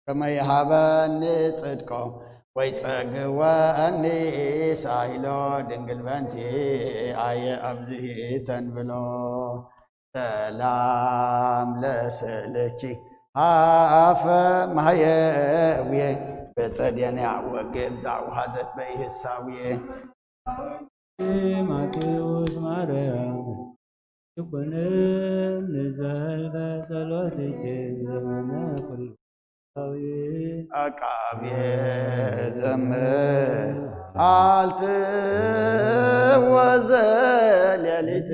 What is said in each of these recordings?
ከመይ ሃበኒ ጽድቆ ወይ ጸግወኒ ሳይሎ ድንግል በንቲ ኣየ ኣብዚ ተንብሎ። ሰላም ለስእልኪ ሃፈ ማህየውየ በጸድየንያ ወግብ ዛውሃዘት በይህሳውየ። ማቴዎስ ማርያም ይኩንን ንዘልፈ ጸሎትኪ ዘመነ ኩሉ ኣቃቤ ዘምር ኣልት ወዘ ሌሊት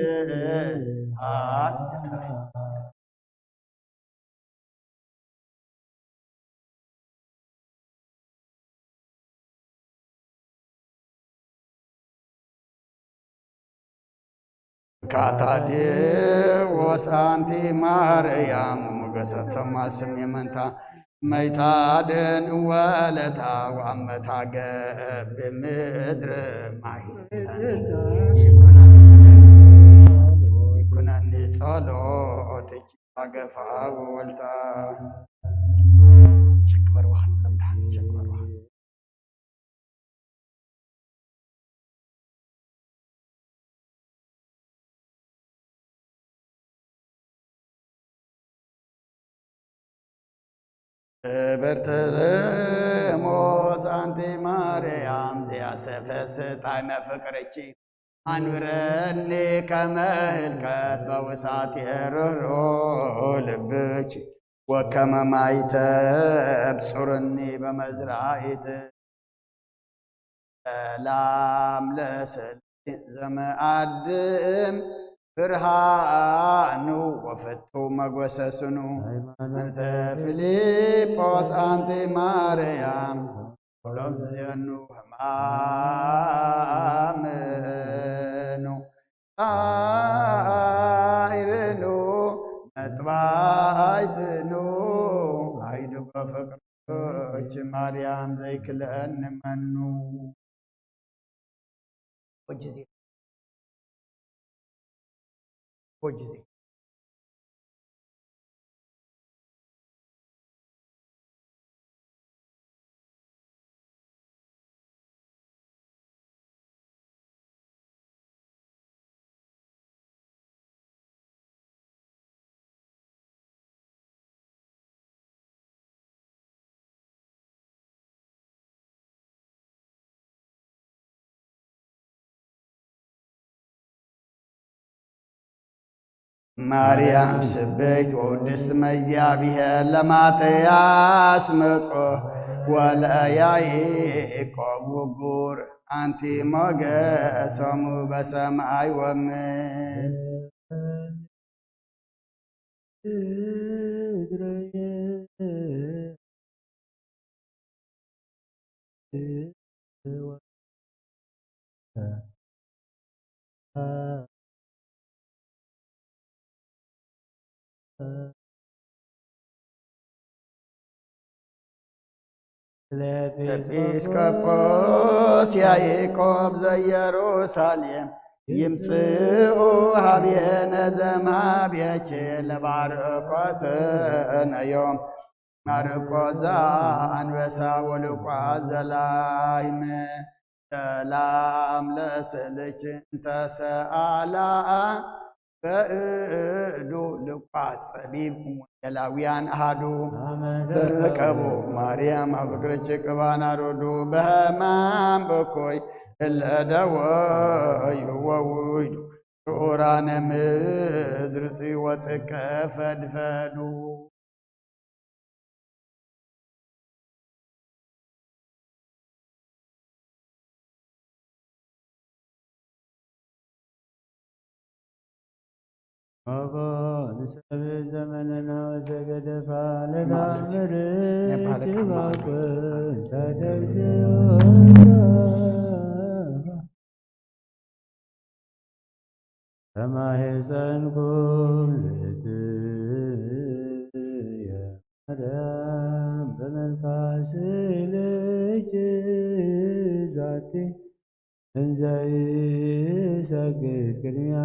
ካታዴዎስ ኣንቲ ማርያም ሞገሰ ቶማስም የመንታ መይታደን ወለታ ወኣመታ ገብር ምድር ማይ ይኩነኒ ጸሎትኪ ኣገፋ ወልታ ሸክበር ወኽን ዘምድሓን ሸክበር ወኽን በርተለሞስ ኣንቲ ማርያም ዘያሰፈስ ጣዕመ ፍቅርኪ ኣንብረኒ ከመ ህልከት በውሳት የርሮ ልብኪ ወከመ ማይ ተብጹርኒ በመዝራኢት ሰላም ለስእልኪ ዘመኣድም ብርሃኑ ወፍቱ መጎሰስኑ ሃይማኖተ ፊልጶስ ኣንቲ ማርያም ኩሎም ዝየኑ ሕማምኑ ጻይርኑ መጥባይትኑ ኣይድጎ ፍቅርች ማርያም ዘይክልአኒ መኑ። ወጅዜ ወጅዜ ማርያም ስበይት ወውድስ መግዚኣብሔር ለማተያስ መቆ ወለያይቆብ ውጉር ኣንቲ ሞገሶሙ በሰማይ ወምድር። ኤጲስቆጶስ ያዕቆብ ዘኢየሩሳሌም ይምጽኡ ሀቤነ ዘማቤኬ ለባርኮትነ ዮም ማርቆስ ዘአንበሳ ወሉቃስ ዘላይም ሰላም ለስእልኪ እንተ ሰአላ በእዱ ልቋስ ጸቢብ እም ወንጌላውያን ኣሃዱ ተቀቡ ማርያም ኣብ እግርኪ ቅባና ሮዱ በህማም በኮይ እለ ደወዩ ወውዱ ስዑራነ ምድር ጥወጥቀ ፈድፈዱ። አባ ንሰብ ዘመንና ወዘገደፋ ለናምር ጅባቆን ተደግስዮ ተማሄፀንኩም ልእትየ ማርያም በመንፈስ ልኪ ዛቲ እንዘ ይሰግድ ቅድሚያ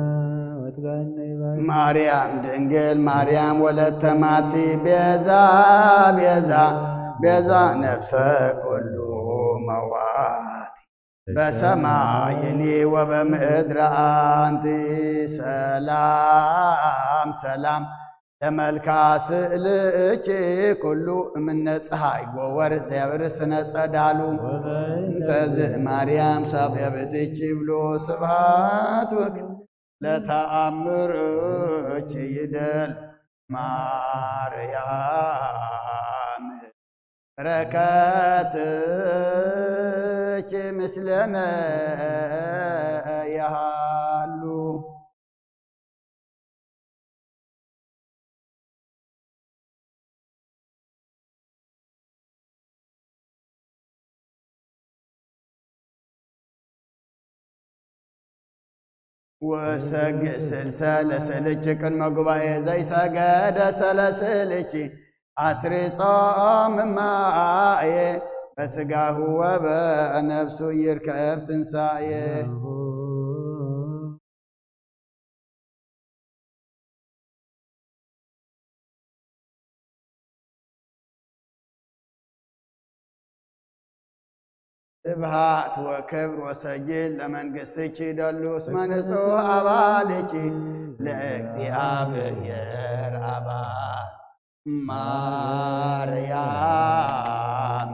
ወትጋነይ ባይ ማርያም ድንግል ማርያም ወለተ ማቲ ቤዛ ቤዛ ቤዛ ነፍሰ ኩሉ መዋቲ በሰማይኒ ወበምድር ኣንቲ። ሰላም ሰላም ለመልካ ስእልኪ ኩሉ እምነ ፀሃይ ወወር ዘብር ስነ ጸዳሉ። እንተዝ ማርያም ሳብያ ብትች ይብሉ ስብሃት ወክ ለተኣምርኪ ይደል ማርያም። በረከትኪ ምስለነ ይሃሉ። ወሰግእ ስልሰ ለስእልኪ ቅድመ ጉባኤ ዘይሰገደ ሰለስእልኪ ኣስሪጾም እማየ በስጋሁ ወበነፍሱ ይርከብ ትንሳኤ። ስብሃት ወክብር ወሰጅድ ለመንግስትኪ ደሉ እስመ ንጹሕ አባልኪ ለእግዚአብሔር አባ ማርያም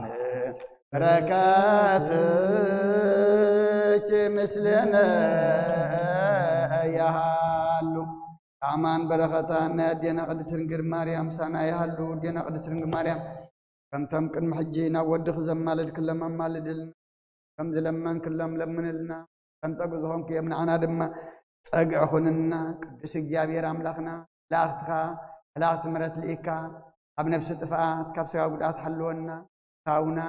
በረከትኪ ምስሌነ ያሃሉ። ጣዕማን በረኸታን ናይ ኣዴና ቅድስት ድንግል ማርያም ምሳና ይሃሉ። ኣዴና ቅድስት ድንግል ማርያም ከምቶም ቅድሚ ሕጂ ናብ ወድኺ ዘማለድክሎም ኣማልድልና፣ ከም ዝለመንክሎም ለምንልና፣ ከም ጸግዒ ዝኾንክዮም ንዓና ድማ ጸግዒ ኩንና። ቅዱስ እግዚኣብሔር ኣምላኽና፣ መላእኽትኻ፣ መላእኽቲ ምሕረት ልኢካ፣ ካብ ነፍሲ ጥፍኣት፣ ካብ ስጋ ጉድኣት ሓልወና። ታውና፣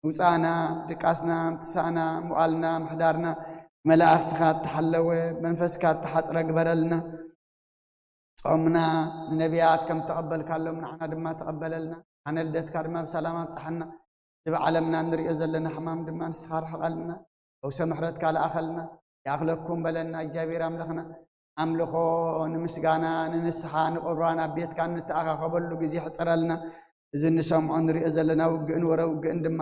ምውጻእና፣ ድቃስና፣ ምትሳእና፣ ምውዓልና፣ ምሕዳርና፣ መላእኽትኻ እተሓለወ፣ መንፈስካ እተሓጽረ ግበረልና። ጾምና ንነቢያት ከም እተቐበልካሎም ንዓና ድማ ተቐበለልና። ኣነ ልደትካ ድማ ብሰላም ኣብጽሓና። እዚ ብዓለምና እንርእዮ ዘለና ሕማም ድማ ንስኻ ርሕቐልና። ፈውሰ ምሕረትካ ለኣኸልና። ይኣኽለኩም በለና እግዚኣብሔር ኣምላኽና። ኣምልኾ ንምስጋና፣ ንንስሓ፣ ንቁርባን ኣብ ቤትካ እንተኣኻኸበሉ ግዜ ሕጽረልና። እዚ እንሰምዖ ንርእዮ ዘለና ውግእን ወረ ውግእን ድማ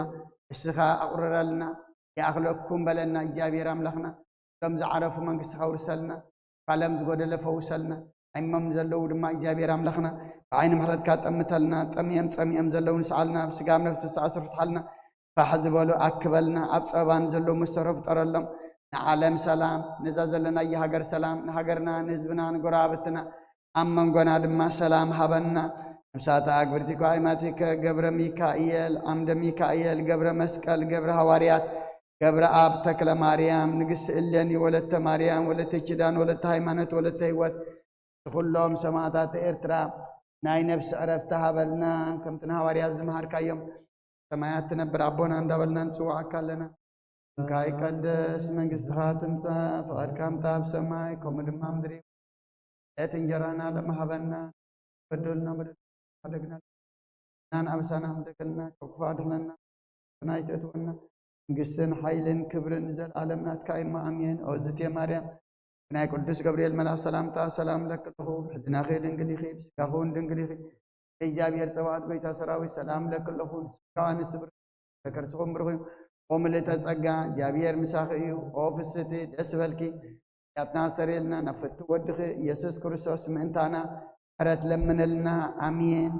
ንስኻ ኣቑርረልና። ይኣኽለኩም በለና እግዚኣብሔር ኣምላኽና። እቶም ዝዓረፉ መንግስትኻ ኣውርሰልና። ፋለም ዝጎደለ ፈውሰልና። ዓይሞም ዘለዉ ድማ እግዚኣብሔር ኣምላኽና ብዓይኒ ምሕረትካ ጠምተልና። ጠሚዮም ጸሚኦም ዘለዉ ንስዓልና። ብስጋ ነፍሲ ዝሰኣስሩ ፍትሓልና። ፋሕ ዝበሉ ኣክበልና። ኣብ ጸበባ ንዘለዉ መስተሮ ፍጠረሎም። ንዓለም ሰላም፣ ነዛ ዘለናያ ሃገር ሰላም፣ ንሃገርና፣ ንህዝብና፣ ንጎረባብትና፣ ኣብ መንጎና ድማ ሰላም ሃበና። ነፍሳተ ኣግብርቲከ ኣእማቲከ ገብረ ሚካኤል፣ ዓምደ ሚካኤል፣ ገብረ መስቀል፣ ገብረ ሃዋርያት፣ ገብረ ኣብ፣ ተክለ ማርያም፣ ንግስቲ እሌኒ፣ ወለተ ማርያም፣ ወለተ ኪዳን፣ ወለተ ሃይማኖት፣ ወለተ ህይወት፣ ንኹሎም ሰማእታት ኤርትራ ናይ ነፍሲ ዕረፍቲ ሃበልና። ከምቲ ንሃዋርያት ዝመሃርካዮም፣ ሰማያት ትነብር ኣቦና እንዳበልና ንጽውዓካ ኣለና። ስምካ ይቀደስ፣ መንግስትኻ ትምጻእ፣ ፍቓድካ ምጻእ ኣብ ሰማይ ከምኡ ድማ ምድሪ። ዕለት እንጀራና ለመሃበና፣ በደልና በደልና ሓደግና፣ ናን ኣበሳና ሓደገልና፣ ካብ ክፉእ ኣድሕነና፣ ፈተና ኣይተእትወና። መንግስትን ሓይልን ክብርን ንዘለኣለም ናትካ እዩ፣ ኣሜን። ኦ ዝቴ ማርያም፣ ብናይ ቅዱስ ገብርኤል መልኣኽ ሰላምታ ሰላም እለኪ ኣለኹ። ብሕልናኺ ድንግል ኢኺ፣ ብስጋኺ እውን ድንግል ኢኺ። እግዚኣብሔር ጸባኦት ጎይታ ሰራዊት ሰላም እለኪ ኣለኹ። ንስኻ ንስብር ከከርስኹም ብሩኽ እዩ። ኦ ምልእተ ጸጋ፣ እግዚኣብሔር ምሳኺ እዩ። ኦ ፍስቲ ደስ በልኪ። ያትና ሰሬልና ናብ ፍቱ ወድኺ ኢየሱስ ክርስቶስ ምእንታና ምሕረት ለምንልና። ኣሜን።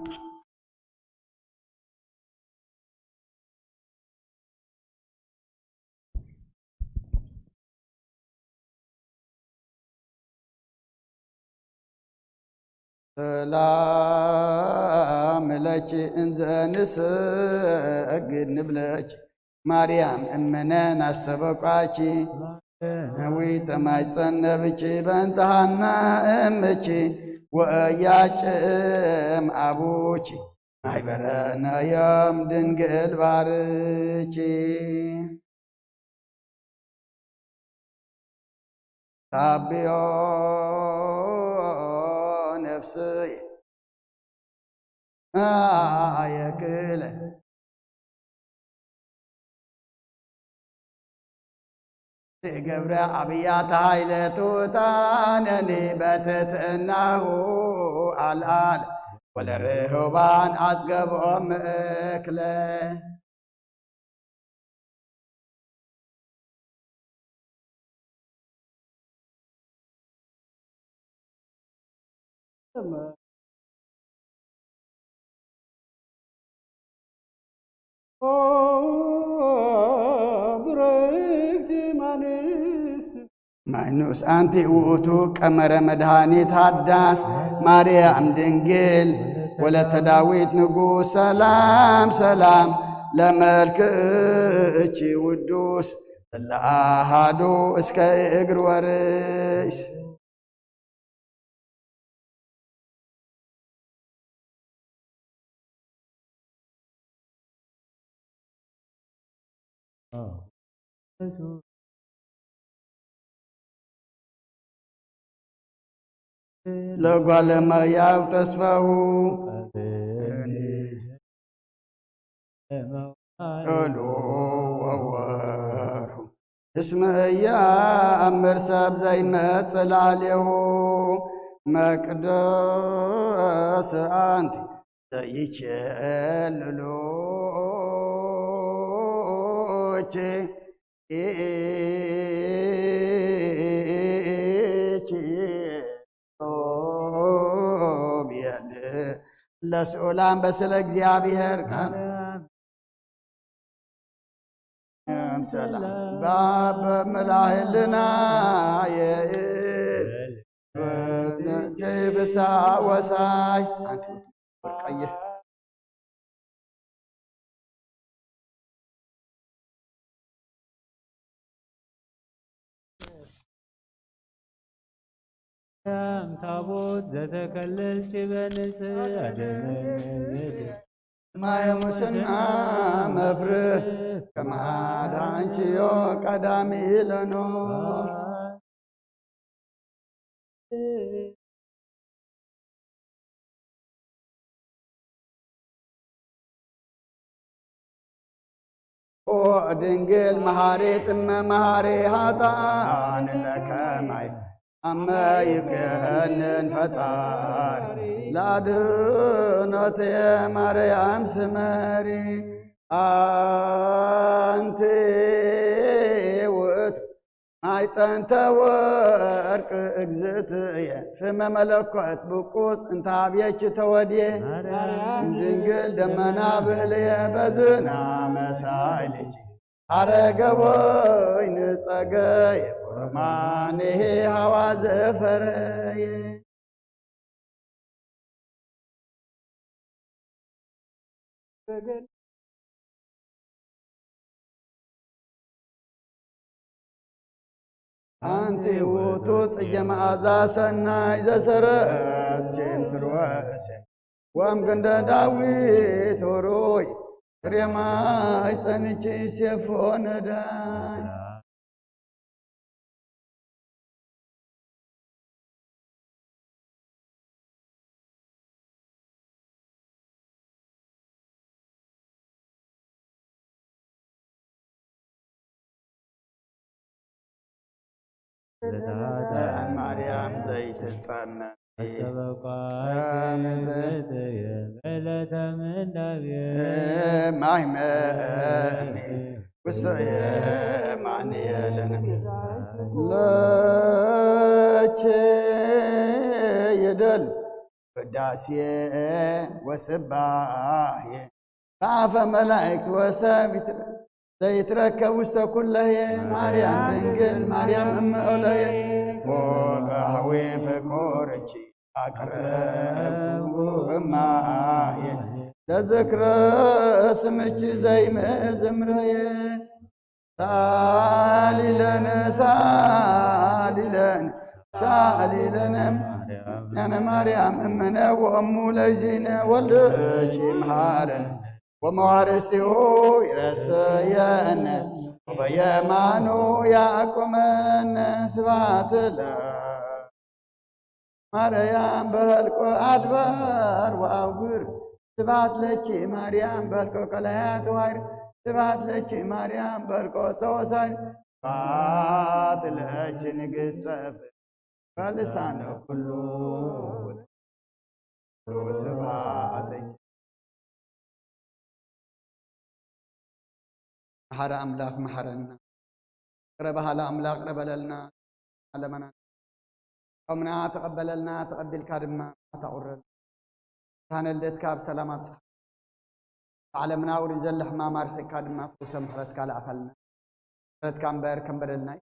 ሰላም ለኪ እንዘ ንሰግድ ንብለኪ ማርያም እምነ ናስተበቋኪ። ዊ ተማይጸነብኪ በእንተ ሃና እምኪ ወእያቄም ኣቡኪ ማይበረነዮም ድንግል ባርኪ። ታብዮ ነፍስየ ኣየክለ ገብረ ኣብያተ ኃይለ ትሑታነኒ በትትእናሁ ኣልዓል ወለርህባን ኣጽገብኦም እክለ። ማይ ንኡስ ኣንቲ ውእቱ ቀመረ መድኃኒት ሃዳስ ማርያም ድንግል ወለተ ዳዊት ንጉስ ሰላም ሰላም ለመልክእኪ ውዱስ እለ ኣሃዱ እስከ እግር ወርሽ። ለጓለመያው ተስፋሁ እሉ ወወሩ እስመ እያእምር ሰብ ዘይመጽእ ላዕሌሁ መቅደስ ኣንቲ ዘይቸልሉ እቺ እቺ ሮቤል ለስዑላን በስለ እግዚኣብሔር ሰላም ባብ መላህልናየ ጀይብሳ ወሳይ ኣንቲ ወርቀየ ታቦት ዘተከልል ጭበ ንጽህ ኣደመ ማየ ሙስና መፍርህ ከማዳ አንቺዮ ቀዳሚ ለኖ ኦ ድንግል መሃሪት እመ መሃሪ ሃጣን ለከማይ ኣመ ይብገንን ፈጣሪ ለአድኖት ማርያም ስመሪ ኣንቲ ውእቱ ማዕጠንተ ወርቅ እግዝእትየ ፍመ መለኮት ብቁጽ እንተ ኣብየች ተወድየ ድንግል ደመና ብህልየ በዝና መሳይልች ኣረገቦይ ንጸገየ ቁርማንሄ ሃዋ ዘፈረየ ኣንቲ ውእቱ ጽጌ መዓዛ ሰናይ ዘሰረት ሼም ስርወ እሴም ወም ክንደ ዳዊት ሆሮይ ፍሬማይ ጸንቺ ሴፎ ነዳይ ማርያም ዘይትጸመ ማይመኒ ውስየ ማንየለነ ለቼ የደል ውዳሴ ወስባሄ በአፈ መላእክት ወሰብ ዘይትረከብ ውስተ ኩለሄ ማርያም ድንግል ማርያም እመ ኦለየ ወበህዊ ፍቁርኪ ኣቅረብኩ እማየ ለዝክረ ስምኪ ዘይምዝምረየ ሳሊለን ሳሊለን ሳሊለን ያነ ማርያም እምነ ወእሙ ለይዚነ ወልድኪ መሃረን ወመዋርሲሁ ይረሰየነ ወበየማኑ ያቁመነ ስብሐት ለ ማርያም በህልቆ አድባር ወአውግር ስብሐት ለኪ ማርያም በህልቆ ቀላያት ዋይር ስብሐት ለኪ ማርያም በህልቆ ጸወሳይ ስብሐት ለኪ ንግሥተ በልሳነ ኩሉ ወስብሐት። መሓሪ ኣምላኽ መሓረና። ቅረ በሃሊ ኣምላኽ ቅረ በለልና። ዓለመና ጾምና ተቐበለልና፣ ተቐቢልካ ድማ ታቑረልና። ብርሃነ ልደትካ ብሰላም ኣብጽሓ። ዓለምና ውሪ ዘሎ ሕማም ኣርሒቕካ ድማ ፈውሰ ምሕረትካ ለኣኸልና። ምሕረትካ እምበር ከም በደልና እዩ።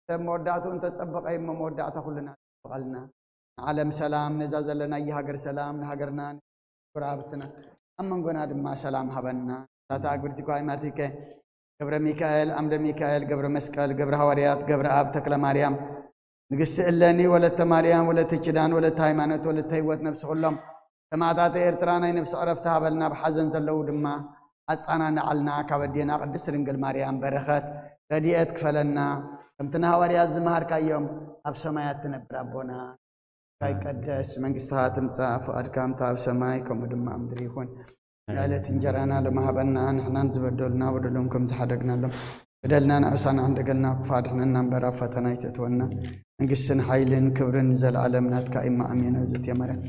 ሰብ መወዳእትኡ እንተጸበቐ እሞ መወዳእታ ኩልና ጸብቐልና። ንዓለም ሰላም፣ ነዛ ዘለናያ ሃገር ሰላም፣ ንሃገርና፣ ንጎረባብትና፣ ኣብ መንጎና ድማ ሰላም ሃበና። ታታ ኣግብርቲ ኳይ ማቲከ፣ ገብረ ሚካኤል፣ ኣምደ ሚካኤል፣ ገብረ መስቀል፣ ገብረ ሃዋርያት፣ ገብረ ኣብ፣ ተክለ ማርያም፣ ንግስቲ እለኒ፣ ወለተ ማርያም፣ ወለተ ኪዳን፣ ወለተ ሃይማኖት፣ ወለተ ህይወት፣ ነብሲ ኩሎም ሰማዕታት ኤርትራ ናይ ነብሲ ዕረፍቲ ሃበልና። ኣብ ሓዘን ዘለዉ ድማ ኣጻናንዓልና። ካብ ኣዴና ቅድስት ድንግል ማርያም በረኸት ረድኤት ክፈለና። ከምቲ ንሃዋርያት ዝመሃርካዮም ኣብ ሰማያት ትነብር ኣቦና፣ ይትቀደስ መንግስትኻ ትምጻእ፣ ፍቓድካ ከምታ ኣብ ሰማይ ከምኡ ድማ ኣብ ምድሪ ይኹን። ዕለት እንጀራና ሎሚ ሃበና፣ ንሕናን ዝበደሉና በደሎም ከም ዝሓደግናሎም፣ በደልና ንዕሳና እንደገልና ክፉእ ኣድሕነና እምበር ኣብ ፈተና ኣይተእትወና። መንግስትን ሓይልን ክብርን ንዘለኣለም ናትካ እማ ኣሜን። እግዝእትየ ማርያም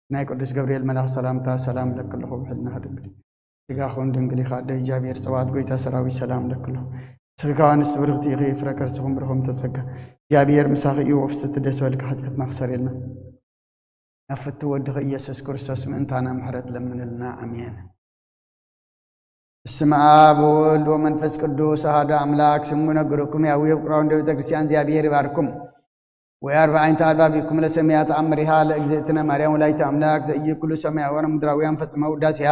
ናይ ቅዱስ ገብርኤል መልኣኽ ሰላምታ ሰላም እለኪ ኣለኹ፣ ብሕልና ድንግል ስጋኹን ድንግል ኢኻ፣ ኣደ እግዚኣብሔር ጸባኦት ጎይታ ሰራዊት ሰላም እለኪ ኣለኹ። ንስኺ ካብ ኣንስቲ ብርኽቲ ኢኺ፣ ፍረ ከርስኹም ብሩኽ ተጸጋ እግዚኣብሔር ምሳኺ እዩ። ወፍስቲ ደስ በልካ፣ ሓጢኣትና ክሰርየልና ናብ ፍትው ወድኺ ኢየሱስ ክርስቶስ ምእንታና ምሕረት ለምንልና። ኣሜን። በስመ አብ ወወልድ ወመንፈስ ቅዱስ አሐዱ አምላክ። ስሙ ነግርኩም ያዊ ፍቅራውን ቤተ ክርስቲያን እግዚኣብሔር ይባርኩም። ወየአርብዓ አይንተ አልባቢኩም ለሰማያት አምሪሃ ለእግዝእትነ ማርያም ወላዲተ አምላክ ዘኢይኩሉ ሰማያውያን ምድራውያን ፈጽመ ውዳሴሃ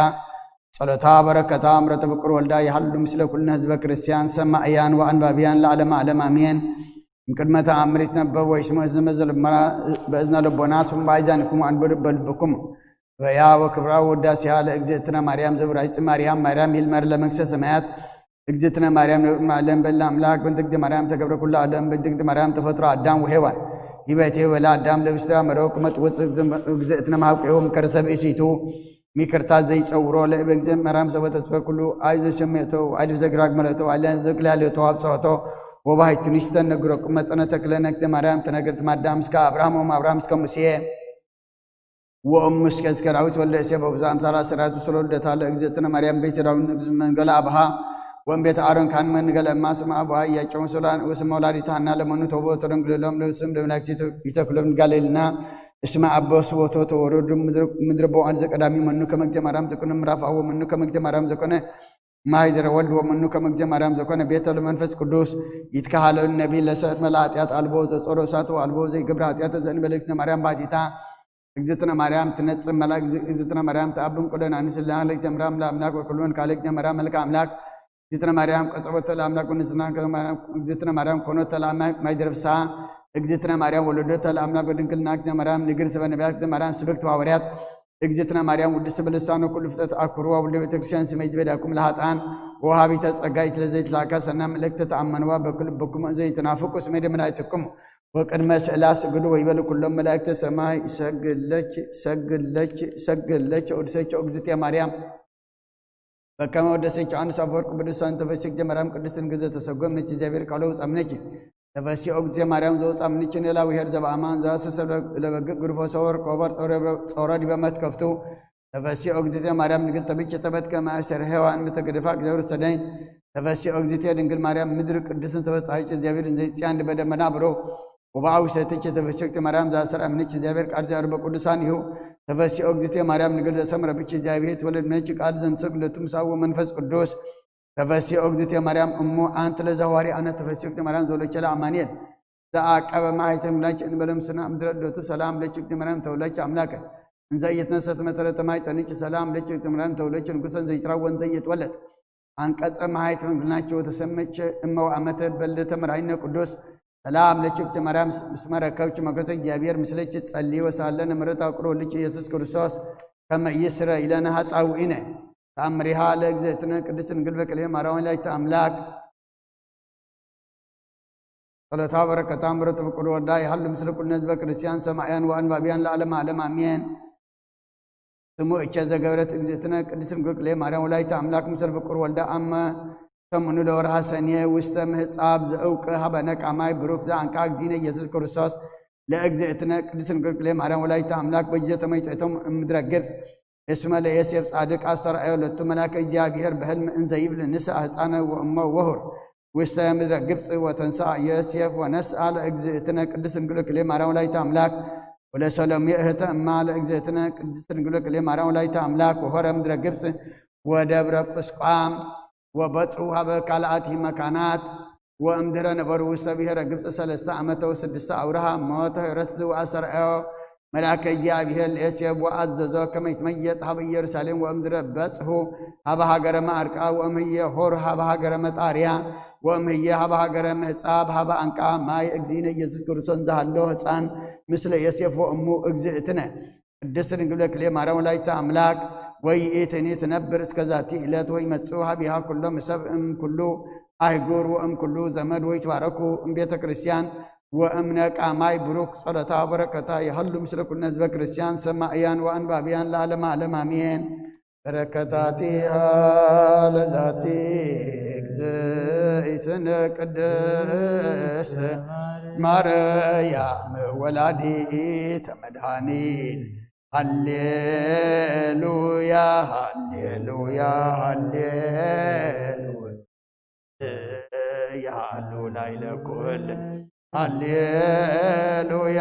ጸሎታ በረከታ እምረተ ፍቅር ወልዳ ይሃሉ ምስለ ኩልነ ህዝበ ክርስቲያን ሰማእያን ወአንባቢያን ለዓለመ ዓለም አሜን። እምቅድመ ተአምር ይትነበብ ወይስሙ እዝነ በእዝነ ልቦና ስሙ በአይዛኒኩም ወአንብቡ ልበ ልብኩም። በያ ወክብራ ወዳሴሃ ለእግዝእትነ ማርያም ዘውራይጽ ማርያም ማርያም ይልመር ለመንግስተ ሰማያት። እግዝእትነ ማርያም ንብር ማለም በላ አምላክ በእንተ እግዝእትነ ማርያም ተገብረ ኩሉ ዓለም በእንተ እግዝእትነ ማርያም ተፈጥሮ አዳም ወሔዋን። ይበቴ ወላ አዳም ለብስተ አመረው ቅመጥ ውፅ እግዝእትነ ማብቀዮ ምከረሰብ እሲቱ ሚክርታ ዘይጸውሮ ለእበ እግዝእትነ ማርያም ሰበ ተስፈ ኩሉ አይ ዘሸሜቶ አይ ዘግራግ መረቶ አለ ዘግላልዮ ተዋብጸቶ ወባሂቱ ንስተን ነግሮ ቅመጠነ ተክለነ እግዝእትነ ማርያም ተነገርት ማዳም እስከ አብርሃም ወም አብርሃም እስከ ሙሴ ወእሙ እስከ እስከ ዳዊት ወልደ እሴ በብዛ አምሳላ ሰራቱ ስለ ልደታ ለእግዝእትነ ማርያም ቤተ ዳዊት ንግስ መንገለ አብሃ ወእም ቤተ አሮን ካን መንገለ እማ ስማ አብሃ እያጨው ስላ ንኡስ መውላዲት ሃና ለመኑ ተቦ ተደንግሎም ለስም ለመላእክት ይተክሎም ጋሌልና እስማ አቦ ስቦቶ ተወረዱ ምድር ቦአን ዘቀዳሚ መኑ ከመግተ ማርያም ዘኮነ ምራፍ አዎ መኑ ከመግተ ማርያም ዘኮነ ማህደረ ወልድ ወመኑ ከመግተ ማርያም ዘኮነ ቤተ ለመንፈስ ቅዱስ ይትካሃለሉ ነቢ ለሰት መላ ኃጢአት አልቦ ዘጾሮ እሳት አልቦ ዘይገብረ ኃጢአት ዘእንበለ እግዝእትነ ማርያም ባቲታ እግዝእትነ ማርያም ትነጽእ መላእክ እግዝእትነ ማርያም ተአብን ቁለን አንስላ ለእግዝእትነ ማርያም ለአምላክ ወኩሉን ካልእግዝእትነ ማርያም መልክ አምላክ እግዝእትነ ማርያም ቀጸበተ ለአምላክ ወንስና እግዝእትነ ማርያም ኮኖተ ለአምላክ ማይደረፍሳ እግዝእትነ ማርያም ወለዶተ ለአምላክ ወድንግልና እግዝእትነ ማርያም ንግር ሰበ ነቢያት እግዝእትነ ማርያም ስብክት ሐዋርያት እግዝእትነ ማርያም ውድስ ብልሳኑ ኩሉ ፍጥረት አኩሩ ወልደ ቤተክርስቲያን ስመይ ዝበዳኩም ለሃጣን ወሃቢተ ጸጋ ይትለ ዘይትላካ ሰና ምልእክተ ተአመንዋ በኩል ብኩም ዘይትናፍቁ ስመይ ደመናይትኩም ወቅድመ ስእላ ስግዱ ወይበሉ ኩሎም መላእክተ ሰማይ ሰግለች ሰግለች ሰግለች ወድሰች እግዝእትየ ማርያም በከመ ወደሰች ዮሐንስ አፈወርቅ ብዱሳን ተፈሲክ ጀመራም ቅዱስ እንግዘ ተሰጎም ነች እግዚአብሔር ቃሎ ውጻምነች ተፈሲ ኦግዜ ማርያም ዘውጻምንች ኔላ ውሄር ዘበአማን ዘአሰሰብ ለበግእ ግርፎ ሰወር ቆበር ጾረ ዲበ መትከፍቱ ተፈሲ ኦግዜ ማርያም ንግል ተብች ተበትከ ማእሰር ሔዋን ምተገደፋ እግዚአብሔር ሰደኝ ተፈሲ ኦግዝቴ ድንግል ማርያም ምድር ቅዱስን ተፈጻይች እግዚአብሔር እንዘይጽያን ድበደመና ብሮ ወበአዊ ሰትች ተፈስዮክቲ ማርያም ዘአሰር አምንች እግዚአብሔር ቃል ዘአርበ ቅዱሳን ይሁ ተፈሲ ኦግዝቴ ማርያም ንግል ዘሰምረ ብች እግዚአብሔር ትወለድ ምነች ቃል ዘንሰግ ለቱ ምሳው ወመንፈስ ቅዱስ ተፈሲ ኦግዝቴ ማርያም እሙ አንቲ ለዘ ሐዋርያ አነ ተፈስዮክቲ ማርያም ዘወለቸለ አማኑኤል ዘአቀበ ማይተም ላች እንበለ ምስና ምድረ ልደቱ ሰላም ለችክቲ ማርያም ተወለች አምላከ እንዘ እየትነሰት መተረተ ማይ ጸንች ሰላም ለችክቲ ማርያም ተወለች ንጉሰን ዘይትራወን ዘይትወለድ አንቀጸ መሐይት መንግልናቸው ተሰመች እመው አመተ በልደተ መድኃኒነ ቅዱስ ሰላም ለችብቲ ማርያም ምስመ ረከብች መገሰ እግዚአብሔር ምስለች ጸልይ ወሳለ ንምረት አቁሮ ልች ኢየሱስ ክርስቶስ ከመ ይስረ ኢለነ ኃጣውኢነ ተአምሪሃ ለእግዝእትነ ቅድስት ድንግል በክልኤ ማርያም ወላዲተ አምላክ ጸሎታ በረከታ ምረት ፍቁር ወልዳ ይሃሉ ምስለ ኩልነ ህዝበ ክርስቲያን ሰማያን ወአንባቢያን ለዓለም ዓለም አሜን። ስሙ እቸ ዘገብረት እግዝእትነ ቅድስት ድንግል ማርያም ወላዲተ አምላክ ምስለ ፍቁር ወልዳ አመ ሰሙኑ ለወርሃ ሰኔ ውስተ ምህጻብ ዘእውቅ ሀበነ ቃማይ ብሩክ ዘአንቃ እግዚእነ ኢየሱስ ክርስቶስ ለእግዝእትነ ቅድስት ድንግል ክልኤ ማርያም ወላዲተ ኣምላክ በጀተ መይጠቶም እምድረ ግብፅ። እስመ ለዮሴፍ ጻድቅ ኣስተርአዮ ለቱ መልአከ እግዚኣብሔር በህልም እንዘ ይብል ንስኣ ህፃነ ወእሞ ወሁር ውስተ ምድረ ግብፅ ወተንስኣ ዮሴፍ ወነስኣ ለእግዝእትነ ቅድስት ድንግል ክልኤ ማርያም ወላዲተ ኣምላክ ወለሰሎሜ እህተ እማ ለእግዝእትነ ቅድስት ድንግል ክልኤ ማርያም ወላዲተ ኣምላክ ወሆረ ምድረ ግብፅ ወደብረ ቁስቋም ወበጽሑ ሀበ ካልኣቲ መካናት ወእምድረ ነበሩ ውስተ ብሔረ ግብፅ ሰለስተ ዓመተ ወስድስተ ኣውርሃ ሞተ ረስ ወኣሰርአዮ መልአከ እግዚኣብሔር ለኤስየብ ወኣዘዞ ከመ ይትመየጥ ሀበ ኢየሩሳሌም ወእምድረ በጽሑ ሀበ ሃገረ ማዕርቃ ወእምህየ ሆር ሀበ ሃገረ መጣርያ ወእምህየ ሀበ ሃገረ ምህጻብ ሀበ ኣንቃ ማይ እግዚእነ ኢየሱስ ክርስቶስ እንዘሃሎ ህፃን ምስለ ዮሴፍ ወእሙ እግዝእትነ ቅድስት ድንግል ክልኤ ማርያም ወላዲተ ኣምላክ ወይእትኒ ትነብር እስከ ዛቲ ዕለት ወይመጽኡ ሀቢሃ ኩሎም ሰብ እም ኩሉ ኣህጉር ወእም ኩሉ ዘመድ ወይትባረኩ እም ቤተ ክርስቲያን ወእም ነቃ ማይ ብሩክ ጸሎታ በረከታ ይሃሉ ምስለ ኩልነ ህዝበ ክርስቲያን ሰማእያን ወኣንባብያን ለዓለመ ዓለም ኣሜን። በረከታቲሃ ለዛቲ እግዝእትነ ቅድስት ማርያም ወላዲተ መድኃኒት ሃሌሉያ ሃሌሉያ ሃሌሉያ። ያሉ ላይለ ኩል ሃሌሉያ።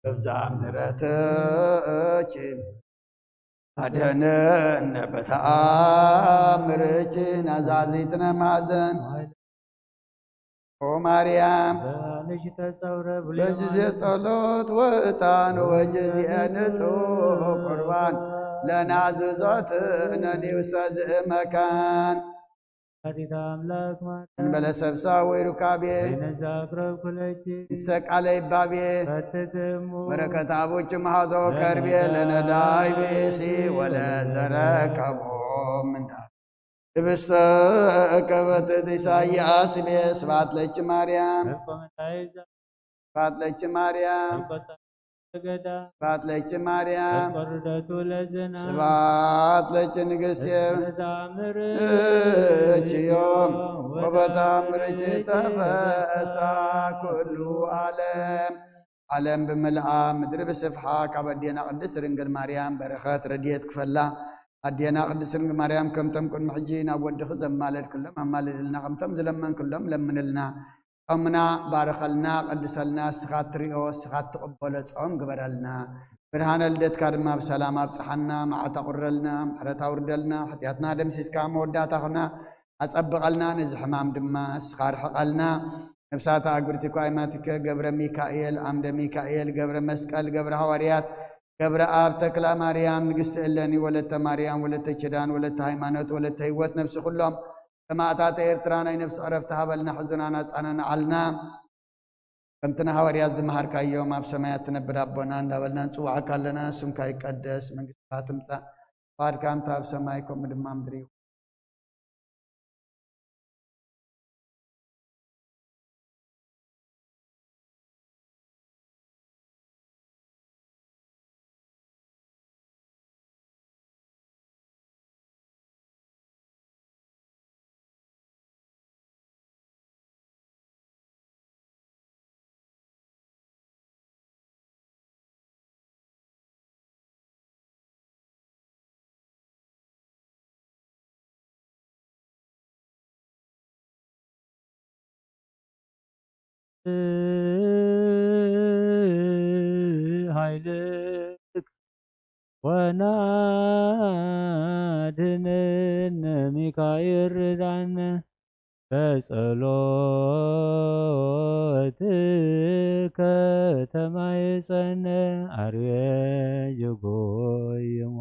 በብዛ ምሕረትኪ አድነን በተአምርኪ ናዛዚትነ ማዘን ኦ ማርያም በልጅ ተጸውረ ብሉይ በጊዜ ጸሎት ወዕጣን ወጊዜ ንጹሕ ቁርባን ለናዝዞት ነኒውሰ ዝእመካን ወላዲተ አምላክ ማርያም እንበለ ሰብሳ ወይ ሩካቤ ወይነዛ አቅረብኩ ለኪ እንሰ ቃለ ይባቤ ፈትትሙ በረከት አቡኪ መሃዞ ከርቤ ለነዳይ ብእሲ ወለዘረከቦ ምንዳ ህብስተ ከበትት ኢሳይያስ ቤ ስብሐት ለኪ ማርያም። ስብሐት ለኪ ማርያም። ስብሐት ለኪ ማርያም። ስብሐት ለኪ ንግሥቴ። እችዮም ወበታምርኪ ተፈሳ ኩሉ ዓለም። ዓለም ብምልኣ ምድሪ ብስፍሓ ካብ ኣዴና ቅድስት ድንግል ማርያም በረኸት ረድኤት ክፈላ። ኣዴና ቅድስት ድንግል ማርያም ከምቶም ቅድሚ ሕጂ ናብ ወድኺ ዘማለድክሎም ኣማልድልና፣ ከምቶም ዝለመንክሎም ለምንልና። ጾምና ባርኸልና፣ ቀድሰልና፣ እስኻ ትሪኦ፣ እስኻ ትቕበሎ ጾም ግበረልና። ብርሃነ ልደትካ ድማ ብሰላም ኣብጽሓና፣ መዓት ኣቑረልና፣ ምሕረት ኣውርደልና፣ ሓጢኣትና ደምሲስካ መወዳእታኽና ኣጸብቐልና፣ ነዚ ሕማም ድማ እስኻ ርሕቐልና። ነፍሳት ኣግብርቲ ኳይማቲከ ገብረ ሚካኤል፣ ዓምደ ሚካኤል፣ ገብረ መስቀል፣ ገብረ ሃዋርያት፣ ገብረ ኣብ ተክላ ማርያም ንግስቲ እለኒ ወለተ ማርያም ወለተ ኪዳን ወለተ ሃይማኖት ወለተ ህይወት ነፍሲ ኩሎም ሰማእታት ኤርትራ ናይ ነፍሲ ዕረፍቲ ሃበልና ሕዙናን ኣጻናንዓልና። ከምቲ ንሃዋርያት ዝመሃርካዮም ኣብ ሰማያት ትነብር ኣቦና እንዳበልና ንጽውዓካ ኣለና። ስምካ ይቀደስ፣ መንግስትካ ትምጻእ፣ ፍቃድካ እንተ ኣብ ሰማይ ከምኡ ድማ ምድሪ ይኹን። ኃይልክ ወናድነነ ሚካኤል ርዳነ በጸሎትከ ተማይጸነ አርዌ ጅጎይሞ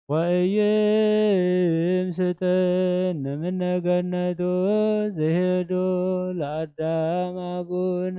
ወእይም ስጥን ምነገነቱ ዝሄዱ ለአዳም አቡነ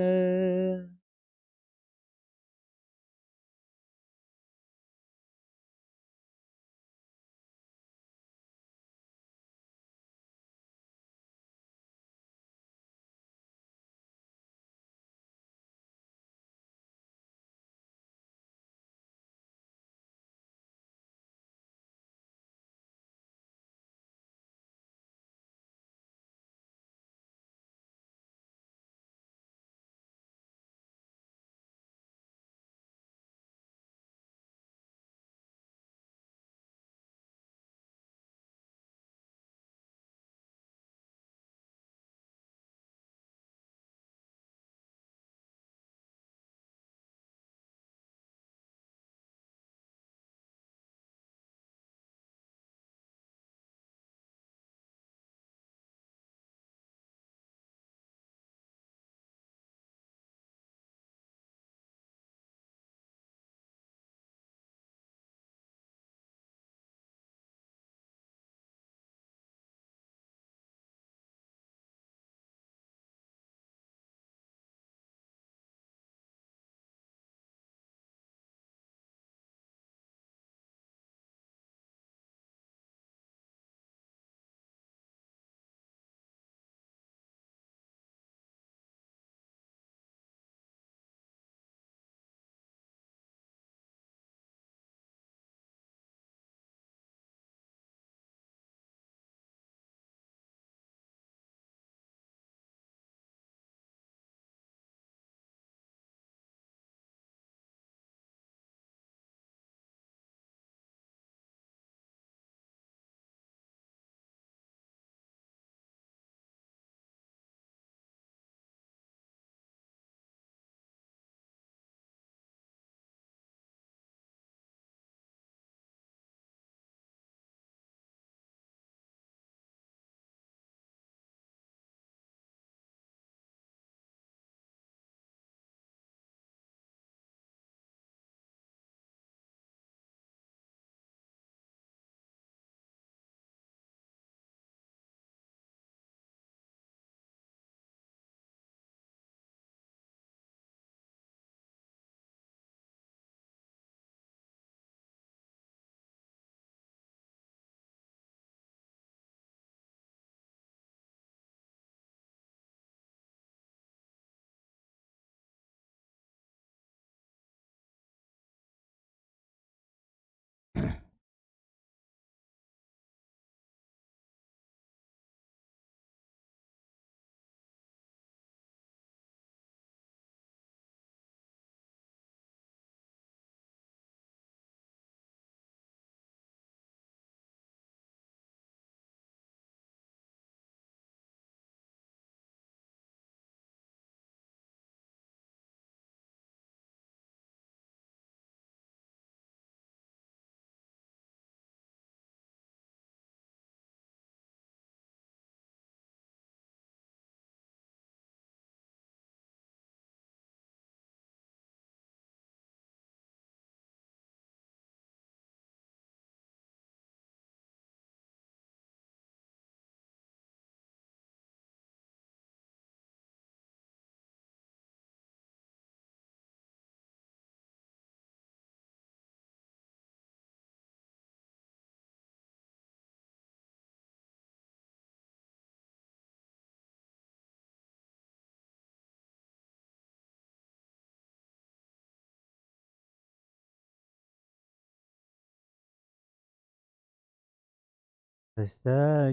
እስተ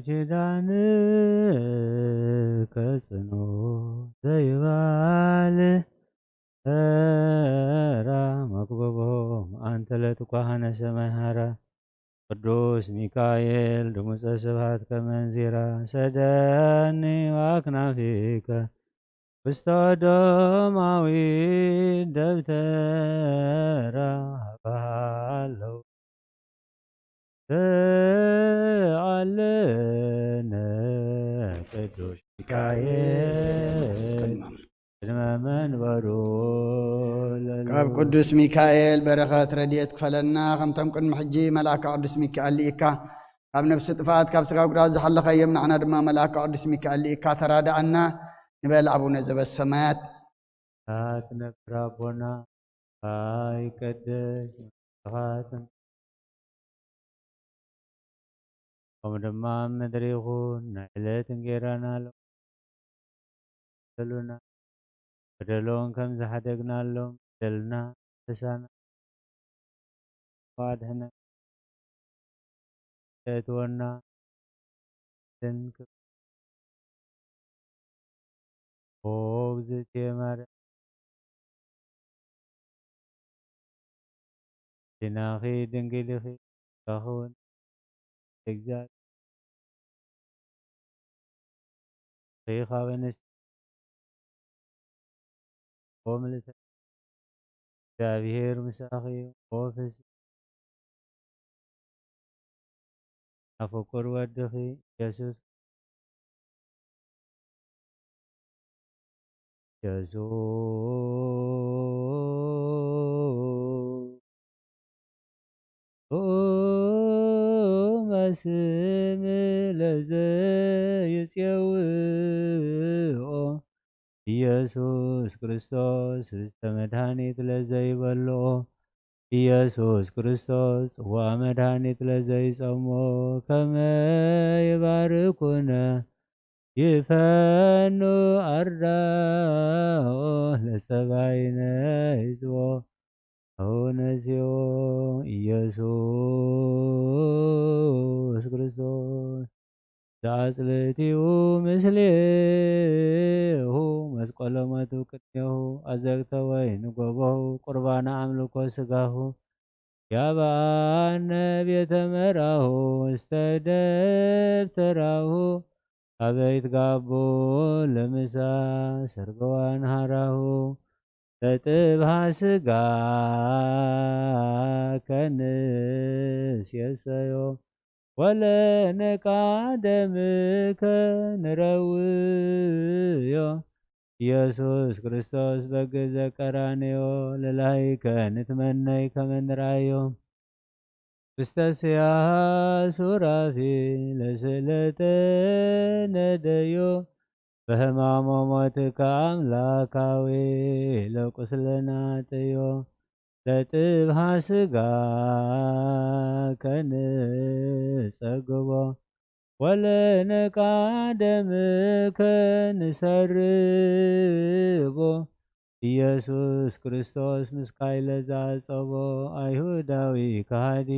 ኪዳንከ ጽኑ ዘይባል ተራ መግቦቦም ኣንተ ለትኳሃነ ሰማይ ሃራ። ቅዱስ ሚካኤል ድሙፀ ስብሐት ከመንዚራ ሰደኒ ዋክናፊከ ውስተ ዶማዊት ደብተራ ሃባሃለው ተዓለነ ቅዱስ ሚካኤል ቅድመ መንበሩ ለሉ። ካብ ቅዱስ ሚካኤል በረኸት ረድኤት ክፈለና። ከምቶም ቅድሚ ሕጂ መልኣካ ቅዱስ ሚካኤል ልኢካ ካብ ነፍሲ ጥፍኣት ካብ ስጋ ጉዳት ዝሓለኸዮም፣ ንዓና ድማ መልኣካ ቅዱስ ሚካኤል ልኢካ ተራድኣና ንበል። ኣቡነ ዘበሰማያት። ትነብር ኣቦና፣ ይቀደስ ስምካ፣ ትምጻእ ከምኡ ድማ ኣብ ምድሪ ይኹን። ናይ ዕለት እንጌራና ሎሚ በሉና፣ በደሎም ከም ዝሓደግናሎም በደልና ተሳና። ኣድሕነ ተእትወና። ኦ እግዝእትየ ማርያም፣ ዲናኺ ድንግሊኺ ጸጋኺ እውን እግዚኣብሔር ካብ ኣንስቲ ኦ ምልእተ እግዚኣብሔር ምሳኺ ኦ ፍስሕቲ ኣፍቁር ወድኺ ኢየሱስ ኢየሱስ መስም ለዘይጼውኦ ኢየሱስ ክርስቶስ ህብስተ መድኃኒት ለዘይበልኦ ኢየሱስ ክርስቶስ ጽዋ መድኃኒት ለዘይጸሞ ከመ ይባርኩነ ይፈኑ ኣርዳኦ ለጸባይነ ይጽቦ ኣቡነ ጽዮን ኢየሱስ ክርስቶስ ዘአጽልእቲሁ ምስሌሁ መስቀሎ ሞቱ ቅድሜሁ ኣዘግተ ወይን ጎቦሁ ቁርባነ ኣምልኮ ስጋሁ ያብአነ ቤተ መራሁ ውስተ ደብተራሁ አበይት ጋቦ ለምሳ ሰርበዋን ሃራሁ ለጥብሃ ስጋ ከንስ የሰዮ ወለነቃ ደምከ ንረውዮ ኢየሱስ ክርስቶስ በግ ዘቀራንዮ ለላይከ ንትመነይ ከመ ንርኣዮ ውስተ ስያ ሱራፊ ለስእለተ ነደዮ በህማሞ ሞትከ አምላካዊ ለቁስለና ጥዮ ለጥብሃ ስጋ ከንጸግቦ ወለነቃ ደምከ ንሰርቦ ኢየሱስ ክርስቶስ ምስካይ ለዛ ጸቦ ኣይሁዳዊ ከሃዲ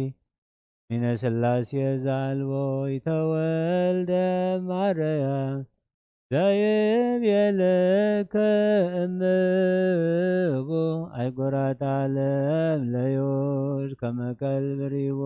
ሚነ ስላሴ ዛልቦ ይተወልደ ማረያ ዘይብየለከ እምቦ ኣይጎራት ዓለም ለዮድ ከመ ከልብ ሪቦ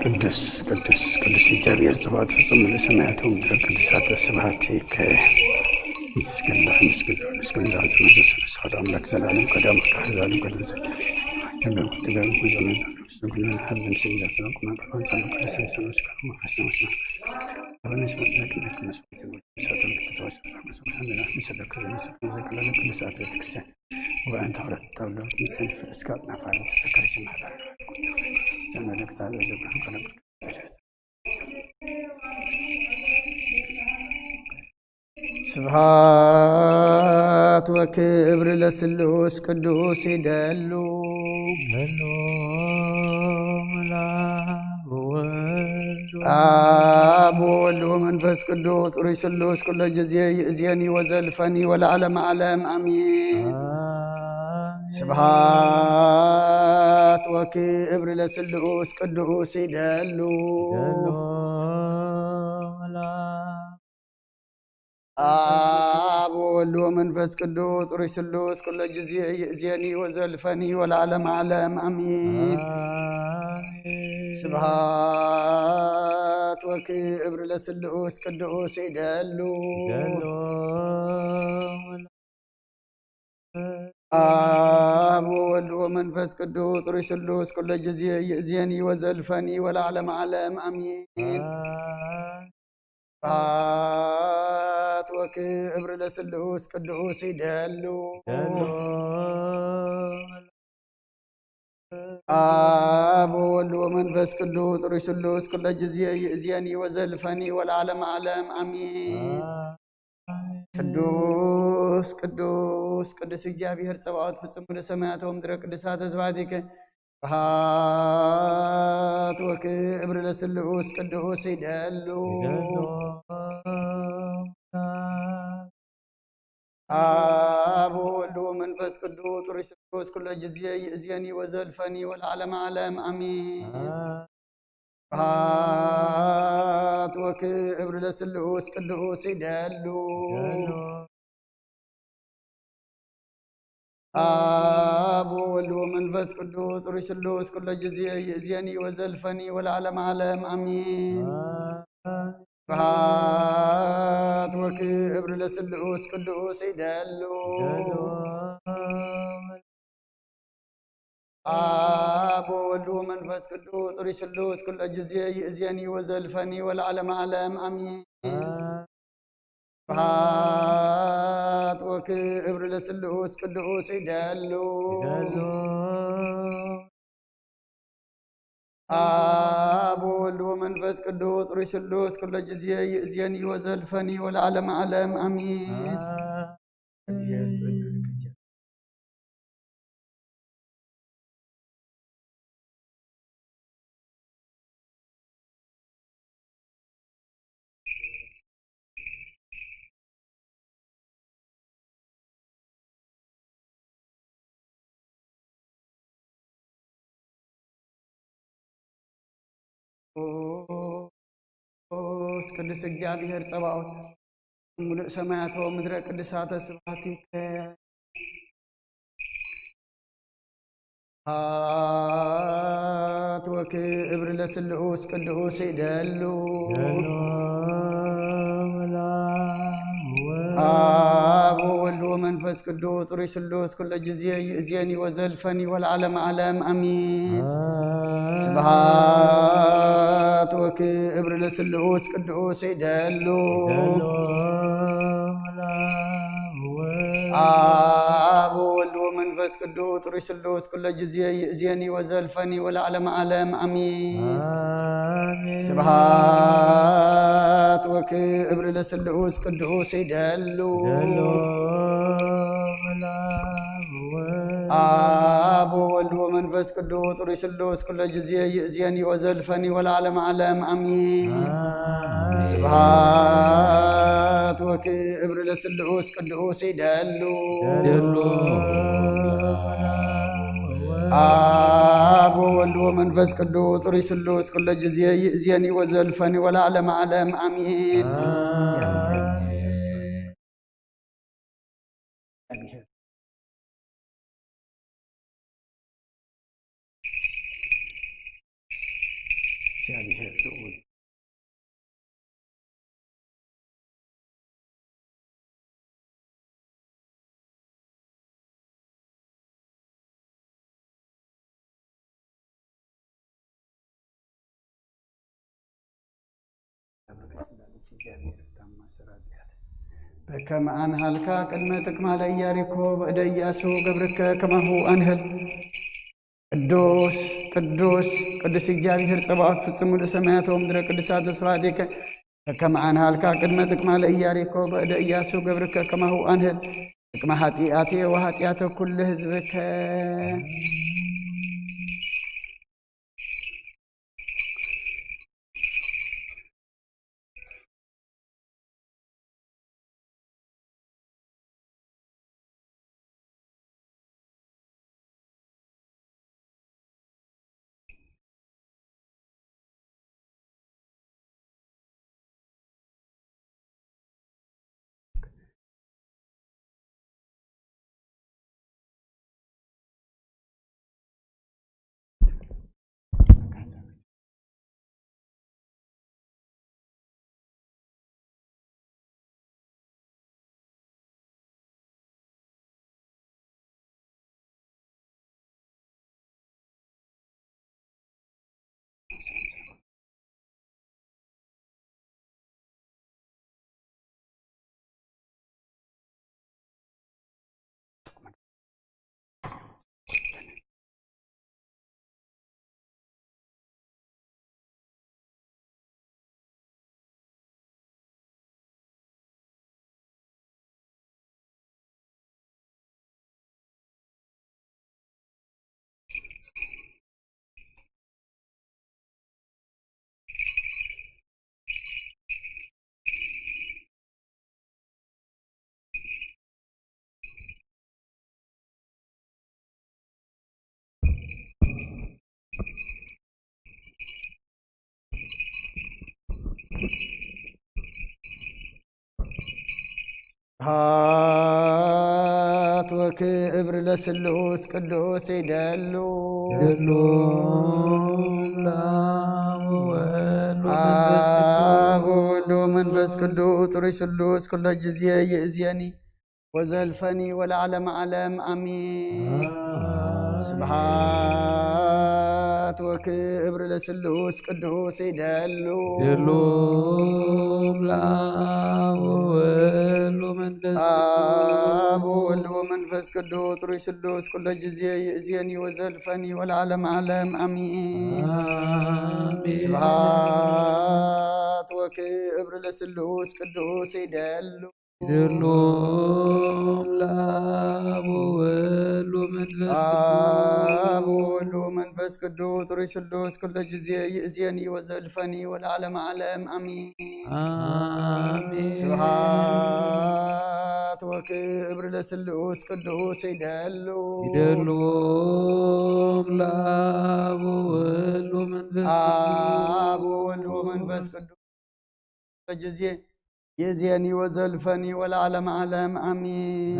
ቅዱስ ቅዱስ ቅዱስ እግዚኣብሔር ጽባኦት ፍጹም ምሉእ ሰማያት ወምድር ቅዱሳት ስብሐት ይከ ምስግና ምስግና ምስግና ዝመዘስ ንስኻት ኣምላክ ዘላለም ቀዳም ቀዳም ዘላለም ቀዳም ዘላለም ስብሐት ወክብር ለስሉስ ቅዱስ ይደሉ። አብ ወወልድ ወመንፈስ ቅዱስ ጽሩይ ስሉስ ኩሎ ጊዜ ይእዜኒ ወዘልፈኒ ወለዓለመ ዓለም አሜን። ስብሐት ወክብር ለስሉስ ቅዱስ ይደሉ። አብ ወወልድ ወመንፈስ ቅዱስ ጽሩይ ስሉስ ኩሎ ጊዜ ይእዜኒ ወዘልፈኒ ወለዓለመ ዓለም አሜን። ስብሐት ወክብር ለስሉስ ቅዱስ ይደሉ። አብ ወወልድ ወመንፈስ ቅዱስ ጽሩይ ስሉስ ኩሎ ጊዜ ይእዜኒ ወዘልፈኒ ወለዓለመ ዓለም አሜን። ስብሐት ወክብር ለስሉስ ቅዱስ ይደሉ። አብ ወወልድ ወመንፈስ ቅዱስ ጽሩይ ስሉስ ኩሎ ጊዜ ይእዜኒ ወዘልፈኒ ወለዓለመ ዓለም አሜን። ቅዱስ ቅዱስ ቅዱስ እግዚኣብሔር ጸባኦት ፍጹም ምሉእ ሰማያት ወምድረ ቅዱሳተ ስብሐቲከ ስብሐት ወክብር ለስሉስ ቅዱስ ይደሉ። አብ ወወልድ ወመንፈስ ቅዱስ ጽሩይ ስሉስ ኩሎ ጊዜ ይእዜኒ ወዘልፈኒ ወለዓለመ ዓለም አሜን። ስብሐት ወክብር ለስሉስ ቅዱስ ይደሉ። አብ ወወልድ ወመንፈስ ቅዱስ ጽሩይ ስሉስ ኩሎ ጊዜ ይእዜኒ ወዘልፈኒ ወለዓለመ ዓለም አሜን። ስብሐት ወክብር ለስሉስ ቅዱስ ይደሉ። አብ ወወልድ ወመንፈስ ቅዱስ ጽሩይ ስሉስ ኩሎ ጊዜ ይእዜኒ ወዘልፈኒ ወለዓለመ ዓለም አሜን። ስብሐት ወክብር ለስሉስ ቅዱስ ይደሉ። አብ ወወልድ ወመንፈስ ቅዱስ ጽሩይ ስሉስ ኩሎ ጊዜ ይእዜኒ ወዘልፈኒ ወለዓለመ ዓለም አሜን። ቅዱስ ቅዱስ እግዚኣብሔር ጸባኦት፣ ሙሉእ ሰማያት ወምድረ ቅዱሳተ ስብሐቲከ። ስብሐት ወክብር ለስሉስ ቅዱስ ይደሉ። አብ ወወልድ ወመንፈስ መንፈስ ቅዱስ ጥሩይ ስሉስ ኩሎ ጊዜ ይእዜኒ ወዘልፈኒ ወለዓለመ ዓለም ኣሚን። ኣሜን። ስብሐት ወክብር ለስሉስ ቅዱስ ይደሉ። ይደሉ። አብ ወወልድ ወመንፈስ ቅዱስ ጥሩይ ስሉስ ኩሎ ጊዜ ይእዜኒ ወዘልፈኒ ወለዓለመ ዓለም ኣሚን። ኣሜን። ስብሐት ወክብር ለስሉስ ቅዱስ ይደሉ። ይደሉ። አብ ወወልድ ወመንፈስ ቅዱስ ጥሩይ ስሉስ ኩሎ ጊዜ ይእዜኒ ወዘልፈኒ ወለዓለመ ዓለም ኣሚን። ኣሜን። ስብሐት ወክብር ለስሉስ ቅዱስ ይደሉ። ይደሉ። አብ ወወልድ ወመንፈስ ቅዱስ ጥሩይ ስሉስ ኩሎ ጊዜ ይእዜኒ ወዘልፈኒ ወለዓለመ ዓለም ኣሚን። ኣሜን። እግዚአብሔር ልዑል። በከመ ኣንሃልካ ቅድመ ትክማለ ኢያሪኮ በእደ ኢያሱ ገብርከ ከማሁ ኣንህል። ቅዱስ ቅዱስ ቅዱስ እግዚኣብሔር ጸባኦት ፍጹም ምሉእ ሰማያት ወምድረ ቅዱሳት ተስፋቲከ። በከመ ኣንሃልካ ቅድመ ትክማለ ኢያሪኮ በእደ ኢያሱ ገብርከ ከማሁ ኣንህል። ቅድመ ኃጢአቴ ወኃጢአተ ኩሉ ህዝብከ። ስብሐት ወክብር ለስሉስ ቅዱስ ይደሉ። ይደሉ። ለአብ ወወልድ ወመንፈስ ቅዱስ። አብ ወወልድ ወመንፈስ ቅዱስ ጥሩይ ስሉስ ኩሎ ጊዜ ይእዜኒ ወዘልፈኒ ወለዓለመ ዓለም አሜን። አሜን። ስብሐት ወክብር ለስሉስ ቅዱስ ይደሉ። ይደሉ። ለአብ ወወልድ ወመንፈስ ቅዱስ። አብ ወወልድ ወመንፈስ ቅዱስ ጥሩይ ስሉስ ኩሎ ጊዜ ይእዜኒ ወዘልፈኒ ወለዓለመ ዓለም አሜን። አሜን። ስብሐት ወክብር ለስሉስ ቅዱስ ይደሉ። ይደሉ። ለአብ ወወልድ ወመንፈስ ቅዱስ። አብ ወወልድ ወመንፈስ ቅዱስ ጥሩይ ስሉስ ኩሎ ጊዜ ይእዜኒ ወዘልፈኒ ወለዓለመ ዓለም አሜን። አሜን። ስብሐት ወክብር ለስሉስ ቅዱስ ይደሉ። ይደሉ። ለአብ ወወልድ ወመንፈስ ቅዱስ። አብ ወወልድ ወመንፈስ ቅዱስ ጊዜ ይእዜኒ ወዘልፈኒ ወለዓለመ ዓለም አሜን።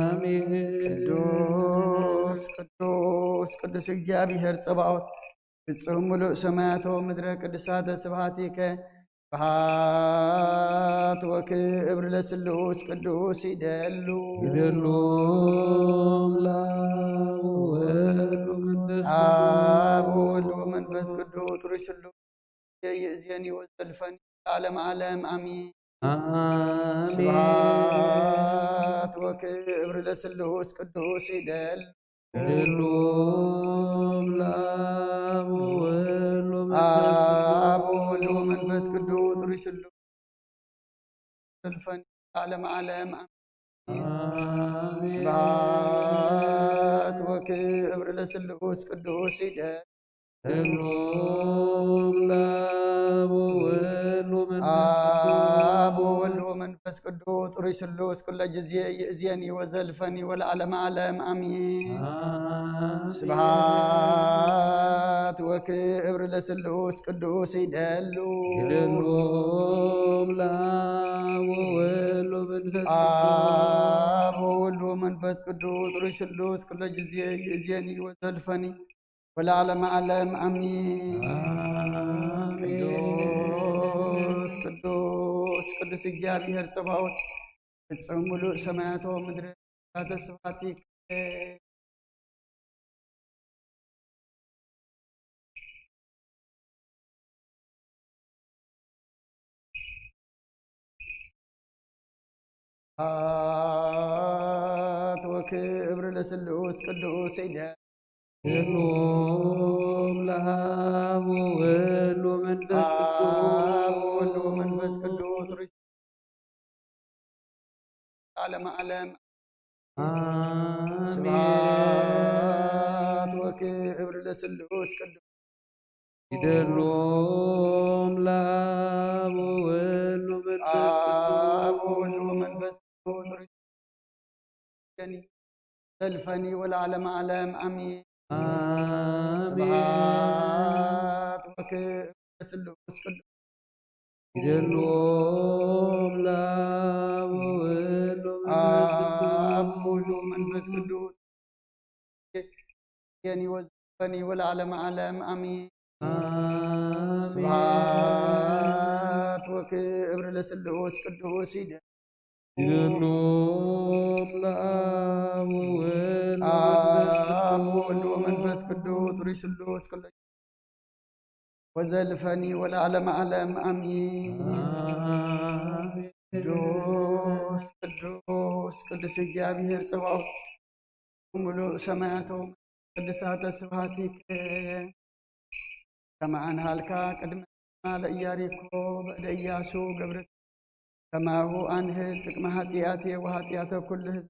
አሜን። ቅዱስ ቅዱስ ቅዱስ እግዚአብሔር ጸባኦት ፍጹም ምሉእ ሰማያት ወምድረ ቅዱሳተ ስብሐቲከ። ስብሐት ወክብር ለስሉስ ቅዱስ ይደሉ። ይደሉ ለአብ ወወልድ ወመንፈስ አብ ወወልድ ወመንፈስ ቅዱስ ጥሩይ ስሉስ ይእዜኒ ወዘልፈኒ ለዓለመ ዓለም አሜን። አሜን። ስብሐት ወክብር ለስሉስ ቅዱስ ይደሉ። ይደሉ ለአብ ወወልድ ወመንፈስ አብ ወወልድ ወመንፈስ ቅዱስ ጥሩይ ስሉስ ዘልፈኒ ለዓለመ ዓለም አሜን። አሜን። ስብሐት ወክብር ለስሉስ ቅዱስ ይደሉ። ይደሉ ለአብ ወወልድ ወመንፈስ አብ ወወልድ ወመንፈስ ቅዱስ ጥሩይ ስሉስ ኩለ ጊዜ ይእዜኒ ወዘልፈኒ ወለዓለመ ዓለም አሜን። አሜን። ስብሐት ወክብር ለስሉስ ቅዱስ ይደሉ። ይደሉ ለአብ ወወልድ ወመንፈስ አብ ወወልድ ወመንፈስ ቅዱስ ጥሩይ ስሉስ ኩለ ጊዜ ይእዜኒ ወዘልፈኒ ወለዓለመ ዓለም አሜን። አሜን። ቅዱስ ቅዱስ ቅዱስ እግዚአብሔር ጸባኦት ፍጹም ሙሉእ ሰማያት ወምድሪ ተስፋቲክ ስብሐት ወክብር ለስሉስ ቅዱስ ይደሉ። ይደሉ ለአብ ወወልድ ወመንፈስ አብ ቅዱስ ወወልድ ወመንፈስ ቅዱስ ርሽ ዓለመ ዓለም አሜን። ስብሐት ወክብር ለስሉስ ቅዱስ ይደሉ ለአብ ወወልድ ወመንፈስ አብ ቅዱስ ወወልድ ወመንፈስ ቅዱስ ርሽ ዘልፈኒ ወለዓለመ ዓለም አሜን። አሜን። ስብሐት ወክብር ለስሉስ ቅዱስ ይደሉ ለአብ ወወልድ ወመንፈስ አብ ቅዱስ ወወልድ ወመንፈስ ቅዱስ የኒ ወዘልፈኒ ወለዓለመ ዓለም አሜን። አሜን። ስብሐት ወክብር ለስሉስ ቅዱስ ይደ ይደሉ ለአብ ወወልድ አብ ወወልድ ወመንፈስ ወመንፈስ ቅዱስ ርሽ ስሉስ ቅዱስ ወዘልፈኒ ወለዓለመ ዓለም አሜን። አሜን። ቅዱስ ቅዱስ ቅዱስ እግዚአብሔር ጸባኦት ሙሉእ ሰማያቶም ቅዱሳተ ስብሐቲከ ከመ አንሃልካ ቅድመ ለኢያሪኮ በእደ ኢያሱ ገብርት ከማሁ አንህል ጥቅመ ኃጢአቴ ወኃጢአተ ኩሉ ህዝብ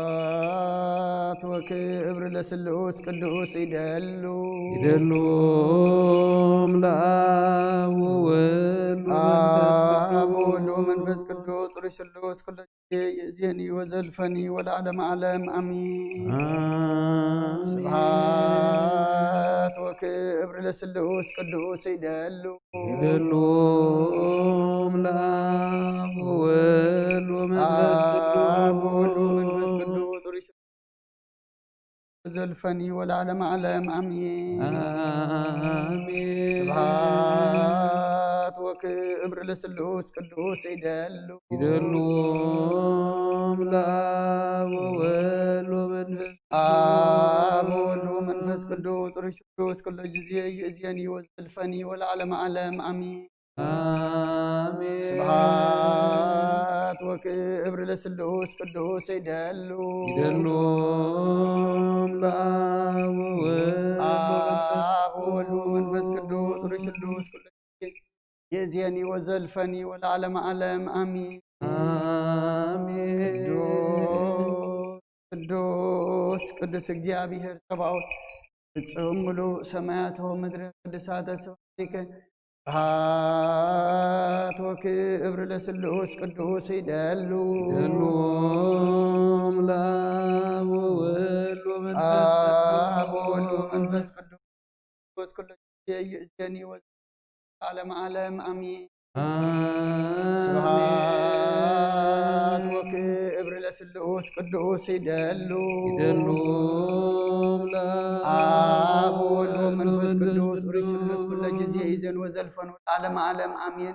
ስብሐት ወክብር ለስሉስ ቅዱስ ይደሉ ይደሉ ለአብ ወወልድ አብ ወመንፈስ ወወልድ ወመንፈስ ቅዱስ ቅዱስ ርሽ ስሉስ ኩሉ ጊዜ ይእዜኒ ወዘልፈኒ ወለዓለመ ዓለም አሜን። አሜን። ስብሐት ወክብር ለስሉስ ቅዱስ ይደሉ ይደሉ ለአብ ወወልድ ወመንፈስ አብ ወወልድ ቅዱስ ወመንፈስ ቅዱስ ርሽ ዘልፈኒ ወለዓለመ ዓለም አሜን። አሜን። ስብሐት ወክብር ለስሉስ ቅዱስ ይደሉ ይደሉ ለአብ ወወልድ ወመንፈስ አብ ወወልድ ወመንፈስ ቅዱስ ርሽ ቅዱስ ኩሉ ጊዜ ይእዜኒ ወዘልፈኒ ወለዓለመ ዓለም አሜን። አሜን። ስብሐት ወክብር ለስሉስ ቅዱስ ይደሉ። ይደሉ ለአብ ወወልድ አብ ወወልድ ወመንፈስ ቅዱስ ርሱሉስ ኩሉ ጊዜ የዜኒ ወዘልፈኒ ወለዓለመ ዓለም አሚን። አሜን። ቅዱስ ቅዱስ እግዚአብሔር ጸባኦት ፍጹም ምሉእ ሰማያት ወምድረ ቅዱሳተ ስብሐቲከ ስብሐት ወክብር ለስሉስ ቅዱስ ይደሉ። ይደሉ ለአብ ወወልድ ወመንፈስ አብ ቅዱስ ወወልድ ወመንፈስ ቅዱስ ኩሉ ጊዜ ይእዜኒ ወዘልፈኒ ወለዓለመ ዓለም አሚን። አሜን። ስብሐት ወክብር ለስሉስ ቅዱስ ይደሉ። ይደሉ ለአብ አብ ወወልድ ወመንፈስ ቅዱስ ወመንፈስ ርሱሉስ ኩሉ ቅዱስ ጊዜ ይእዜኒ ወዘልፈኒ ወለዓለመ ዓለም አሜን።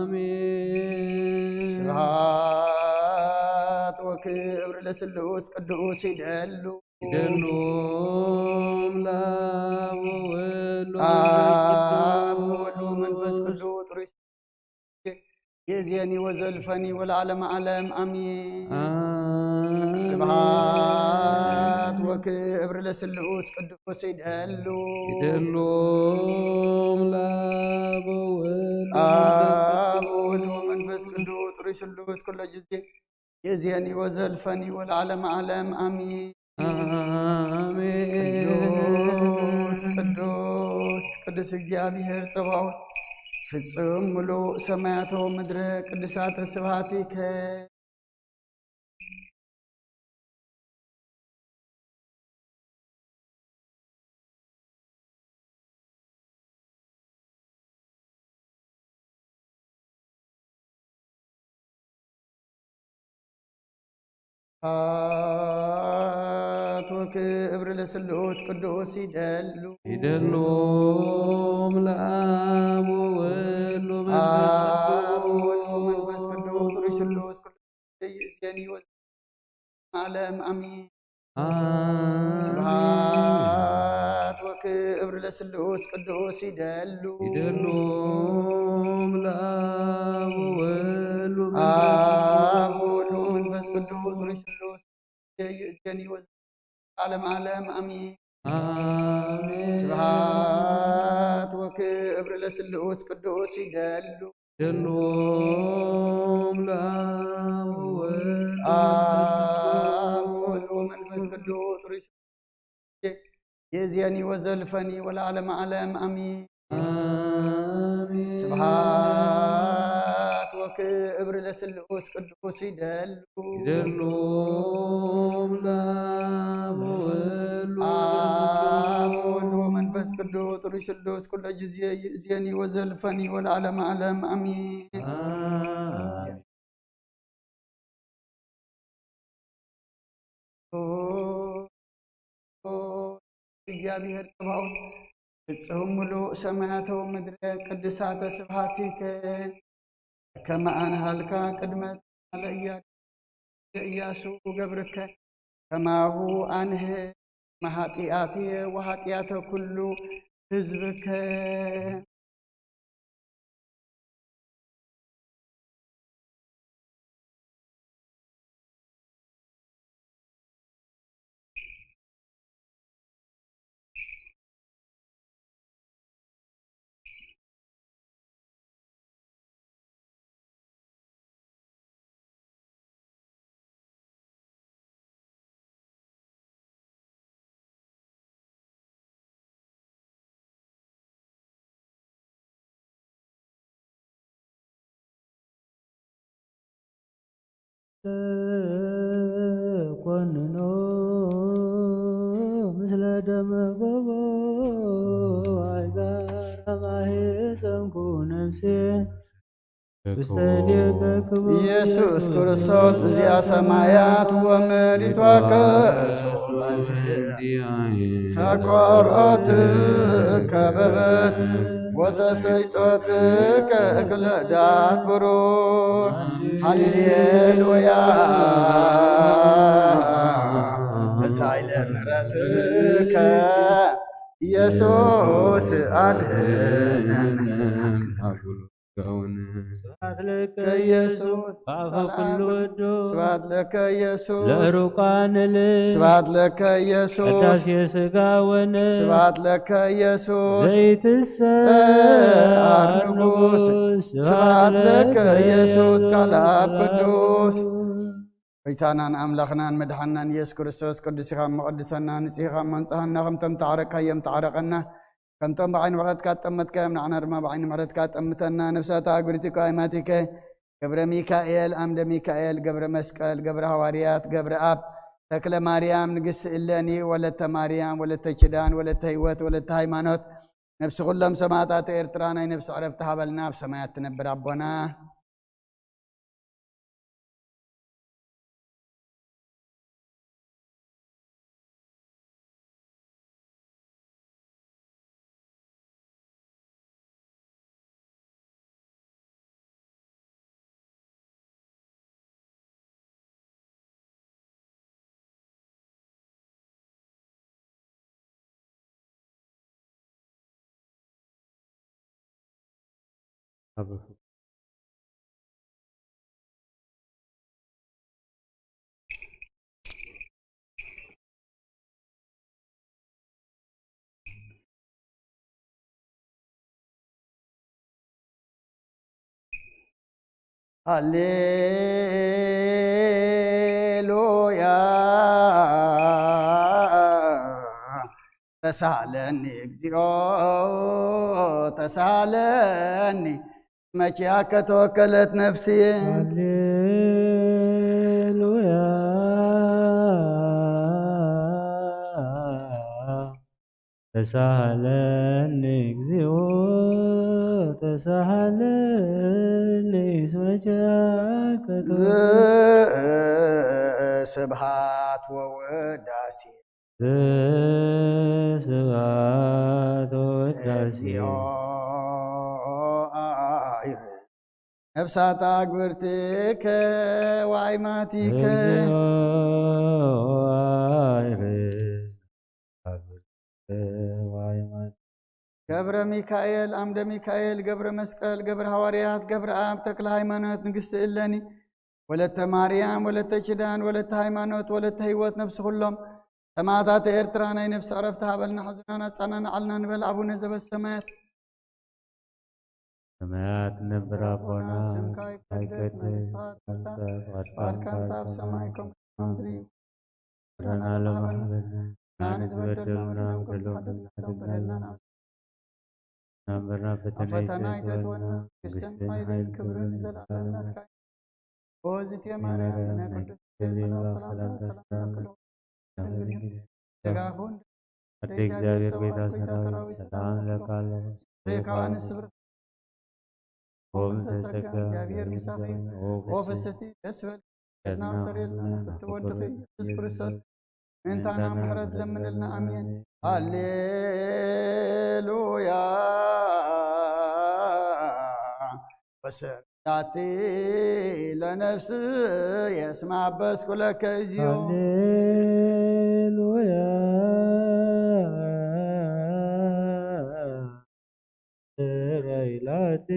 አሜን። ስብሐት ወክብር ለስሉስ ቅዱስ ይደሉ። ይደሉ ለአብ ወወልድ አብ ወመንፈስ ወወልድ ወመንፈስ ቅዱስ ቅዱስ ርሱሉስ የዜኒ ወዘልፈኒ ወለዓለመ ዓለም አሜን። አሜን። ስብሐት ወክብር ለስሉስ ቅዱስ ይደሉ። ይደሉ ለአብ ወወልድ አብ ወወልድ ወመንፈስ ቅዱስ ርሱሉስ ኩሉ ጊዜ የዜኒ ወዘልፈኒ ወለዓለመ ዓለም አሜን። አሜን። ቅዱስ ቅዱስ ቅዱስ እግዚአብሔር ጸባኦት ፍጹም ምሉእ ሰማያተ ወምድረ ቅዱሳተ ስብሐቲከ። ስብሐት ወክብር ለስሉስ ቅዱስ ይደሉ። ይደሉ ለአብ ወወልድ አብ ወወልድ ወመንፈስ ወመንፈስ ቅዱስ ርሱሉስ ቅዱስ ይእዜኒ ወዘልፈኒ ዓለም አሜን። አሜን። ስብሐት ወክብር ለስሉስ ቅዱስ ይደሉ። ይደሉ ለአብ ወወልድ አብ ወመንፈስ ወወልድ ወመንፈስ ቅዱስ ርሱሉስ ይእዜኒ ወዘልፈኒ ዓለም ዓለም አሜን። አሜን። ስብሐት ወክብር ለስሉስ ቅዱስ ይደሉ። ይደሉ ለአብ ወወልድ አብ ወወልድ ወመንፈስ ቅዱስ ርሱሉስ ይእዜኒ ወዘልፈኒ ወለዓለመ ዓለም አሜን። አሜን። ስብሐት ወክብር ለስሉስ ቅዱስ ይደሉ። ይደሉ ለአብ ወወልድ አብ ወወልድ ወመንፈስ ቅዱስ ርሱሉስ ኩሉ ጊዜ ይእዜኒ ወዘልፈኒ ወለዓለመ ዓለም አሜን። አሜን። እግዚአብሔር ጸባኦት ፍጹም ምሉእ ሰማያተ ወምድረ ቅዱሳተ ስብሐቲከ ከመ አንሃልካ ቅድመ ለኢያ- ለኢያሱ ገብርከ ከማሁ አንህ መኃጢአትየ ወኃጢአተ ኩሉ ህዝብከ። ተኮንኖ ምስለ ደመ ጎቦ አይጋር ማህፀንኩ ነፍሴ ውስተ እዴከ ክቡር ኢየሱስ ክርስቶስ እዚኣ ሰማያት ወምድር ይትወከሱ ተኮሮት ከበበት ወተሰይጦት ከእግለ ዳት ብሩር ሃሌሉያ እሳይለ ምሕረትከ ኢየሱስ አድነን። ون ስብሐት ለከ ኢየሱስ በአፈ ኩሉ ወዶ ስብሐት ለከ ኢየሱስ ለሩቃን ል ስብሐት ለከ ኢየሱስ ቅዳሴ ስጋ ወነ ስብሐት ለከ ኢየሱስ ዘይትሰ አር ንጉስ ስብሐት ለከ ኢየሱስ ቃል አብ ቅዱስ ጎይታናን ኣምላኽናን መድሓንናን ኢየሱስ ክርስቶስ ቅዱስ ኢኻ እሞ ቅድሰና፣ ንጹህ ኢኻ እሞ ንጽሃና፣ ከምቶም ተዓረቅካዮም ተዓረቀና፣ ከምቶም ብዓይኒ ምሕረትካ ጠመትካዮም ንዓና ድማ ብዓይኒ ምሕረትካ ጠምተና። ነፍሳት ኣግብርቲከ ኣይማቲከ ገብረ ሚካኤል፣ ኣምደ ሚካኤል፣ ገብረ መስቀል፣ ገብረ ሃዋርያት፣ ገብረ ኣብ፣ ተክለ ማርያም፣ ንግስቲ እለኒ፣ ወለተ ማርያም፣ ወለተ ኪዳን፣ ወለተ ህይወት፣ ወለተ ሃይማኖት፣ ነፍሲ ኩሎም ሰማዕታት ኤርትራ ናይ ነፍሲ ዕረፍቲ ሃበልና፣ ኣብ ሰማያት ትነብር ኣቦና። ሃሌሉያ ተሳለኒ እግዚኦ ተሳለኒ መኪያከ ተወከለት ነፍሲ ሃሌሉያ ተሳሃለኒ እግዚኦ ተሳሃለኒ እስመ ጃከ ስብሃት ወወዳሴ ስብሐት ወወዳሴ እግዚኦ አይር ነፍሳት ኣግብርቲከ ዋይማቲከ እግዚኦ አይር አብርተ ዋይማት ገብረ ሚካኤል፣ ኣምደ ሚካኤል፣ ገብረ መስቀል፣ ገብረ ሃዋርያት፣ ገብረ ኣብ፣ ተክለ ሃይማኖት፣ ንግስቲ እለኒ፣ ወለተ ማርያም፣ ወለተ ኪዳን፣ ወለተ ሃይማኖት፣ ወለተ ህይወት፣ ነፍሲ ኩሎም ሰማዕታት ኤርትራ ናይ ነፍሲ ዕረፍቲ ሃበልና፣ ሕዙናን ኣጻናንዓልና ንበል። ኣቡነ ዘበሰማያት ሰማያት ነብር ኣቦና ስምካ ይቀደስ፣ መንግስትኻ ትምጻእ፣ ፍቃድካ ኣብ ሰማይ ከም ኣብ ምድሪ እዩ። ረና ሎማህበና ናን ዝበደሉና በደሎም በደልና ናንበርና ኣብ ፈተና ፈተና ኣይተእትወና፣ መንግስትን ሓይልን ክብርን ንዘለኣለም ናትካ እዩ። ኦ እግዝእትየ ማርያም ናይ ቅዱስ ገብርኤል መልኣክ ሰላምታ ሰላም ንብለኪ። ደጋጉን ኣደ እግዚኣብሔር ጎይታ ሰራዊት ሰላም ለካለ ሬካ ኣንስብር ኦም ተጸጋ ተጸጋ እግዚኣብሔር ምሳኺ። ኦ ፍስሕቲ ደስ በል። ጌታና ሰሬልና ብትወድኺ ኢየሱስ ክርስቶስ ምእንታና ምሕረት ለምንልና። ኣሜን። ሃሌሉያ ወሰላቲ ለነፍስ የስማ በስኩለከ እዚዮ ሃሌሉያ ራይላቴ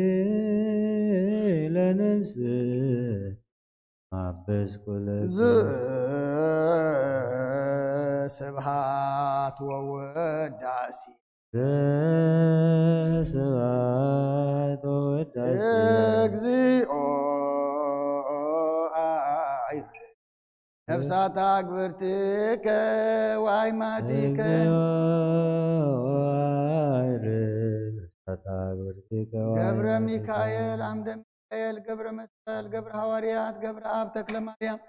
ለነፍስ ማበስ ኩለ ስብሃት ወወዳሲ ስብሐት ወወዳሴ እግዚኦ ነፍሳት ኣግብርቲከ ዋይማቲከ እግዚኦ አይርድ ነፍሳት አግብርቲከ ገብረ ዋይማቲከ ሚካኤል ኣምደ ሚካኤል ገብረ መስቀል ገብረ ሃዋርያት ገብረ ኣብ ተክለ ማርያም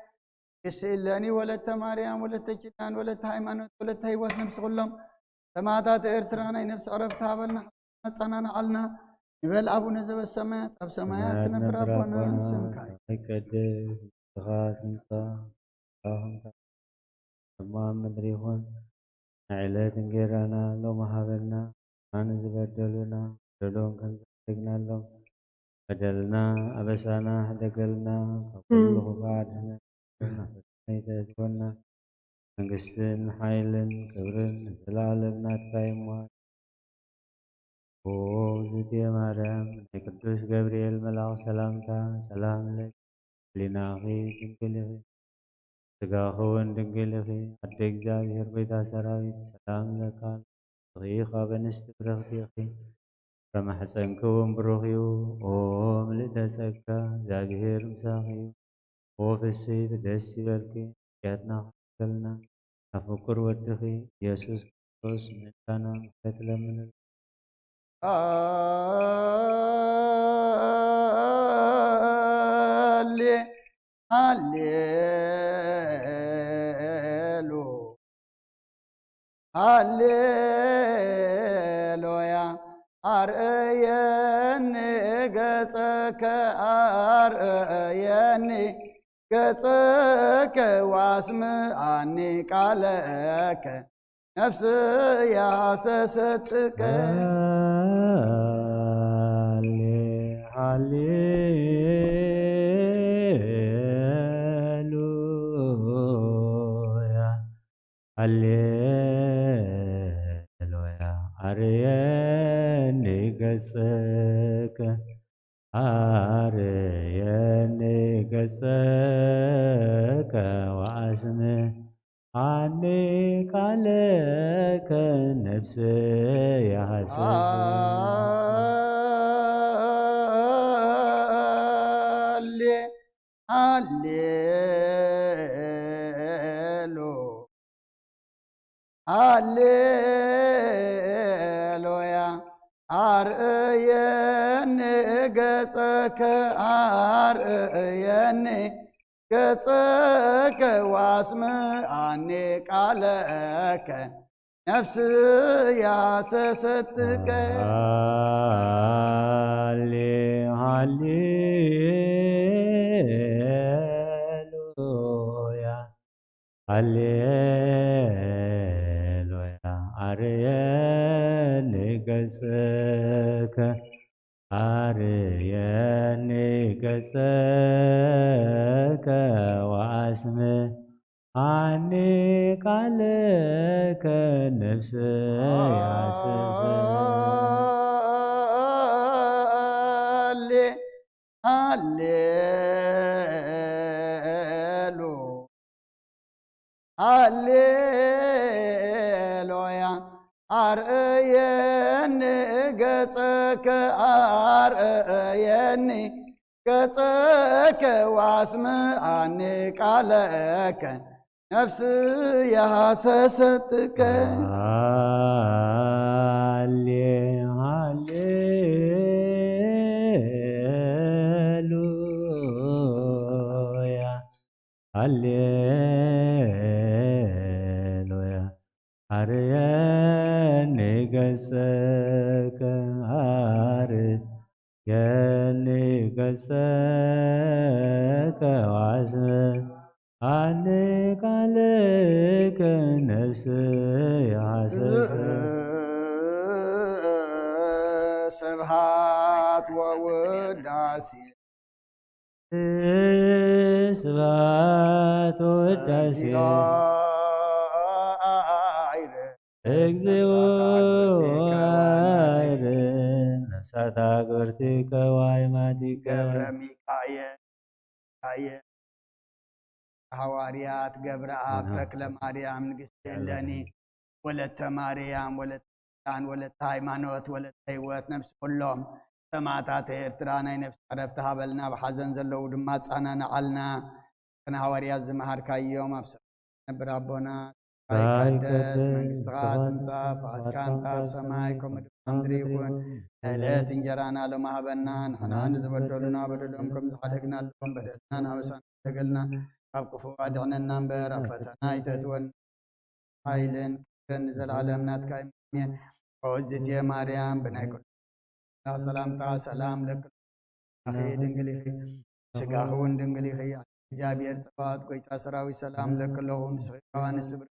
ይስእለኒ ወለተ ማርያም ወለተ ኪዳን ወለተ ሃይማኖት ወለተ ህይወት ነፍሲ ኩሎም ሰማዕታት ኤርትራ ናይ ነፍሲ ዕረፍቲ ሃበልና ኣጸናንዓልና ንበል። ኣቡነ ዘበሰማያት ኣብ ሰማያት ትነብር ኣቦና ስምካ ይቀደስ ስምካ ትምጻእ ኣብ ምድሪ ይኹን። ናይ ዕለት እንጌራና ሎሚ ሃበና። ንዝበደሉና በደሎም ከም ዝሓደግናሎም በደልና ኣበሳና ሕደገልና። ካብ ኩሉ ክፉእ ኣድሕነና። ናብ ፈተነ ኣይተእትወና። መንግስትን ሓይልን ክብርን ንዘለኣለም ናትካ እዩ እሞ። ኦ እግዝእትየ ማርያም ናይ ቅዱስ ገብርኤል መልኣኽ ሰላምታ ሰላም ለኪ፣ ህሊናኺ ድንግል ኢኺ፣ ስጋኺ እውን ድንግል ኢኺ። ኣደ እግዚኣብሔር ጎይታ ሰራዊት ሰላም ለካ፣ ንስኺ ካብ ኣንስቲ ብርኽቲ ኢኺ፣ ከማሕፀንኪ እውን ብሩኽ እዩ። ኦ ምልእተ ጸጋ፣ እግዚኣብሔር ምሳኺ እዩ። ኦ ፍስሕቲ ደስ ይበልኪ፣ ኃጢኣትና ከሕድገልና፣ ካብ ፍቁር ወድኺ ኢየሱስ ክርስቶስ ምሕረትና ምሕረት ለምንልና። ሃሌ ሃሌሉ ሃሌሉያ። ኣርእየኒ ገጸከ፣ ኣርእየኒ ገጸከ፣ ወኣስምዓኒ ቃለከ፣ ነፍስያ ሰሰትከ። ሃሌ ሃሌሉያ። ሃሌሉያ። ኣርየኒ ገጽከ፣ ኣርየኒ ገጽከ፣ ወኣስምዓኒ ቃለከ፣ ነፍስየ ሃሰሰት። ሃሌ ሃሌሉ ሃሌሉያ። ኣርእየኒ ገጸከ፣ ኣርእየኒ ገጸከ፣ ወኣስምዓኒ ቃለከ፣ ነፍስያ ሰሰትከ። ሃሌ ሃሌሉያ። ሃሌሉያ። ኣርየኒ ገጽከ፣ ኣርየኒ ገጽከ፣ ወኣስምዓኒ ቃለከ፣ ነፍስየ ሃሰሰት። ሃሌ ሃሌሉ ሃሌሉያ። ኣርእየኒ ገጸከ፣ ኣርእየኒ ገጸከ፣ ወኣስምዓኒ ቃለከ፣ ነፍስየ ሃሰሰትከ። ሃሌ ሃሌሉያ። ሃሌሉያ። ኣርየኒ ገጸከ፣ ኣርየኒ ገጸከ፣ ወኣስምዓኒ ቃለከ፣ ነፍስየ ሃሰሰት። ስብሐት ወውዳሴ ስብሐት ወውዳሴ እግዚኦ። ነፍሳት አክብርቲከ ወአይማቲከ። ገብረ ሚካኤል፣ ሚካኤል፣ ሐዋርያት ገብረኣብ፣ ተክለ ማርያም፣ ንግስቲ እሌኒ፣ ወለተ ማርያም፣ ወለተ ኪዳን፣ ወለተ ሃይማኖት፣ ወለተ ህይወት፣ ነፍሲ ኩሎም ሰማዕታት ኤርትራ ናይ ነፍሲ ዕረፍቲ ሃበልና፣ ኣብ ሓዘን ዘለዉ ድማ ኣጸናንዓልና። ቅድሚ ሃዋርያት ዝመሃርካዮም ኣብ ሰማይ ነብር ኣቦና፣ ይትቀደስ መንግስትኻ፣ ትምጻእ ፍቓድካ፣ እንተ ኣብ ሰማይ ከምኡ ድማ ኣብ ምድሪ ይኹን። ዕለት እንጀራና ሎሚ ሃበና፣ ንሕና ንዝበደሉና በደሎም ከም ዝሓደግናሎም በደልናን ኣበሳን ሓደገልና፣ ካብ ክፉእ ኣድሕነና እምበር፣ ኣብ ፈተና ኣይተእትወና። ሓይልን ክብርን ንዘለዓለም ናትካ እዩ። ኣሜን። ኦ እግዝእትየ ማርያም፣ ብናይ ቅዱስ ሰላምታ ሰላም ለኪ፣ ኣኺ ድንግል ኢኺ፣ ስጋኺ እውን ድንግል ኢኺ። እግዚኣብሔር ጸባኦት፣ ጎይታ ሰራዊት፣ ሰላም ለኪ ኣለኹ። ንስኺ ካብ ኣንስቲ ብር-፣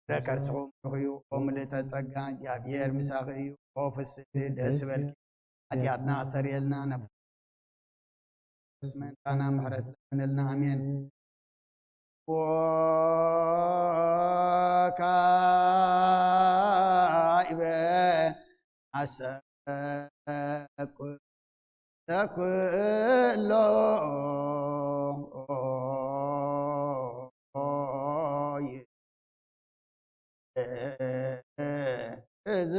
ፍረ ከርስኺ ብሩኽ እዩ። ኦ ምልእተ ጸጋ፣ እግዚኣብሔር ምሳኺ እዩ። ኦ ፍስሕቲ፣ ደስ ይበልኪ። ሓጢኣትና ኣሰርእየልና፣ ነፍስ መእንታና ምሕረት ለምንልና። ኣሜን። ወካዕበ ኣሰ ኩ- ተኩሎ እዚ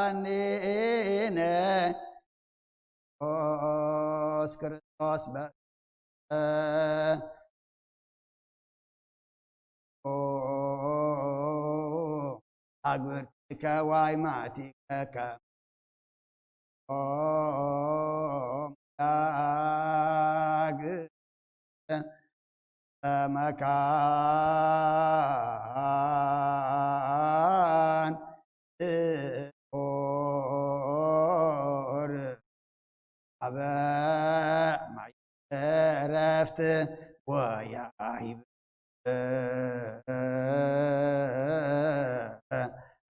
ወመድኃኒነ ኢየሱስ ክርስቶስ በ አግብርቲከ ዋይ ማእቲከ ከ ዳግ መካን ኦር አበ ማይ ዕረፍት ወያይብ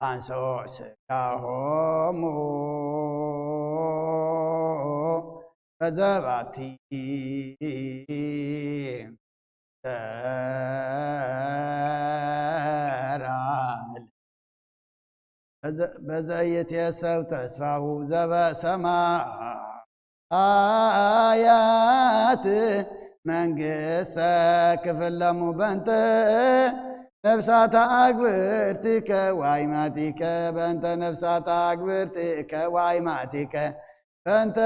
አንሶ ስጋሆሙ በዘባቲ ተራል በዘ- በዘይትየሰው ተስፋሁ ዘበሰማያት መንግስተ ክፍለሙ በንተ ነፍሳተ አግብርቲከ ዋይማቲከ በንተ ነፍሳተ አግብርቲከ ዋይማቲከ በንተ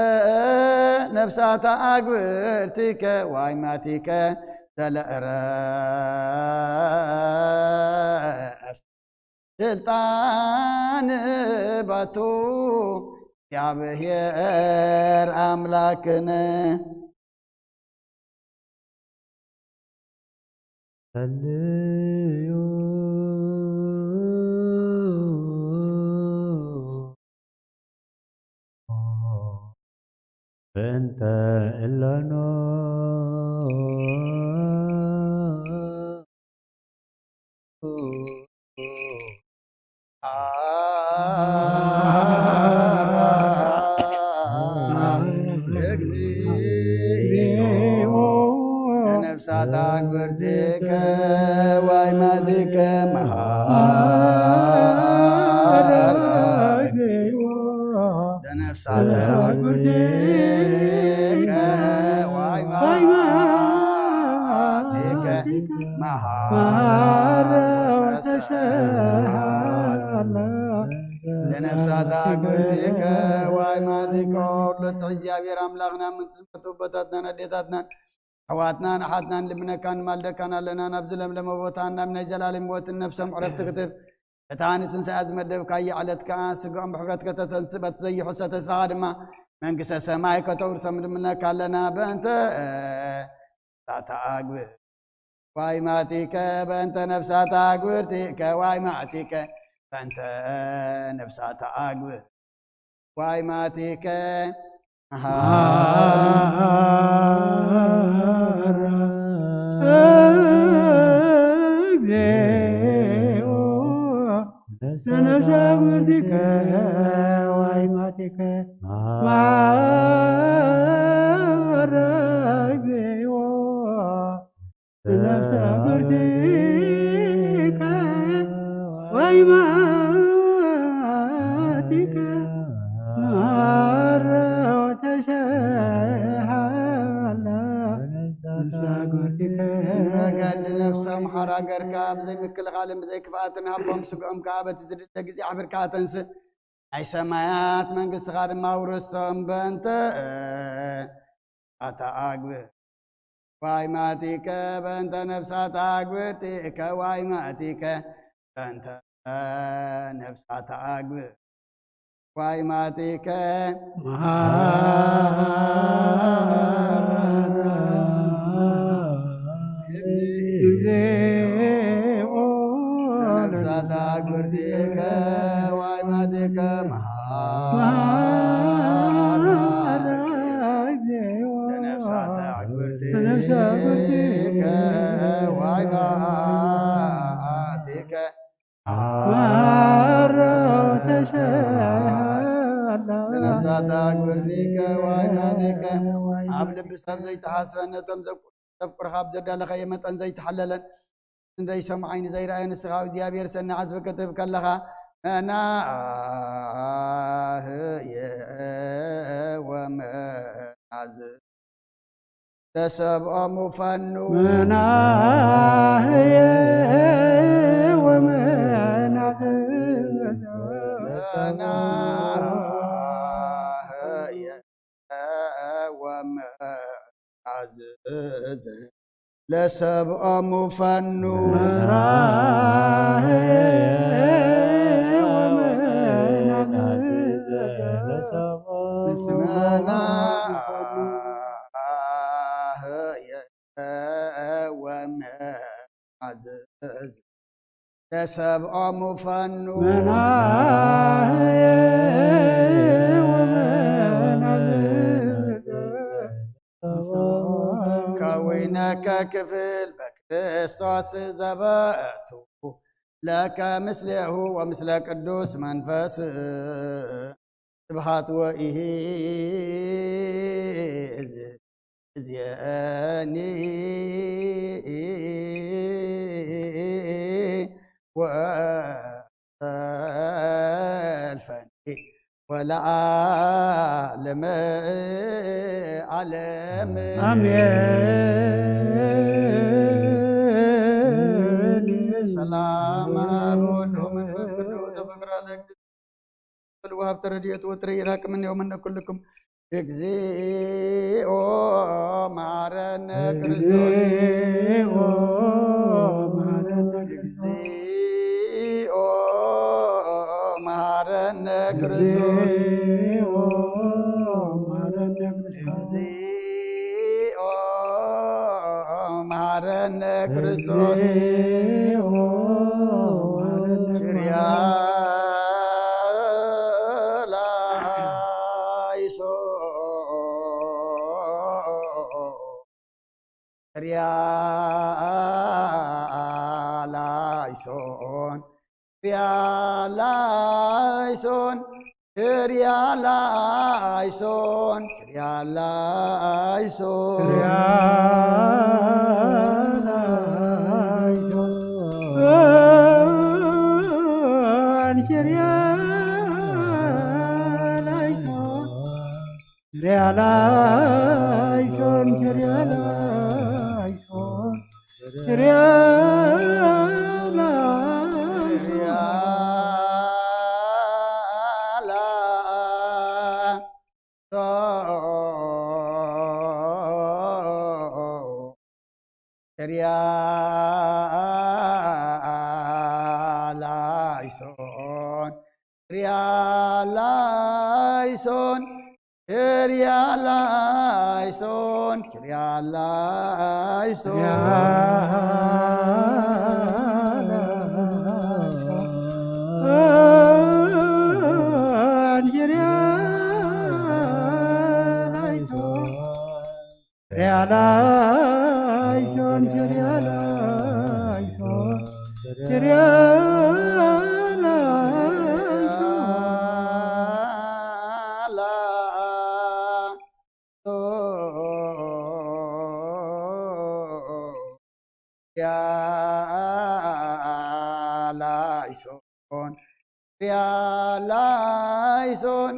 ነፍሳተ አግብርቲከ ዋይማቲከ ዘለእረፍ ስልጣን ባቱ እግዚኣብሔር አምላክነ። ጸልዩ በእንተ እለኑ ለነፍሳት አግብርቲከ ዋይማቲከ መሃረነ። ለነፍሳት አግብርቲከ ዋይማቲከ መሃረ ወተሰሃለ። ለነፍሳት አግብርቲከ ዋይማቲከ። ወሎት እግዚኣብሔር አምላኽና፣ ምንትስመቱ ኣቦታትናን ኣዴታትናን ኣሕዋትናን ኣሓትናን ልምነካን ማልደካን ኣለና። ናብዚ ለምለመ ቦታ ናብ ናይ ዘላለም ህይወትን ነፍሶም ዕረፍቲ ክትብ እታ ንትንሳኤ ዝመደብካያ ዕለት ከኣ ስጋኦም ብሕፍረት ከተተንስእ በቲ ዘይሕሶ ተስፋኻ ድማ መንግስተ ሰማይ ከተውርሶም ልምነካ ኣለና። በእንተ ነፍሳት አግብር ዋይማቲከ በእንተ ነፍሳት አግብርቲከ ዋይማቲከ በእንተ ነፍሳት አግብር ዋይማቲከ መሃረ እግዚኦ ለነፍሳት አግብርቲከ ዋይማቲከ መሃረ እግዚኦ ለነፍሳት አግብርቲከ ዋይማቲከ መሃረ ወተሰሃለ ለነፍሳት አግብርቲከ። መገዲ ነፍሶም ሓራ ገርካ ብዘይ ምክልኻልን ብዘይ ክፍኣትን ሃቦም፣ ስግኦም ከኣ በቲ ዝድለ ግዜ ኣሕቢርካ ተንስእ። ናይ ሰማያት መንግስትኻ ድማ ውርሶም። በእንተ ነፍሳት አግብር ዋይማቲከ በእንተ ነፍሳት አግብርቲከ ዋይማቲከ በእንተ ነፍሳት አግብር ዋይማቲከ መሃረ እግዚኦ ለነፍሳት አግብርቲከ ዋይማቲከ መሃረ ለነፍሳት አግብርቲከ ዋይማቲከ መሃረ ተሰሃለ ለነፍሳት ፍርዲከ ዋይናቲከ ኣብ ልቢ ሰብ ዘይተሓስበ ነቶም ዘፍቅሩኻ ኣብ ዘዳለኻዮ መጠን ዘይተሓለለን ንዘይሰምዓይ ንዘይረኣየ ንስኻ እግዚኣብሔር ሰኒ ዓዝቢ ክትህብ ከለኻ መናህየ ወመናዝ ለሰብኦሙ ፈኑ መናህየ ወመናዝ መናህየ ወመናዝ ለሰብኦሙ ፈኑ መናህየ ወመናዝ ለሰብኦሙ ፈኑ መናህየ ወመናዝ ለሰብኦሙ ፈኑ መናህየ ወመናዝ ከዊነከ ክፍል በክርስቶስ ዘበቱ ለከ ምስሌሁ ወምስለ ቅዱስ መንፈስ ስብሃት ወኢሂዝ እዝየኒ ወእልፈኒ ወለዓለመ ዓለም። ኣሜን። ሰላም ኣብ ወልድ ወመንፈስ ቅዱስ ወፍቅር ለእግዚእ ወሀብተ ረድኤቱ ወትረ ይራቅ ምኔ ወምነ ኩልክም። እግዚኦ መሐረነ ክርስቶስ። እግዚኦ መሐረነ ክርስቶስ። እግዚኦ መሐረነ ክርስቶስ። ኪርያ ላይሶ ሪያላይሶን ሪያላይሶን ሪያላይሶን ሪያላይሶን ሪያላይሶን ሪያላይሶን ሪያላይሶን ሪያላይሶን ሪያላይሶን ሪያላይሶን ኪርያላይሶን ኪርያላይሶን ኪርያላይሶን ሪያላይሶን ኪርያላይሶን ኪርያላይሶን ሪያላይሶን ሪያላይሶን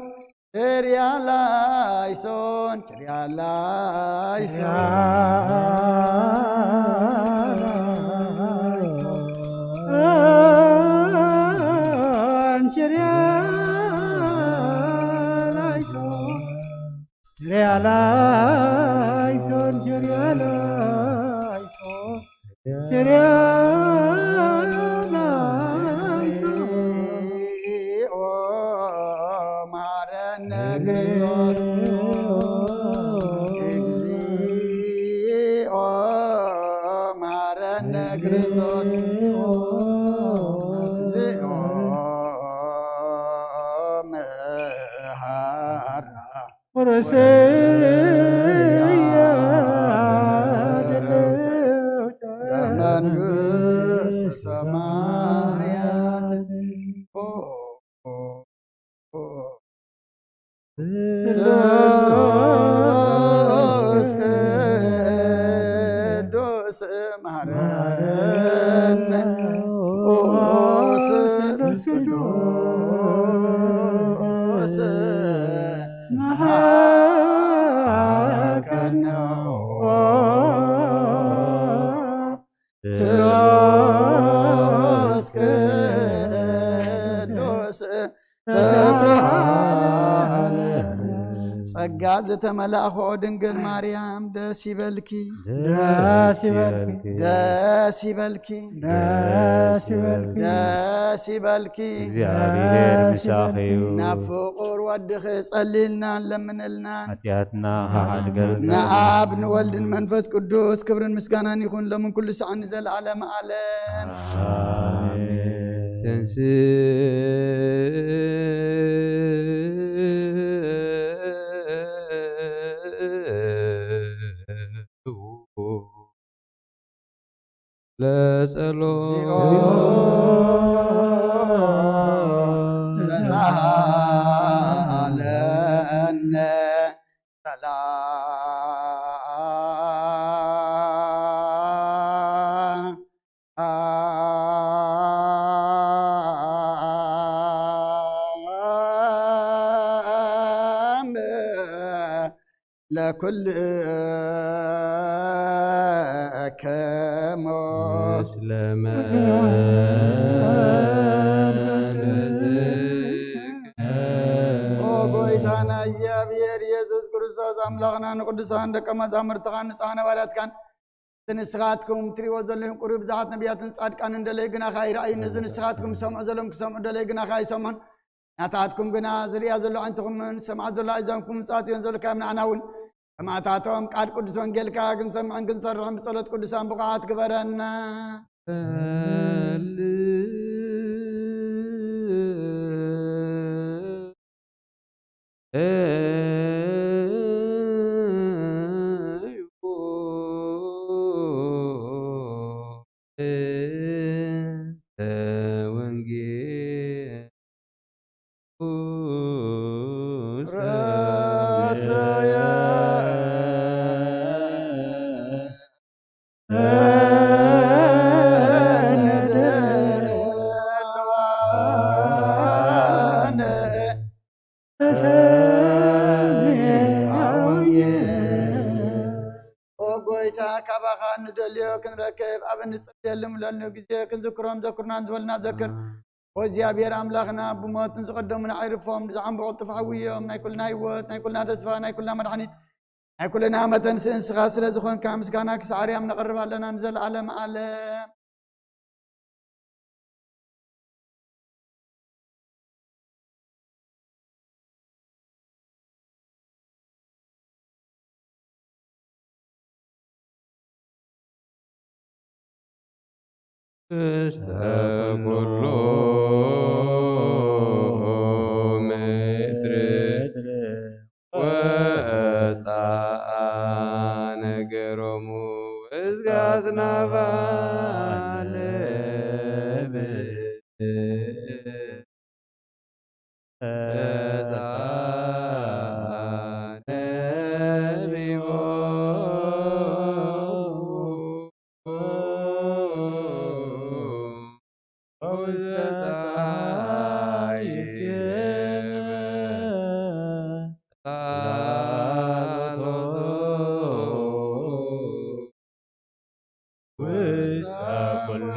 ሪያላይሶን ሪያላይሶን ሪያላይሶን ሪያላይሶን ሪያላይሶን ሪያላይሶን ኦ መሐረነ ክርስቶስ እግዚኦ መሐረነ ክርስቶስ እግዚኦ መሐራ ወረሰያ ለመንግስተ ሰማያት። ኦ፣ ኦ፣ ኦ። ቅዱስ ቅዱስ መሐረነ። ቅዱስ ቅዱስ መሐረነ። ስሉስ ቅዱስ ተሳለ። ጸጋ ዝተመላእኽኦ ድንግል ማርያም ደስ ይበልኪ። ደስ ይበልኪ። ደስ ይበልኪ። ደስ ይበልኪ። ደስ ይበልኪ። እግዚኣብሔር ምሳኺ እዩ። ናብ ፍቑር ወድኺ ጸልይልና፣ ለምንልና። ሓጢኣትና ሓድገልና። ንኣብ ንወልድን መንፈስ ቅዱስ ክብርን ምስጋናን ይኹን፣ ሎምን ኩሉ ሰዓን ንዘለዓለመ ዓለም። ኣሜን። ተንስ ለጸሎት። እግዚኦ ተሳሃለነ። ሰላም ለኩልክሙ። ምስለ መንፈስከ። ኦ ጎይታና እግዚኣብሔር ኢየሱስ ክርስቶስ፣ ኣምላኽና፣ ንቅዱሳን ደቀ መዛሙርትኻን ንጹሓን ሃዋርያትካን፣ እቲ ንስኻትኩም ትሪእዎ ዘለኹም ቁሩብ ብዙሓት ነቢያትን ጻድቃንን ደለዩ ግናኻ ይረኣዩ፣ ነዚ ንስኻትኩም ሰምዑ ዘለኹም ክሰምዑ ደለዩ ግናኻ ኣይሰምዑን። ናታትኩም ግና ዝርእያ ዘሎ ኣዒንትኹምን ዝሰምዓ ዘሎ ኣእዛንኩም ምጽኣት እየን ዘለካ፣ ንዓና እውን ሰማዕታቶም ቃል ቅዱስ ወንጌልካ ክንሰምዕን ክንሰርሕን ብጸሎት ቅዱሳን ብቑዓት ግበረና። ኦ ጎይታ፣ ካባኻ እንደልዮ ክንረክብ ኣብ እንጽልየሉ ምለኑ ግዜ ክንዝክሮም ዘኩርና ዝበልና ዘክር። ኦ እግዚኣብሔር ኣምላኽና፣ ብሞት ንዝቐደሙና ኣይርፎም፣ ንዝዓንቡ ቅልጡፍ ሓውዮም፣ ናይ ኩልና ህይወት፣ ናይ ኩልና ተስፋ፣ ናይ ኩልና መድሓኒት፣ ናይ ኩልና መተንስኢ ንስኻ ስለ ዝኾንካ ምስጋና ክሳዕ ኣርያም ነቕርብ ኣለና ንዘለዓለም ዓለም። ውስተ ኩሉ ምድር ወፃ ነገሮሙ እስከ አጽናፈ ዓለም። ውስተ ኩሉ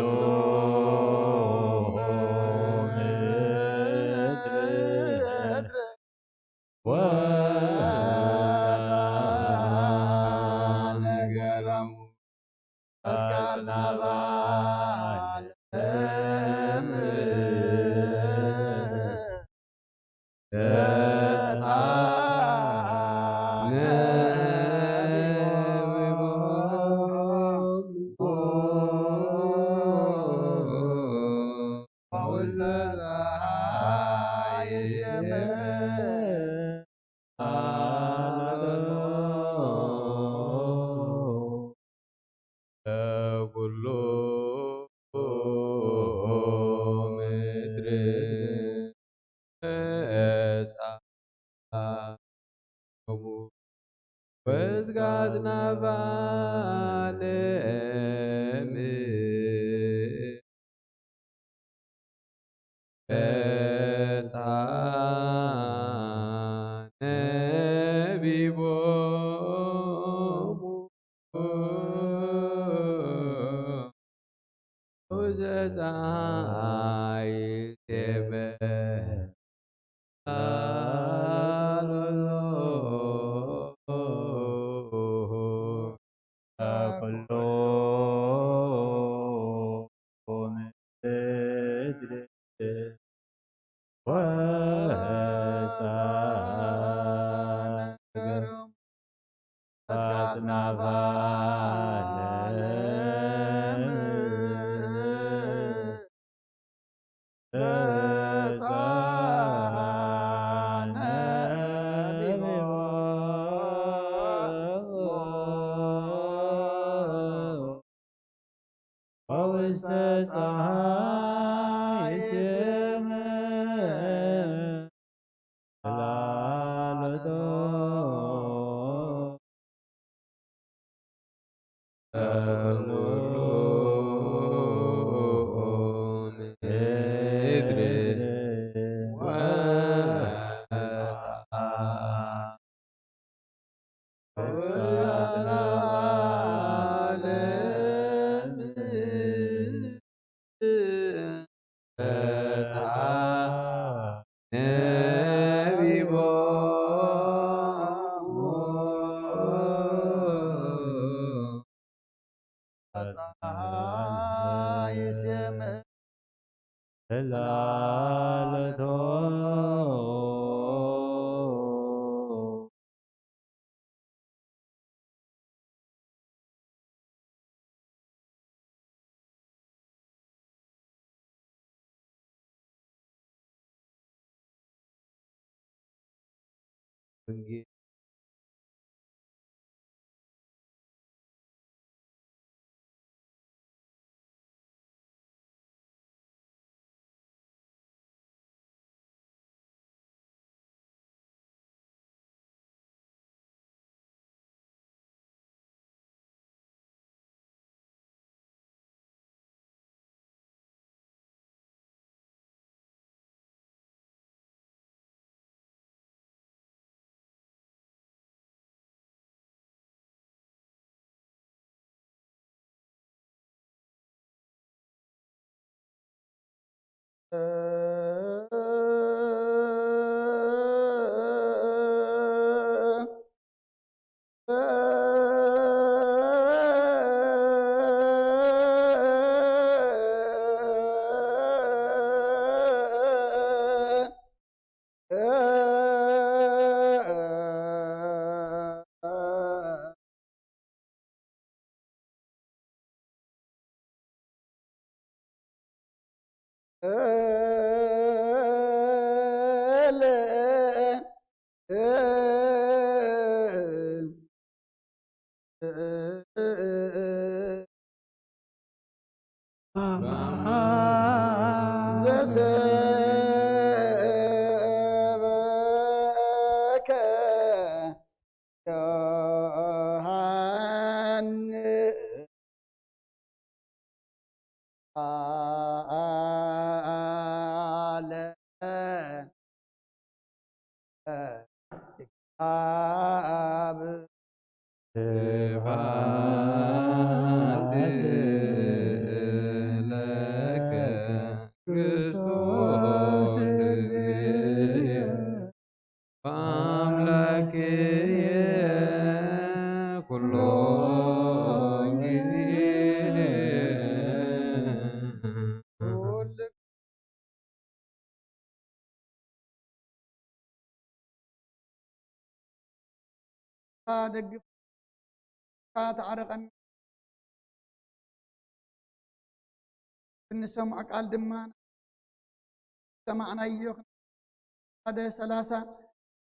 ምድር ወፃ ነገሮሙ እስከ አጽናፈ ዓለም። ኩሉ ምድር። ወስጋት ናባለም ደግፍ፣ ተዓረቐና። እንሰምዖ ቃል ድማ ሰማዕናዮ። ሓደ ሰላሳ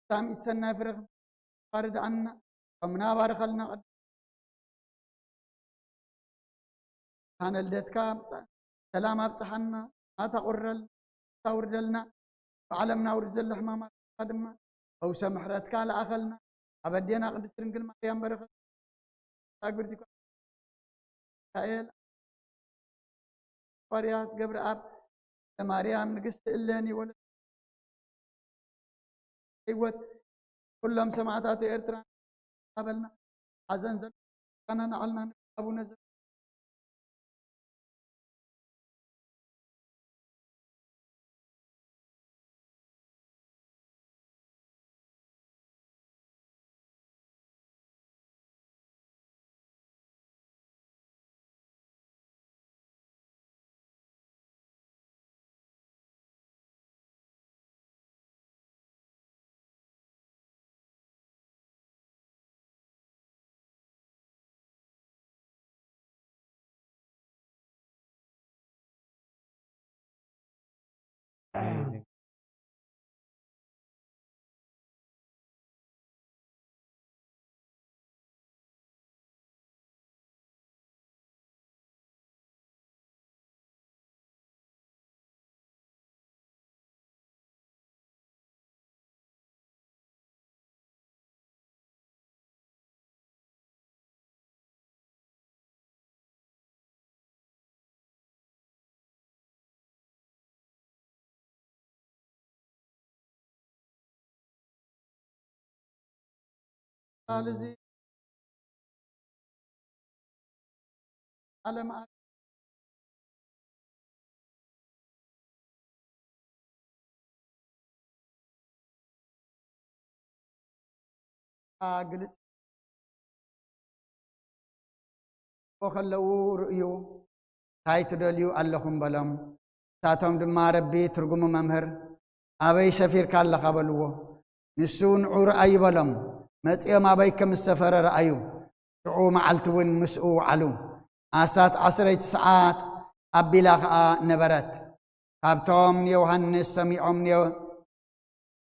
ሳሚት ሰናይ ፍረ ክባርድኣና ከምና ባርኸልና። ታነልደትካ ሰላም ኣብፅሓና፣ ኣታቑረል ታውርደልና። ብዓለምና ውርድ ዘሎ ሕማማት ድማ ፈውሰ ምሕረትካ ለኣኸልና። ኣብ ኣዴና ቅድስት ድንግል ማርያም በረኸት ኣግብርቲ ሚካኤል፣ ሃዋርያት ገብረኣብ፣ ለማርያም ንግስቲ እሌኒ ወለ ህይወት፣ ኩሎም ሰማዕታት ኤርትራ እናበልና፣ ሓዘን ዘሎና ንዓልና ኣቡነ ዘ- ቃል እዚ ዓለም ግልጽ ከለዉ ርእዩ፣ "እንታይ ትደልዩ ኣለኹም?" በሎም። ንሳቶም ድማ፣ "ረቢ፣ ትርጉሙ መምህር፣ ኣበይ ሰፊርካ ኣለኻ?" በልዎ። ንሱ፣ "ንዑ ርኣዩ" በሎም። መጺኦም ኣበይ ከም ዝሰፈረ ረኣዩ። ሽዑ መዓልቲ እውን ምስኡ ወዓሉ። ኣሳት ዓስረይቲ ሰዓት ኣቢላ ኸኣ ነበረት። ካብቶም ንዮሃንስ ሰሚዖም ንዮ-፣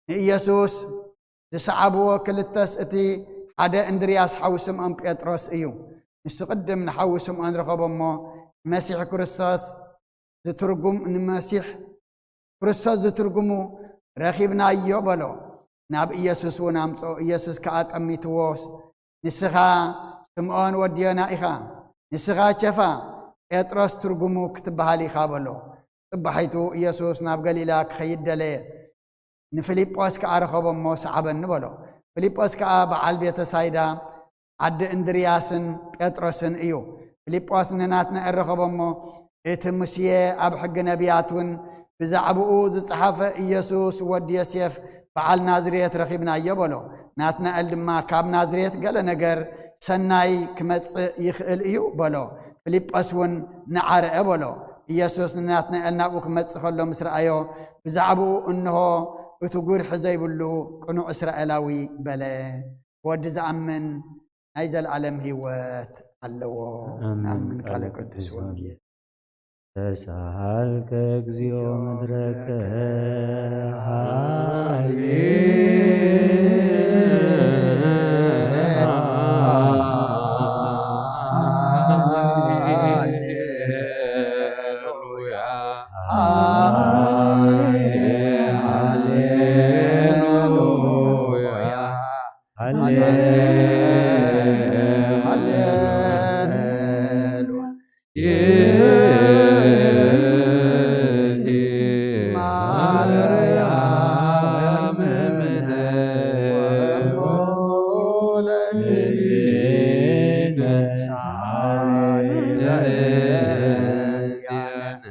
ንኢየሱስ ዝሰዓብዎ ክልተስ፣ እቲ ሓደ እንድርያስ ሓው ስምዖን ጴጥሮስ እዩ። ንሱ ቅድም ንሓው ስምዖን ረኸቦ እሞ፣ ንመሲሕ ክርስቶስ ዝትርጉም፣ ንመሲሕ ክርስቶስ ዝትርጉሙ ረኺብናዮ በሎ። ናብ ኢየሱስ እውን ኣምጽኦ። ኢየሱስ ከኣ ጠሚትዎ፣ "ንስኻ ስምዖን ወዲ ዮና ኢኻ፣ ንስኻ ኬፋ፣ ጴጥሮስ ትርጉሙ ክትበሃል ኢኻ" በሎ። ጽባሒቱ ኢየሱስ ናብ ገሊላ ክኸይድ ደለየ። ንፊልጶስ ከኣ ረኸቦ እሞ፣ "ሰዓበኒ" በሎ። ፊልጶስ ከኣ በዓል ቤተ ሳይዳ ዓዲ እንድርያስን ጴጥሮስን እዩ። ፊልጶስ ንናትናኤል ረኸቦ እሞ፣ "እቲ ሙሴ ኣብ ሕጊ ነቢያት እውን ብዛዕባኡ ዝጸሓፈ ኢየሱስ ወዲ ዮሴፍ በዓል ናዝሬት ረኺብናዮ" በሎ። ናትናኤል ድማ፣ "ካብ ናዝሬት ገለ ነገር ሰናይ ክመጽእ ይኽእል እዩ" በሎ። ፊልጶስ እውን፣ "ንዓ ርአ" በሎ። ኢየሱስ ንናትናኤል ናብኡ ክመጽእ ከሎ ምስ ረኣዮ፣ ብዛዕባኡ፣ "እንሆ እቲ ጉርሒ ዘይብሉ ቅኑዕ እስራኤላዊ" በለ። ወዲ ዝኣምን ናይ ዘለኣለም ህይወት ኣለዎ። ኣሜን። ንኣምን። ቃለ ቃለ ቅዱስ ቅዱስ ወንጌል። ተሳሃልከ እግዚኦ ምድረከ። ሃሌሉያ። ሃሌ-፣ ሃሌሉያ። ሃሌ-፣ ሃሌሉያ። ይእቲ ማርያም እምነ ወእሞ ለትቤነ ሳሊ ለእንቲአነ።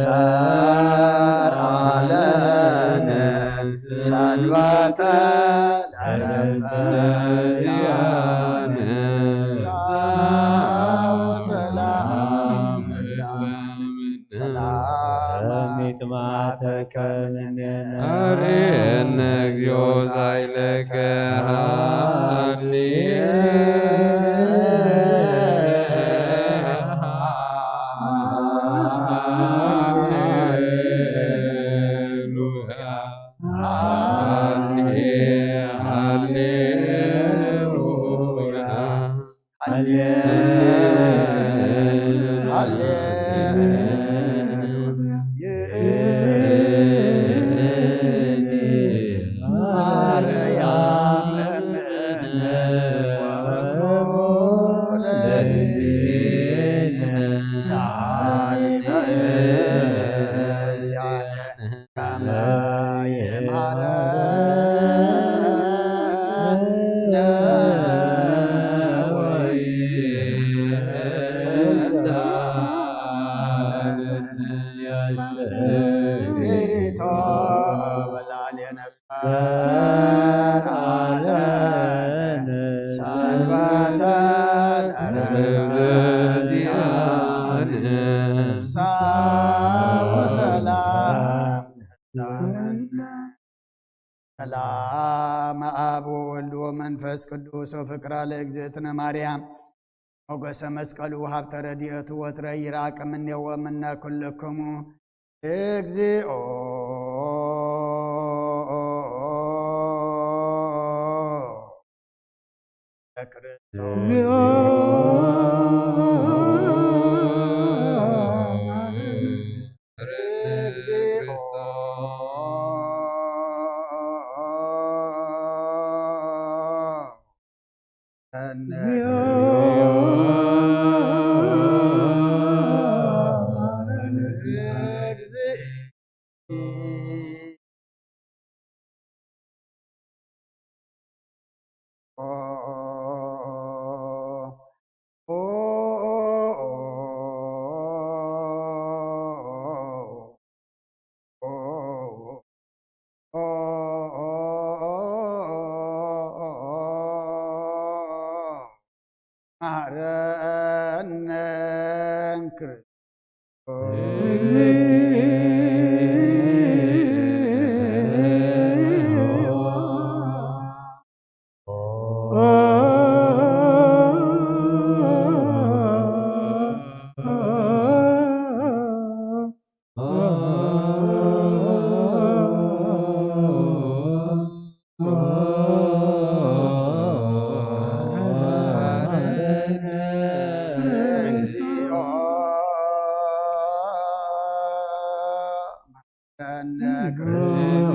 ሰርዐ ለነ ሰንበተ ለረፍተ ዚአነ። ሰላም ሰላም ሰሚት ማተከ ምነ። አርየነ እግዚኦ ሳይለከ ሃኒ። ሃሌሉያ። ማርያም እምነ ወእሙ ለእግዚእነ ሰአሊ በእንቲአነ ከመ ይምሃረነ ወይስአለነ። ሪሪቶ በላዕሌነ ሰንበተ ለረፍተ ዚአነ። ሰላም ለነ። ሰላም አብ ወወልድ ወመንፈስ ቅዱስ ወፍቅራ ለእግዝእትነ ማርያም ሞገሰ መስቀሉ ሀብተ ረድኤቱ ወትረ ይራቅ እምኔሁ ወእምነ ኩልክሙ። እግዚኦ ለክርስቶስ። እግዚኦ ለክርስቶስ።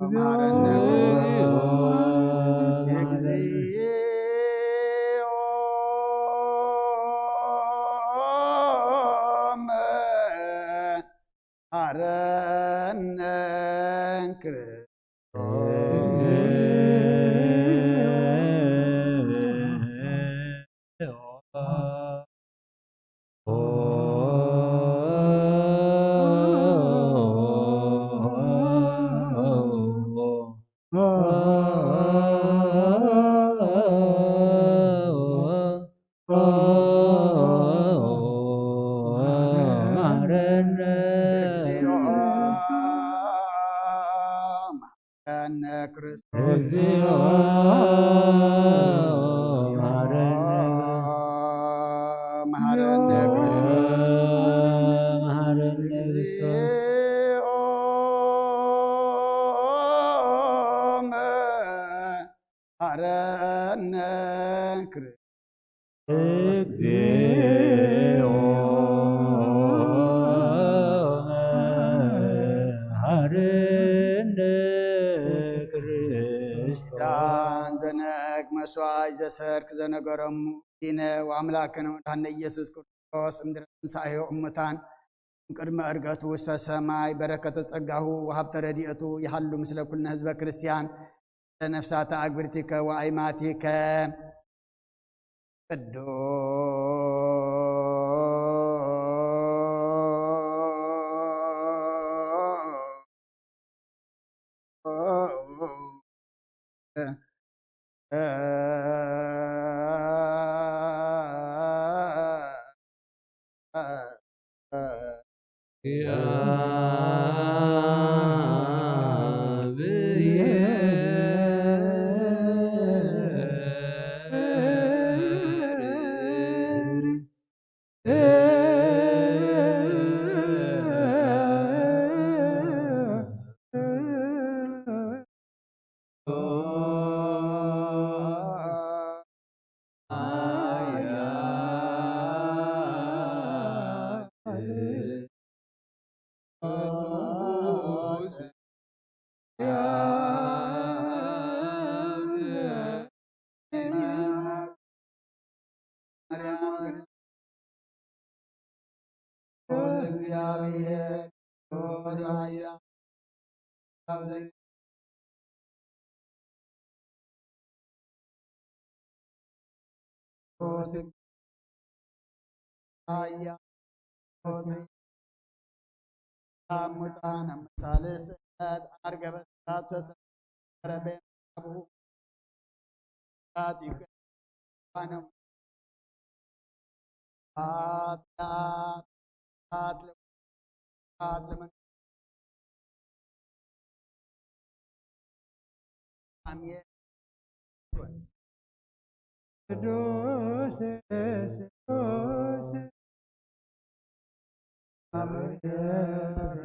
መሐረነ ክርስቶስ። መሐረነ ክርስቶስ። መሐረነ ክርስቶስ። መሐረነ ክርስቶስ። መሐረነ ክርስቶስ። መሐረነ ክርስቶስ። እግዚኦ መሐረነ ክርስቶስ። ኪዳን ዘነግ መስዋዕት ዘሰርክ ዘነገሮሙ ዲነ ወአምላክነ ወመድኃኒነ ኢየሱስ ክርስቶስ እምድረ ትንሳኤሁ እሙታን እምቅድመ ዕርገቱ ውስተ ሰማይ በረከተ ጸጋሁ ወሀብተ ረድኤቱ ይሃሉ ምስለ ኩልነ ህዝበ ክርስቲያን ለነፍሳተ አግብርቲከ ወአይማቲከ። ቅዱስ እግዚኣብሔር ሆሳዕና ኣብ ዘይ ሆሳዕና ኣብ ሙታን ኣብ ምሳሌ ስዕለት ዓርገ በስራት ተሰረበ ኣብኡ ጣት ይገባነው። ጣት ጣት ጣት ለመን አሜን። ቅዱስ ስሉስ አብሔር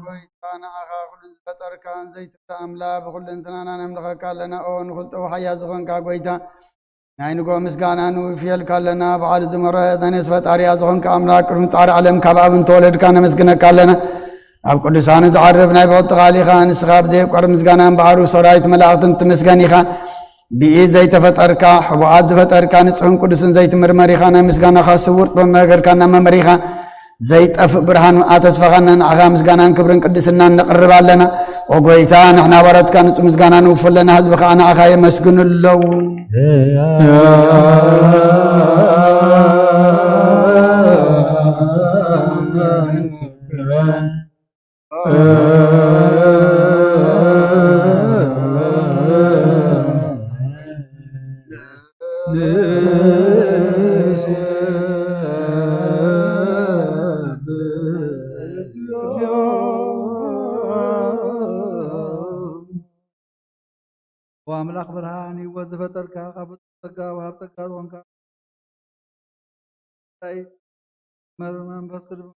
ጎይታ ንዓኻ ኩሉ ዝፈጠርካን ዘይትረኣ ኣምላኽ ብኩሉ እንትናና ነምልኸካ ኣለና። ኦ ንኹልጠ ወሓያ ዝኾንካ ጎይታ ናይ ንጎ ምስጋና ንውፍየልካ ኣለና። በዓል ዝመረ ዘኔስ ፈጣሪያ ዝኾንካ ኣምላኽ ቅድሚ ጣሪ ዓለም ካብ ኣብ እንተወለድካ ነመስግነካ ኣለና። ኣብ ቅዱሳኑ ዝዓርፍ ናይ ብቕጥቓል ኢኻ። ንስኻ ብዘይቋር ምስጋና እምበኣሩ ሰራዊት መላእኽትን ትምስገን ኢኻ። ብኢድ ዘይተፈጠርካ፣ ሕቡኣት ዝፈጠርካ፣ ንጹሕን ቅዱስን ዘይትምርመር ኢኻ። ናይ ምስጋናኻ ስውር ጥበብ መገርካና መምህር ኢኻ። ዘይጠፍእ ብርሃን መዓ ተስፋኻና ንዓኻ ምስጋናን ክብርን ቅድስናን ነቕርብ ኣለና። ኦ ጎይታ፣ ንሕና ባሮትካ ንጹህ ምስጋና ንውፉ ኣለና፣ ህዝቢ ኸዓ ንዓኻ የመስግኑ ኣለዉ። ወኣምላኽ ብርሃን ህይወት ዝፈጠርካ፣ ካብ ጸጋ ወሃብ ጸጋ ዝኾንካ፣ እንታይ መርመንበስ ቅድሚ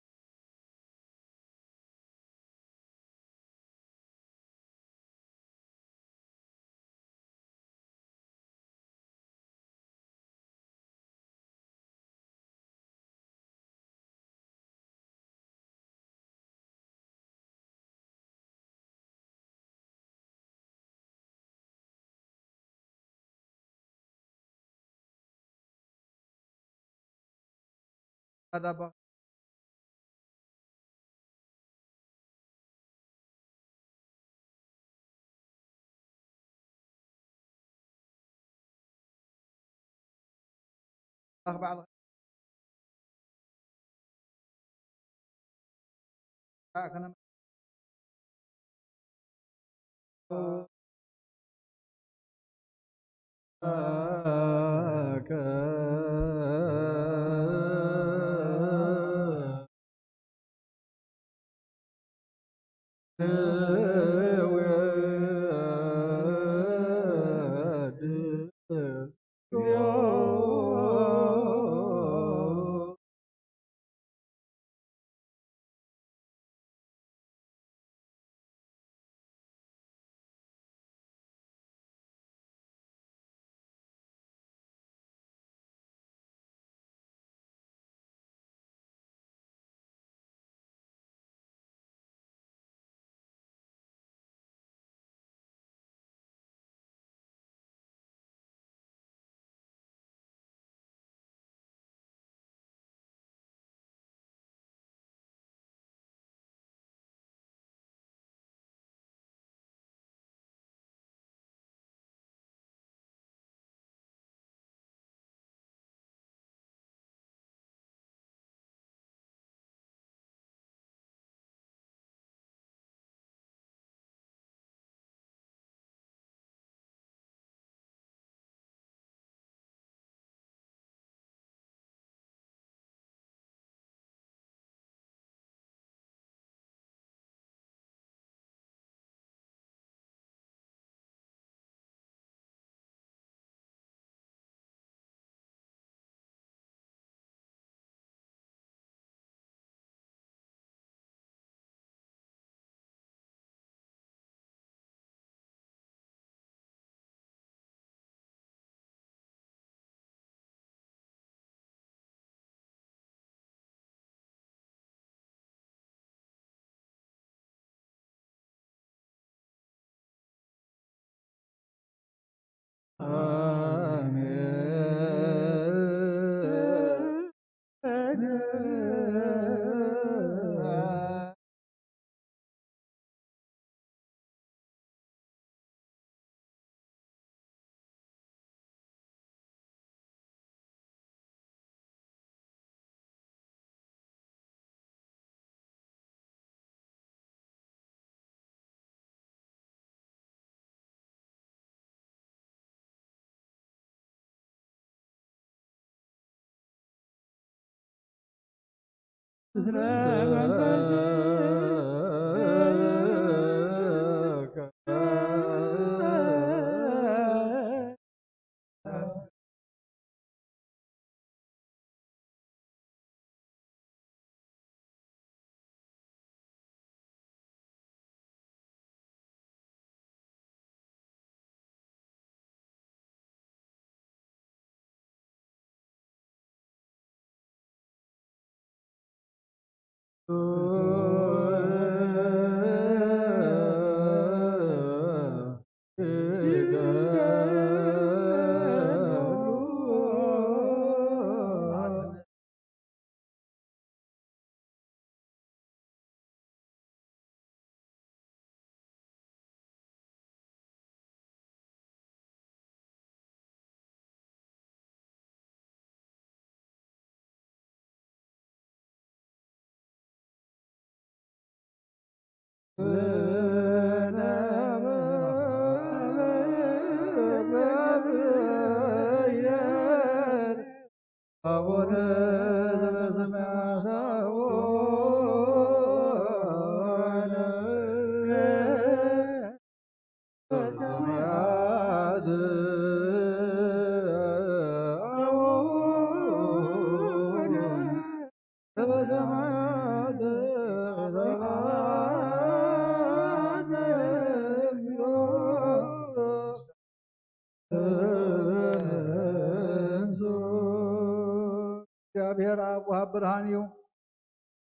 እግዚኣብሔር ኣብ ወሃብ ብርሃን እዩ።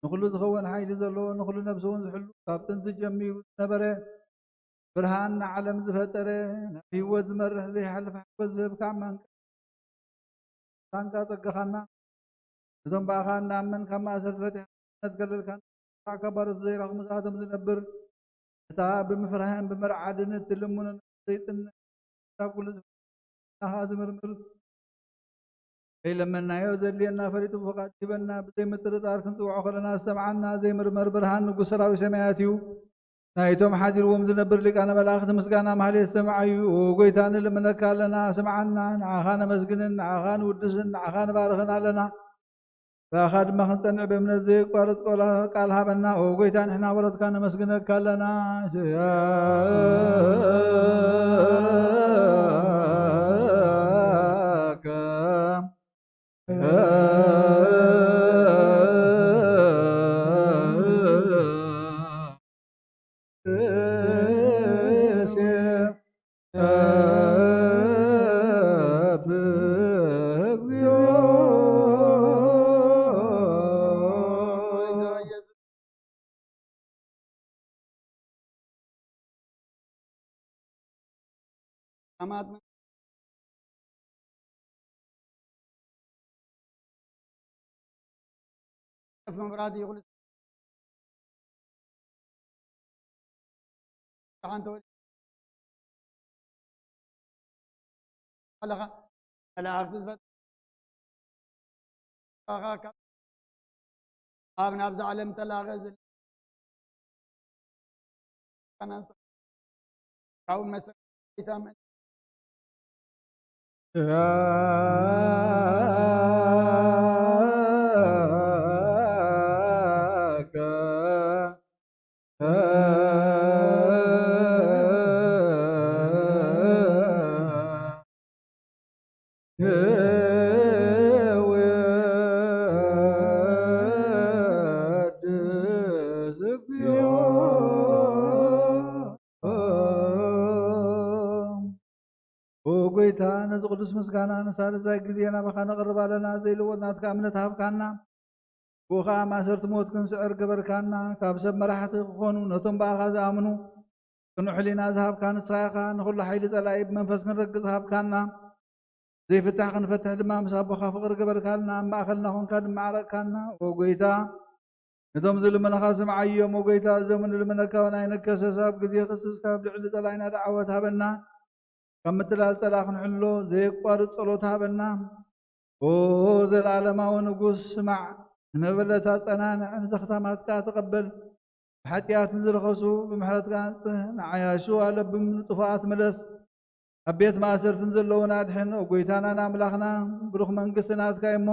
ንኹሉ ዝኸውን ሓይሊ ዘለዎ፣ ንኹሉ ነፍሲ እውን ዝሕሉ፣ ካብ ጥንቲ ጀሚሩ ዝነበረ፣ ብርሃን ንዓለም ዝፈጠረ፣ ናብ ህይወት ዝመርሕ ዘይሓልፍ ሓጎስ ዝህብካ፣ መንቀ ሳንቃ ጸጋኻና፣ ነቶም ብኣኻ እናኣመን ካብ ማእሰርቲ ፈቲሕካ ነትገለልካን፣ ካብ ባሮት ዘይረኽሙ ዝኣቶም ዝነብር፣ እታ ብምፍራህን ብምርዓድን እትልምኑን ዘይጽንዕ፣ ካብ ኩሉ ዝፍናኻ ዝምርምር፣ ከይለመንናዮ ዘድልየና ፈሊጡ ብፍቓድ ይህበና። ብዘይ ምጥርጣር ክንጽውዖ ከለና ዝሰምዓና ዘይምርመር ብርሃን ንጉስ ሰራዊት ሰማያት እዩ። ናይቶም ሓዲርዎም ዝነብር ሊቃነ መላእኽቲ ምስጋና ማህሌት ሰምዓዩ። ኦ ጎይታ፣ ንልምነካ ኣለና፣ ስምዓና። ንዓኻ ነመስግንን ንዓኻ ንውድስን ንዓኻ ንባርኽን ኣለና። ብኣኻ ድማ ክንጸንዕ ብእምነት ዘየቋርጽ ቆላ-፣ ቃል ሃበና። ኦ ጎይታ፣ ንሕና ወረትካ ነመስግነካ ኣለና። ከፍ መብራህቲ ይኹን ሓንቲ ወዲ ኣለኻ። መላእኽቲ ዝፈጥረኻ ካብ ኣብ ናብዛ ዓለም ተላኸ ዘለ ካብ መሰ-፣ ኦ ጎይታ፣ ነዚ ቅዱስ ምስጋና ንሳልሳይ ግዜ ናባኻ ነቕርብ ኣለና። ዘይልወጥ ናትካ እምነት ሃብካና። ብኡ ኸዓ ማእሰርቲ ሞት ክንስዕር ገበርካና። ካብ ሰብ መራሕቲ ክኾኑ፣ ነቶም ብኣኻ ዝኣምኑ፣ ቅኑዕ ሕሊና ዝሃብካ ንስኻ ኢኻ። ንኹሉ ሓይሊ ጸላኢ ብመንፈስ ክንረግጽ ሃብካና። ዘይፍታሕ ክንፈትሕ ድማ ምስ ኣቦኻ ፍቕሪ ገበርካልና፣ ኣብ ማእኸልና ኾንካ ድማ ዓረቕካና። ኦ ጎይታ፣ ነቶም ዝልምንኻ ስምዓዮም። ኦ ጎይታ፣ እዞም ንልምነካ እውን ኣይንከሰስ፣ ኣብ ግዜ ክስስካ ኣብ ልዕሊ ጸላኢና ደዓወት ሃበና። ካብ ምትላል ጸላ ክንሕሎ ዘየቋርጽ ጸሎት ሃበና። ኦ ዘለዓለማዊ ንጉስ፣ ስማዕ፣ ንመበለታ ጸናንዕ፣ ንዘኽታማትካ ተቐበል። ብሓጢኣት ንዝረኸሱ ብምሕረትካ ኣንጽህ፣ ንዓያሹ ኣለብም ንጥፉኣት ምለስ። ኣብ ቤት ማእሰርትን ዘለዉን ኣድሕን። ኦ ጎይታናን ኣምላኽና፣ ብሩኽ መንግስቲ ናትካ እዩ እሞ፣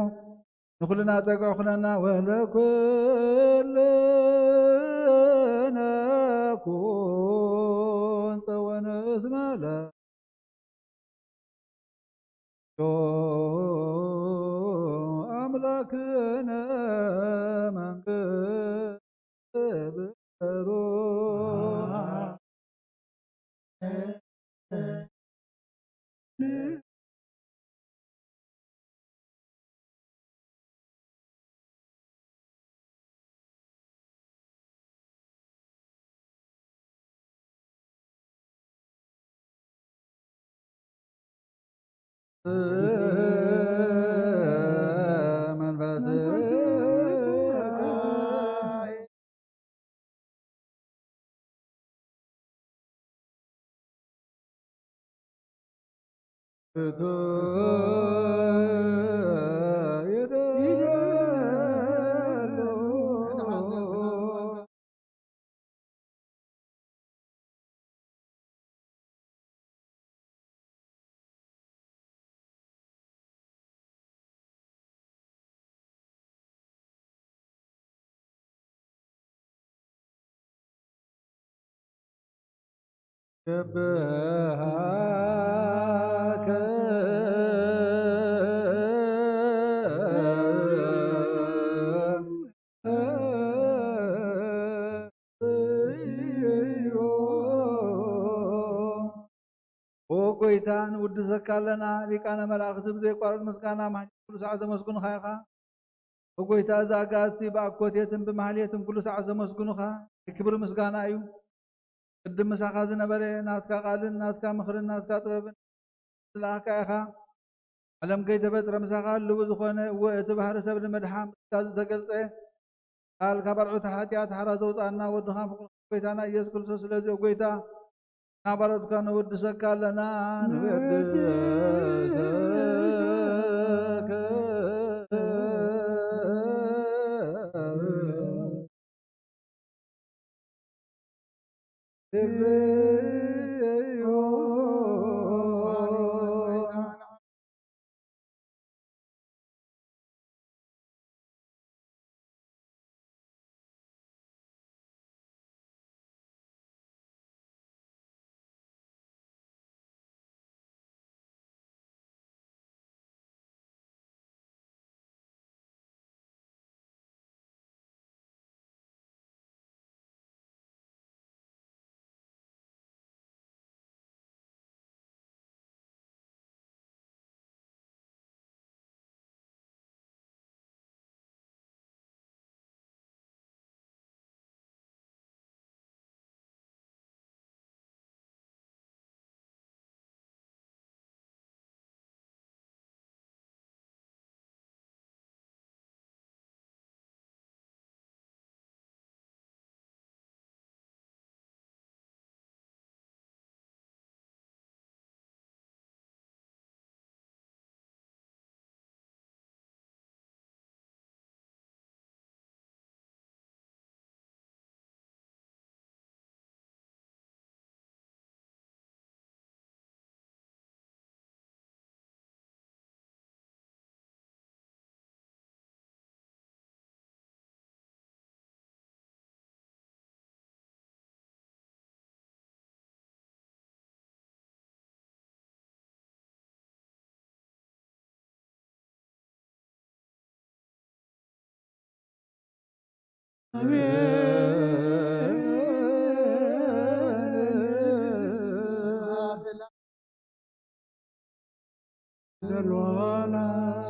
ንኹልና ጸግዒ ኩነና። ወለኩልነ ኩን ጸወነ እስመ ለ ዮ ኣምላክነ መንግስት ብሩ ኦ ጎይታ፣ ንውድሰካ ኣለና። ሊቃነ መላእኽቲ ብዘይቋርጽ ምስጋና ማህሌት ኩሉ ሰዓት ዘመስግኑኻ ኢኻ። ኦ ጎይታ፣ እዚ ኣጋእዝቲ ብኣኮቴትን ብማህሌትን ኩሉ ሰዓት ዘመስግኑኻ፣ ናይ ክብሪ ምስጋና እዩ። ቅድም ምሳኻ ዝነበረ ናትካ ቃልን ናትካ ምኽርን ናትካ ጥበብን ዝለኣኽካ ኢኻ። ዓለም ከይተፈጥረ ምሳኻ ህልው ዝኾነ፣ እወ፣ እቲ ባህሪ ሰብ ንምድሓን ብስጋ ዝተገልጸ ቃል ካብ ኣርዑተ ሓጢኣት ሓራ ዘውጽኣና ወድኻን ፍቕርኻን ጎይታና ኢየሱስ ክርስቶስ። ስለዚ ኦ ጎይታ፣ ናባሮትካ ንውድሰካ ኣለና፣ ንውድሰካ።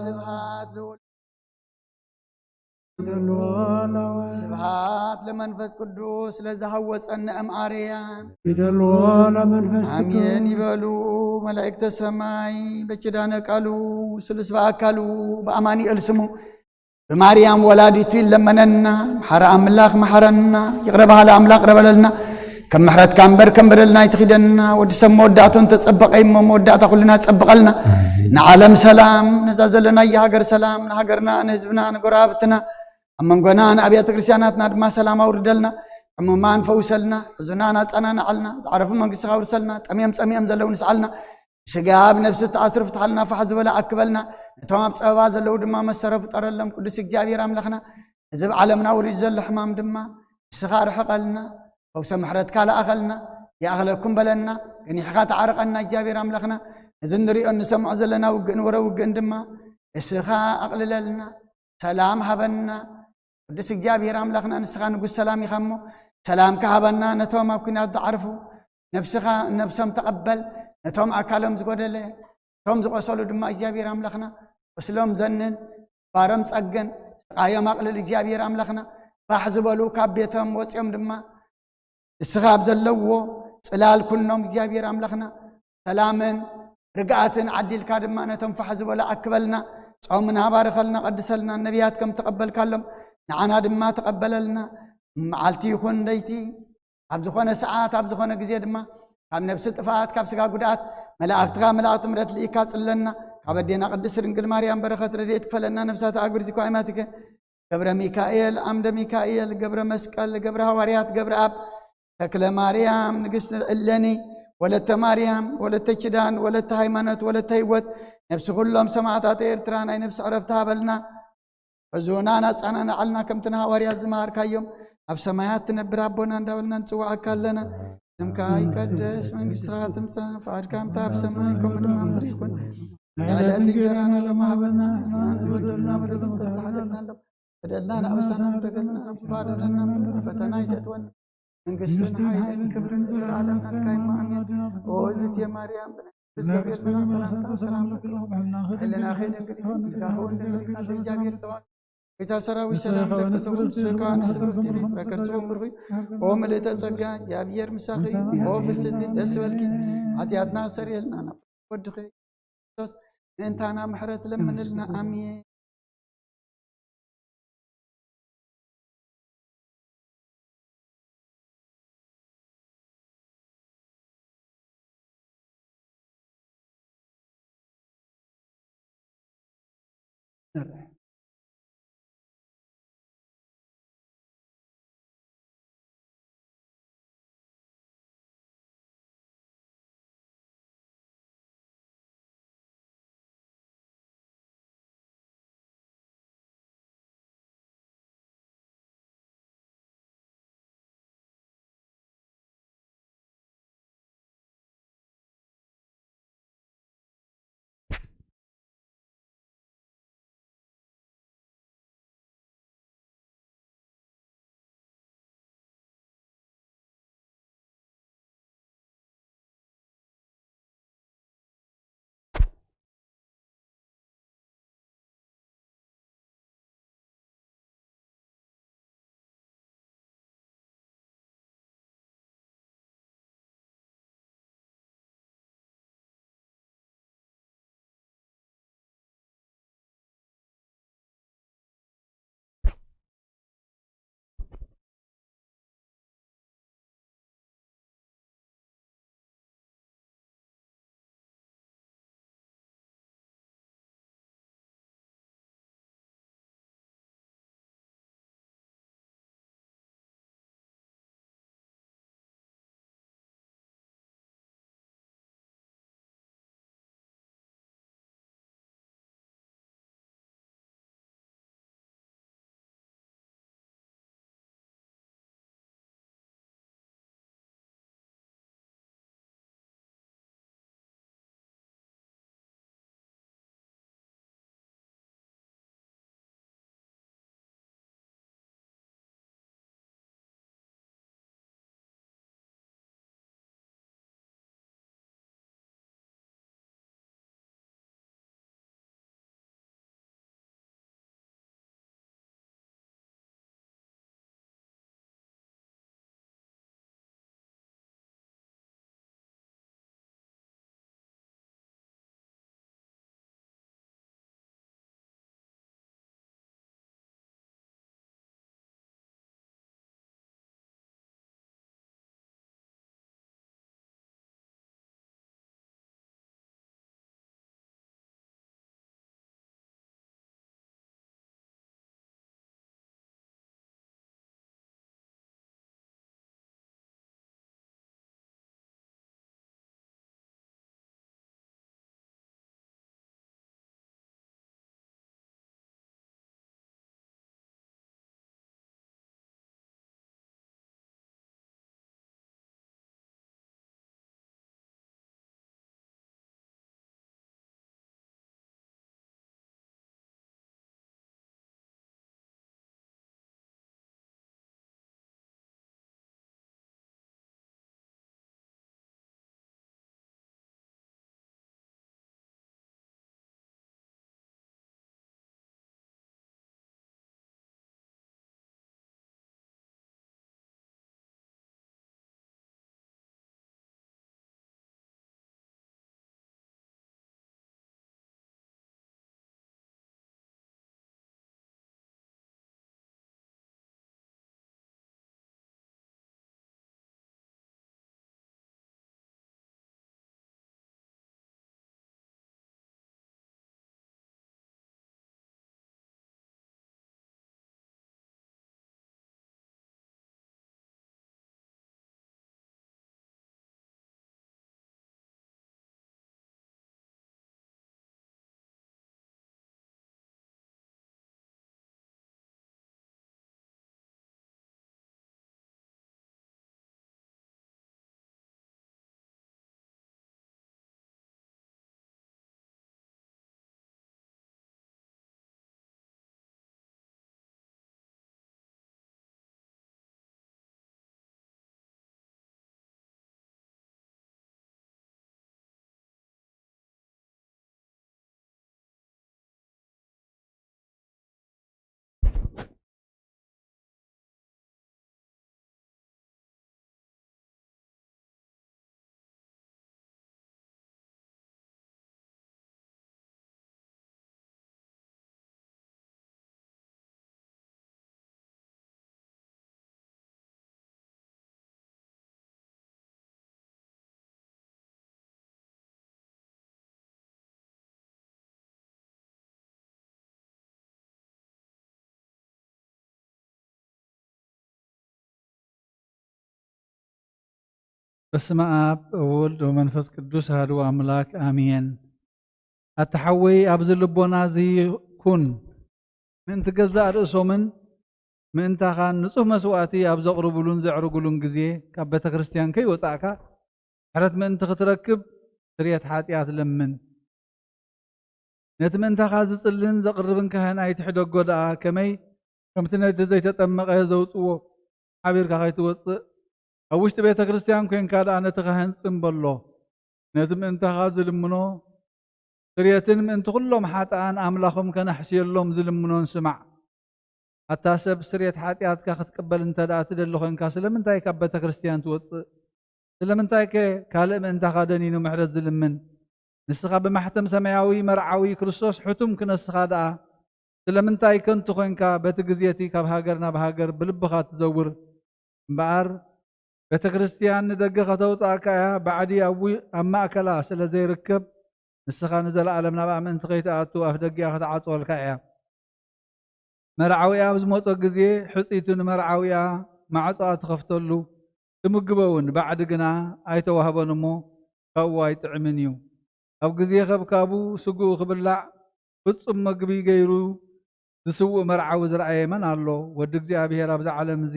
ስብሐት ለወልድ። ስብሐት ለመንፈስ ቅዱስ ለዘሃወፀነ እም ኣርያም። ፊደል ወወልድ ወመንፈስ ቅዱስ። ኣሜን ይበሉ። መላእክተ ሰማይ በኪዳነ ቃሉ ስሉስ በአካሉ በአማኑኤል ስሙ ብማርያም ወላዲቱ ይለመነና። መሓረ ኣምላኽ መሓረና፣ ይቕረ በሃሊ ኣምላኽ ቅረበለልና። ከም ምሕረትካ እምበር ከም በደልና ኣይትኺደና። ወዲ ሰብ መወዳእቱ እንተጸበቐ እሞ መወዳእታ ኩልና ጸብቐልና። ንዓለም ሰላም፣ ነዛ ዘለናያ ሃገር ሰላም፣ ንሃገርና፣ ንህዝብና፣ ንጎረባብትና፣ ኣብ መንጎና ንኣብያተ ክርስቲያናትና ድማ ሰላም ኣውርደልና። ሕሙማን ፈውሰልና፣ ሕዙናን ኣጸናንዓልና፣ ዝዓረፉ መንግስትኻ ኣውርሰልና፣ ጠምዮም ጸሚኦም ዘለዉ ንስዓልና። ስጋ ኣብ ነፍሲ ተኣስሩ ፍትሓልና፣ ፋሕ ዝበለ ኣክበልና። ነቶም ኣብ ጸበባ ዘለዉ ድማ መሰረ ፍጠረሎም። ቅዱስ እግዚኣብሔር ኣምላኽና፣ እዚ ኣብ ዓለምና ወሪዱ ዘሎ ሕማም ድማ ንስኻ ርሕቐልና፣ ፈውሰ ምሕረትካ ለኣኸልና። ይኣኽለኩም በለና፣ ገኒሕኻ ተዓርቐና እግዚኣብሔር ኣምላኽና። እዚ እንሪኦ እንሰምዖ ዘለና ውግእን ወረ ውግእን ድማ ንስኻ ኣቕልለልና፣ ሰላም ሃበና። ቅዱስ እግዚኣብሔር ኣምላኽና፣ ንስኻ ንጉስ ሰላም ኢኻ እሞ፣ ሰላምካ ሃበና። ነቶም ኣብ ኲናት ዝዓርፉ ነብስኻ፣ ነብሶም ተቐበል። ነቶም ኣካሎም ዝጎደለ፣ ነቶም ዝቆሰሉ ድማ እግዚኣብሔር ኣምላኽና፣ ቁስሎም ዘንን፣ ባሮም ጸግን፣ ስቓዮም ኣቕልል እግዚኣብሔር ኣምላኽና። ባሕ ዝበሉ ካብ ቤቶም ወጺኦም ድማ ንስኻ ኣብ ዘለዎ ጽላል ኩኖም እግዚኣብሔር ኣምላኽና። ሰላምን ርግኣትን ዓዲልካ ድማ ነቶም ፋሕ ዝበሉ ኣክበልና። ጾምና ባርኸልና፣ ቀድሰልና። ነቢያት ከም ተቐበልካሎም ንዓና ድማ ተቐበለልና። መዓልቲ ይኹን ለይቲ፣ ኣብ ዝኾነ ሰዓት፣ ኣብ ዝኾነ ግዜ ድማ ካብ ነብሲ ጥፍኣት፣ ካብ ስጋ ጉድኣት መላእክትኻ፣ መላእክቲ ምሕረት ልኢካ ጽለና። ካብ ኣዴና ቅድስት ድንግል ማርያም በረኸት ረድኤት ክፈለና። ነብሳት ኣጉሪዚ እኳ ኣይማትከ ገብረ ሚካኤል፣ ኣምደ ሚካኤል፣ ገብረ መስቀል፣ ገብረ ሃዋርያት፣ ገብረ ኣብ፣ ተክለ ማርያም፣ ንግስቲ እሌኒ፣ ወለተ ማርያም፣ ወለተ ኪዳን፣ ወለተ ሃይማኖት፣ ወለተ ህይወት፣ ነብሲ ኩሎም ሰማዕታት ኤርትራ ናይ ነብሲ ዕረፍቲ ሃበልና። ሕዙናን ኣጸናንዓልና፣ ከምቲ ንሃዋርያት ዝመሃርካዮም፣ ኣብ ሰማያት ትነብር ኣቦና እንዳበልና ንጽውዓካ ኣለና። ስምካ ይቀደስ፣ መንግስትኻ ትምጻእ፣ ፍቓድካ ከምታ ኣብ ሰማይ ከምኡ ድማ ኣብ ምድሪ ይኹን። የዕለት እንጀራና ሎሚ ሃበና፣ ንሕና ንዝበደሉና በደሎም ከም ዝሓለፍና ኣሎ። በደልና ንኣበሳና ንደገልና፣ ኣብ ክፉእ ኣድሕነና፣ ፈተና ኣይተእትወና። መንግስትን ሓይልን ክብርን ዘለዓለም ናትካ እዩ። ኣሜን። ኦ እግዝእትየ ማርያም፣ ብናይ ቅዱስ ገብርኤል መልኣክ ሰላምታ ሰላም እልኪ፣ ሕልናኺ ድንግል እዩ፣ ስጋኺ እውን ድንግል እዩ፣ እግዚኣብሔር ጸባኦት። ጌታ ሰራዊት ሰላም ለኪ፣ ስጋ ንስብርት እዩ፣ ፍረ ከርስኪ እውን ብሩክ እዩ። ኦ ምልእተ ጸጋ፣ እግዚኣብሔር ምሳኺ እዩ። ኦ ፍስቲ ደስ በልኪ፣ ሓጢኣትና ሰሪየልና ናብ ወድኺ ክርስቶስ ምእንታና ምሕረት ለምንልና። ኣሜን። በስመ ኣብ ወወልድ ወመንፈስ ቅዱስ ኣሐዱ ኣምላክ ኣሜን። ኣታ ሓወይ ኣብዚ ልቦና እዚ ኩን። ምእንቲ ገዛእ ርእሶምን ምእንታኻን ንጹህ መስዋእቲ ኣብ ዘቕርቡሉን ዘዕርጉሉን ግዜ ካብ ቤተ ክርስቲያን ከይወጻእካ ምሕረት ምእንቲ ክትረክብ ስርየት ሓጢኣት ለምን። ነቲ ምእንታኻ ዝጽልን ዘቕርብን ካህን ኣይትሕደጎ ደኣ፣ ከመይ ከምቲ ነቲ ዘይተጠመቐ ዘውጽዎ ሓቢርካ ከይትወጽእ፣ ኣብ ውሽጢ ቤተ ክርስቲያን ኮንካ ደኣ ነቲ ካህን ጽም በሎ። ነቲ ምእንታኻ ዝልምኖ ስርየትን ምእንቲ ኩሎም ሓጥኣን ኣምላኾም ከነሕስየሎም ዝልምኖን ስማዕ። ኣታ ሰብ ስርየት ሓጢኣትካ ክትቅበል እንተ ደኣ ትደሊ ኮንካ ስለምንታይ ካብ ቤተ ክርስቲያን ትወጽእ? ስለምንታይከ ካልእ ምእንታኻ ደኒኑ ምሕረት ዝልምን? ንስኻ ብማሕተም ሰማያዊ መርዓዊ ክርስቶስ ሕቱም ክነስኻ ደኣ ስለምንታይ ከንቱ ኮንካ በቲ ግዜ እቲ ካብ ሃገር ናብ ሃገር ብልብኻ ትዘውር? እምበኣር ቤተ ክርስቲያን ንደገ ከተውጽኣካ እያ፣ ባዕዲ ኣብ ዊ-፣ ኣብ ማእከላ ስለ ዘይርከብ ንስኻ ንዘለኣለም ናብኣ ምእንቲ ከይትኣቱ ኣፍ ደጊኣ ክትዓጽወልካ እያ። መርዓዊኣ ኣብ ዝመጾ ግዜ ሕጽይቱ ንመርዓዊኣ ማዕጾኣ ትኸፍተሉ፣ ትምግቦ እውን፣ ባዕዲ ግና ኣይተዋህቦን እሞ ካብኡ ኣይጥዕምን እዩ። ኣብ ግዜ ከብካቡ ስግኡ ክብላዕ ፍጹም መግቢ ገይሩ ዝስውእ መርዓዊ ዝረኣየ መን ኣሎ? ወዲ እግዚኣብሔር ኣብዚ ዓለም እዚ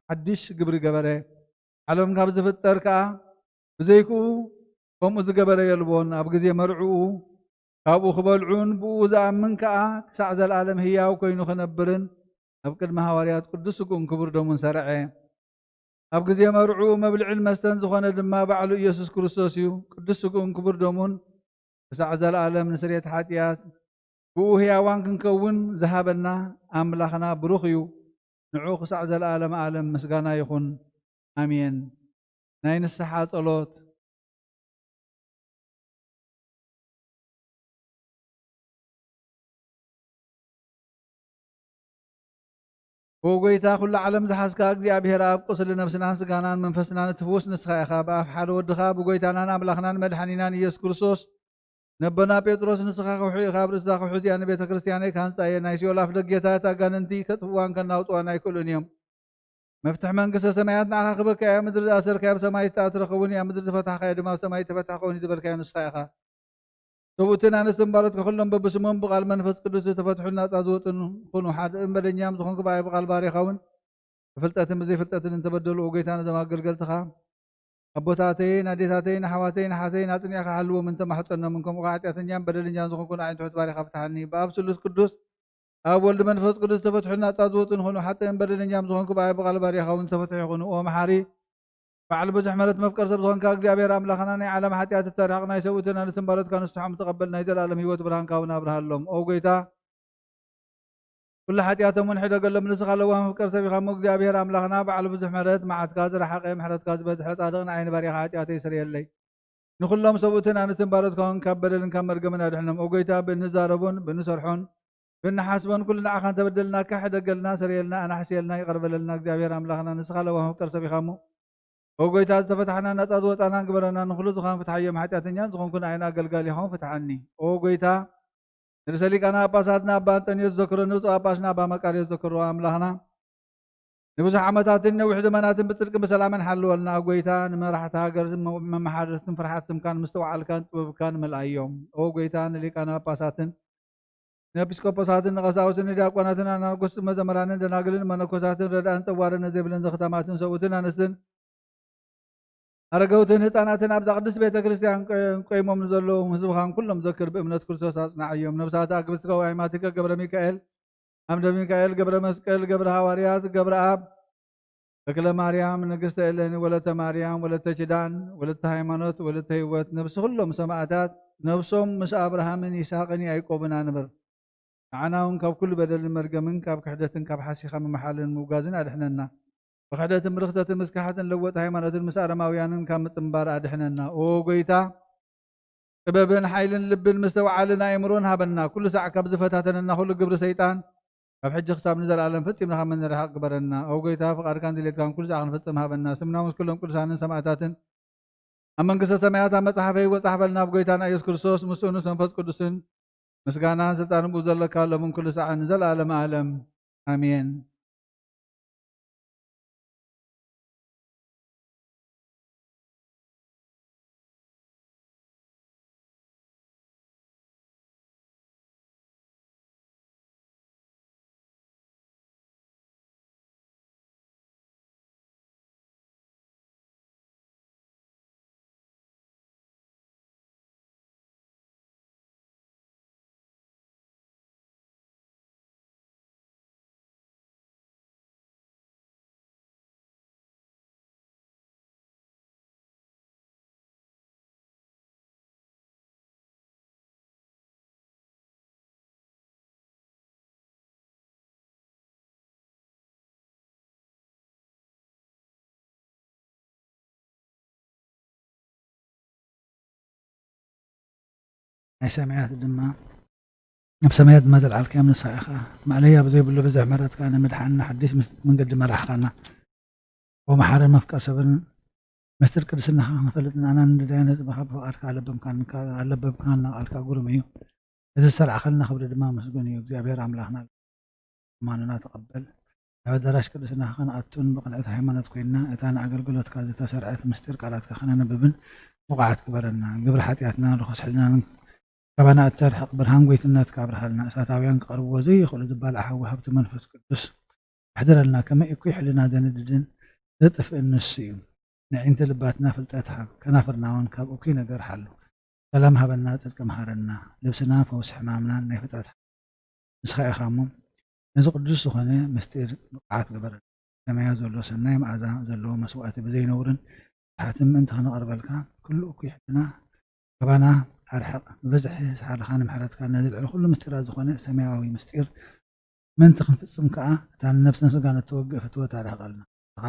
ሓድሽ ግብሪ ገበረ። ዓለም ካብ ዝፍጠር ከኣ ብዘይክኡ ከምኡ ዝገበረ የልቦን። ኣብ ግዜ መርዕኡ ካብኡ ክበልዑን ብኡ ዝኣምን ከኣ ክሳዕ ዘለኣለም ህያው ኮይኑ ክነብርን ኣብ ቅድሚ ሃዋርያት ቅዱስ ስግኡን ክቡር ደሙን ሰርዐ። ኣብ ግዜ መርዕኡ መብልዕን መስተን ዝኾነ ድማ ባዕሉ ኢየሱስ ክርስቶስ እዩ። ቅዱስ ስግኡን ክቡር ደሙን ክሳዕ ዘለኣለም ንስርየት ሓጢኣት ብኡ ህያዋን ክንከውን ዝሃበና ኣምላኽና ብሩኽ እዩ። ንዑ ክሳዕ ዘለኣለም ዓለም ምስጋና ይኹን። ኣሜን። ናይ ንስሓ ጸሎት። ኦ ጎይታ፣ ኩሉ ዓለም ዝሓዝካ እግዚኣብሔር ኣብ፣ ቁስሊ ነፍስናን ስጋናን መንፈስናን እትፍውስ ንስኻ ኢኻ። ብኣፍ ሓደ ወድኻ ብጎይታናን ኣምላኽናን መድሓኒናን ኢየሱስ ክርስቶስ ነቦና ጴጥሮስ፣ ንስኻ ከውሒ ኢኻ፣ ኣብ ርእሲ እዛ ከውሒ እዚኣ ንቤተ ክርስቲያነይ ክሃንጻ እየ፣ ናይ ሲኦል ኣፍ ደጌታት ኣጋንንቲ ከጥፍእዋን ከናውጽዋን ኣይክእሉን እዮም። መፍትሕ መንግስተ ሰማያት ንዓኻ ክበካ እያ፣ ምድሪ ዝኣሰርካዮ ኣብ ሰማይ ዝተኣስረ ክኸውን እዩ፣ ኣብ ምድሪ ዝፈታሕካዮ ድማ ኣብ ሰማይ ዝተፈትሐ ክኸውን እዩ ዝበልካዮ ንስኻ ኢኻ። ሰብኡትን ኣንስትን ባሮትካ ኩሎም በብስሞም ብቓል መንፈስ ቅዱስ ዝተፈትሑን ናጻ ዝወጡን ኩኑ። ሓጥእን በደኛም ዝኾንኩ ብኣይ ብቓል ባሪኻ እውን ብፍልጠትን ብዘይፍልጠትን እንተበደሉ፣ ኦ ጎይታ፣ ነዞም ኣገልገልትኻ ኣቦታተይን ኣዴታተይን ኣሕዋተይን ኣሓተይን ኣጽኒዕካ ሓልዎም እንተማሕጸኖምን፣ ከምኡ ኸዓ ሓጢኣተኛን በደለኛን ዝኾንኩ ንዓይን ትሑት ባሪኻ ፍትሓኒ። ብኣብ ስሉስ ቅዱስ ኣብ ወልድ መንፈስ ቅዱስ ዝተፈትሑን ናጻ ዝወጡን ይኹኑ። ሓጥእን በደለኛም ዝኾንኩ ብኣይ ብቓል ባሪኻ እውን ዝተፈትሑ ይኹኑ። ኦ መሓሪ፣ በዓል ብዙሕ ምሕረት መፍቀር ሰብ ዝኾንካ እግዚኣብሔር ኣምላኽና፣ ናይ ዓለም ሓጢኣት እተርሕቕ፣ ናይ ሰብኡትን ኣንስትን ባሮትካ ንስሖም እትቐበል ናይ ዘለኣለም ህይወት ብርሃንካ እውን ኣብርሃሎም። ኦ ጎይታ፣ ኩሉ ሓጢኣቶም እውን ሕደገሎም። ንስኻ ለዋህ መፍቀር ሰብ ኢኻ እሞ እግዚኣብሔር ኣምላኽና፣ በዓል ብዙሕ ምሕረት፣ መዓትካ ዝረሓቐ፣ ምሕረትካ ዝበዝሐ፣ ጻድቕ ንዓይ ንባሪኻ ሓጢኣተይ ስርየለይ። ንኹሎም ሰብኡትን ኣንስትን ባሮትካ እውን ካብ በደልን ካብ መርገምን ኣድሕኖም። ኦ ጎይታ፣ ብእንዛረቦን ብእንሰርሖን ብእንሓስቦን ኩሉ ንዓኻ እንተበደልናካ ሕደገልና፣ ስረየልና፣ ኣናሕስየልና፣ ይቕር በለልና። እግዚኣብሔር ኣምላኽና ንስኻ ለዋህ መፍቀር ሰብ ኢኻ እሞ፣ ኦ ጎይታ፣ ዝተፈታሕና ናጻ ዝወጻናን ግበረና። ንኹሉ ዝኻን ፍትሓዮም፣ ሓጢኣተኛን ዝኾንኩ ንዓይን ኣገልጋሊኻውን ፍትሓኒ። ኦ ጎይታ፣ ንርእሰ ሊቃነ ጳጳሳትና ኣባ ኣንጠንዮስ ዘክሮ፣ ንብፁዕ ጳጳስና ኣባ መቃርዮስ ዘክሮ። ኣምላኽና ንብዙሕ ዓመታትን ነዊሕ ዘመናትን ብጽድቅን ብሰላምን ሓልወልና። ኦ ጎይታ፣ ንመራሕቲ ሃገር መመሓደርትን ፍርሓት ስምካን ምስትውዓልካን ጥበብካን መልኣዮም። ኦ ጎይታ፣ ንሊቃነ ጳጳሳትን ንኤጲስቆጶሳትን ንቐሳውስትን ንዲያቆናትን ኣናጉስትን መዘምራንን ደናግልን መነኮሳትን ረድኣን ጸዋርን ዘይብልን ዘኽታማትን ሰብኡትን ኣንስትን ኣረገውትን ህፃናትን ኣብዛ ቅድስት ቤተ ክርስቲያን ቆ-፣ ቆይሞም ንዘለዉ ህዝብኻን ኩሎም ዘክር፣ ብእምነት ክርስቶስ ኣጽናዓዮም። ነብሳት ኣግብርትከ ወኣይማትከ ገብረ ሚካኤል፣ ኣምደ ሚካኤል፣ ገብረ መስቀል፣ ገብረ ሃዋርያት፣ ገብረ ኣብ፣ ተክለ ማርያም፣ ንግስተ እሌኒ፣ ወለተ ማርያም፣ ወለተ ኪዳን፣ ወለተ ሃይማኖት፣ ወለተ ህይወት፣ ነብሲ ኩሎም ሰማእታት፣ ነብሶም ምስ ኣብርሃምን ይስሐቅን ያዕቆብን ኣንብር። ንዓና እውን ካብ ኩሉ በደልን መርገምን፣ ካብ ክሕደትን ካብ ሓሲኻ ምምሓልን ምውጋዝን ኣድሕነና። ብክሕደትን ብርኽተትን ምስካሓትን ለወጥ ሃይማኖትን ምስ ኣረማውያንን ካብ ምጽንባር ኣድሕነና። ኦ ጎይታ፣ ጥበብን ሓይልን ልብን ምስተውዓልን ኣእምሮን ሃበና። ኩሉ ሳዕ ካብ ዝፈታተነና ኩሉ ግብሪ ሰይጣን ካብ ሕጂ ክሳብ ንዘለኣለም ፈጺምና ካብ ምንርሓቕ ግበረና። ኦ ጎይታ፣ ፍቓድካን ድሌትካን ኩሉ ሳዕ ክንፍጽም ሃበና። ስምና ምስ ኩሎም ቅዱሳንን ሰማእታትን ኣብ መንግስተ ሰማያት ኣብ መጽሓፈ ህይወት ጻሕፈልና። ኣብ ጎይታና ኢየሱስ ክርስቶስ ምስኡ ምስ መንፈስ ቅዱስን ምስጋናን ስልጣንን ብኡ ዘለካ፣ ሎምን ኩሉ ሳዕን ንዘለኣለመ ዓለም። ኣሜን። ናይ ሰማያት ድማ፣ ኣብ ሰማያት ድማ ዘልዓልካዮም ንስኻ ኢኻ። ማእለያ ብዘይብሉ ብዝሕ ምሕረትካ ንምድሓንና ሓድሽ ምስ-፣ መንገዲ መራሕኻና። ወመሓረ መፍቀር ሰብን ምስጢር ቅድስናኻ ክንፈልጥ ንኣና ንድዳይ ነጽባኻ ብፍቓድካ ኣለበምካን-፣ ኣለበብካና ቃልካ ግሩም እዩ። እዚ ዝተላዕኸልና ክብሪ ድማ ምስጉን እዩ። እግዚኣብሔር ኣምላኽና ማንና ተቐበል። ኣብ ኣዳራሽ ቅድስናኻ ክንኣቱን ብቕንዕቲ ሃይማኖት ኮይንና እታ ንኣገልግሎትካ ዝተሰርዐት ምስጢር ቃላትካ ከነንብብን ብቑዓት ግበረና። ግብሪ ሓጢኣትናን ርኹስ ሕልናን ካባና እተርሕቕ ብርሃን ጎይትነትካ ኣብርሃልና። እሳታውያን ክቐርብዎ ዘይኽእሉ ዝባልዕ ሓዊ ሃብቲ መንፈስ ቅዱስ ኣሕድረልና። ከመይ እኩይ ሕልና ዘንድድን ዘጥፍእን ንሱ እዩ። ንዒንቲ ልባትና ፍልጠት ሃብ፣ ከናፍርና እውን ካብ እኩይ ነገር ሓሉ። ሰላም ሃበና፣ ጽድቂ መሃረና። ልብስና ፈውሲ ሕማምናን ናይ ፍጥረት ንስኻ ኢኻ እሞ፣ ነዚ ቅዱስ ዝኾነ ምስጢር ብቕዓት ግበረና። ሰማያዊ ዘሎ ሰናይ መኣዛ ዘለዎ መስዋእቲ ብዘይነውርን ብትሕትን ምእንቲ ከነቕርበልካ፣ ኩሉ እኩይ ሕልና ካባና ኣርሕቕ። ብብዝሒ ሰሓልኻን ምሕረትካን ነዚ ልዕሊ ኩሉ ምስጢራት ዝኾነ ሰማያዊ ምስጢር ምእንቲ ክንፍጽም ከኣ፣ እታ ንነፍስን ስጋን እትወግእ ፍትወት ኣርሕቐልና። ንስኻ፣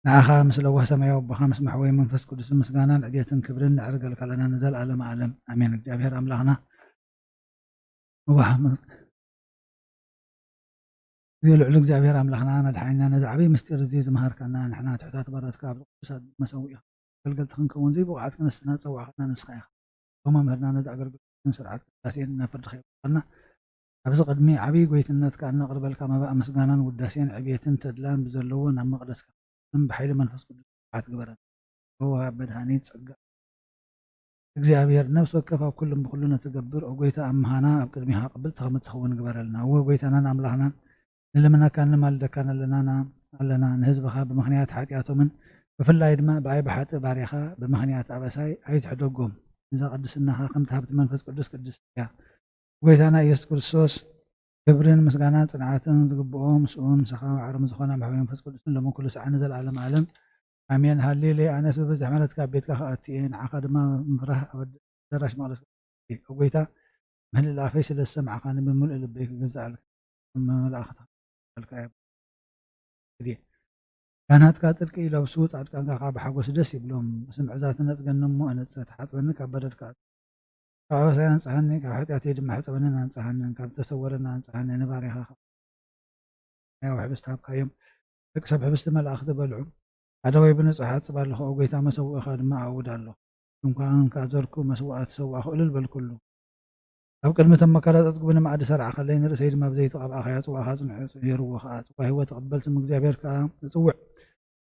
ንዓኻ ምስ ለዋህ ሰማያዊ ኣቦኻ ምስ መሕወይ መንፈስ ቅዱስን ምስጋናን ዕብየትን ክብርን ነዕርገልካ ኣለና ንዘለኣለመ ዓለም። ኣሜን። እግዚኣብሔር ኣምላኽና፣ ዋህ፣ እዚ ልዑል እግዚኣብሔር ኣምላኽና መድሓኒና፣ ነዚ ዓብዪ ምስጢር እዚ ዝመሃርካና፣ ንሕና ትሑታት ባሮትካ ኣብዚ ቅዱሳት መሰውኢኻ ኣገልገልቲ ክንከውን ዘይብቑዓት ክንስና ዝጸዋዕካና ንስኻ ኢኻ። ኦ መምህርና፣ ነዚ ኣገልግሎትን ስርዓት ቅዳሴን ናብ ፍርድኻ የብቅዓና። ኣብዚ ቅድሚ ዓብዪ ጎይትነትካ እነቕርበልካ መባእ ምስጋናን ውዳሴን ዕብየትን ተድላን ብዘለዎ ናብ መቕደስካ ብሓይሊ መንፈስ ቅዱስ ብቕዓት ግበረና። ኦ ወሃብ መድሃኒት ጸጋ እግዚኣብሔር፣ ነፍሲ ወከፍ ኣብ ኩሉን ብኹሉን እትገብር፣ ኦ ጎይታ፣ ኣብ ምሃና ኣብ ቅድሚኻ ቅብልቲ ከም እትኸውን ግበረልና። እወ ጎይታናን ኣምላኽናን፣ ንልምነካን ንማልደካን ኣለናና፣ ኣለና። ንህዝብኻ ብምኽንያት ሓጢኣቶምን ብፍላይ ድማ ብኣይ ብሓጥእ ባርያኻ ብምኽንያት ኣበሳይ ኣይትሕደጎም። ነዛ ቅድስናኻ ከምቲ ሃብቲ መንፈስ ቅዱስ ቅድስቲ እያ። ጎይታና ኢየሱስ ክርስቶስ፣ ክብርን ምስጋናን ጽንዓትን ዝግብኦ፣ ምስኡ ምሳኻ ማዕረ ዝኾነ መሕበሪ መንፈስ ቅዱስን ሎሚ ኩሉ ሰዓት ንዘለዓለም ዓለም ኣሜን። ሃሌሉያ። ኣነስ ብብዝሒ ምሕረትካ ኣብ ቤትካ ክኣቱ እየ፣ ንዓኻ ድማ ምፍራህ ኣብ ኣዳራሽ መቕደስካ ክኣቱ እየ። ኦ ጎይታ፣ ምህልል ኣፈይ ስለ ዝሰማዕካኒ ብምሉእ ልበይ ክገዝኣልካ፣ መመላእኽትኻ ክገብረልካ እየ። ካህናትካ ጽድቂ ይለብሱ፣ ጻድቃንካ ከኣ ብሓጎስ ደስ ይብሎም። ብስም ዕዛ ትነጽገኒ እሞ ኣነጽ፣ ተሓጽበኒ ካብ በደልካ ኣጽ-፣ ካብ ኣበሳይ ኣንጽሃኒ፣ ካብ ሓጢኣተይ ድማ ሕጸበንን ኣንጽሃንን፣ ካብ ዝተሰወረና ኣንጽሃኒ፣ ንባርያኻ ከኣ ናይ ህብስት ሃብካዮም። ደቂ ሰብ ህብስቲ መላእኽቲ በልዑ። ኣደወይ ብንጹሕ ኣጽብ ኣለኹ፣ ኦ ጎይታ፣ መሰውእኻ ድማ ኣእውድ ኣለኹ። ድንኳን ከኣ ዘርኩ፣ መስዋእቲ ሰዋእኹ፣ እልል በልኩሉ። ኣብ ቅድሚ እቶም መካላት ኣጽግቡኒ መኣዲ ሰርዓኸለይ፣ ንርእሰይ ድማ ብዘይቲ ቀብኣኻያ፣ ጽዋእኻ ጽንሑ፣ ጽሂርዎ ኸኣ። ጽዋ ህይወት ተቐበል ስም እግዚኣብሔር ከኣ እጽውዕ።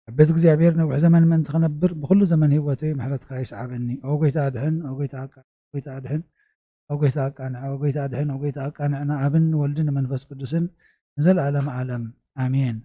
ኣብ ቤት እግዚኣብሔር ነዊሕ ዘመን ምእንቲ ክነብር፣ ብኹሉ ዘመን ህይወተይ ምሕረትካ ይስዓበኒ። ኦ ጎይታ ኣድሕን፣ ኦ ጎይታ ኣቃ-፣ ጎይታ ኣድሕን፣ ኦ ጎይታ ኣቃንዕ፣ ኦ ጎይታ ኣድሕን፣ ኦ ጎይታ ኣቃንዕ፣ ንኣብን ንወልድን ንመንፈስ ቅዱስን ንዘለኣለመ ዓለም። ኣሜን።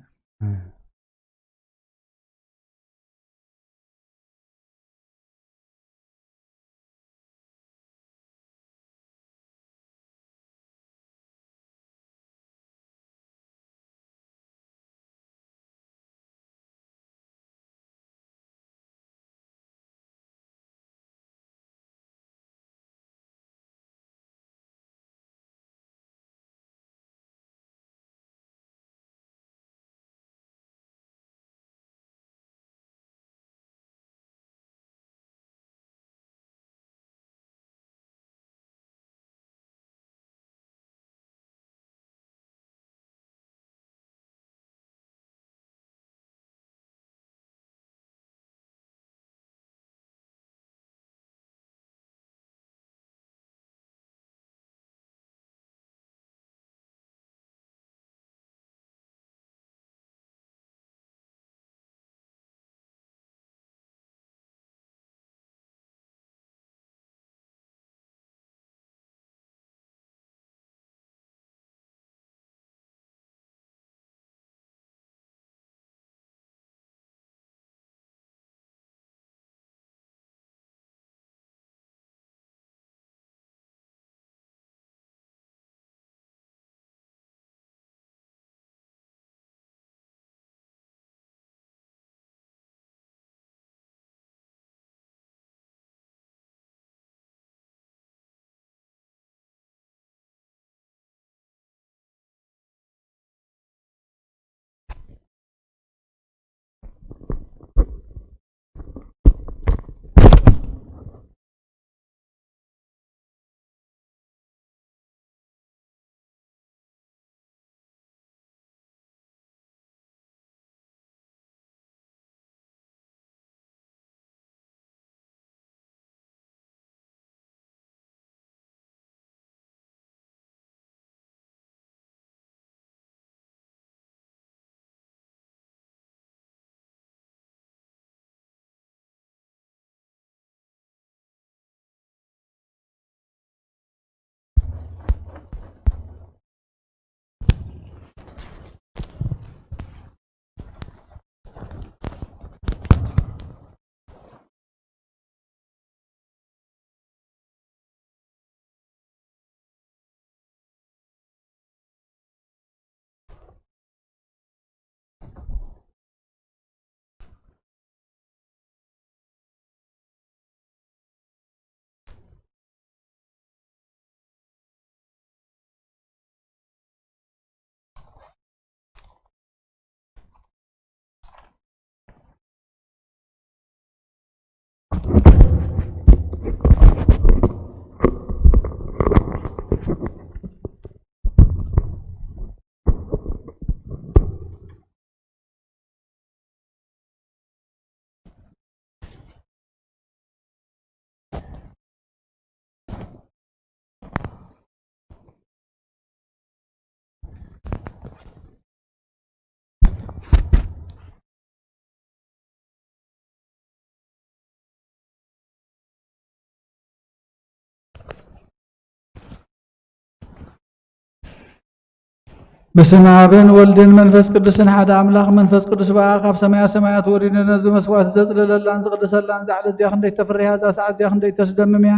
በስመ ኣብን ወልድን መንፈስ ቅዱስን ሓደ ኣምላኽ። መንፈስ ቅዱስ በኣ ካብ ሰማያ ሰማያት ወሪዱ ነዚ መስዋዕቲ ዘጽለለላን ዝቕድሰላን እዛ ዕለት እዚኣ ክንደይ ተፍርያ፣ እዛ ሰዓት እዚኣ ክንደይ ተስደምም እያ።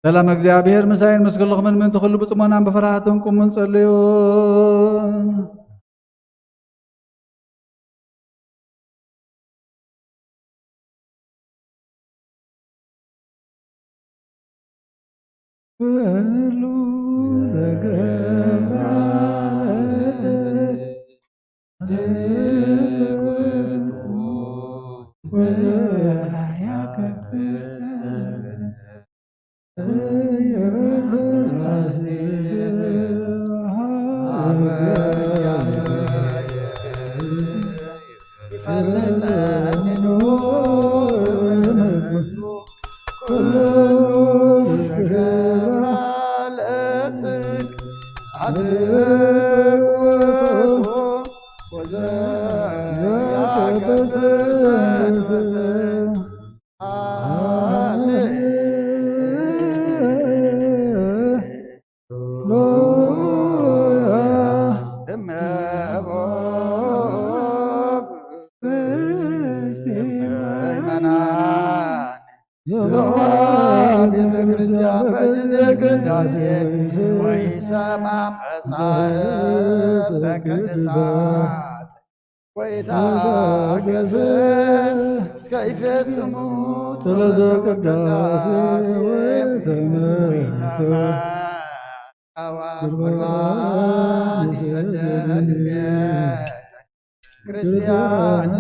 ሰላም እግዚኣብሔር ምሳይን ምስ ኩልኹምን፣ ምእንቲ ኩሉ ብጽሞናን ብፍርሃትን ቁሙን ጸልዩ። ኩሉ ተገብራለት ዞባ ቤተ ክርስቲያን በጊዜ ቅዳሴ ወኢሰማ መጻሕፍተ ቅዱሳት ወይታገስ እስከ ይፈጽሙ ጸሎተ ቅዳሴ ወይተመ ቁርባን ይሰደድ ቤተ ክርስቲያን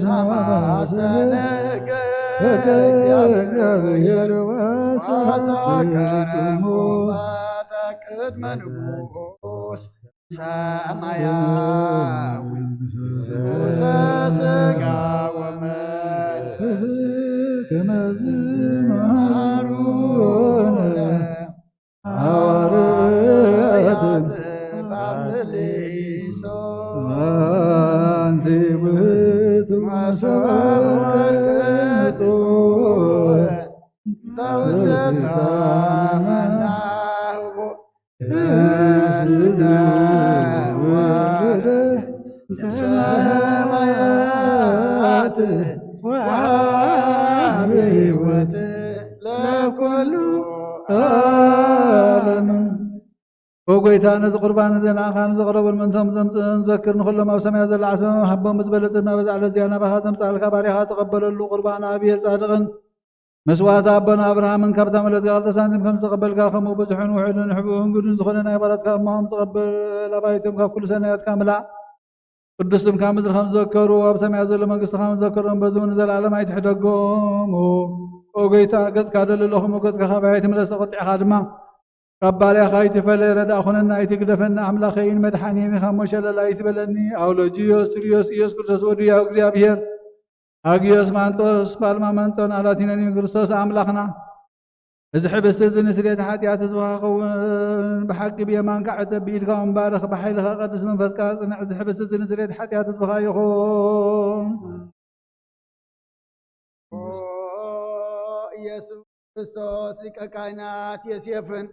ሰማሰነ እግዚአብሔር ወሰከረሙ ቅድመ ንጉሥ ሰማያዊ ንጉሠ ሥጋ ወመንፈስ ከመ ዝመሃሩነ ሐዋርያት ባብትሊሶ። አንቲ ውእቱ መሶበ ወርቅ ንጹሕ ተውስተ መናህቦ ሰማያት ወሃቢ ሕይወት ለኩሉ ዓለም። ኦ ጎይታ፣ ነዚ ቁርባን እዚ ንኣኻ ንዘቕረቡን ምእንቶም ዘምጽኡን ዘክር፣ ንኹሎም ኣብ ሰማያት ዘሎ ዓስቦም ሃቦም። ብዝበለጸ ናብ እዛ ዕለት እዚኣ ናባኻ ዘምጽኣልካ ባርያኻ ተቐበለሉ። ቁርባን ኣብየ ጻድቕን መስዋዕቲ ኣቦና ኣብርሃምን ካብታ መለትካ ክልተ ሳንቲም ከም ዝተቐበልካ፣ ከምኡ ብዙሕን ውሑድን ሕቡእን ግዱን ዝኾነ ናይ ባሮትካ እማሆም ተቐበል። ኣባይቶም ካብ ኩሉ ሰናያትካ ምላእ። ቅዱስ ስምካ ምድሪ ከም ዝዘከሩ ኣብ ሰማያት ዘሎ መንግስትኻ ምዘከሮም፣ በዚ እውን ንዘለኣለም ኣይትሕደጎም። ኦ ጎይታ፣ ገጽካ ደልለኹም፣ ገጽካ ካባይ ኣይትምለስ፣ ተቖጢዕካ ድማ ካብ ባርያኻ ኣይትፈለ። ረዳእ ኩነና፣ ኣይትግደፈና። ኣምላኸይን መድሓኒን ኢኻ እሞ ሸለል ኣይትበለኒ። ኣውሎጅዮስ፣ ቱልዮስ፣ ኢየሱስ ክርስቶስ ወዱ ያው እግዚኣብሔር፣ ኣግዮስ፣ ማንጦስ፣ ጳልማ መንጦን ኣላቲኖን እዩ። ክርስቶስ ኣምላኽና፣ እዚ ሕብስቲ እዚ ንስርየት ሓጢኣት ህዝብኻ ክኸውን ብሓቂ ብየማንካ ዕጠብ፣ ብኢድካ እውን ባርኽ፣ ብሓይልኻ ቀድስ መንፈስካ ኣጽንዕ። እዚ ሕብስቲ እዚ ንስርየት ሓጢኣት ህዝብኻ ይኹን። ኦ ኢየሱስ ክርስቶስ፣ ሊቀ ካህናት ዮሴፍን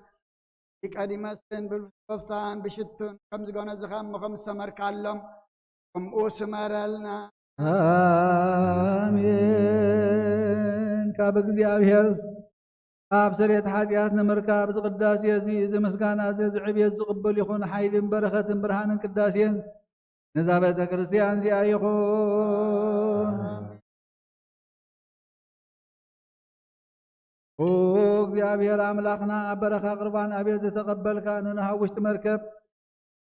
ኒቆዲሞስን ብብፍቶፍታን ብሽቱን ከም ዝጎነዝኻ እሞ ከም ዝሰመርካሎም፣ ከምኡ ስመረልና። ኣሜን። ካብ እግዚኣብሔር ካብ ስርየት ሓጢኣት ንምርካብ እዚ ቅዳሴ እዚ፣ እዚ ምስጋና እዚ፣ እዚ ዕብየት ዝቕበል ይኹን። ሓይልን በረኸትን ብርሃንን ቅዳሴን ነዛ ቤተ ክርስቲያን እዚኣ ይኹን። ኦ እግዚኣብሔር ኣምላኽና፣ ኣብ በረኻ ቁርባን ኣብየት ዝተቐበልካ፣ ንኖህ ኣብ ውሽጢ መርከብ፣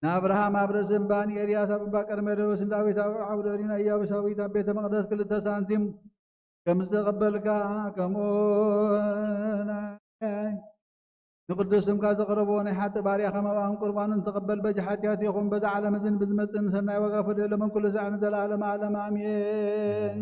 ንኣብርሃም ኣብ ርእሲ እምባ፣ ንኤልያስ ኣብ እምባ ቀርሜሎስ፣ ንዳዊት ኣብ ዓውደ ሪና ኢያቡሳዊት ኣብ ቤተ መቕደስ ክልተ ሳንቲም ከም ዝተቐበልካ፣ ከምኡ ናይ ንቅዱስ ስምካ ዘቕረብዎ ናይ ሓጥእ ባርያኻ መባእን ቁርባኑን ተቐበል። በዚ ሓጢኣት ይኹን በዚ ዓለም እዝን ብዝመጽእ ንሰናይ ዋጋ ፍደለመን ኩሉ ሳዕ ንዘለዓለመ ዓለም ኣሜን።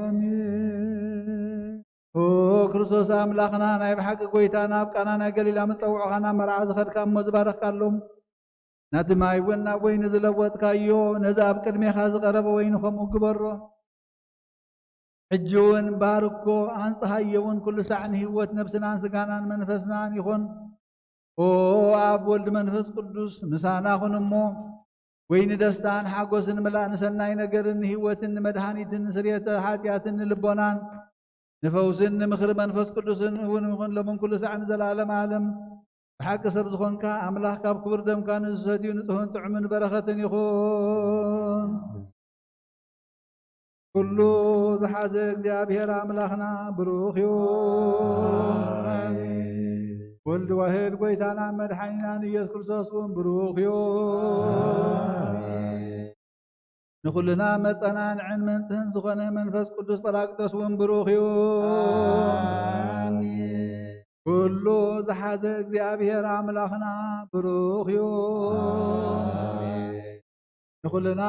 ኣሜን። ኦ ክርስቶስ ኣምላኽና፣ ናይ ብሓቂ ጐይታ፣ ናብ ቃና ናይ ገሊላ ምስ ጸውዑኻ ናብ መርዓ ዝኸድካ እሞ ዝባረኽካሎም፣ ነቲ ማይ እውን ናብ ወይኒ ዝለወጥካዮ፣ ነዚ ኣብ ቅድሜኻ ዝቐረበ ወይኒ ከምኡ ግበሮ። ሕጂ እውን ባርኮ፣ ኣንጽሃዮ እውን ኩሉ ሳዕ ንህይወት ነብስናን ስጋናን መንፈስናን ይኹን። ኦ ኣብ ወልድ መንፈስ ቅዱስ ምሳና ኩን እሞ፣ ወይኒ ደስታን ሓጎስን ምላእ ንሰናይ ነገርን ንህይወትን ንመድሃኒትን ንስርየተ ሓጢኣትን ንልቦናን ንፈውስን ንምኽሪ መንፈስ ቅዱስን እውን ይኹን ሎምን ኩሉ ሳዕ ንዘለዓለም ዓለም። ብሓቂ ሰብ ዝኾንካ ኣምላኽ ካብ ክቡር ደምካ ንዝሰትዩ ንጹህን ጥዑምን በረኸትን ይኹን። ኩሉ ዝሓዘ እግዚኣብሔር ኣምላኽና ብሩኽ እዩ። ኣሜን። ወልድ ዋሕድ ጐይታናን መድሓኒናን ኢየሱስ ክርስቶስ እውን ብሩኽ እዩ። ኣሜን። ንኹልና መጸናንዕን መንጽህን ዝኾነ መንፈስ ቅዱስ ጳራቅሊጦስ እውን ብሩኽ እዩ። ኣሜን። ኩሉ ዝሓዘ እግዚኣብሔር ኣምላኽና ብሩኽ እዩ። ኣሜን። ንኹልና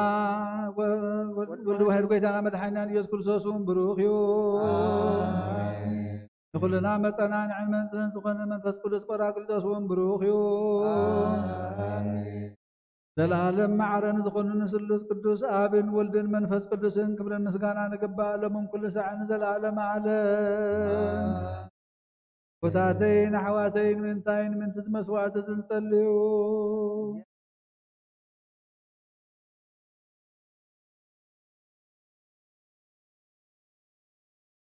ወ-፣ ወ-፣ ወልድ ዋሕድ ጐይታና መድሓኒናን ኢየሱስ ክርስቶስ እውን ብሩኽ እዩ። ኣሜን። ንኹልና መጸናንዕን መንጽህን ዝኾነ መንፈስ ቅዱስ ጳራቅሊጦስ እውን ብሩኽ እዩ። ኣሜን። ዘለዓለም ማዕረ ንዝኾኑ ንስሉስ ቅዱስ ኣብን ወልድን መንፈስ ቅዱስን ክብርን ምስጋና ንግባእ ሎምን ኩሉ ሳዕ ንዘለዓለም ዓለም። ኣሜን። ኣቦታተይን ኣሕዋተይን፣ ንምንታይ ንምንቲ መስዋዕቲ ዝንጸልዩ?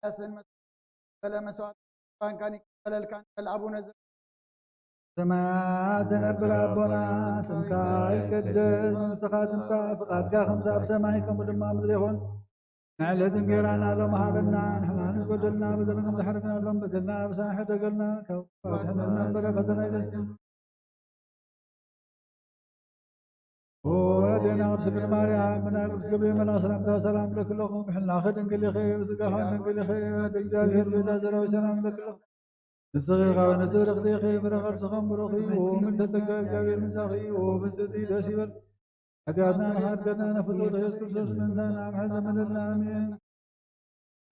ቀስን መስ-፣ በለ መስዋዕቲ ፋንካን ይቀበለልካ ንበል ኣቡነ ዘ- ሰማያት ትነብር ኣቦና፣ ስምካ ይቀደስ፣ መንግስትኻ ትምጻእ፣ ፍቓድካ ከምቲ ኣብ ሰማይ ከምኡ ድማ ኣብ ምድሪ ይኹን። ንዕለት እንጌራና ሎም ሃበና፣ ንሕና ንበደልና በደልና ከም ዝሓለፍና ሎም በደልና ኣበሳና ሕደገልና፣ ካብ ክፋት ሕነና በረከትና ይደስና። ኦ ኣዴና ቅድስት ድንግል ማርያም፣ ብናይ ቅዱስ ገብርኤል መልኣክ ሰላምታ ሰላም ንብለኪ ኣለኹ። ምሕላኺ ድንግል ኢኺ፣ ብስጋኺ ድንግል ኢኺ፣ ብእግዚኣብሔር ብእዳ ዘራዊ ሰላም ንብለኪ ኣለኹ። ንስኺ ካብ ኣንስቲ ብርኽቲ ኢኺ፣ ፍረ ከርስኺ ብሩኽ እዩ። ኦ ምልዕተ ጸጋ፣ እግዚኣብሔር ምሳኺ እዩ። ኦ ብፅቲ ደስ ይበል። ሓጢኣትና ንኻድገና ነፍቶ ኢየሱስ ክርስቶስ ምእንታና ምሕረት ዘመለልና። ኣሜን።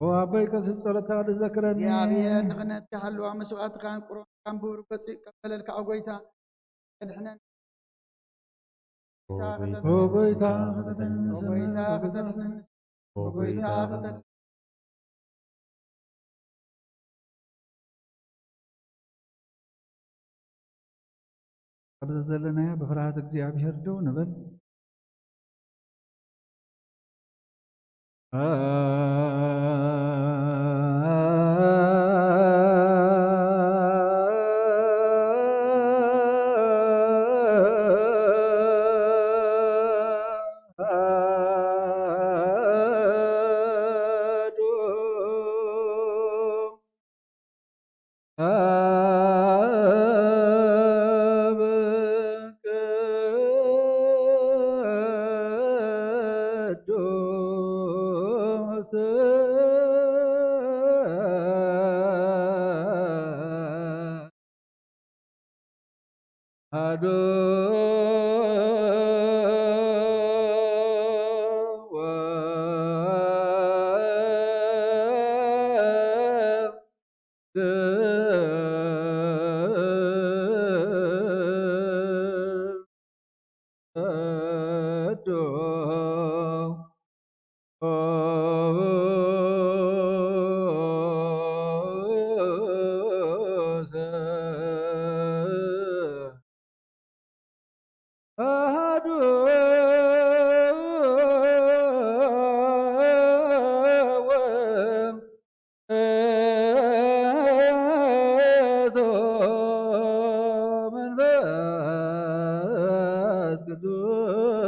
ኦ ኣቦይ ቀሲስ ጸሎትካ ዝዘክረኒ። እግዚኣብሔር ንኽነትካ ሃለዋ መስዋዕትኻን ቁርባንካን ብብሩህ ገጹ ይቀበለልካ። ኦ ጐይታ ተድሕነን። ኦ ጐይታ ከተድሕነን። ኦ ጐይታ ከተድሕነን። ኦ ጐይታ ከተድሕነን። ኣብዚ ዘለናዮ ብፍርሃት እግዚኣብሔር ደው ንበል። ኣሃዱ ውእቱ መንፈስ ቅዱስ።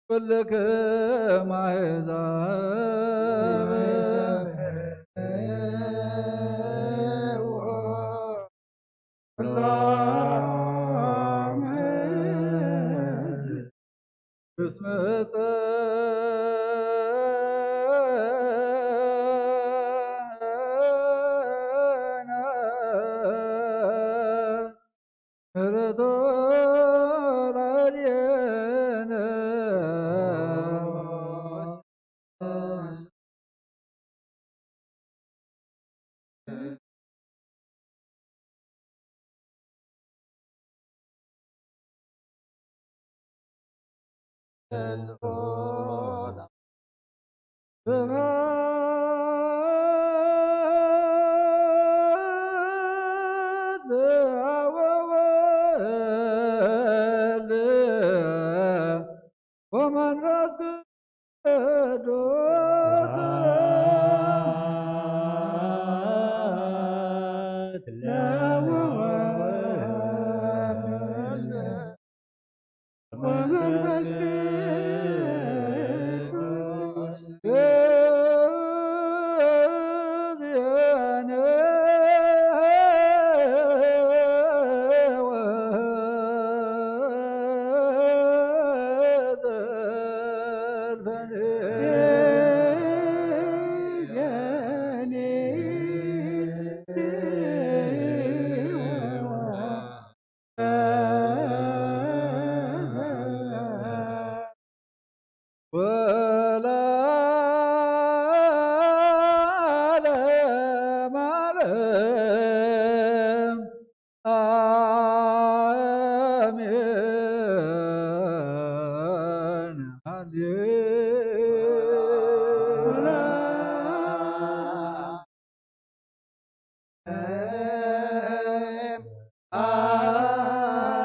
ኩልክም ኣሕዛብ ኩሎም እስመ ጸና ምሕረቶ ላዕሌነ። ስብሐት ለወወልድ ወመንፈስ ቅዱስ። ስብሐት ለወወልድ ወመንፈስ ቅዱስ። ወለዓለመ ዓለም።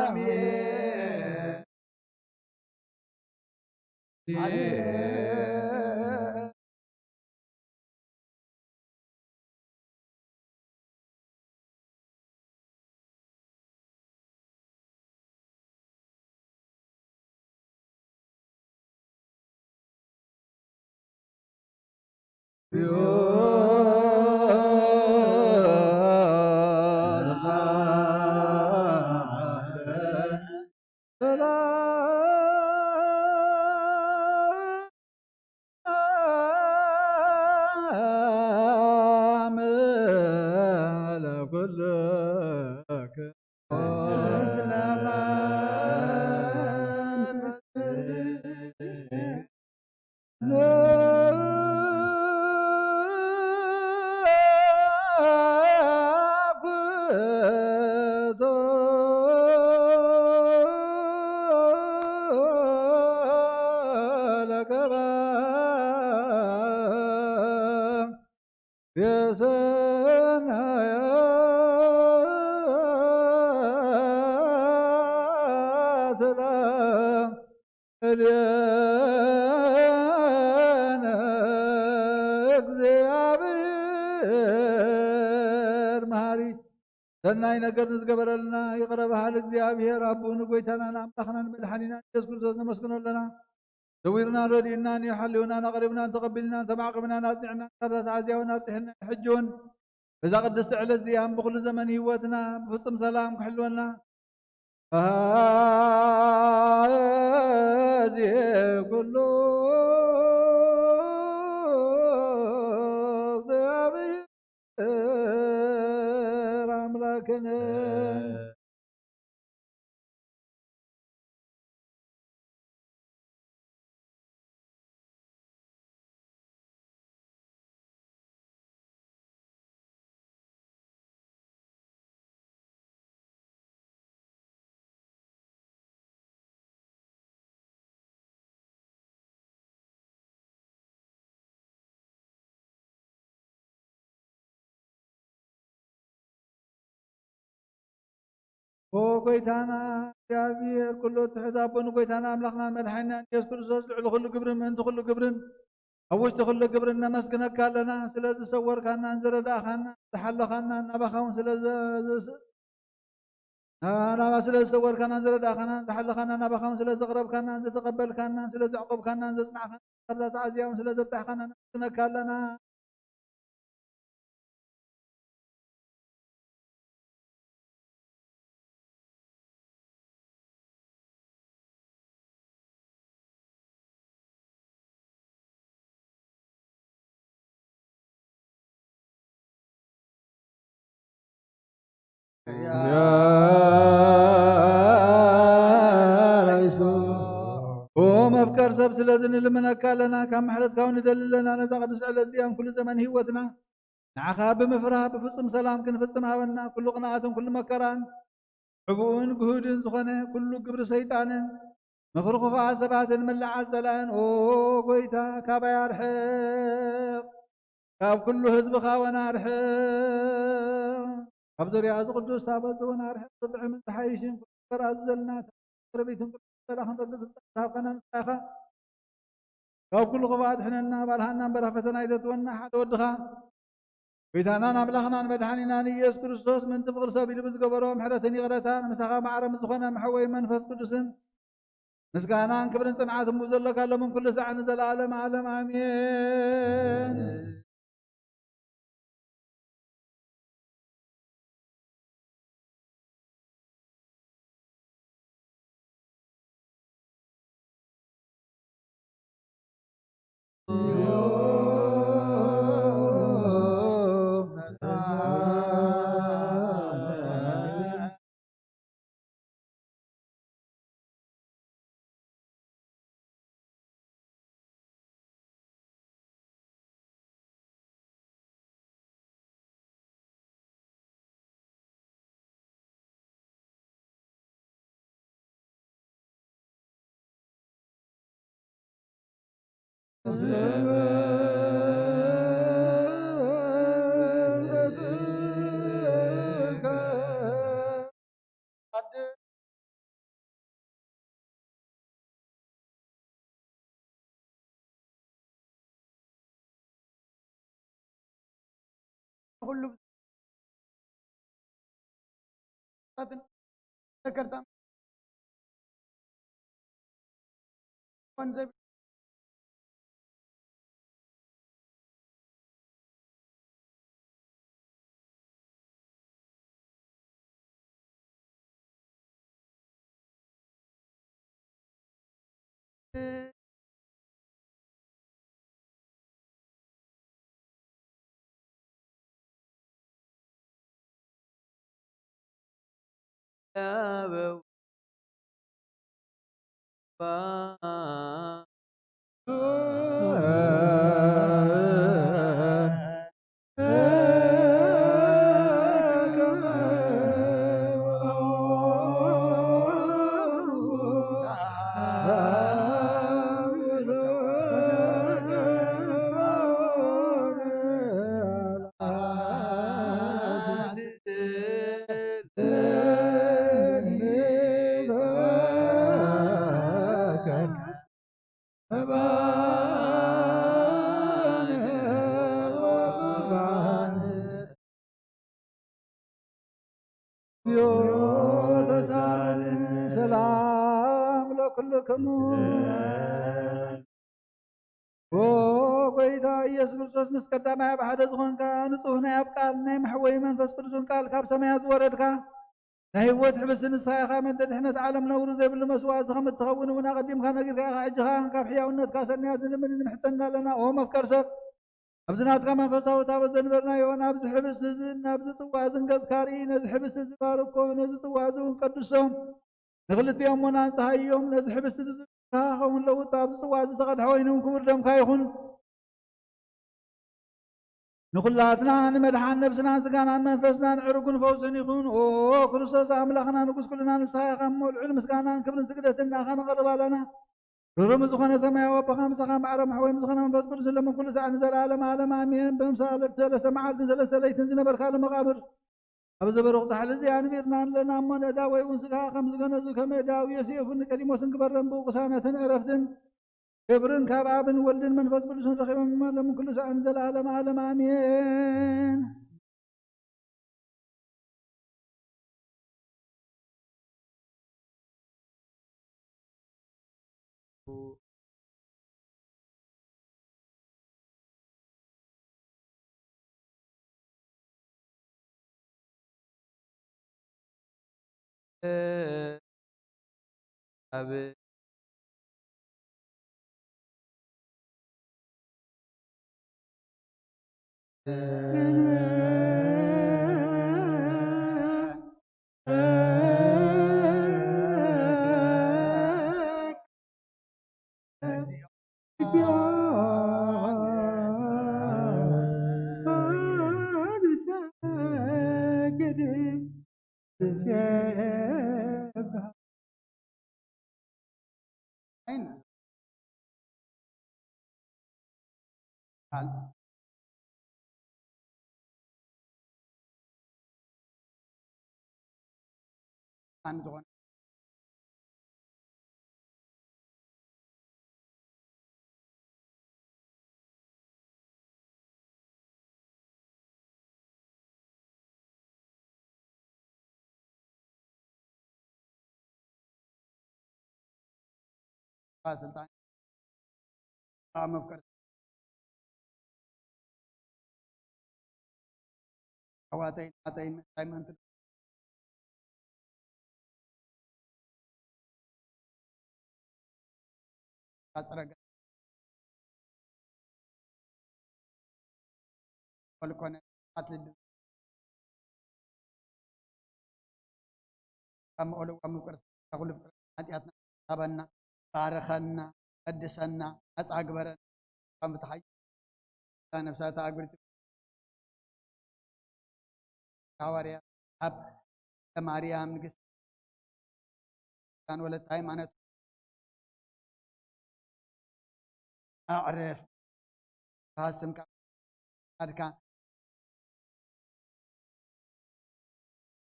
አሜን። ሃሌሉያ። ሰላም ለኩልክ የሰናያት እልየነ እግዚኣብሔር መሃሪ ሰናይ ነገር ንዝገበረልና ይቕረ በሃሊ እግዚኣብሔር ኣቦኡ ንጎይታናን ኣምላኽናን መድሓኒናን ኢየሱስ ክርስቶስ ነመስግኖ ኣለና። ሰዊርናን ረዲእናን እዩ፣ ሓልዩናን ኣቕሪብናን ተቐቢልናን ተማዕቂብናን ኣጽኒዕናን ካብዛ ሰዓት እዚኣ እውን ኣብጺሕና ሕጂ እውን በዛ ቅድስቲ ዕለት እዚኣ ብኹሉ ዘመን ህይወትና ብፍጹም ሰላም ክሕልወና። እዚ ኩሉ እግዚኣብሔር ኣምላክን ኦ ጎይታና እግዚኣብሔር፣ ኩሉ ትሕት ኣቦን ጎይታና ኣምላኽና መድሓኒና ኢየሱስ ክርስቶስ፣ ልዕሊ ኩሉ ግብርን ምእንቲ ኩሉ ግብርን ኣብ ውሽጢ ኩሉ ግብርን ነመስግነካ ኣለና። ስለ ዝሰወርካናን ዝረዳእካናን ዝሓለኻናን፣ ናባኻ እውን ስለ ዘ-፣ ዘስ-፣ ናባኻ ስለ ዝሰወርካናን ዝረዳእካናን ዝሓለኻናን፣ ናባኻ እውን ስለ ዘቕረብካናን ዝተቐበልካናን ስለ ዘዕቆብካናን ዘጽናዕካናን፣ ካብዛ ሰዓት እዚኣ እውን ስለ ዘብጻሕካና ነመስግነካ ኣለና። ኦ መፍቀር ሰብ፣ ስለዚ ንልምነካ ኣለና፣ ካብ ምሕረትካ እውን ንደሊ ኣለና። ነዛ ቅድስቲ ዕለት እዚኣን ኩሉ ዘመን ህይወትና ንዓኻ ብምፍራህ ብፍጹም ሰላም ክንፍጽም ሃበና። ኩሉ ቅንኣትን ኩሉ መከራን፣ ሕቡእን ግሁድን ዝኾነ ኩሉ ግብሪ ሰይጣንን ምኽሪ ክፉኣት ሰባትን ምልዓል ጸላእን፣ ኦ ጎይታ፣ ካባይ ኣርሕቕ። ካብ ኩሉ ህዝብኻ እውን ኣርሕቕ። ካብ ዙርያ እዚ ቅዱስ ታቦት እውን ኣርሕቕ። ዝጥዕምን ዝሓይሽን ኩሉ ነገር ኣዝዘልና። ተረቢትን ኩሉ ጸላ ክንረግጽ ዝሃብካና ንስኻ ኢኻ። ካብ ኩሉ ክፉኣት ሕነና፣ ባልሃና እምበራ ፈተና ኣይተእትወና። ሓደ ወድኻ ጎይታናን ኣምላኽናን መድሓኒናን ኢየሱስ ክርስቶስ ምእንቲ ፍቕሪ ሰብ ኢሉ ብዝገበሮ ምሕረትን ይቕረታን፣ ምሳኻ ማዕረ ምስ ዝኾነ መሐወይ መንፈስ ቅዱስን ምስጋናን ክብርን ጽንዓትን ምስ ዘለካ ሎምን ኩሉ ሳዕ ንዘለኣለም ዓለም ኣሜን። ኩሉ ተከርታ ሰላም ለኩልክሙ። ኦ ጎይታ ኢየሱስ ክርስቶስ፣ ምስ ቀዳማይ ኣብ ሓደ ዝኾንካ፣ ንጹህ ናይ ኣብ ቃል ናይ መሕወይ መንፈስ ቅዱስን ቃል ካብ ሰማያት ዝወረድካ፣ ናይ ህይወት ሕብስቲ ንስኻ ኢኻ። መደ ድሕነት ዓለም ነውሪ ዘይብሉ መስዋእቲ ከም እትኸውን እውን ኣቐዲምካ ነጊርካ ኢኻ። ሕጂ ኸኣ ካብ ሕያውነትካ ሰናያት ንልምን ንምሕጸን ኣለና። ኦ መፍቀር ሰብ፣ ኣብዚ ናትካ መንፈሳዊ ታቦት ዘንበርናዮ፣ ናብዚ ሕብስቲ እዝን ናብዚ ጽዋ እዝን ገጽካ ርኢ። ነዚ ሕብስቲ እዚ ባርኮ፣ ነዚ ጽዋ እዚ እውን ቀድሶ። ንኽልቲኦም እውን ኣንጽሃዮም። ነዚ ሕብስቲ እዚ ዝብልካ ኸውን ለውጥ ኣብዚ ጽዋ እዚ ዝተቐድሐ ወይኒ እውን ክቡር ደምካ ይኹን። ንኹላትና ንመድሓን ነብስናን ስጋናን መንፈስናን ዕርጉን ፈውስን ይኹን። ኦ ክርስቶስ ኣምላኽና ንጉስ ኩልና፣ ንስኻ ኢኻ እሞ ልዑል ምስጋናን ክብርን ስግደትን ንኣኻ ነቐርብ ኣለና። ርሩም ዝኾነ ሰማያዊ ኣቦኻ፣ ምሳኻ ማዕረ ማሕወይ ዝኾነ መንፈስ ቅዱስ ለምን ኩሉ ሳዕ ንዘለዓለም ዓለም ኣሜን። ብምሳሌ ሰለስተ መዓልትን ሰለስተ ለይትን ዝነበርካ ለመቓብር፣ ኣብዚ ብሩኽ ጻሕሊ እዚ ኣንቢርና ኣለና እሞ፣ ንእዳወይ እውን ስጋኻ ከም ዝገነዙ፣ ከመ እዳዊ ዮሴፍን ኒቆዲሞስን ግበረን። ብቕሳነትን ዕረፍትን ክብርን ካብ ኣብን ወልድን መንፈስ ቅዱስን ረኺቦም እሞ፣ ለምን ኩሉ ሳዕ ንዘለዓለም ዓለም ኣሜን። ኣብ ስልጣን መፍቀር ኣዋተይ ኣተይ ምእንታይ መንቱ ኣጽረገ ወልኮነ ኣትልድ ካብ መቐሉ ካብ ምፍቅር ኩሉ ፍጥረት ሓጢኣትና ሃበና፣ ባርኸና፣ ቀድሰና፣ ነጻ ግበረና። ካብ ፍትሓይ ነብሳ ተኣግብርቲ ሃዋርያ ኣብ ማርያም ንግስቲ ኪዳን ወለተ ሃይማኖት ኣዕርፍ ራስምካ ኣድካ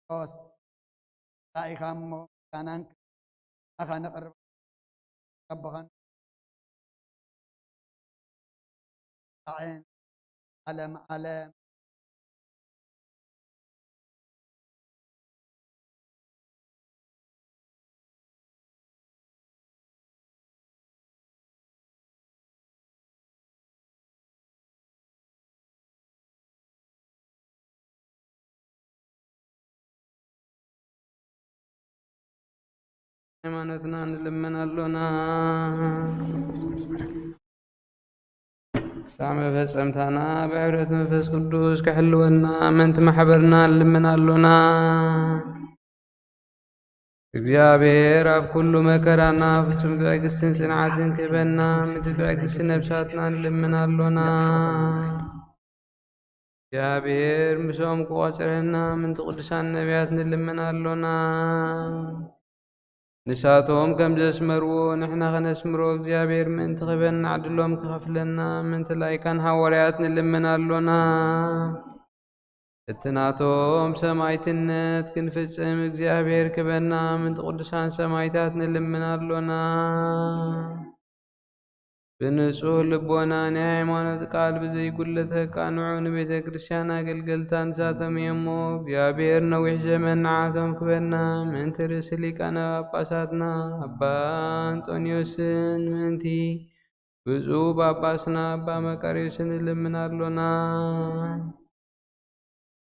ሶስ ታኢኻ እሞ ዛናንክ ኣኻ ነቕርብ ረብኻን ጣዕን ዓለም ዓለም ሃይማኖትና ንልምን ኣሎና። ሳዕ መፈጸምታና ብሕብረት መንፈስ ቅዱስ ክሕልወና ምእንቲ ማሕበርና ንልምን ኣሎና። እግዚኣብሔር ኣብ ኩሉ መከራና ፍጹም ትዕግስትን ጽንዓትን ክህበና ምእንቲ ትዕግስቲ ነብሳትና ንልምን ኣሎና። እግዚኣብሔር ምሶም ክቆጽረና ምእንቲ ቅዱሳን ነቢያት ንልምን ኣሎና። ንሳቶም ከም ዘስመርዎ ንሕና ከነስምሮ እግዚኣብሔር ምእንቲ ክህበና ዕድሎም ክኸፍለና ምእንቲ ላይካን ሃዋርያት ንልምን ኣሎና። እቲ ናቶም ሰማይትነት ክንፍጽም እግዚኣብሔር ክህበና ምእንቲ ቅዱሳን ሰማይታት ንልምን ኣሎና። ብንጹህ ልቦና ናይ ሃይማኖት ቃል ብዘይጉድለት ከቃንዑ ንቤተ ክርስቲያን ኣገልገልታ ንሳቶም እዮም እሞ፣ እግዚኣብሔር ነዊሕ ዘመን ንዓቶም ክበና ምእንቲ ርእሲ ሊቃነ ጳጳሳትና ኣባ ኣንጦንዮስን ምእንቲ ብፁዕ ጳጳስና ኣባ መቃርዮስን ንልምን ኣሎና።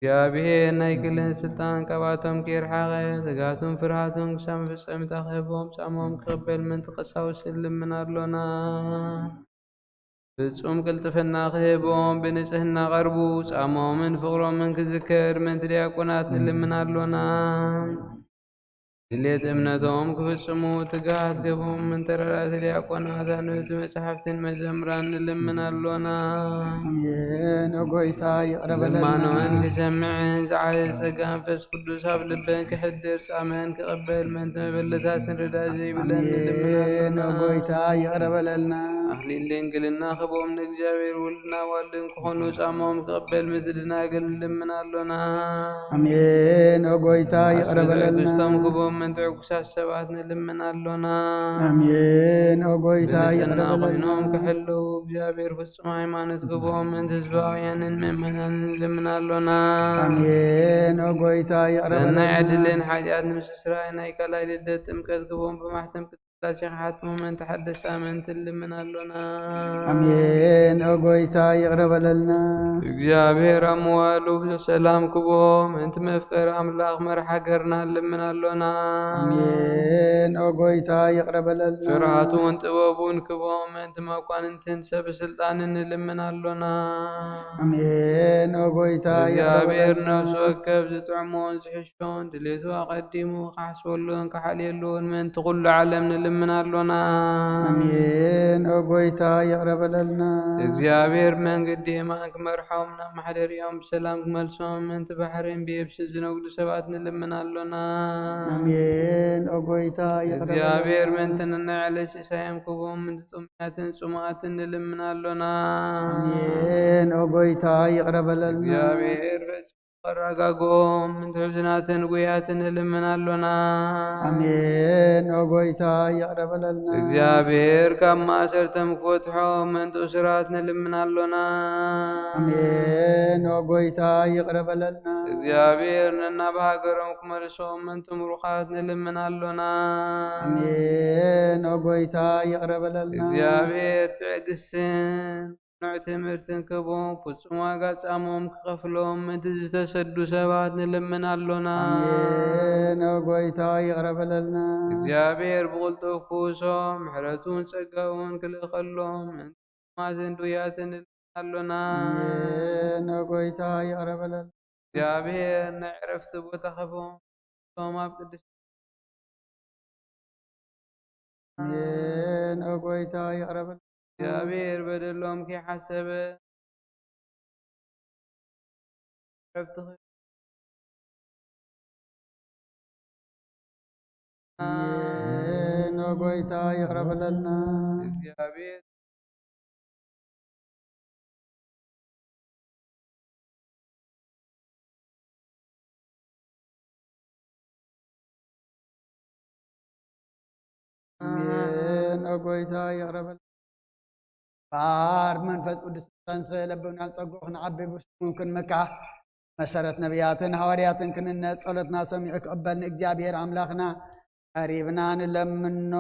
እግዚኣብሔር ናይ ክህነት ስልጣን ካብኣቶም ከይርሓቐ፣ ስግኣቱን ፍርሃቱን ክሳብ መፈጸምታ ክህቦም ጻሞም ክቕበል ምእንቲ ቀሳውስት ንልምን ኣሎና። ፍጹም ቅልጥፍና ክህቦም ብንጽህና ቀርቡ፣ ጻሞምን ፍቕሮምን ክዝከር ምእንቲ ዲያቆናት ንልምን ኣሎና። ድሌት እምነቶም ክፍጽሙ ትግሃት ክህቦም ምእንቲ ረዳእቲ ዲያቆናት፣ ኣንብብቲ መጻሕፍትን መዘምራን ንልምን ኣሎና። ኣሜን። ኦ ጎይታ ይቕረ በለልና። ልማኖን ክሰምዕን ዝዓለ ጸጋ መንፈስ ቅዱስ ኣብ ልበን ክሕድር ጻመን ክቕበል ምእንቲ መበለታትን ረዳእ ዘይብለን ንልምን ኣሜን። ኦ ኣሎና። ጎይታ ይቕረ በለልና። ኣክሊል ድንግልና ክህቦም ንእግዚኣብሔር ወልድና ዋልድን ክኾኑ ጻሞም ክቕበል ምእንቲ ደናግል ንልምን ኣሎና። ኣሜን። ኦ ጎይታ ይቕረ ኣስገዳይ በለልና። ክስቶም ክህቦም ምእንቲ ዕጉሳት ሰባት ንልምን ኣሎና። ኣሜን። ኦ ጎይታ ይቕረ ብንጽህና በለልና። ኮይኖም ክሕልዉ እግዚኣብሔር ፍጹም ሃይማኖት ክህቦም ምእንቲ ህዝባውያንን ምእመናንን ንልምን ኣሎና። ኣሜን። ኦ ጎይታ ይቕረ ሰናይ በለልና። ዕድልን ሓጢኣት ንምስስራይ ናይ ካልኣይ ልደት ጥምቀት ክህቦም ብማሕተም ቅድስት ሥላሴ ክሓትሙ ምእንቲ ሓድሽ ኣመንቲ ንልምን ኣሎና። ኣሜን። ኦ ጎይታ ይቕረ በለልና። እግዚኣብሔር ኣብ መዋሉ ብዙሕ ሰላም ክህቦም ምእንቲ መፍቀሪ ኣምላኽ መርሒ ሃገርና ንልምን ኣሎና። ኣሜን። ኦ ጎይታ ይቕረ በለልና። ስርዓቱን ጥበቡን ክህቦም ምእንቲ መኳንንትን ሰብ ስልጣንን ንልምን ኣሎና። ኣሜን። ኦ ጎይታ ይቕረ እግዚኣብሔር በለልና። ነፍሲ ወከፍ ዝጥዕሞን ዝሕሾን ድሌቱ ኣቐዲሙ ክሓስበሉን ክሓልየሉን ምእንቲ ኩሉ ዓለም ንልምን ኣሎና። ኣሜን። ኦ ጎይታ ይቕረ በለልና። እግዚኣብሔር ብመንገዲ የማን ክመርሖም ናብ ማሕደሪኦም ብሰላም ክመልሶም ምእንቲ ባሕርን ብየብስን ዝነግዱ ሰባት ንልምን ኣሎና። ኣሜን። ኦ ጎይታ ይቕረ እግዚኣብሔር በለልና። ምእንቲ ነናይ ዕለት ሲሳዮም ክህቦም ምእንቲ ጥሙያትን ጽሙኣትን ንልምን ኣሎና። ኣሜን። ኦ ጎይታ ይቕረ በለልና። እግዚኣብሔር ፈጺሙ ከረጋግኦም ምእንቲ ሕዙናትን ጉያትን ንልምን ኣሎና። ኣሜን። ኦ ጎይታ ይቕረ በለልና። እግዚኣብሔር ካብ ማእሰርቶም ክፈትሖም ምእንቲ እሱራት ንልምን ኣሎና። ኣሜን። ኦ ጎይታ ይቕረ በለልና። እግዚኣብሔር ነናብ ሃገሮም ክመልሶም ምእንቲ ምሩኻት ንልምን ኣሎና። ኣሜን። ኦ ጎይታ ይቕረ በለልና። እግዚኣብሔር ትዕግስትን ቅኑዕ ትምህርትን ክህቦም ፍጹም ዋጋ ጻሞም ክኸፍሎም ምእንቲ ዝተሰዱ ሰባት ንልምን ኣሎና። ኣሜን። ኦ ጎይታ ይቕረ በለልና። እግዚኣብሔር ብቕልጡፍ ክውሶም ምሕረቱን ጸጋውን ክልእኸሎም ምእንቲ ሕሙማትን ድውያትን ንልምን ኣሎና። ኣሜን። ኦ ጎይታ ይቕረ በለልና። እግዚኣብሔር ናይ ዕረፍቲ ቦታ ክህቦም እቶም ኣብ ቅድስቲ ኣሜን። ኦ ጎይታ ይቕረ በል። እግዚኣብሔር በደሎም ከይሓሰበ ዕረፍቲ ኣሜን። ኦ ጎይታ ይቕረ በለልና። እግዚኣብሔር ኣሜን። ኦ ጎይታ ይቕረ በል። ባር መንፈስ ቅዱስ ተንስእ ለብብና ጸጉ ክንዓቢ ብስሙ ክንምካሕ መሰረት ነቢያትን ሃዋርያትን ክንነ ጸሎትና ሰሚዑ ክቕበል ንእግዚኣብሔር ኣምላኽና ቀሪብና ንለምኖ።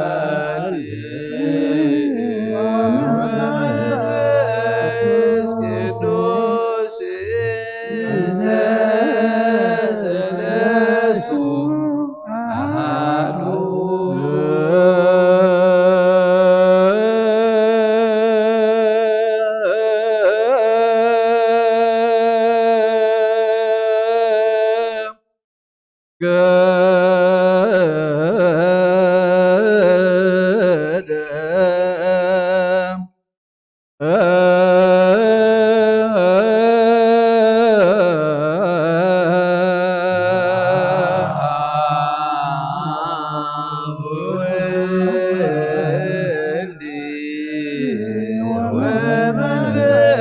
ወወልድ ወመንፈስ ቅዱስ እንተ ሰለስቱ አሐዱ። ወወልድ ወመንፈስ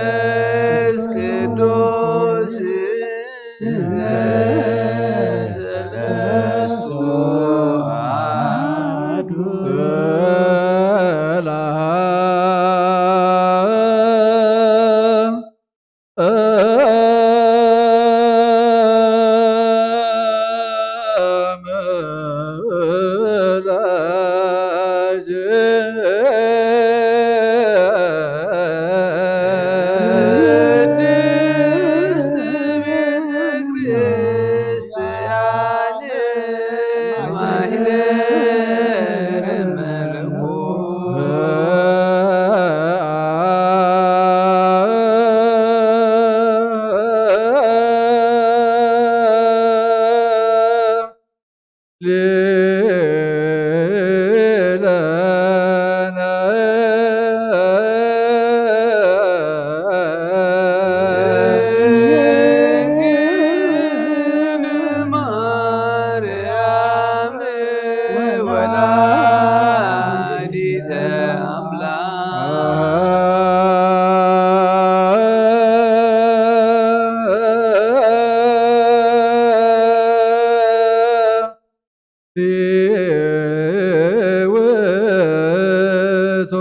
ቅዱስ ሰለስቱ አሐዱ። ቅድስት ቤተ ክርስቲያን ማሕሌተ መለኮት ሊለነ ድንግል ማርያም ወላዲተ አምላክ። ሕይወቱ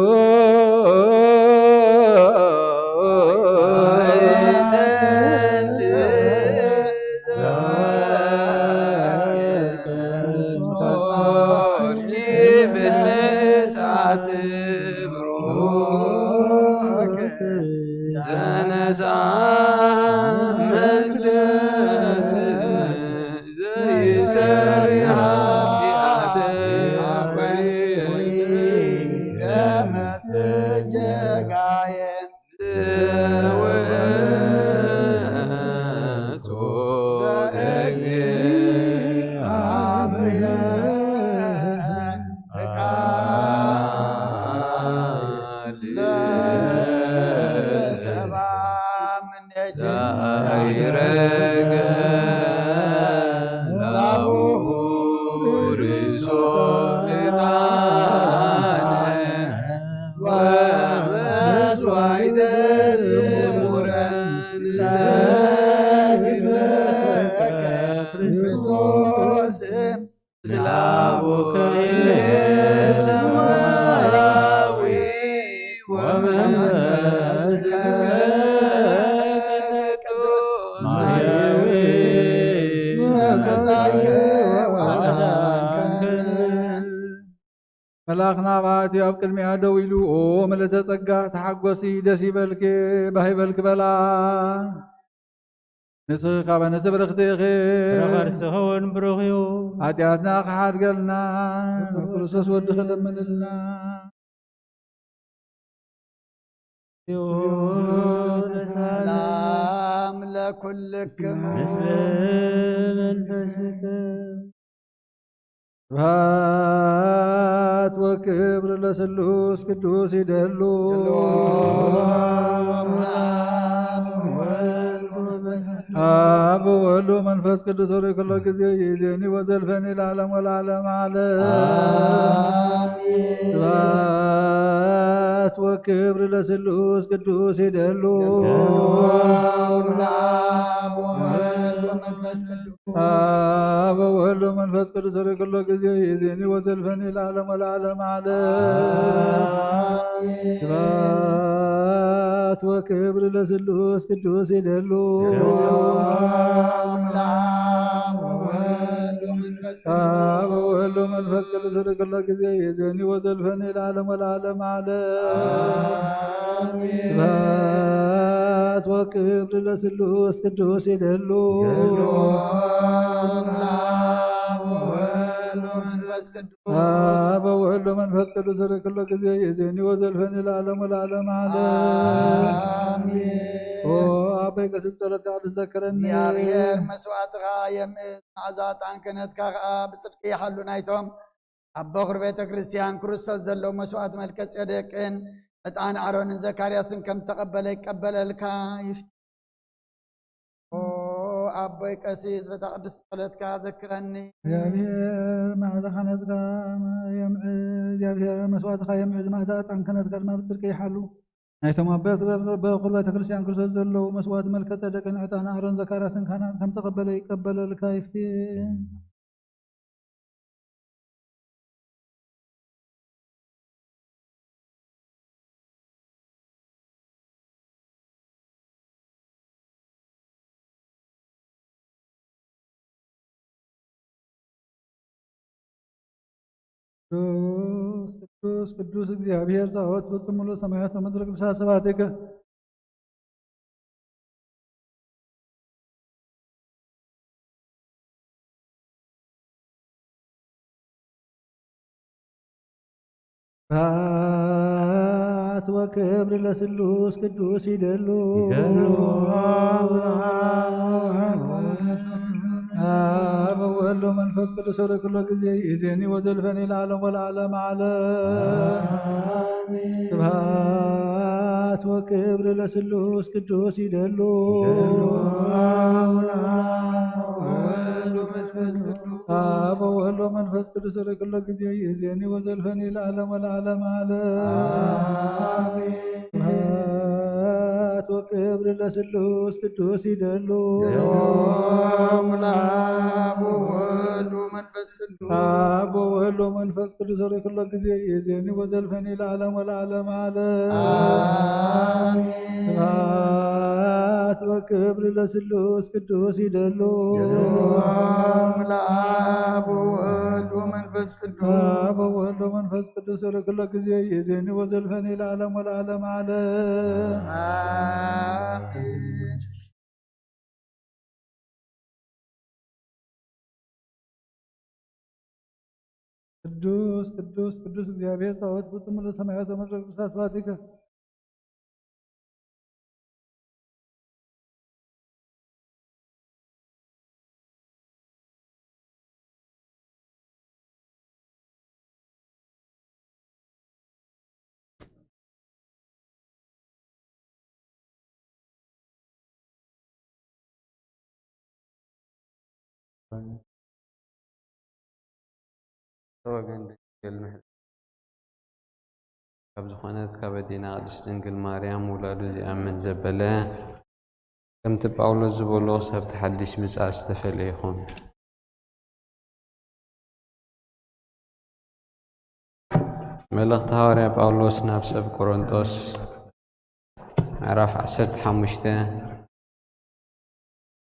ተነሳ መቅደስ ዘይሰሪ ኃጢአተ ወይደመ ስጋየ ዘወቱ ዘእግዚአብሔር ቃል ዘተሰባ ምኔኪ ዛይረገ ላቡሁ ርእሶ ዕጣነ ወመስዋዕተ ስሙረ ሰግድ ለከ ክርስቶስ ስላቡከ ሰማያዊ ወመንፈስከ ቅዱስ ማሕየዊ መጻእከ ዋዳንከኒ። መልኣኽና ኣብ ኣትዩ ኣብ ቅድሚኣ ደው ኢሉ፣ "ኦ ምልእተ ጸጋ፣ ተሓጎሲ፣ ደስ ይበልኪ፣ ባህ ይበልኪ" በላ። ንስኺ ካብ ኣነስ ብርኽቲ ኢኺ። ፍረ ከርስኺ እውን ብሩኽ እዩ። ሓጢኣትና ክሓድገልና፣ ንክርስቶስ ወድኺ ለምንልና። ሰላም ለኩልክሙ። ምስለ መንፈስከ። ስብሐት ወክብር ለስሉስ ቅዱስ ይደሉ። አብ ወወልድ ወመንፈስ ቅዱስ ሆይ ኩሎ ጊዜ ይእዜኒ ወዘልፈኒ ለዓለም ወለዓለም ዓለም። አሜን። ስብሐት ወክብር ለስሉስ ቅዱስ ይደሉ። አብ ወወልድ ወመንፈስ ቅዱስ አብ ወወልድ ወመንፈስ ቅዱስ ሆይ ኩሎ ጊዜ ይእዜኒ ወዘልፈኒ ለዓለም ወለዓለም ዓለም። አሜን። ስብሐት ወክብር ለስሉስ ቅዱስ ይደሉ። ወወልድ ወመንፈስ ቅዱስ። አብ ወወልድ ወመንፈስ ቅዱስ። ለኩሉ ጊዜ ይእዜኒ ወዘልፈኒ ለዓለም ወለዓለም ዓለም። አሜን። ስብሐት ወክብር ለስሉስ ቅዱስ ይደሉ። ይደሉ ለአብ ወወልድ ወመንፈስ ቅዱስ። አብ ወወልድ ወመንፈስ ቅዱስ። ለኩሉ ጊዜ ይእዜኒ ወዘልፈኒ ለዓለም ወለዓለም ዓለም። አሜን። ኦ አበይ ቀሲስ ጸሎትካ ትዘክረኒ። እግዚአብሔር መስዋዕትኻ የምእዝ፣ መዓዛ ዕጣን ክህነትካ ከኣ ብጽድቂ ይሓሉ። ናይቶም ኣብ በኹር ቤተ ክርስቲያን ክርስቶስ ዘለዉ መስዋዕት መልከ ጼዴቅን ዕጣን ኣሮንን ዘካርያስን ከም ተቐበለ ይቀበለልካ ይፍት። ኦ ኣቦይ ቀሲስ፣ በታ ቅድስቲ ጸሎትካ ዘክረኒ። እግዚኣብሔር መዓዛ ክህነትካ የምዕዝ፣ እግዚኣብሔር መስዋዕትኻ የምዕዝ፣ መዓዛ ዕጣን ክህነትካ ድማ ብጽድቂ ይሓሉ። ናይቶም ኣብ ቤት-፣ በኹር ቤተ ክርስቲያን ክርስቶስ ዘለዉ መስዋዕት መልከ ጼዴቅን ዕጣን ኣሮን ዘካርያስን ካህናት ከም ተቐበለ ይቀበለልካ ይፍትን። ቅዱስ ቅዱስ ቅዱስ እግዚኣብሔር ጸባኦት ፍጹም ምሉእ ሰማያት ወምድሪ ቅዱሳት ስብሐትከ። ስብሐት ወክብር ለስሉስ ቅዱስ ይደሉ። ይደሉ። አብ ወወልድ ወመንፈስ ቅዱስ። ወደ ኩሎ ጊዜ ይእዜኒ ወዘልፈኒ ለዓለም ወለዓለም ዓለም። አሜን። ስብሐት ወክብር ለስሉስ ቅዱስ ይደሉ። ይደሉ። አብ ወወልድ ወመንፈስ ቅዱስ። አብ ወወልድ ወመንፈስ ቅዱስ። ወደ ኩሎ ጊዜ ይእዜኒ ወዘልፈኒ ለዓለም ወለዓለም ዓለም። አሜን። ስብሐት ወክብር ለስሉስ ቅዱስ ይደሉ። ይደሉ። አብ ወወልድ ወመንፈስ ቅዱስ። አብ ወወልድ ወመንፈስ ቅዱስ። ወደ ኩሎ ጊዜ ይእዜኒ ወዘልፈኒ ለዓለም ወለዓለም ዓለም። አሜን። ስብሐት ወክብር ለስሉስ ቅዱስ ይደሉ። ይደሉ። አብ ወወልድ ወመንፈስ ቅዱስ። አብ ወወልድ ወመንፈስ ቅዱስ። ወደ ኩሎ ጊዜ ይእዜኒ ወዘልፈኒ ለዓለም ወለዓለም ዓለም። አሜን። ቅዱስ ቅዱስ ቅዱስ እግዚኣብሔር ጸባኦት ፍጹም ምሉእ ሰማያት ወምድሪ ቅዱሳት ስብሐትከ። ወገን ድንግል ምሕረት። ካብ ዝኾነት ካብ ኣዴና ቅድስት ድንግል ማርያም ውላዱ ዚኣምን ዘበለ፣ ከምቲ ጳውሎስ ዝበሎ፣ ክሳብ እቲ ሓድሽ ምጽኣት ዝተፈልየ ይኹን። መልእኽቲ ሃዋርያ ጳውሎስ ናብ ሰብ ቆሮንቶስ፣ ምዕራፍ ዓሰርተ ሓሙሽተ፣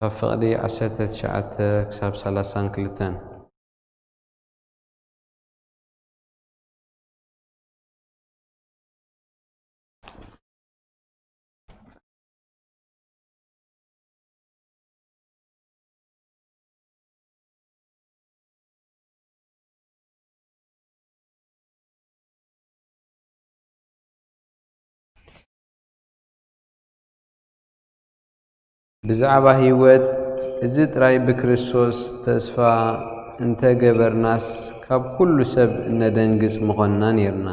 ካብ ፍቕዲ ዓሰርተ ትሽዓተ ክሳብ ሰላሳን ክልተን። ብዛዕባ ህይወት፣ እዚ ጥራይ ብክርስቶስ ተስፋ እንተ ገበርናስ፣ ካብ ኩሉ ሰብ እነደንግጽ ምኾንና ኔርና።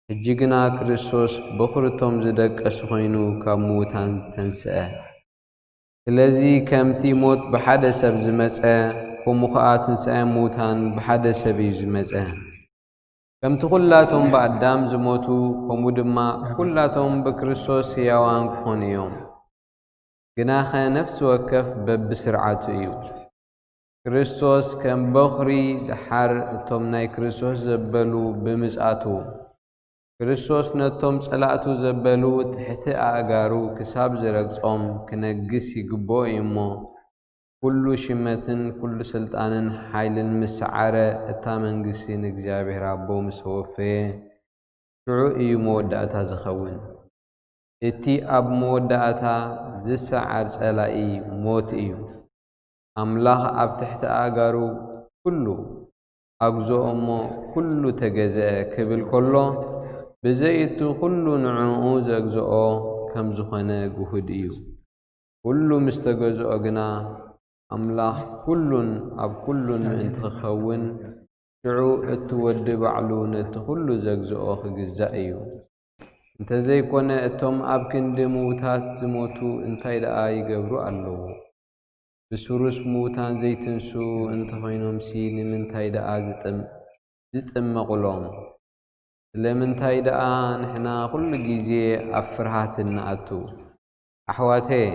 ሕጂ ግና ክርስቶስ በኹሪ እቶም ዝደቀሱ ኾይኑ ካብ ምዉታን ተንስአ። ስለዚ ከምቲ ሞት ብሓደ ሰብ ዝመጸ፣ ከምኡ ኸኣ ትንሳኤ ምዉታን ብሓደ ሰብ እዩ ዝመጸ። ከምቲ ኹላቶም ብኣዳም ዝሞቱ፣ ከምኡ ድማ ኹላቶም ብክርስቶስ ህያዋን ክኾኑ እዮም። ግናኸ ነፍሲ ወከፍ በብስርዓቱ እዩ። ክርስቶስ ከም በኹሪ፣ ደሓር እቶም ናይ ክርስቶስ ዘበሉ ብምጽኣቱ፣ ክርስቶስ ነቶም ጸላእቱ ዘበሉ ትሕቲ ኣእጋሩ ክሳብ ዝረግጾም ክነግስ ይግብኦ እዩ እሞ፣ ኩሉ ሽመትን ኩሉ ስልጣንን ሓይልን ምስ ሰዓረ፣ እታ መንግስቲ ንእግዚኣብሔር ኣቦ ምስ ተወፈየ፣ ሽዑ እዩ መወዳእታ ዝኸውን። እቲ ኣብ መወዳእታ ዝሰዓር ጸላኢ ሞት እዩ። ኣምላኽ ኣብ ትሕቲ ኣእጋሩ ኩሉ ኣግዝኦ እሞ ኩሉ ተገዝአ ክብል ከሎ፣ ብዘይ እቲ ኩሉ ንዕኡ ዘግዝኦ ከም ዝኾነ ግሁድ እዩ። ኩሉ ምስ ተገዝኦ ግና፣ ኣምላኽ ኩሉን ኣብ ኩሉን ምእንቲ ክኸውን፣ ሽዑ እቲ ወዲ ባዕሉ ነቲ ኩሉ ዘግዝኦ ክግዛእ እዩ። እንተዘይኮነ፣ እቶም ኣብ ክንዲ ምዉታት ዝሞቱ እንታይ ደኣ ይገብሩ ኣለዉ? ብስሩስ ምዉታን ዘይትንሱ እንተኾይኖምሲ፣ ንምንታይ ደኣ ዝጥም-፣ ዝጥመቑሎም? ስለምንታይ ደኣ ንሕና ኩሉ ግዜ ኣብ ፍርሃት እንኣቱ? ኣሕዋተየ፣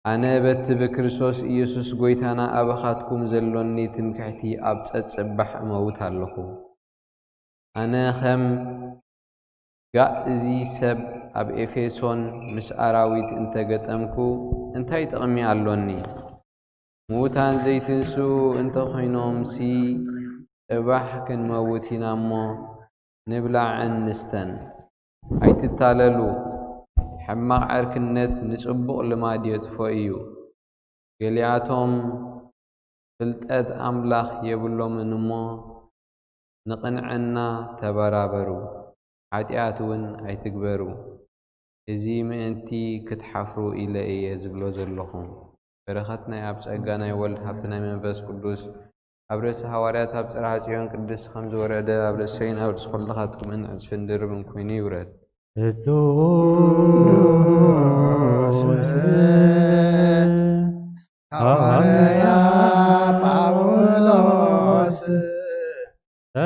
ኣነ በቲ ብክርስቶስ ኢየሱስ ጐይታና ኣባኻትኩም ዘሎኒ ትምክሕቲ ኣብ ጸጽባሕ እመውት ኣለኹ። ኣነ ኸም ጋእ እዚ ሰብ ኣብ ኤፌሶን ምስ ኣራዊት እንተ ገጠምኩ እንታይ ጥቕሚ ኣሎኒ? ምዉታን ዘይትንስኡ እንተ ኾይኖምሲ፣ ጽባሕ ክንመውት ኢና እሞ፣ ንብላዕን ንስተን። ኣይትታለሉ፣ ሕማቕ ዕርክነት ንጽቡቕ ልማድ የጥፍኦ እዩ። ገሊኣቶም ፍልጠት ኣምላኽ የብሎምን እሞ፣ ንቕንዕና ተበራበሩ፣ ሓጢኣት እውን ኣይትግበሩ። እዚ ምእንቲ ክትሓፍሩ ኢለ እየ ዝብሎ ዘለኹ። በረኸት ናይ ኣብ ጸጋ ናይ ወልድ ሃብቲ ናይ መንፈስ ቅዱስ ኣብ ርእሲ ሃዋርያት ኣብ ጽርሐ ጽዮን ቅድስቲ ከም ዝወረደ ኣብ ርእሰይን ኣብ ርእሲ ኩልኻትኩምን ዕጽፍን ድርብን ኮይኑ ይውረድ። ቅዱስ ሃዋርያ ጳውሎስ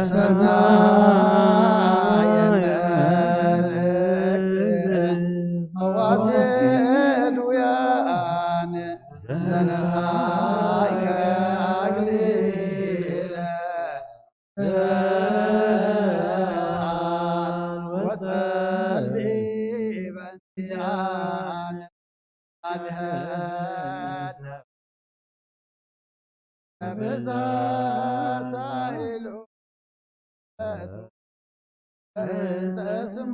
ሰናየ መልእክት ፈዋሲ ድውያን ዘነሳይከ ኣክሊለ ስብሐት ወጸሊ በንቲኣነ ኣድህነ ብዛ ሳይሉ እንተ ስሙ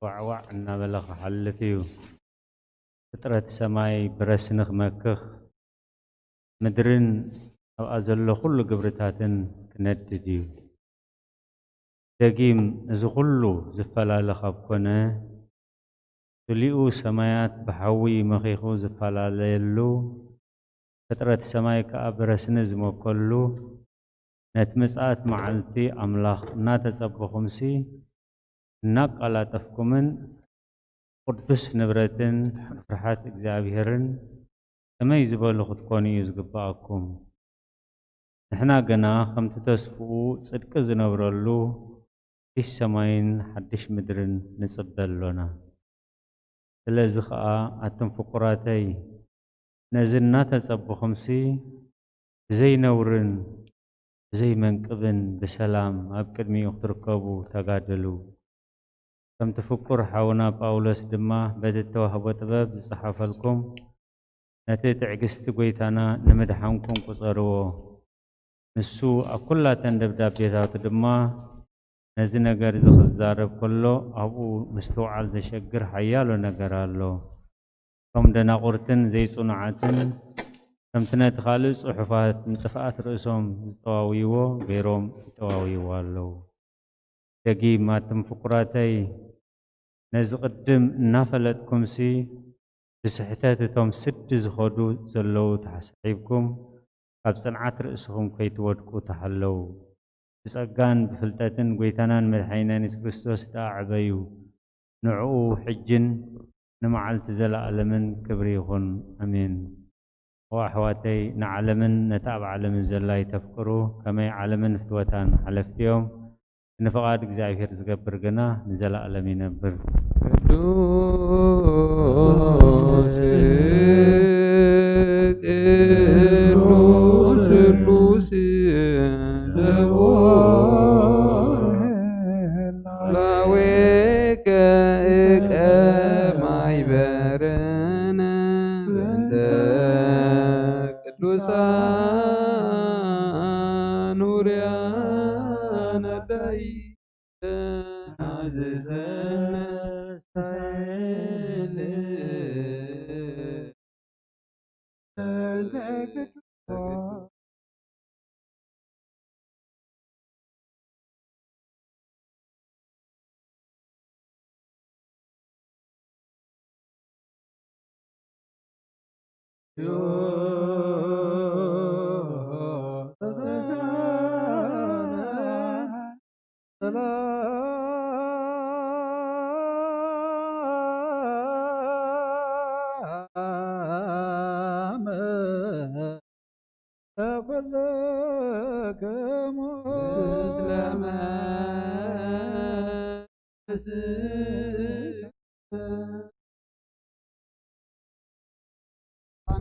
ዋዕዋዕ እናበለ ክሓልፍ እዩ። ፍጥረት ሰማይ ብረስኒ ክመክኽ፣ ምድርን ኣብኣ ዘሎ ኩሉ ግብርታትን ክነድድ እዩ። ደጊም እዚ ኩሉ ዝፈላለ ካብ ኮነ፣ ስሊኡ ሰማያት ብሓዊ መኺኹ ዝፈላለየሉ፣ ፍጥረት ሰማይ ከኣ ብረስኒ ዝመከሉ፣ ነቲ ምጽኣት መዓልቲ ኣምላኽ እናተጸበኹምሲ፣ እናቃላጠፍኩምን ቅዱስ ንብረትን ፍርሓት እግዚኣብሔርን ከመይ ዝበሉ ክትኮኑ እዩ ዝግብኣኩም? ንሕና ግና ከምቲ ተስፍኡ ጽድቂ ዝነብረሉ ሓድሽ ሰማይን ሓድሽ ምድርን ንጽበ ኣሎና። ስለዚ ኸኣ ኣቱም ፍቁራተይ፣ ነዚ እናተጸበኹምሲ ብዘይ ነውርን ብዘይ መንቅብን ብሰላም ኣብ ቅድሚኡ ክትርከቡ ተጋደሉ። ከምቲ ፍቁር ሓውና ጳውሎስ ድማ በቲ እተዋህቦ ጥበብ ዝጸሓፈልኩም፣ ነቲ ትዕግስቲ ጐይታና ንምድሓንኩም ቁጸርዎ። ንሱ ኣብ ኵላተን ደብዳቤታቱ ድማ ነዚ ነገር እዚ ክዛረብ ከሎ፣ ኣብኡ ምስትውዓል ዘሸግር ሓያሎ ነገር ኣሎ። ከም ደናቑርትን ዘይጽኑዓትን፣ ከምቲ ነቲ ካልእ ጽሑፋት ንጥፍኣት ርእሶም ዝጠዋውይዎ ገይሮም ይጠዋውይዎ ኣለዉ። ደጊም ኣቱም ፍቁራተይ፣ ነዚ ቅድም እናፈለጥኩምሲ፣ ብስሕተት እቶም ስዲ ዝኸዱ ዘለዉ ተሓሳሒብኩም፣ ካብ ጽንዓት ርእስኹም ከይትወድቁ ተሓለዉ። ብጸጋን ብፍልጠትን ጐይታናን መድሓኒናን የሱስ ክርስቶስ ደኣ ዕበዩ። ንዕኡ ሕጅን ንመዓልቲ ዘለኣለምን ክብሪ ይኹን። ኣሜን። እወ ኣሕዋተይ፣ ንዓለምን ነቲ ኣብ ዓለምን ዘላ ይተፍቅሩ፣ ከመይ ዓለምን ፍትወታን ሓለፍቲ እዮም። ንፍቓድ እግዚኣብሔር ዝገብር ግና ንዘለኣለም ይነብር። ቅዱስ፣ ቅዱስ፣ ቅዱስ፣ ላዌከ እቀ ማይበርነ በንተ ቅዱሳን ውርያን ኣዳይ ተናዝዘነ ስታይል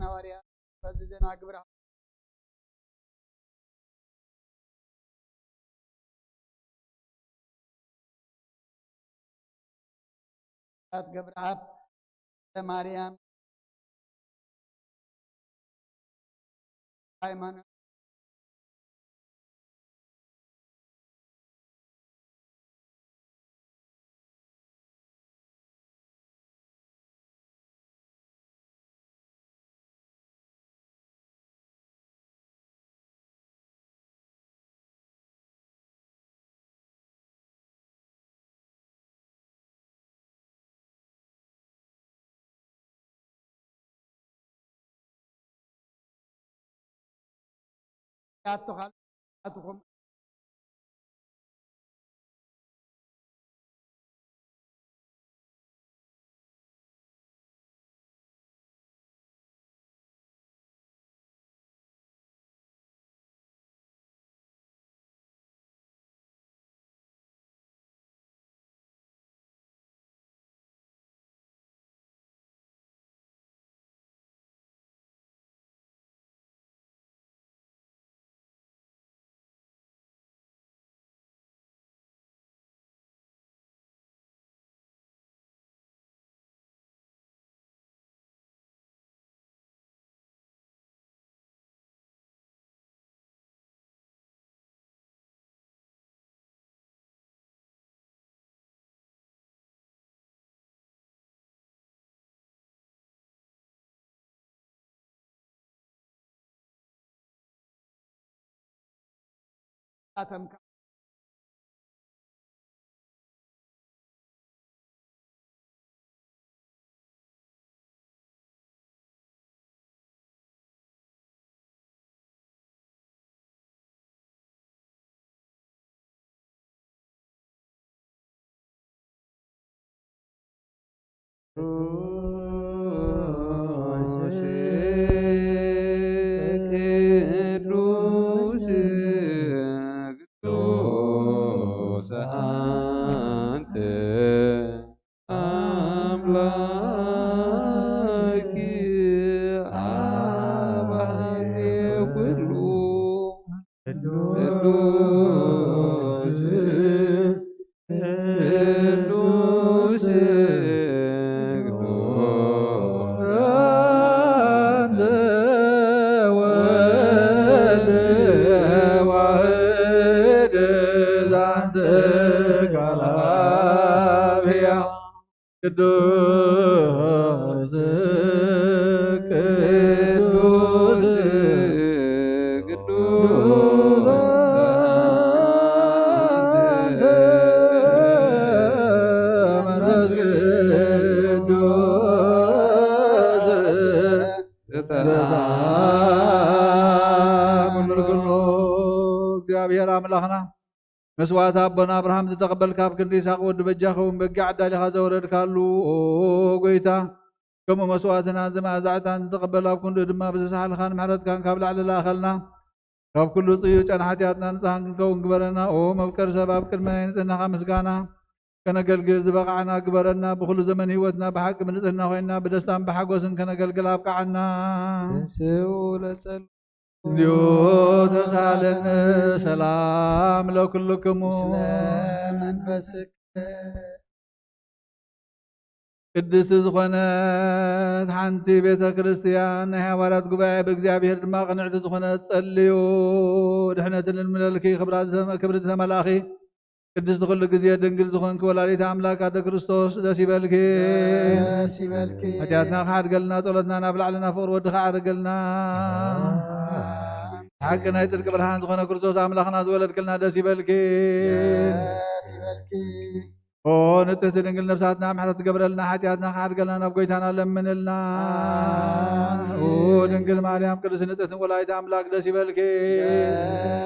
ሐዋርያ በዚ ዜና ግብረ ገብረኣብ ማርያም ሃይማኖት ያቶኻል ኣትኹም ኣተምካ ቅዱስ ቅዱስ ቅዱስ አንተ አምላክ አባዜ ኩሉ ቅዱስ ቅዱስ ቅዱስ አንተ ወልድ ዋሕድ ዛንተ ቃል አብ ሕያው ቅዱስ ቅዱስ ቅዱስ አንተ መንፈስ ቅዱስ ዘተና መስዋእቲ ኣቦና ኣብርሃም ዝተቐበልካ፣ ኣብ ክንዲ ይስሐቅ ወዲ በጃ ኸውን በጊዕ ኣዳሊኻ ዘወረድካሉ፣ ኦ ጎይታ፣ ከምኡ መስዋእትና እዚ መኣዛ ዕጣን ዝተቐበል፣ ኣብ ክንዱ ድማ ብዝሰሓልካን ምሕረትካን ካብ ላዕሊ ለኣኸልና። ካብ ኩሉ ጽዩጫን ሓጢኣትና ንጽሃን ክንከውን ግበረና። ኦ መፍቀሪ ሰብ፣ ኣብ ቅድሚ ናይ ንጽህናኻ ምስጋና ከነገልግል ዝበቓዕና ግበረና። ብኹሉ ዘመን ህይወትና ብሓቂ ብንጽህና ኮይንና ብደስታን ብሓጎስን ከነገልግል ኣብቃዓና። ተንስኡ ለጸል- እንዲሁ ተሳለነ። ሰላም ለኩልክሙ። ምስለ መንፈስክ። ቅድስቲ ዝኾነት ሓንቲ ቤተ ክርስቲያን ናይ ሃዋርያት ጉባኤ ብእግዚኣብሔር ድማ ቅንዕቲ ዝኾነት ጸልዩ። ድሕነትን ልምለልኪ ክብራ ዝተመ-፣ ክብሪ ዝተመላእኺ ቅድስቲ ኩሉ ግዜ ድንግል ዝኾንኪ ወላዲተ ኣምላክ ኣደ ክርስቶስ ደስ ይበልኪ። ደስ ይበልኪ። ሓጢኣትና ክሓድገልና ጸሎትና ናብ ላዕልና ፍቕሪ ወድኻ ዓርገልና። ሓቂ ናይ ጽድቂ ብርሃን ዝኾነ ክርስቶስ ኣምላኽና ዝወለድክልና ደስ ይበልኪ። ደስ ይበልኪ። ኦ ንጽህቲ ድንግል ነፍሳትና ምሕረት ትገብረልና፣ ሓጢኣትና ክሓድገልና ናብ ጎይታና ለምንልና። ኣሜን። ኦ ድንግል ማርያም ቅድስቲ ንጽህቲ ወላዲተ ኣምላክ ደስ ይበልኪ።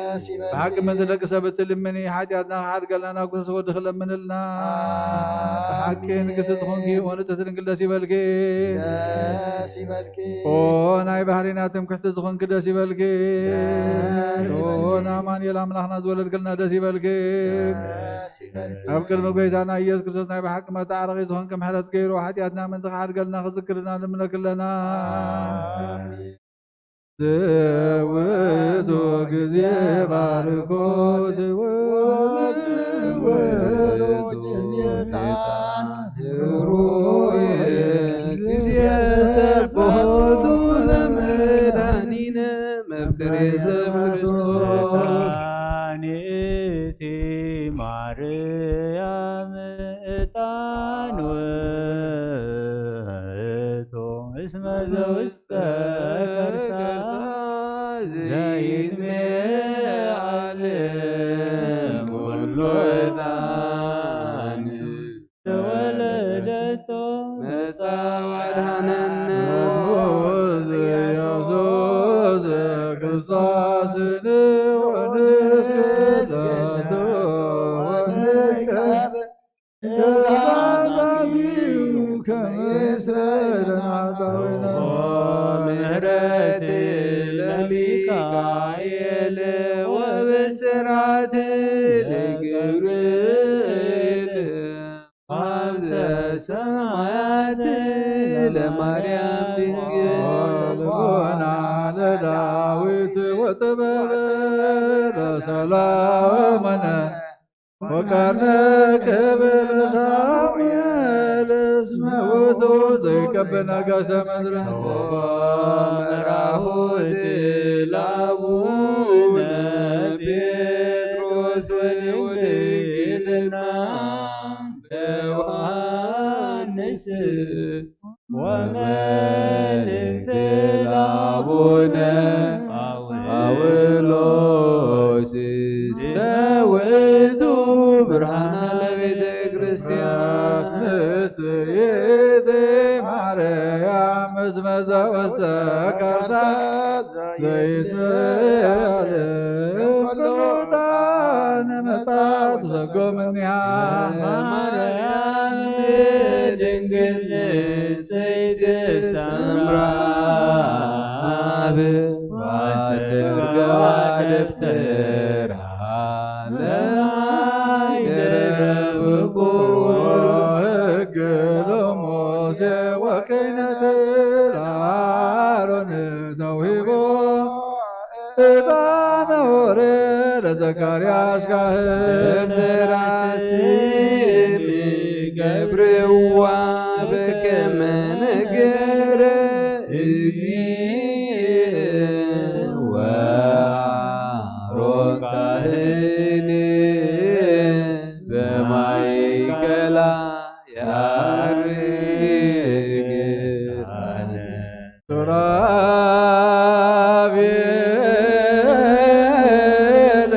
ደስ ይበልኪ። ብሓቂ ምእንቲ ደቂ ሰብ እትልምኒ፣ ሓጢኣትና ክሓድገልና ናብ ክርስቶስ ወድኺ ለምንልና። ኣሜን። ብሓቂ ንግስቲ ትኹንኪ፣ ኦ ንጽህቲ ድንግል ደስ ይበልኪ። ደስ ይበልኪ። ኦ ናይ ባህሪና ትምክሕቲ ዝኾንኪ ደስ ይበልኪ። ደስ ኦ ይበልኪ። ንኣማኑኤል ኣምላኽና ዝወለድክልና ደስ ይበልኪ። ደስ ይበልኪ። ኣብ ቅድሚ ጎይታና ኢየሱስ ክርስቶስ ናይ ብሓቂ መተዓረቒ ዝኾንኪ ምሕረት ገይሩ ሓጢኣትና ምእንቲ ክሓድገልና ክዝክርና ንምነክለና። ኣሜን። ዝውቱ ግዜ ባርኮት ወዝውቱ ግዜ ጣን ሩይ ግዜ ስብሐቱ ለመድኃኒነ መፍቀሬ ሰብ ክርስቶስ። መድኃኒቴ ማርያም ዕጣን ውእቱ እስመ ዘውስተ ከርሳ ዘይትሜ ዓለም ኩሉ ዕጣን ተወለደቶ መጻ ወድኃነነ ኢየሱስ ክርስቶስ ንዑድ ክስተቱ ወንቀብ እዛዛዩ ከመ ይስረይ ለናታዊነ። ምሕረት ለሚካኤል ወብስራት ለገብርኤል ሀብተ ሰማያት ለማርያም ድንግል። ልቦና ለዳዊት ወጥበብ ለሰሎሞን ወቀርነ ክብል ሳሙኤል እስመ ውእቱ ዘይቀብል ነገሰ ምድር። መራሁት ለአቡነ ጴጥሮስ ወድንግልና ዮሐንስ ወመልእክት ለአቡነ ጳውሎስ እስመ ውእቱ ብርሃና ለቤተ ክርስቲያን። ንጽሕቲ ማርያም እስመ ዘውስተ ከርሳ ዘይትለዓል እምኩሉ ዕጣን መጻ ወሰጎ እምኔሃ። ማርያም ድንግል ንጽሕት ሰምራ አብ ዋስር ገዋደብትራ ለማይ ደረብኩ። ሕግ ለሙሴ ወክህነት ለአሮን ተውሂቦ። ዕጣነ ኦሪት ለዘካርያስ ካህን። ራስም ገብርዋ በከመ ነገረ እግዚእ ወአሮን ካህን በማእከላ ያርግ ዕጣነ። ሱራፌል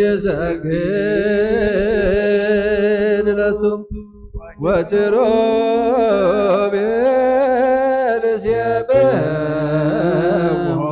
ይሰግድ ለቱ ወኪሩቤል ይሴብሕዎ።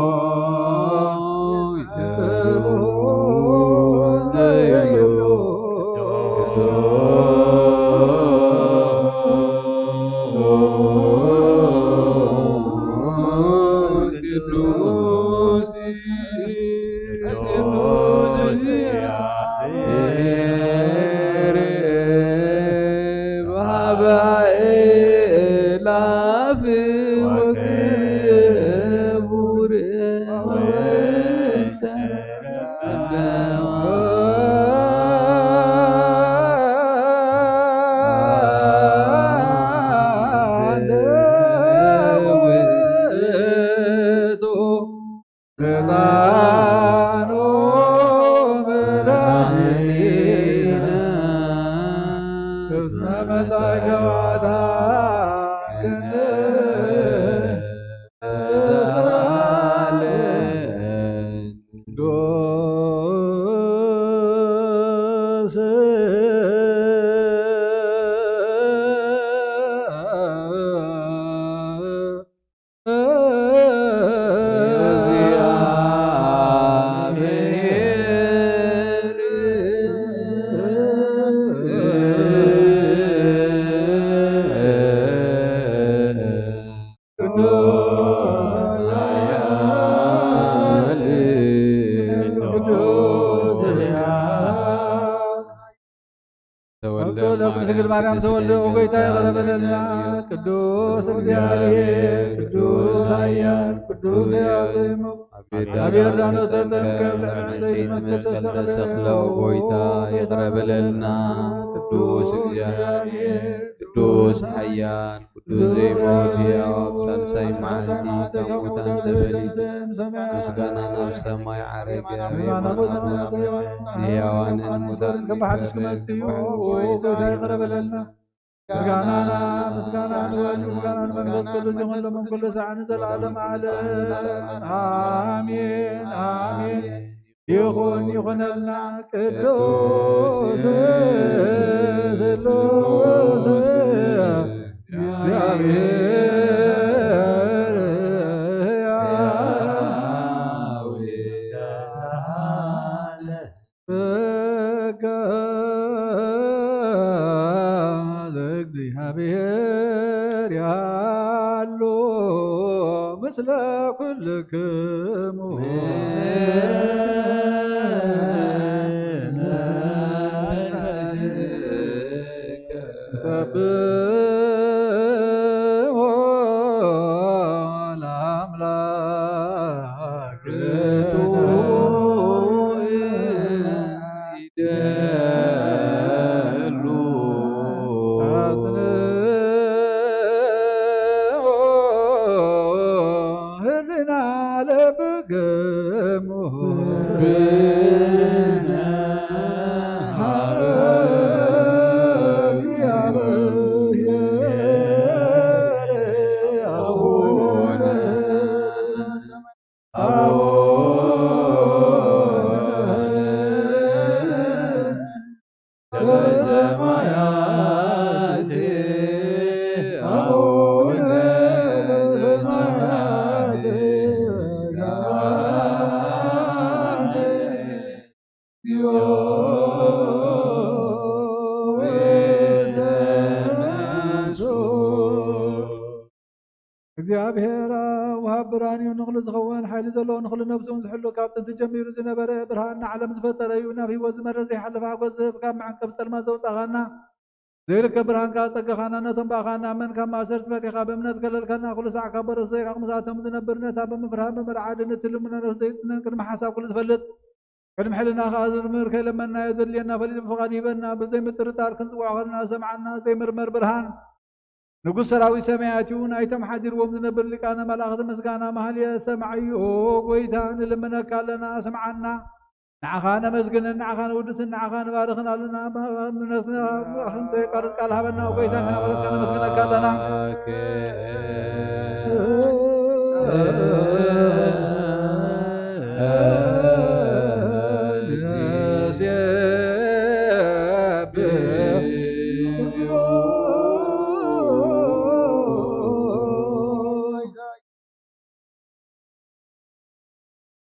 ጸገባታ ተወልደ ቅዱስ ድንግል ማርያም ተወልደ፣ ኦ ጎይታ ይቕረ በለልና። ቅዱስ እግዚአብሔር፣ ቅዱስ ኃያል፣ ቅዱስ ሕያው ዘይሙት፣ ኣብ ዮርዳኖስ ተጠምቀ፣ ብዕፀ ዘይትመስል ተሰቕለ፣ ኦ ጎይታ ይቕረ በለልና። ቅዱስ እግዚአብሔር፣ ቅዱስ ኃያል፣ ቅዱስ ዘይሞት ሕያው፣ ኣብ ሳልሳይ መዓልቲ ካብ ሙታን ተፈልዩ፣ ምስጋና ናብ ሰማይ ዓረገ፣ ኣብ የማነ ኣቦ ንሕያዋንን ሙታን ዝፈርድ፣ ክብሓድሽ ክመጽእ እዩ። ኦ ጎይታ ይቕረ በለልና። ምስጋና፣ ምስጋና ንወልድ፣ ምስጋና ንመንፈስ ቅዱስ ይኹን፣ ሎምን ኩሉ ሰዓት ንዘለዓለም ዓለም። ኣሜን፣ ኣሜን። ይኹን፣ ይኹነልና። ቅዱስ ስሉስ እግዚአብሔር ጸጋ ለእግዚአብሔር ያሉ ምስለ ኩልክሙ። ሰብሖ ለአምላክ ይደሉ። አጽንዑ ህሊና ለብክሙ። እግዚኣብሔር ወሃብ ብርሃን እዩ፣ ንኹሉ ዝኸውን ሓይሊ ዘለዎ፣ ንኹሉ ነፍሱ እውን ዝሕሉ፣ ካብ ጥንቲ ጀሚሩ ዝነበረ፣ ብርሃን ንዓለም ዝፈጠረ እዩ። ናብ ህይወት ዝመርሕ ዘይሓልፍ ሓጎስ ዝህብ፣ ካብ መዕንቀፍ ጸልማት ዘውጻኻና፣ ዘይርከብ ብርሃን ከኣ ጸጋኻና፣ ነቶም ብኣኻ እናኣመን ካብ ማእሰርቲ ፈቲኻ ብእምነት ከለልካና፣ ኩሉ ሳዕ ካብ በረሱ ዘይራቕ ምሳቶም ዝነብር፣ ነታ ብምፍርሃን ብምርዓድን እትልምኖ ነፍሲ ዘይጽነን ቅድሚ ሓሳብ ኩሉ ዝፈልጥ፣ ቅድሚ ሕልና ከኣ ዝምርምር፣ ከይለመንናዮ ዘድልየና ፈሊጡ ብፍቓዱ ይህበና። ብዘይምጥርጣር ክንጽውዖ ከለና ዝሰምዓና ዘይምርመር ብርሃን ንጉስ ሰራዊት ሰማያት እዩ። ናይቶም ሓዲርዎም ዝነብር ሊቃነ መላእኽቲ ምስጋና መሃልየ ሰማዒ እዩ። ኦ ጎይታ፣ ንልምነካ ኣለና፣ ስምዓና። ንዓኻ ነመስግንን ንዓኻ ነውድስን ንዓኻ ንባርኽን ኣለና። እምነትና ክንዘይቋርጽ ቃል ሃበና። ኦ ጎይታ፣ ንሕና በረካ ነመስግነካ ኣለና።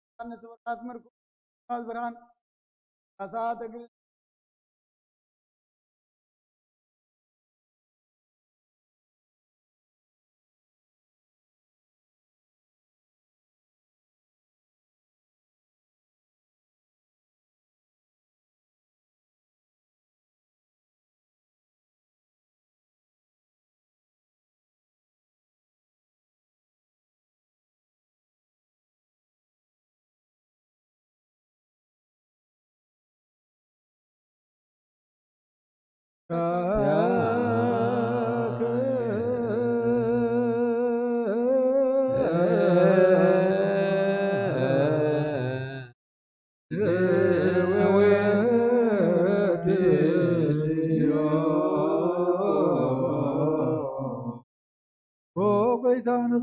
ዮሐንስ ወርቃት ምርኩ ብርሃን ካሳ ተግል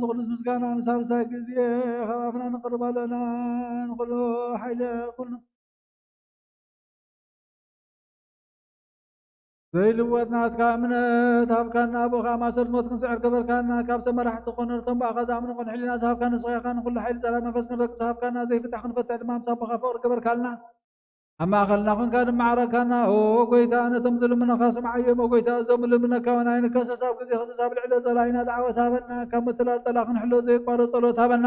ዝቕዱስ ምስጋና ንሳልሳይ ግዜ ካብ ኣፍና ነቕርብ ኣለና። ንኹሉ ሓይሊ ኩሉ ዘይልወጥ ናትካ እምነት ሃብካና። ብኡ ኸኣ ማእሰርቲ ሞት ክንስዕር ገበርካና። ካብ ሰብ መራሕቲ ክኾኑ ነቶም ብኣኻ ዝኣምኑ ቅኑዕ ሕሊና ዝሃብካ ንስኻ ኢኻ። ንኹሉ ሓይሊ ጸላኢ መንፈስ ክንረግጽ ሃብካና። ዘይፍታሕ ክንፈትሕ ድማ ምስ ኣቦኻ ፍቕሪ ገበርካልና። ኣብ ማእከልና ኾንካ ድማ ዓረካና። ኦ ጎይታ፣ ነቶም ዝልምኑኻ ስምዓዮም። ኦ ጎይታ፣ እዞም ልምነካ ወናይ ንከሰስ ኣብ ግዜ ክሰስ ኣብ ልዕሊ ጸላኢና ደዓወት ሃበና። ካብ ምትላል ጸላኢ ክንሕሎ ዘየቋርጽ ጸሎት ሃበና።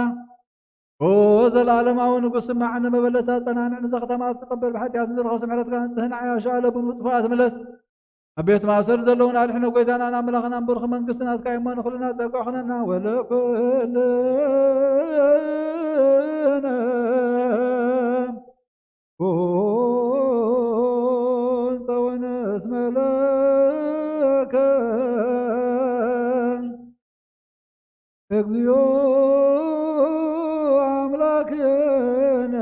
ኦ ዘለኣለማዊ ንጉስ፣ ስማዕ፣ ንመበለታ ጸናንዕ፣ ንዛ ከተማ ትቐበል ብሓጢኣት ንዝረኸሱ ምሕረትካ ኣንጽህ፣ ንዓያሹ ኣለቡን ውጥፋት ምለስ። ኣብ ቤት ማእሰር ዘለውን ኣድሕኖ። ጎይታናን ኣምላኽናን ብሩኽ መንግስቲ ናትካ እሞ ንኹልና ጸጋ ኾነና። ወለኩልነ ኩን ጸወነ እስመ ለከ እግዚኦ ኣምላክነ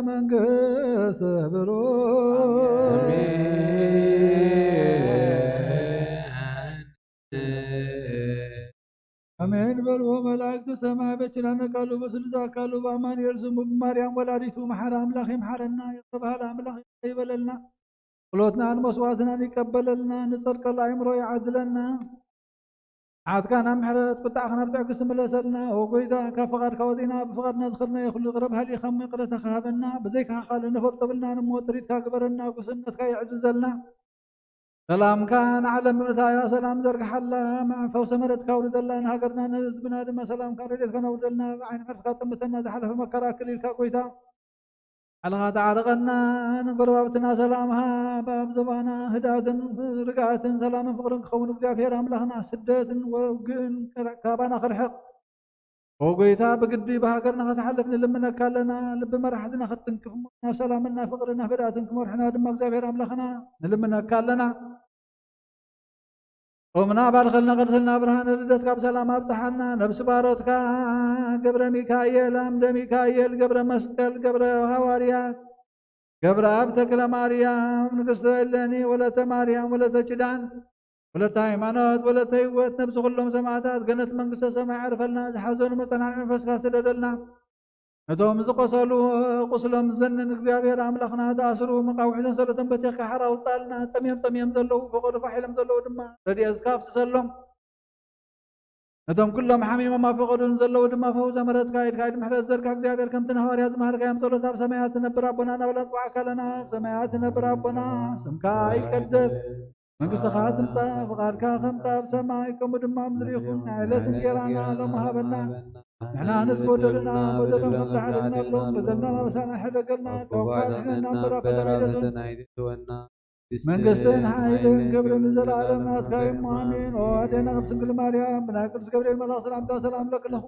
መንግስተ ብሩክ። ኣሜን በልዎ መላእክቱ ሰማይ በችላነ ቃሉ በስሉስ ኣካሉ በአማኑኤል ስሙ ብማርያም ወላዲቱ መሓረ ኣምላኽ ይምሓረና። ይቕረ በሃሊ ኣምላኽ ይቕረ ይበለልና። ጸሎትናን መስዋዕትናን ይቀበለልና። ንጸድቀሉ ኣእምሮ ይዓድለና። መዓትካ ናብ ምሕረት፣ ቁጣዕካ ናብ ትዕግስቲ ምለሰልና። ኦ ጎይታ፣ ካብ ፍቓድካ ወጺእና ብፍቓድና ዝኸድናዮ ኩሉ ይቕረ በሃሊ ኢኻ እሞ ይቕረታኻ ሃበና። ብዘይካኻ ካልእ ንፈልጦ የብልናን እሞ ጥሪትካ ግበረና። ጉስነትካ የዕዝዘልና። ሰላምካ ንዓለም ብምእታያ ሰላም ዘርግሓላ። ፈውሲ ምሕረትካ ኣውርደላ። ንሃገርና ንህዝብና ድማ ሰላምካ ረድኤትካ ኣውርደልና። ብዓይኒ ምሕረትካ ጠምተና። ዝሓለፈ መከራ ክል ኢልካ ጎይታ ባዕልኻ ተዓረቐና። ንጎረባብትና ሰላም ሃብ። ኣብ ዞባና ህድኣትን ርግኣትን ሰላምን ፍቕርን ክኸውን እግዚኣብሔር ኣምላኽና ስደትን ውግእን ካባና ክርሕቕ። ኦ ጎይታ፣ ብግዲ ብሃገርና ክትሓልፍ ንልምነካ ኣለና። ልቢ መራሕትና ክትትንክፍ እሞ ናብ ሰላምን ናብ ፍቕርን ናብ ህድኣትን ክመርሑና ድማ እግዚኣብሔር ኣምላኽና ንልምነካ ኣለና። ጾምና ባርኸልና፣ ቀድሰልና፣ ብርሃነ ልደትካ ብሰላም ኣብጽሓና። ነብሲ ባሮትካ ገብረ ሚካኤል፣ ኣምደ ሚካኤል፣ ገብረ መስቀል፣ ገብረ ሃዋርያት፣ ገብረኣብ ተክለ ማርያም፣ ንግስተ እሌኒ፣ ወለተ ማርያም፣ ወለተ ኪዳን፣ ወለተ ሃይማኖት፣ ወለተ ህይወት፣ ነብሲ ኩሎም ሰማዕታት ገነት መንግስተ ሰማይ ዕርፈልና። ዝሓዘኑ መጸናንዒ መንፈስካ ስደደልና። ነቶም ዝቆሰሉ ቁስሎም ዘንን እግዚኣብሔር ኣምላኽና፣ ዝኣስሩ መቃውሒቶም ሰለቶም በቲኽካ ሓራ ኣውጻልና። ጠምዮም ጠምዮም ዘለዉ ፈቐዱ ፋሕ ኢሎም ዘለዉ ድማ ረድኤትካ ኣፍስሰሎም። ነቶም ኩሎም ሓሚሞም ኣብ ፈቐዱ ንዘለዉ ድማ ፈውሰ ምሕረትካ ኢድካ ኢድ ምሕረት ዘርግሕ እግዚኣብሔር፣ ከምቲ ንሃዋርያት ዝመሃርካዮም ጸሎት ኣብ ሰማያት ትነብር ኣቦና እናበልና ንጽውዓካ ኣለና። ኣብ ሰማያት ትነብር ኣቦና፣ ስምካ ይቀደስ፣ መንግስትኻ ትምጻእ፣ ፍቓድካ ከምቲ ኣብ ሰማይ ከምኡ ድማ ኣብ ምድሪ ይኹን። ናይ ዕለት እንጀራና ሎሚ ሃበና። ንሕና ንዝበደሉና በደሎም ከም ዝሓለፍናሎም በደልና ናብሳና ሕደገልና፣ ካብ ክፉ ኣድሕነና እምበር፣ ኣብ ፈተና ኣይተእትወና። መንግስትን ሓይልን ክብርን ንዘለኣለም ናትካ እዩ እሞ ኣሜን። ኦ ኣዴና ቅድስት ድንግል ማርያም፣ ብናይ ቅዱስ ገብርኤል መልኣኽ ሰላምታ ሰላም እብለኪ ኣለኹ።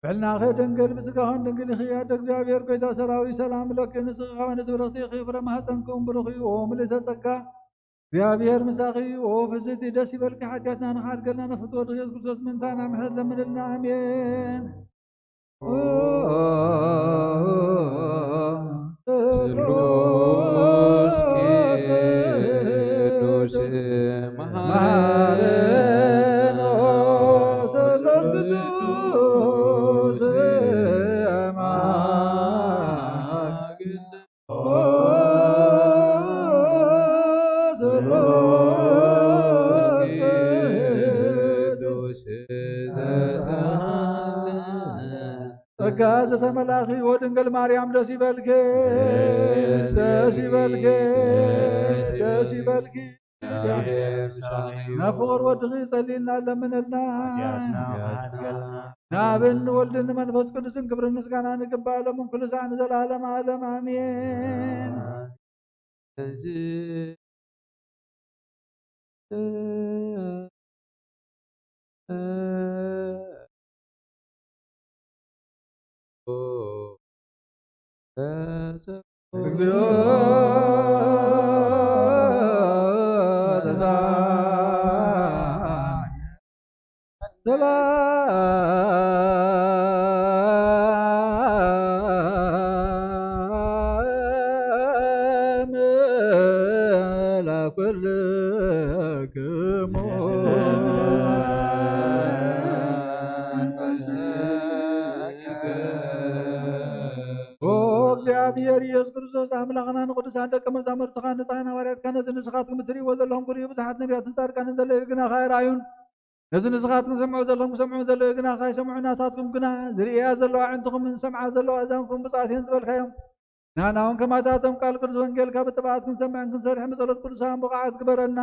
ብሕልናኺ ድንግል፣ ብስጋኽን ድንግል ኢኺ። ኣደ እግዚኣብሔር፣ ጎይታ ሰራዊት፣ ሰላም እብለኪ። ንስኺ ካብ ኣንስቲ ብርኽቲ ኢኺ፣ ፍረ ማህፀንኪ እውን ብሩኽ እዩ። ኦ ምልእተ ጸጋ፣ እግዚኣብሔር ምሳኺ እዩ። ኦ ፍስሕቲ፣ ደስ ይበልኪ። ሓጢኣትና ንኽሓድገልና ንፍትወ ወድኺ ኢየሱስ ክርስቶስ ምእንታና ምሕረት ለምንልና። ኣሜን። ስሉስ ቅዱስ መሐረነ ስሉስ ቅዱስ መሐረነ ስሉስ ቅዱስ ጸጋ ዝተመላኺ ወድንግል ማርያም ደስ ይበልኪ፣ ደስ ይበልኪ፣ ደስ ይበልኪ። ናብ ፍቕር ወድኺ ጸልይና ለምንልና። ናብን ወልድን ንመንፈስ ቅዱስን ክብርን ምስጋና ንግባእ፣ ሎምን ኩሉ ሳዕ ንዘለዓለም ዓለም ኣሜን። ሰላም ለኩልክሙ። መንፈስከ። ኦ እግዚኣብሔር ኢየሱስ ክርስቶስ ኣምላኽና፣ ንቅዱሳን ደቀ መዛሙርትኻ ንጻን ሃዋርያትካ ነዚ ንስኻትኩም እትርእይዎ ዘለኹም ክርእዩ ብዙሓት ነቢያትን ጻድቃንን ዘለዉ ግናኻ ኣይረኣዩን። ነዚ ንስኻትኩም ዝሰምዑ ዘለኹም ክሰምዑ ዘለዉ ግናኻ ኣይሰምዑን። ናታትኩም ግና ዝርእያ ዘለዋ ኣዕንትኹምን ዝሰምዓ ዘለዋ ኣእዛንኩም ብፁዓት እየን ዝበልካዮም። ንሕና እውን ከማታቶም ቃል ቅዱስ ወንጌልካ ብጥብዓት ክንሰምዕን ክንሰርሕን ብጸሎት ቅዱሳን ብቑዓት ግበረና።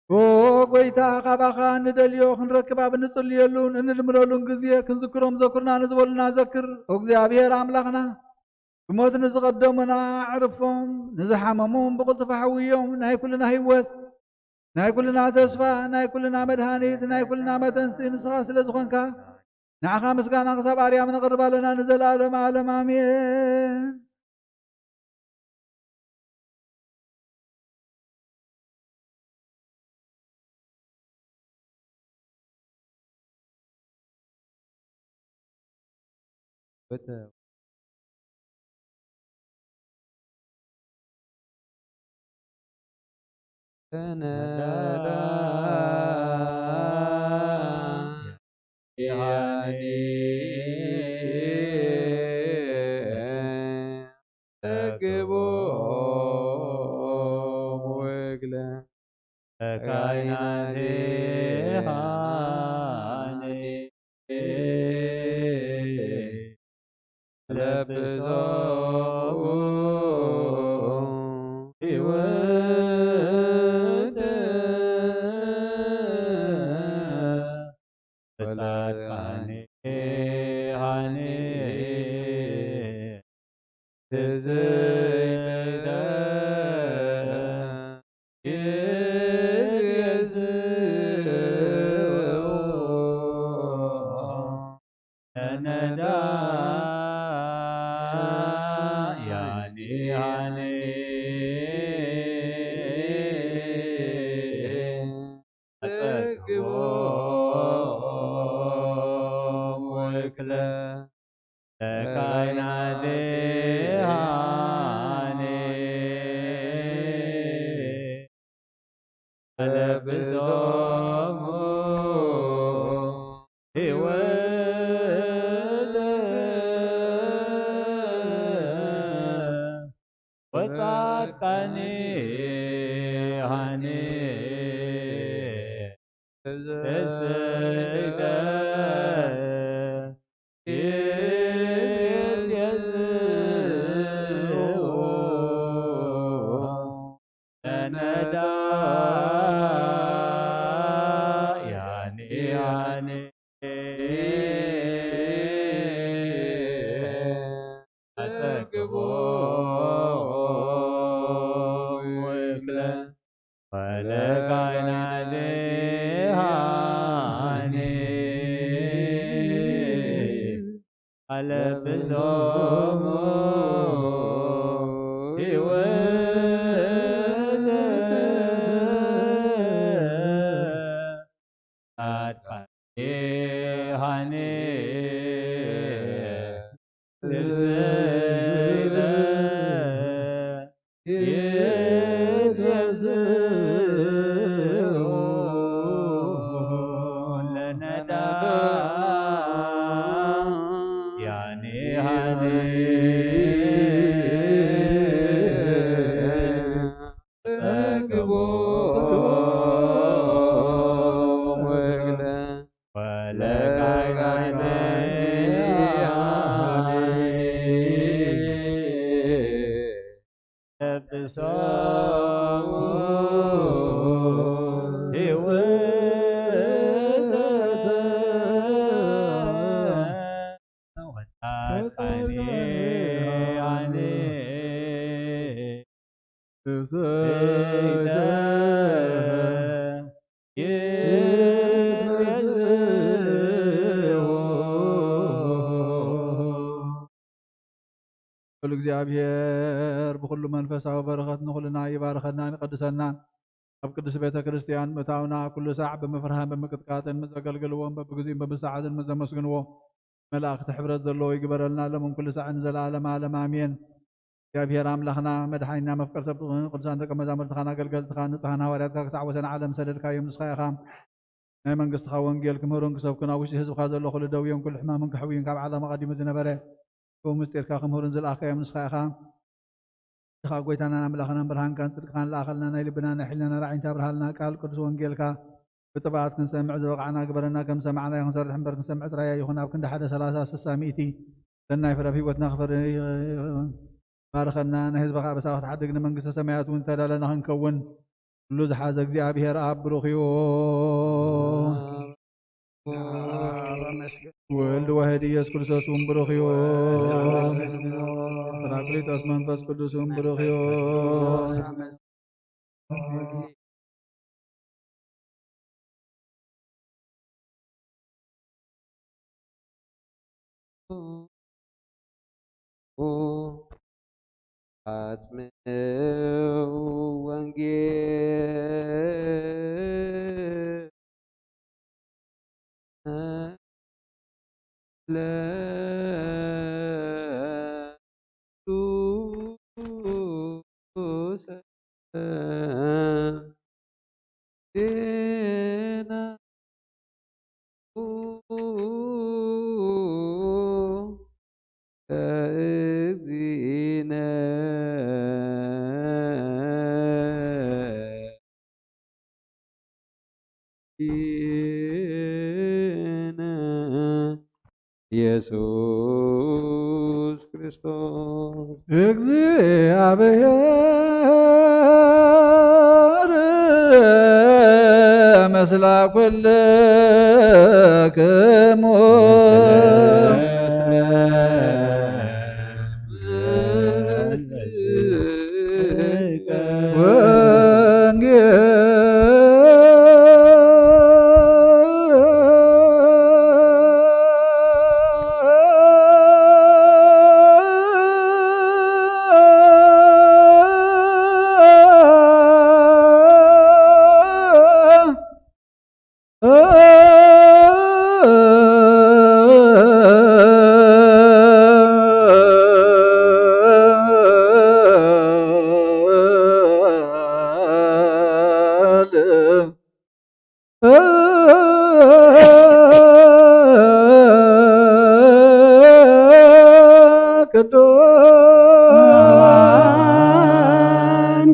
ኦ ጎይታ፣ ካባኻ እንደልዮ ክንረክብ ኣብ እንጽልየሉን እንልምነሉን ግዜ ክንዝክሮም ዘኩርና ንዝበሉና ዘክር። ኦ እግዚኣብሔር ኣምላኽና፣ ብሞት ንዝቐደሙና ኣዕርፎም፣ ንዝሓመሙ ብቕልጡፍ ኣሕውዮም። ናይ ኩልና ህይወት፣ ናይ ኩልና ተስፋ፣ ናይ ኩልና መድሃኒት፣ ናይ ኩልና መተንስኢ ንስኻ ስለ ዝኾንካ፣ ንዓኻ ምስጋና ክሳብ ኣርያም ነቕርብ ኣለና ንዘለኣለም ዓለም። ኣሜን። እግዚኣብሔር ብኹሉ መንፈሳዊ በረኸት ንኹልና ይባርኸናን ይቐድሰናን። ኣብ ቅድስት ቤተ ክርስቲያን ምእታውና ኩሉ ሳዕ ብምፍርሃን ብምቅጥቃጥን፣ ምስ ዘገልግልዎም በብግዚኡን በብሰዓትን ምስ ዘመስግንዎ መላእኽቲ ሕብረት ዘለዎ ይግበረልና፣ ሎምን ኩሉ ሳዕን ንዘለዓለመ ዓለም ኣሜን። እግዚኣብሔር ኣምላኽና መድሓኒና መፍቀር ሰብ ትኹን፣ ቅዱሳን ደቀ መዛሙርትኻን ኣገልገልትኻን ንጹሓን ሃዋርያትካ ክሳዕ ወሰን ዓለም ሰደድካዮም። ንስኻ ኢኻ ናይ መንግስትኻ ወንጌል ክምህሩን ክሰብኩን ኣብ ውሽጢ ህዝብኻ ዘሎ ኩሉ ደውዮን ኩሉ ሕማምን ክሕውዩን ካብ ዓለም ኣቐዲሙ ዝነበረ ክቡር ምስጢርካ ክምህሩን ዝለኣኽካዮም ንስኻ ኢኻ። ንስኻ ጎይታናን ኣምላኽናን ብርሃንካን ጽድቅኻን ለኣኸልና፣ ናይ ልብና ናይ ሕልናና ራዕይንታ ኣብርሃልና፣ ቃል ቅዱስ ወንጌልካ ብጥብኣት ክንሰምዕ ዝበቕዓና ግበረና። ከም ሰማዕናዮ ክንሰርሕ እምበር ክንሰምዕ ጥራይ ኣይኹን። ኣብ ክንዲ ሓደ ሰላሳ ስሳ ሚእቲ ሰናይ ፍረ ኣብ ህይወትና ክፈሪ ባርኸና። ናይ ህዝብኻ ኣበሳ ክትሓድግ ንመንግስተ ሰማያት እውን ዝተዳለና ክንከውን ኩሉ ዝሓዘ እግዚኣብሔር ኣብ ብሩኽ እዩ። ወልድ ዋሕድ ኢየሱስ ክርስቶስ እውን ብሩኽ እዩ። ጳራቅሊጦስ መንፈስ ቅዱስ እውን ብሩኽ እዩ። ኣጽምዑ ወንጌል ለቅዱስ ዜና ለእግዚእነ ኢየሱስ ክርስቶስ። እግዚኣብሔር ምስለ ኩልክሙ።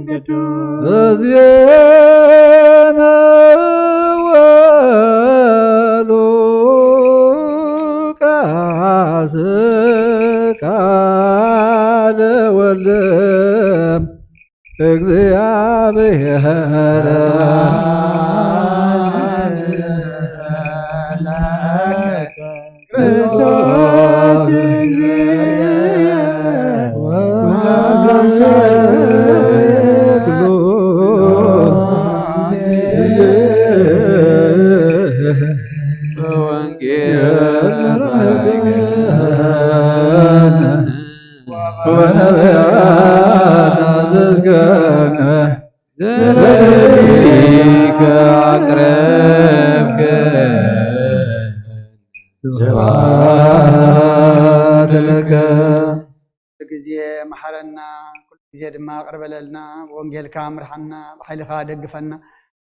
ቅዱስ ዜና ወሉቃስ ቃለ ወልድ እግዚኣብሔር ክርስቶስ ወንጌል ወነቢያት አዘዝከነ ዘለሊከ አቅረብከ ስብሐት ለከ። ኩሉ ግዜ መሓረና፣ ኩሉ ግዜ ድማ ቅርበለልና፣ ብወንጌልካ ምርሓና፣ ብሓይልኻ ደግፈና።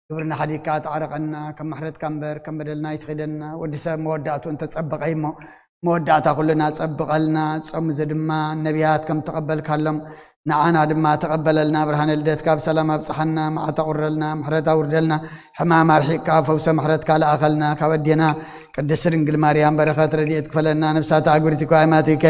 ግብርና ሓዲግካ ተዓረቐና፣ ከም ምሕረትካ እምበር ከም በደልና ኣይትኺደና። ወዲ ሰብ መወዳእቱ እንተጸበቐ እሞ፣ መወዳእታ ኩልና ጸብቐልና። ጾም እዚ ድማ ነቢያት ከም ተቐበልካሎም ንዓና ድማ ተቐበለልና። ብርሃነ ልደትካ ብሰላም ኣብጽሓና፣ መዓልታ ቁረልና፣ ምሕረት ኣውርደልና። ሕማም ኣርሒቕካ ፈውሰ ምሕረትካ ለኣኸልና። ካብ ኣዴና ቅድስት ድንግል ማርያም በረኸት ረድኤት ክፈለና። ነፍሳት ኣጉሪቲኮ ኣይማቲከ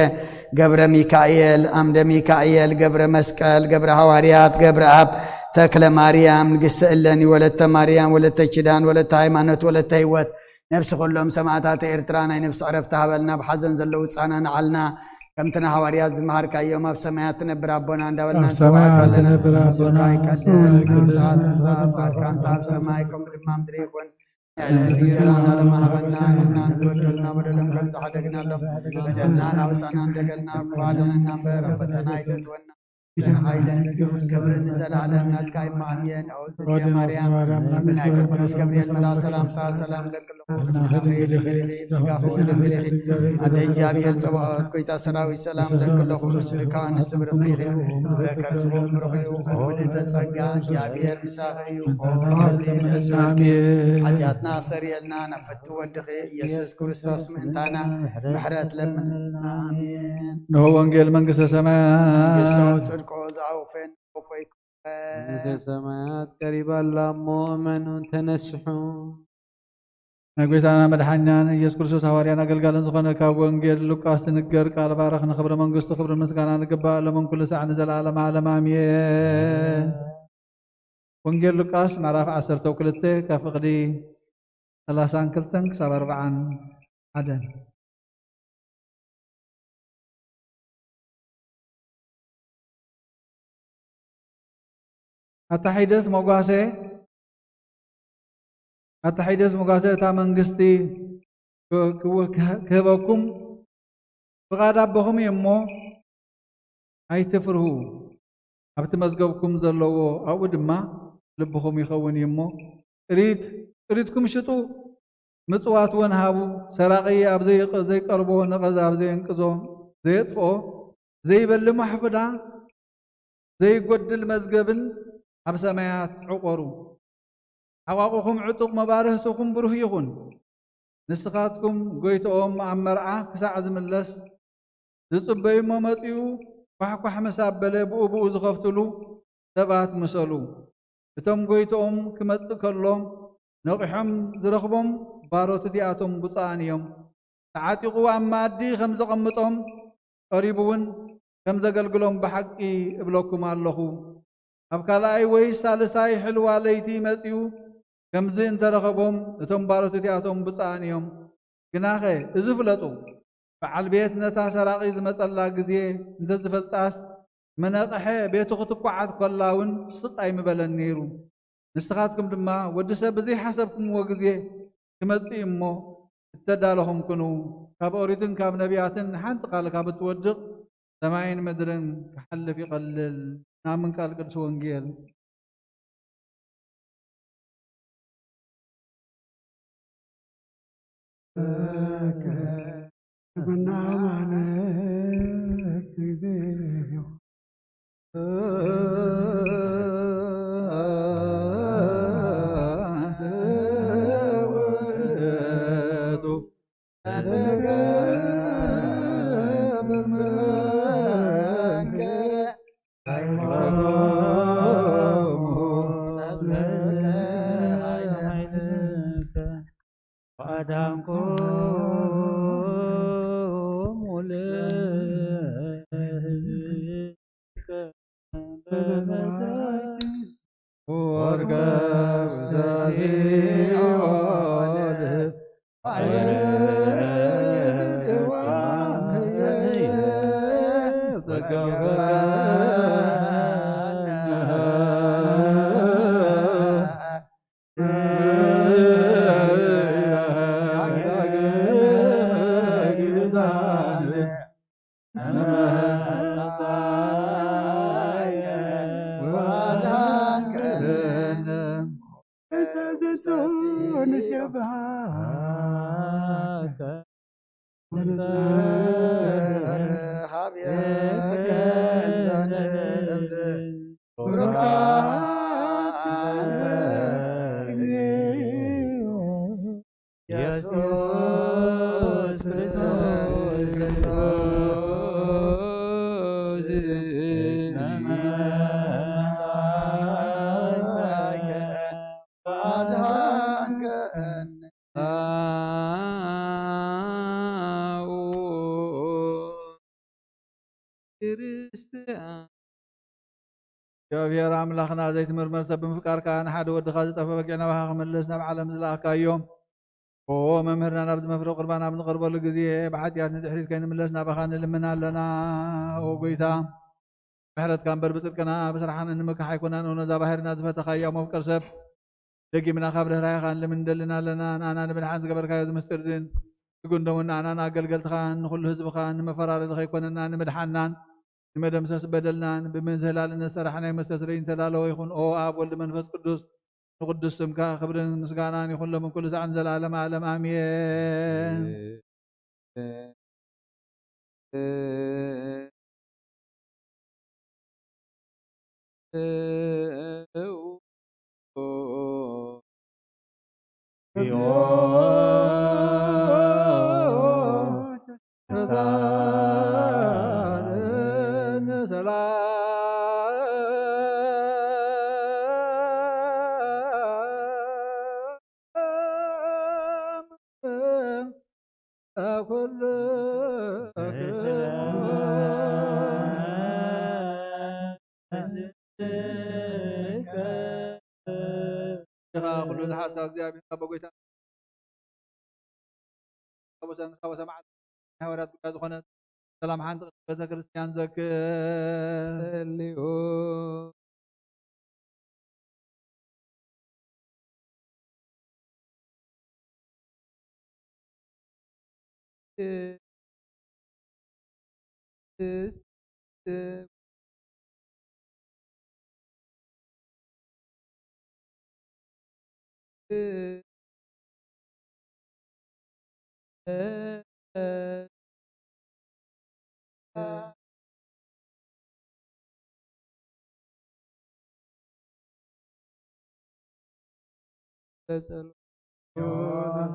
ገብረ ሚካኤል፣ ኣምደ ሚካኤል፣ ገብረ መስቀል፣ ገብረ ሃዋርያት፣ ገብረ ኣብ፣ ተክለ ማርያም፣ ንግስቲ እለኒ፣ ወለተ ማርያም፣ ወለተ ኪዳን፣ ወለተ ሃይማኖት፣ ወለተ ህይወት፣ ነፍሲ ኩሎም ሰማእታት ኤርትራ ናይ ነፍሲ ዕረፍቲ ሃበልና። ብሓዘን ዘለዉ ጻናንዓልና። ከምቲ ንሃዋርያት ዝመሃርካዮም ኣብ ሰማያት ትነብር ኣቦና እንዳበልና ኣብ ንጽውዓካ ሰማያት ኣለና። ትነብር ኣቦና ስምካ ይቀደስ፣ መንግስትኻ ትምጻእ፣ ፍቓድካ እንተ ኣብ ሰማይ ከምኡ ድማ ምድሪ ይኹን። ዕለት እንጀራና ለማህበና ንሕናን ዝበደልና በደሎም ከም ዝሓደግናሎም በደልና ናብሳና እንደገልና ክፋለንና እምበር ኣብ ፈተና ኣይተእትወና። ሓይልን ክብርን ንዘለዓለም ናትካ ይመሃንየን። ኦ እግዝእትየ ማርያም፣ ብናይ ቅዱስ ገብርኤል መልኣክ ሰላምታ ሰላም ለክሎ ድንግል ኢኺ፣ ብስጋኺ እውን ድንግል ኢኺ። ኣደ እግዚኣብሔር ጸባኦት፣ ጎይታ ሰራዊት ሰላም ለክሎ ኩሉ ስልካ ንስብርኺ ኢኺ። ፍረ ከርስኹም ብሩኽ እዩ። ምልእተ ጸጋ እግዚኣብሔር ምሳኺ እዩ። ኦ ፍስሕቲ ንእስመኪ ሓጢኣትና ኣሰርየልና፣ ናብ ፍትው ወድኺ ኢየሱስ ክርስቶስ ምእንታና ምሕረት ለምንና። ኣሜን። ንሆ ወንጌል መንግስተ ሰማያት። መንግስቶ ጽድቆ ዝኣውፈን ወፎይ መንግስተ ሰማያት ቀሪባ ኣላ እሞ እመኑ ተነስሑ። ናይ ጎይታና መድሓኛን ኢየሱስ ክርስቶስ ሃዋርያን ኣገልጋልን ዝኾነ ካብ ወንጌል ሉቃስ ትንገር ቃል ባረኽ ንኽብሪ መንግስቱ ክብሪ ምስጋና ንግባእ ሎምን ኩሉ ሳዕ ንዘለዓለም ዓለም ኣሜን። ወንጌል ሉቃስ ምዕራፍ ዓሰርተ ክልተ ካብ ፍቕዲ ሰላሳን ክልተን ክሳብ ኣርባዓን ሓደን። ኣታሒደስ መጓሰ ኣታሒደስ መጓሰ እታ መንግስቲ ክህበኩም ፍቓድ ኣቦኹም እዩ እሞ ኣይትፍርሁ። ኣብቲ መዝገብኩም ዘለዎ ኣብኡ ድማ ልብኹም ይኸውን እዩ እሞ ጥሪት ጥሪትኩም ሽጡ፣ ምጽዋት እውን ሃቡ። ሰራቒ ኣብ ዘይቀርቦ፣ ነቐዝ ኣብ ዘየንቅዞ፣ ዘየጥፍኦ፣ ዘይበሊ ማሕፉዳ፣ ዘይጎድል መዝገብን ኣብ ሰማያት ዕቆሩ። ሓቋቑኹም ዕጡቕ፣ መባርህትኹም ብሩህ ይኹን። ንስኻትኩም ጎይትኦም ኣብ መርዓ ክሳዕ ዝምለስ ዝጽበዩ እሞ መጺኡ ኳሕኳሕ ምስ ኣበለ ብኡ ብኡ ዝኸፍትሉ ሰባት ምሰሉ። እቶም ጎይትኦም ክመጽእ ከሎ ነቒሖም ዝረኽቦም ባሮት እቲኣቶም ብፁዓን እዮም። ተዓጢቑ ኣብ መኣዲ ከም ዘቐምጦም ቀሪቡ እውን ከም ዘገልግሎም ብሓቂ እብለኩም ኣለኹ። ኣብ ካልኣይ ወይ ሳልሳይ ሕልዋ ለይቲ መጺኡ ከምዚ እንተረኸቦም እቶም ባሮት እቲኣቶም ብፁዓን እዮም። ግናኸ እዚ ፍለጡ፣ በዓል ቤት ነታ ሰራቒ ዝመጸላ ግዜ እንተዝፈልጣስ መነቕሐ ቤቱ ክትኳዓት ኮላ እውን ስቕ ኣይምበለን ነይሩ። ንስኻትኩም ድማ ወዲ ሰብ ብዘይሓሰብኩምዎ ግዜ ክመጽእ እሞ እተዳለኹም ኩኑ። ካብ ኦሪትን ካብ ነቢያትን ሓንቲ ቃል ካብ እትወድቕ ሰማይን ምድርን ክሓልፍ ይቐልል። ናምን ቃል ቅዱስ ወንጌል። እግዚኣብሔር ኣምላኽና ዘይትምርመር ሰብ ብምፍቃርካ ንሓደ ወድኻ ዝጠፍአ በጊዕ ናባኻ ክምልስ ናብ ዓለም ዝለኣኽካዮ። ኦ መምህርና፣ ናብዚ መፍረ ቁርባን ኣብ ንቐርበሉ ግዜ ብሓጢኣት ንድሕሪት ከይንምለስ ናባኻ ንልምን ኣለና። ኦ ጎይታ፣ ምሕረትካ እምበር ብጽድቅና ብስራሕና እንምካሕ ኣይኮናን። ኦ ነዛ ባህርና ዝፈተኻያ መፍቀር ሰብ ደጊምና ካብ ርህራሄኻን ልምንደልን ኣለና። ንኣና ንምድሓን ዝገበርካዮ እዚ ምስጢር ዝን ትጉንደውን ንኣናን ኣገልገልትኻን ንኹሉ ህዝብኻን ንመፈራረዲ ከይኮነና ንምድሓናን ንመደምሰስ በደልናን ብምዝህላል እንሰራሕናዮ መስተ ስርይ እንተዳለወ ይኹን። ኦ ኣብ ወልድ መንፈስ ቅዱስ ንቅዱስ ስምካ ክብርን ምስጋናን ይኹን ሎምን ኩሉ ሳዕን ዘላለም ዓለም ኣሜን። ኩሉ ዝሓስብ እግዚኣብሔር ኣቦ ጎይታ፣ ካብ ወሰን፣ ካብ ወሰን መዓልቲ ናይ ሃዋርያት ጉዳይ ዝኾነት ሰላም ሓንቲ ቅድስቲ ቤተ ክርስቲያን ዘክር። ጸልዩ።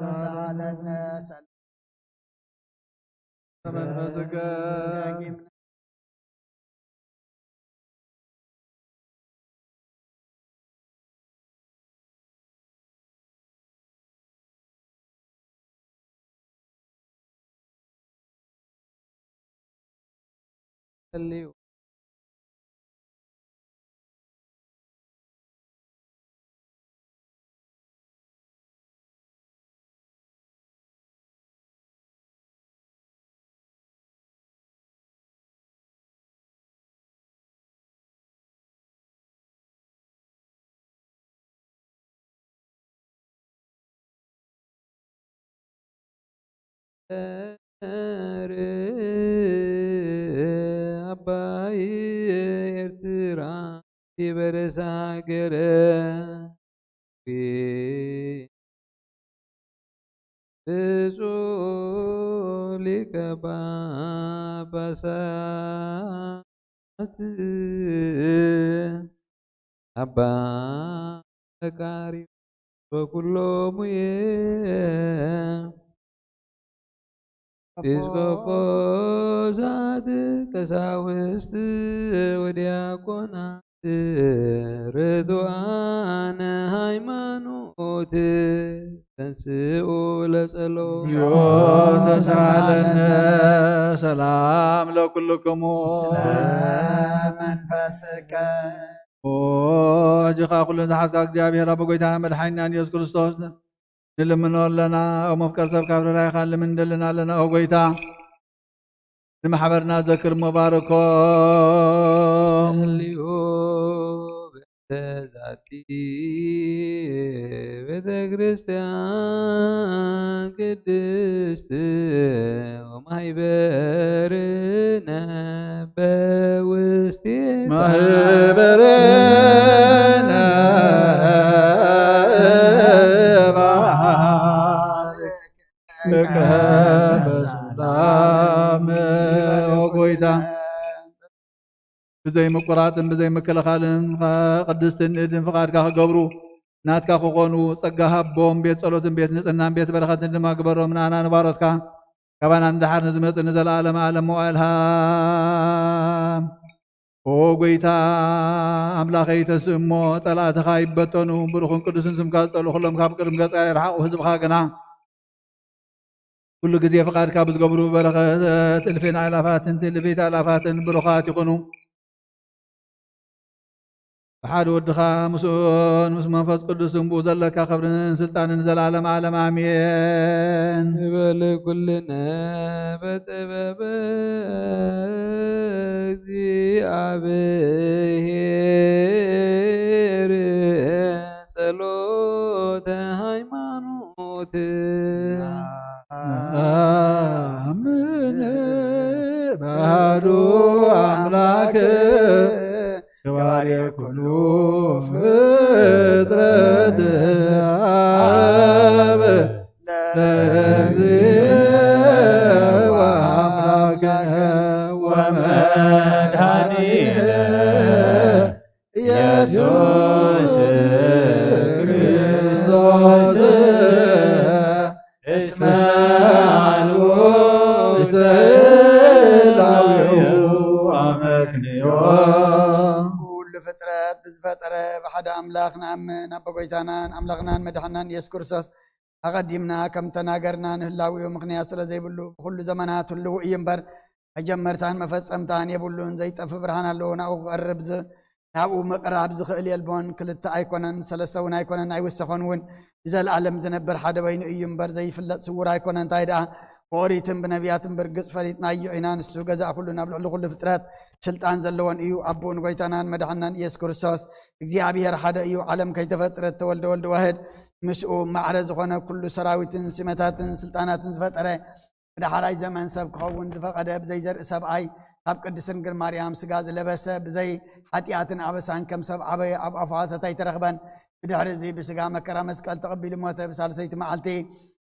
ተሳለነ ሰላም መንፈስከ። ጸልዩ። ኧረ ኣባይ ኤርትራ ይበረስ ሃገረ ብፁዕ ሊቀ ጳጳሳት ኣባ መቃርዮስ ወኩሎሙየ ኤጲስቆጶሳት ቀሳውስት ወዲያቆናት ርቱዓነ ሃይማኖት ተንስኡ ለጸሎት። እግዚኦ ተሳለነ ሰላም ለኩልክሙ። ስለ መንፈስከ። ኦ፣ እጅኻ ኩሉን ዝሓዝካ እግዚኣብሔር ኣቦ ጎይታ መድሓኒናን ኢየሱስ ክርስቶስ ንልምኖ ኣለና። ኦ መፍቀር ሰብ ካብ ርህራሄኻ ንልምን እንደልን ኣለና። ኦ ጎይታ ንማሕበርና ዘክር እሞ ባርኮ። ጸልዩ በእንተ ዛቲ ቤተ ክርስቲያን ቅድስት ወማህበርነ በውስቴታ። ማህበርነ ባርክ በሰላም። ኦ ጎይታ፣ ብዘይ ምቁራጽን ብዘይ ምክልኻልን ቅድስትን ንእድን ፍቓድካ ክገብሩ ናትካ ክኾኑ ጸጋ ሃቦም። ቤት ጸሎትን ቤት ንጽህናን ቤት በረኸትን ድማ ግበሮም። ንኣና ንባሮትካ ካባና ንደሓር ንዝመጽእ ንዘለኣለም ኣለም መዋእል ሃብ። ኦ ጎይታ ኣምላኸይ፣ ተስእ እሞ ጸላእትኻ ይበተኑ። ብሩኽን ቅዱስን ስምካ ዝጸልኡ ኩሎም ካብ ቅድሚ ገጽካ ይርሓቑ። ህዝብኻ ግና ኩሉ ግዜ ፍቓድካ ብዝገብሩ በረኸት እልፍን ኣእላፋትን ትእልፊት ኣእላፋትን ብሩኻት ይኹኑ። ብሓደ ወድኻ ምስኡን ምስ መንፈስ ቅዱስን ብኡ ዘለካ ክብርን ስልጣንን ንዘለኣለም ዓለም ኣሜን። ንበል ኩልነ በጥበበ እግዚኣብሔር ጸሎት ናምን ባዶ ኣምላክ ገባሬ ኩሉ ፍጥረት ኣብ ለእግዚእነ ወአምላክነ ወመድኃኒነ ኢየሱስ ክርስቶስ እስመ አልቦ ውስተ ህላዌሁ አመክንዮ። ኩሉ ፍጥረት ብዝፈጠረ ብሓደ ኣምላኽ ንኣምን፣ ኣብ ጎይታናን ኣምላኽናን መድሓናን ኢየሱስ ክርስቶስ ኣቐዲምና ከም ተናገርና ንህላዌኡ ምኽንያት ስለ ዘይብሉ ብኹሉ ዘመናት ህልው እዩ እምበር፣ መጀመርታን መፈጸምታን የብሉን። ዘይጠፍእ ብርሃን ኣለዎ፣ ናብኡ ክቐርብ ዝ-፣ ናብኡ ምቕራብ ዝኽእል የልቦን። ክልተ ኣይኮነን፣ ሰለስተ እውን ኣይኮነን፣ ኣይውሰኾን እውን። ንዘለኣለም ዝነብር ሓደ በይኑ እዩ እምበር፣ ዘይፍለጥ ስውር ኣይኮነን። እንታይ ደኣ ብኦሪትን ብነቢያትን ብርግጽ ፈሊጥናዮ ኢና። ንሱ ገዛእ ኩሉ፣ ናብ ልዕሊ ኩሉ ፍጥረት ስልጣን ዘለዎን እዩ። ኣቦኡን ጎይታናን መድሓናን ኢየሱስ ክርስቶስ እግዚኣብሔር ሓደ እዩ። ዓለም ከይተፈጥረት ተወልደ ወልድ ዋህድ፣ ምስኡ ማዕረ ዝኾነ ኩሉ ሰራዊትን ሲመታትን ስልጣናትን ዝፈጠረ፣ ብዳሕራይ ዘመን ሰብ ክኸውን ዝፈቐደ፣ ብዘይ ዘርኢ ሰብኣይ፣ ካብ ቅድስት ድንግል ማርያም ስጋ ዝለበሰ፣ ብዘይ ሓጢኣትን ኣበሳን ከም ሰብ ዓበየ፣ ኣብ ኣፉ ሓሶት ኣይተረኽበን። ብድሕሪ እዚ ብስጋ መከራ መስቀል ተቐቢሉ ሞተ። ብሳልሰይቲ መዓልቲ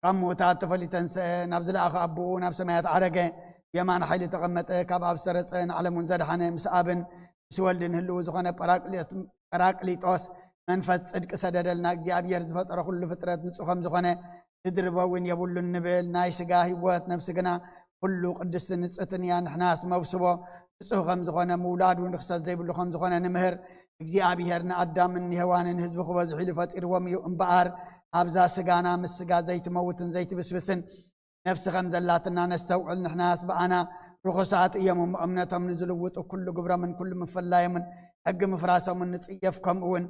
ካብ ምዉታት ተፈልዩ ተንስአ፣ ናብ ዝለኣኸ ኣቦኡ ናብ ሰማያት ዓረገ፣ የማን ሓይሊ ተቐመጠ። ካብ ኣብ ሰረጸ፣ ንዓለም እውን ዘድሓነ፣ ምስ ኣብን ምስ ወልድን ህልው ዝኾነ ጳራቅሊጥ-፣ ጳራቅሊጦስ መንፈስ ጽድቂ ሰደደልና። እግዚኣብሔር ዝፈጠሮ ኩሉ ፍጥረት ንጹህ ከም ዝኾነ ዝድርቦ እውን የብሉን ንብል። ናይ ስጋ ህይወት፣ ነፍሲ ግና ኩሉ ቅድስትን ንጽሕትን እያ። ንሕናስ መውስቦ ንጹህ ከም ዝኾነ፣ ምውላድ እውን ርኽሰት ዘይብሉ ከም ዝኾነ ንምህር። እግዚኣብሔር ንኣዳምን ንሄዋንን ህዝቢ ክበዝሑ ኢሉ ፈጢርዎም እዩ እምበኣር፣ ኣብዛ ስጋና ምስ ስጋ ዘይትመውትን ዘይትብስብስን ነፍሲ ከም ዘላትና ነስተውዕል። ንሕናስ ብኣና ርኹሳት እዮም እሞ፣ እምነቶም ንዝልውጡ ኩሉ ግብሮምን ኩሉ ምፍላዮምን ሕጊ ምፍራሶምን ንጽየፍ። ከምኡ እውን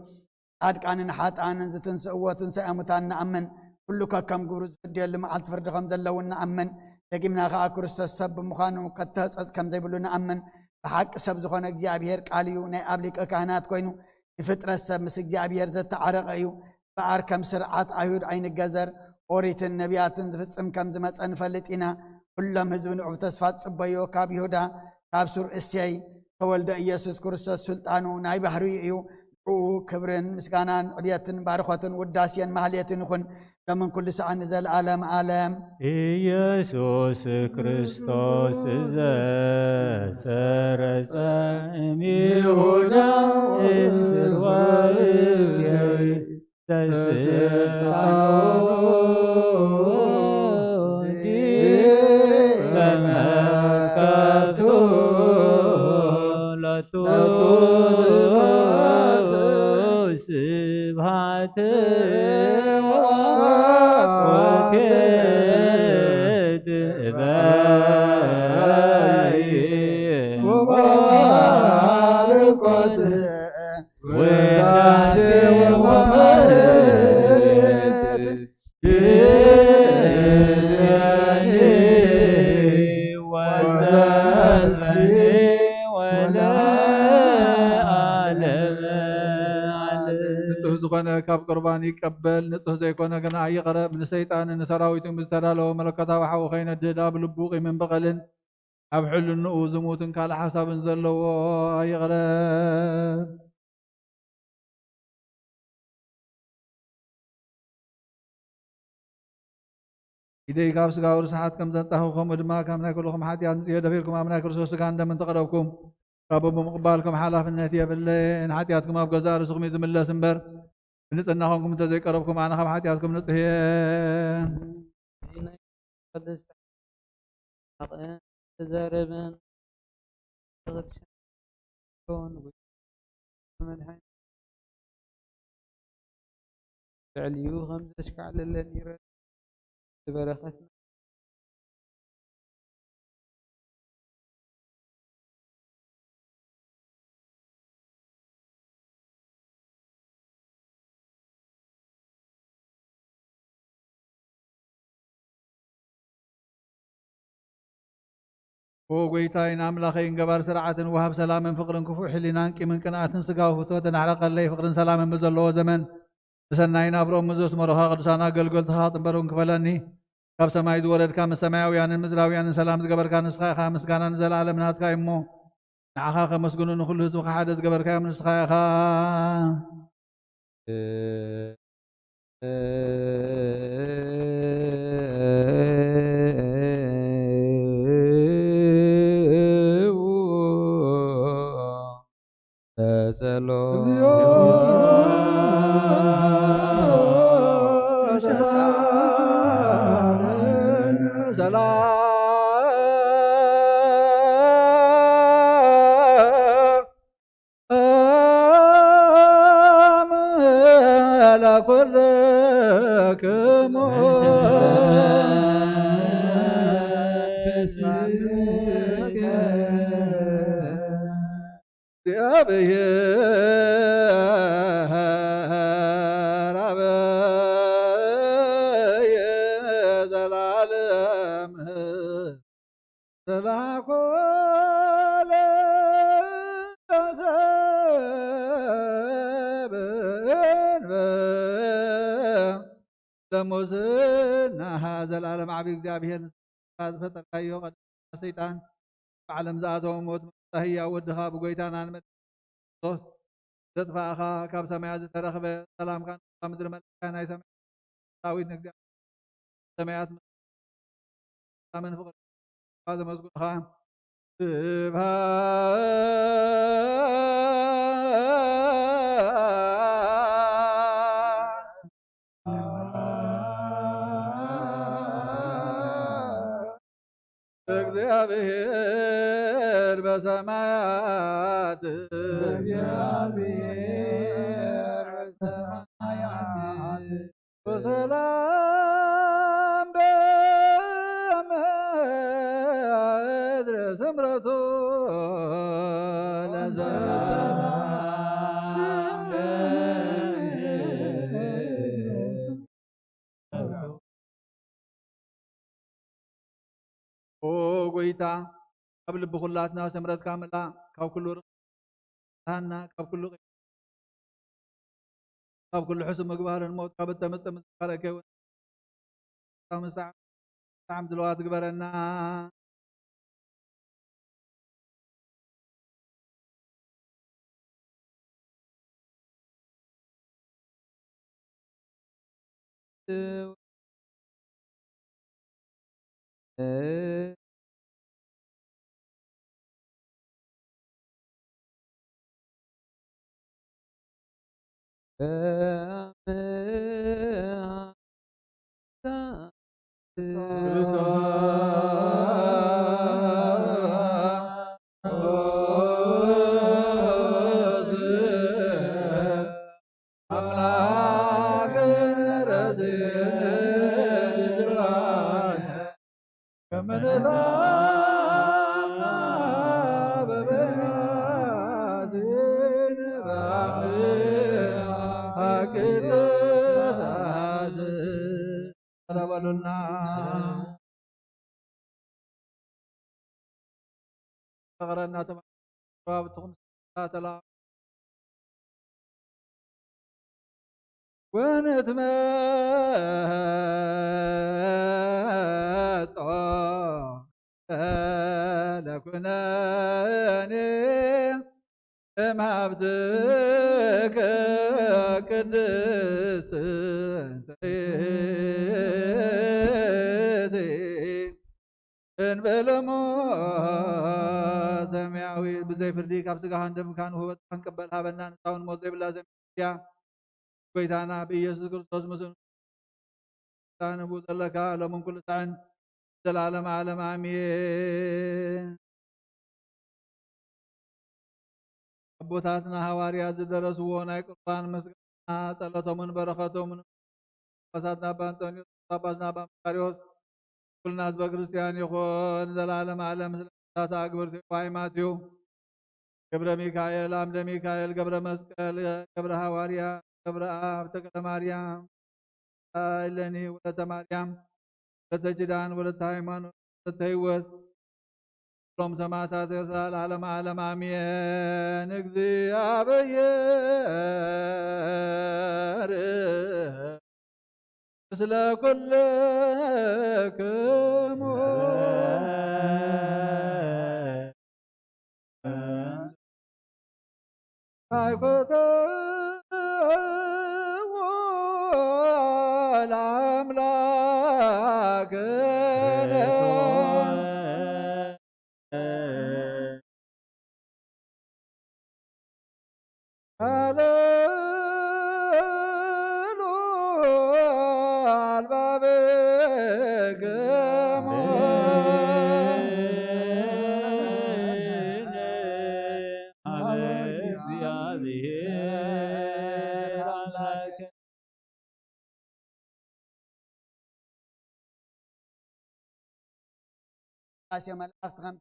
ጻድቃንን ሓጥኣንን ዝትንስእዎ ትንሳኤ ሙታን ንኣምን። ኩሉ ከከም ግብሩ ዝፍድየሉ መዓልቲ ፍርዲ ከም ዘለውን ንኣምን። ደጊምና ከኣ ክርስቶስ ሰብ ብምዃኑ ከተህጸጽ ከም ዘይብሉ ንኣምን። ብሓቂ ሰብ ዝኾነ እግዚኣብሔር ቃል እዩ። ናይ ኣብ ሊቀ ካህናት ኮይኑ ንፍጥረት ሰብ ምስ እግዚኣብሔር ዘተዓረቐ እዩ። እምበኣር ከም ስርዓት ኣይሁድ ኣይንገዘር፣ ኦሪትን ነቢያትን ዝፍጽም ከም ዝመጸ ንፈልጥ ኢና። ኩሎም ህዝቢ ንዑ ብተስፋ ትጽበዮ። ካብ ይሁዳ ካብ ሱር እሴይ ተወልደ ኢየሱስ ክርስቶስ ስልጣኑ ናይ ባህርዩ እዩ። ንዕኡ ክብርን ምስጋናን ዕብየትን ባርኾትን ውዳሴን ማህሌትን ይኹን ሎምን ኩሉ ሰዓት ንዘለዓለም ዓለም። ኢየሱስ ክርስቶስ ዘሰረጸ እምይሁዳ እምስርወ እሴይ ተስልጣኖ ዲበ መከርቱ ለቱ ስብሐት ወኮቴት በይ ወባርኮት ውዳሴ ወማህሌት ግእዘኒ ወዘልፈኒ ወለዓለመ ዓለም። ንጹህ ዝኾነ ካብ ቁርባን ይቀበል፣ ንጹህ ዘይኮነ ግና ይቕረብ። ንሰይጣንን ንሰራዊቱን ብዝተዳለወ መለኮታዊ ሓዊ ከይነድህዳ ብልቡ ቂምን በቐልን ኣብ ሕልንኡ ዝሙትን ካልእ ሓሳብን ዘለዎ ይቕረብ። ኢደይ ካብ ስጋዊ ርስሓት ከም ዘንጻኹ፣ ከምኡ ድማ ካብ ናይ ኩልኹም ሓጢኣት ንጽዮ ደፊርኩም ኣብ ናይ ክርስቶስ ስጋን ደምን ተቐረብኩም። ካብ ብምቕባልኩም ሓላፍነት የብለይን። ሓጢኣትኩም ኣብ ገዛእ ርእስኹም እዩ ዝምለስ እምበር፣ ብንጽህና ኾንኩም እንተዘይቀረብኩም፣ ኣነ ካብ ሓጢኣትኩም ንጹህ እየ። ናይ ቅድስት ሓቅን ተዛረብን ተቐድሰን ይኸውን። መድሓኒ ልዕሊኡ ከም ዘሽካዕለለኒ ይረድ ዝበረኸት ኦ ጎይታይን ኣምላኸይን፣ ገባር ስርዓትን ወሃብ ሰላምን ፍቕርን ክፉእ ሕሊናን ቂምን ቅንኣትን ስጋዊ ፍትወትን ኣሕርቐለይ። ፍቕርን ሰላምን ብዘለዎ ዘመን ብሰናይ ናብርኦም ምስ ዘስመሩኻ ቅዱሳን ኣገልገልትኻ ክትንበር እውን ክፈለኒ። ካብ ሰማይ ዝወረድካ ምስ ሰማያውያንን ምድራውያንን ሰላም ዝገበርካ ንስኻ ኢኻ። ምስጋና ንዘለኣለም ናትካ እዩ እሞ፣ ንዓኻ ከመስግኑ ንኹሉ ህዝብኻ ሓደ ዝገበርካዮም ንስኻ ኢኻ። ተጸሎ። እግዚኦ። ሰላም። ለኩልክሙ። እግዚአብሔር አበየ ዘላለም ተላኮለ ሰብእንበ ለሙስና። ዘላለም ዓቢ እግዚኣብሔር ንስኻ ዝፈጠርካዮ ቀደም ሰይጣን ብዓለም ዝኣተወ ሞት፣ መጻ ህያው ወድኻ ብጎይታና ንመድሓኒ ክርስቶስ ዘጥፋእኻ፣ ካብ ሰማያት ዝተረኽበ ሰላምካ ንስኻ ምድሪ መላእካ ናይ ሰማይ ዳዊት ንእግዚኣብሔር ሰማያት ሰላምን ፍቕርን ዘመስግኑኻ። ስብሐት እግዚአብሔር በሰማያት። እግዚአብሔር በሰማያት። ወሰላም በምድር ስምረቱ ለዘለዓለም። ኦ ጎይታ፣ ካብ ልቢ ኩላትና ስምረትካ ምልኣ፣ ካብ ኩሉ ርቕ ሃና፣ ካብ ኩሉ ቂ-፣ ካብ ኩሉ ሕሱም ምግባርን ሞት ካብ እተምጽእ ምዝካረከ እውን ካብ ምሳዕ ሳዕም ድልዋት ግበረና። ተቐበሉልና። ፍቕረና ተባረኽ። ተባብ ትኹን ተላ ወንትመጦ ለኩነኒ እምሃብትከ ቅድስት እንተ ይእቲ እንበለሞ ሰማያዊ ብዘይ ፍርዲ ካብ ስጋኻን ደምካን ውህበትካ ክንቅበል ሃበና። ንሳውን ሞት ዘይብላ ዘመን እያ። ጎይታና ብኢየሱስ ክርስቶስ ምስኡ ንቡ ዘለካ ሎምን ኩሉ ሳዕን ዘላለም ዓለም ኣሜን። ኣቦታትና ሃዋርያት ዝደረስዎ ናይ ቁርባን ምስጋና ጸሎቶምን በረኸቶምን ጳጳሳትና ኣባ ኣንጦንዮስ፣ ጳጳስና ኣባ መቃርዮስ፣ ኩልና ህዝበ ክርስቲያን ይኹን ዘላለም ዓለም። ስለ ቅዱሳት ኣግብርቲኡ ዋይማትዩ ገብረ ሚካኤል፣ ኣምደ ሚካኤል፣ ገብረ መስቀል፣ ገብረ ሃዋርያ፣ ገብረ ኣብ፣ ተክለ ማርያም፣ ኢለኒ፣ ወለተ ማርያም፣ ወለተ ኪዳን፣ ወለተ ሃይማኖት፣ ወለተ ህይወት፣ ኩሎም ሰማዕታት ኤርትራ ለዓለመ ዓለም ኣሜን። እግዚኣብሔር ምስለ ኩልክሙ። ኣይፈተዎ ለኣምላክነ። ሃሌሉ ኣልባብክሙ። ቅዳሴ መላእክት ከም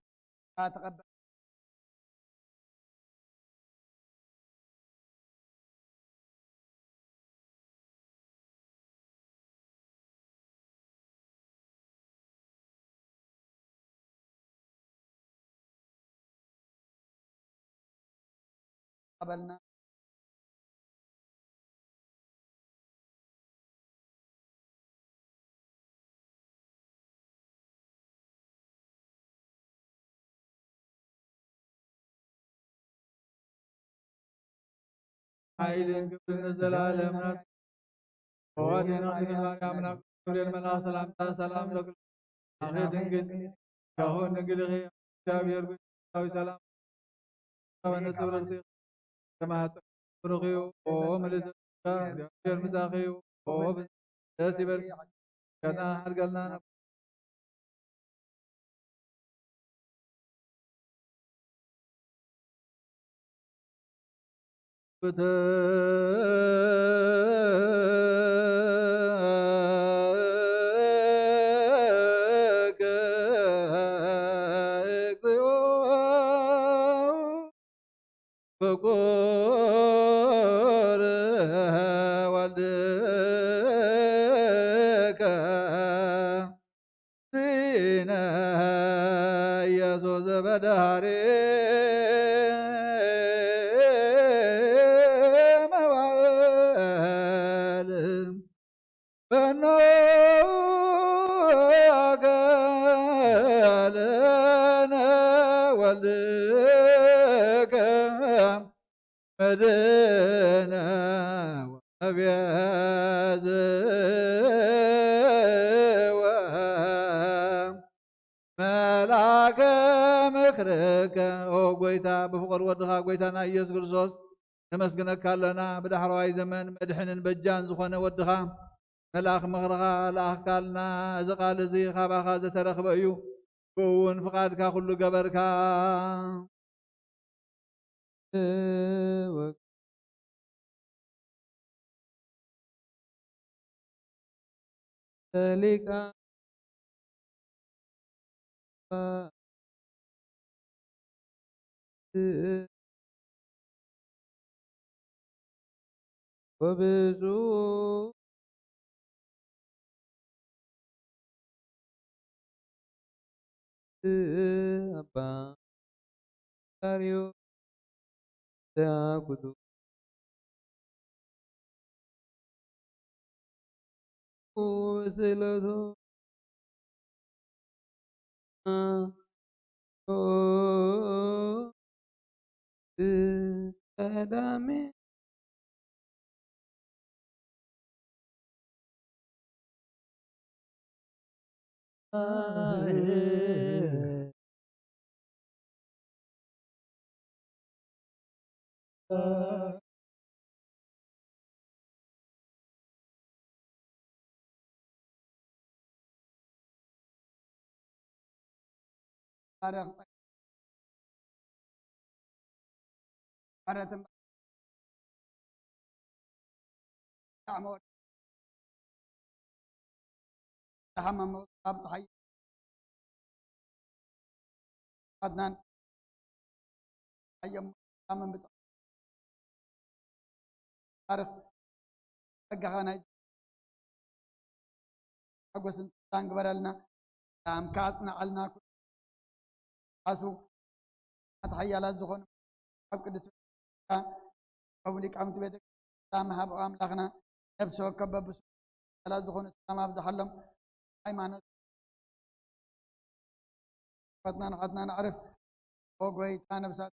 ተቐበል። ኣበልና። ሓይልን ክብርን ንዘለዓለም ናት። ኦ ኣዴና ድንግል ማርያም፣ ናብ ገብርኤል መልኣኽ ሰላምታ ሰላም እብለኪ። ኣኺ ድንግል፣ ያሆን ድንግል ኢኺ፣ እግዚኣብሔር ብእግዚኣብሔር ሰላም ተመነጽ ብርኽቲ ተማህፀን ብሩኽ እዩ። ኦ ምልዕቲ ጸጋ፣ እግዚኣብሔር ምሳኺ እዩ። ኦ ደስ ይበል። ገና ኣድገልና ናብ ፍቁር ወልድከ ዚነ ኢየሱስ በዳህሪ መዋእል በኖ ገለነ ወልድከ መድነ ወመቤዝወ መልአከ ምክርከ። ኦ ጎይታ፣ ብፍቕር ወድኻ ጎይታና ኢየሱስ ክርስቶስ ነመስግነካ ኣለና። ብዳሕረዋይ ዘመን መድሕንን በጃን ዝኾነ ወድኻ መልኣኽ ምኽርኻ ለኣኽካልና። እዚ ቃል እዚ ካባኻ ዝተረኽበ እዩ። ብኡ እውን ፍቓድካ ኩሉ ገበርካ። ሊቃ ወብፁዕ ኣባ መቃርዮስ ዘአኩቶ ስእለቶ ቀዳሜ ታሪኽ ጸ-፣ ታሪኽ ትም-፣ ጣዕመ ወድ-፣ ዝሓመመ ካብ ፀሓይ ኣድናን ኣየም ኣመን ብጣ-፣ ታሪኽ ጸጋኻ ናይ ሓጎስን ደስታን ግበረልና። ሰላምካ ኣጽንዓልና። ሓሱ ኣቲ ሓያላት ዝኾኑ ኣብ ቅድስቲ ቤተክርስትያን ካብ ሊቃውንቲ ቤተክርስትያን ሰላም ሃብ ኣምላኽና። ነብሲ ወከፍ በብሱ ሓያላት ዝኾኑ ሰላም ኣብዝሓሎም። ሃይማኖት ናትና ንዓርፍ። ኦ ጎይታ ነብሳት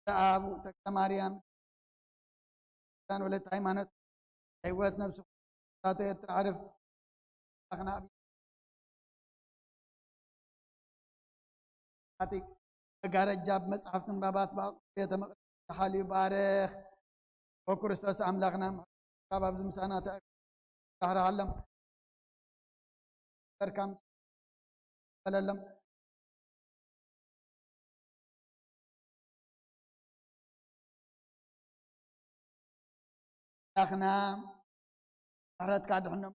ኣብ ተክለ ማርያም ኪዳን ወለተ ሃይማኖት ህይወት ነብሱ ሳተ ኤርትራ ዓርፍ ኣኽና ኣብ ኣቲ መጋረጃ ብመጽሓፍ ምንባባት ብኣቑሑ ቤተ መቕደስ ተሓልዩ ባርኽ። ወክርስቶስ ኣምላኽና ካብ ኣብዚ ምሳና ተኣኪቡ ራህራሃሎም በርካም በለሎም። ኣምላኽና ምሕረትካ ድሕኖም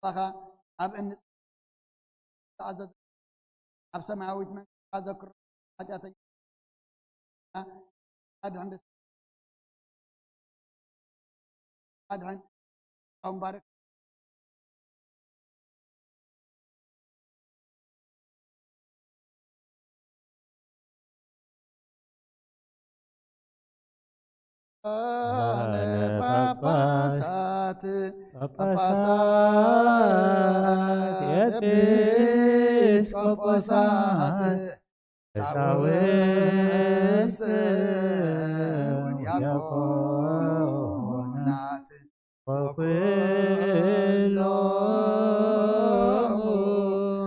ባኻ ኣብ እንጽ ተኣዘዝ ኣብ ሰማያዊት መንግስቲ ዘክሮ ሓጢኣተኛ ኣድሕን ደስ ኣድሕን ኣውን ባርክ። ሊቃነ ጳጳሳት ጳጳሳት ኤጲስቆጶሳት ቀሳውስት ወዲያቆናት ወኩሎሙ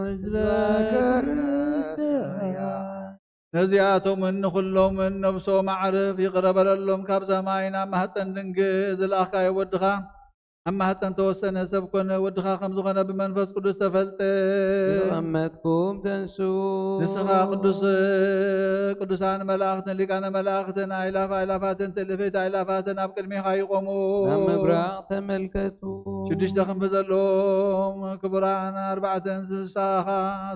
ህዝበ ክርስቲያን። ነዚኣቶምን ንኹሎምን ነብሶም ኣዕርፍ ይቕረ በለሎም። ካብ ሰማይ ናብ ማህፀን ድንግል ዝለኣኽካዮ ወድኻ ኣብ ማህፀን ተወሰነ፣ ሰብ ኮነ፣ ወድኻ ከም ዝኾነ ብመንፈስ ቅዱስ ተፈልጠ። ዝቐመጥኩም ተንሱ። ንስኻ ቅዱስ ቅዱሳን መላእኽትን ሊቃነ መላእኽትን ኣእላፍ ኣእላፋትን ትእልፊት ኣእላፋትን ኣብ ቅድሜኻ ይቆሙ። ናብ ምብራቕ ተመልከቱ። ሽዱሽተ ክንፊ ዘለዎም ክቡራን ኣርባዕተ እንስሳኻ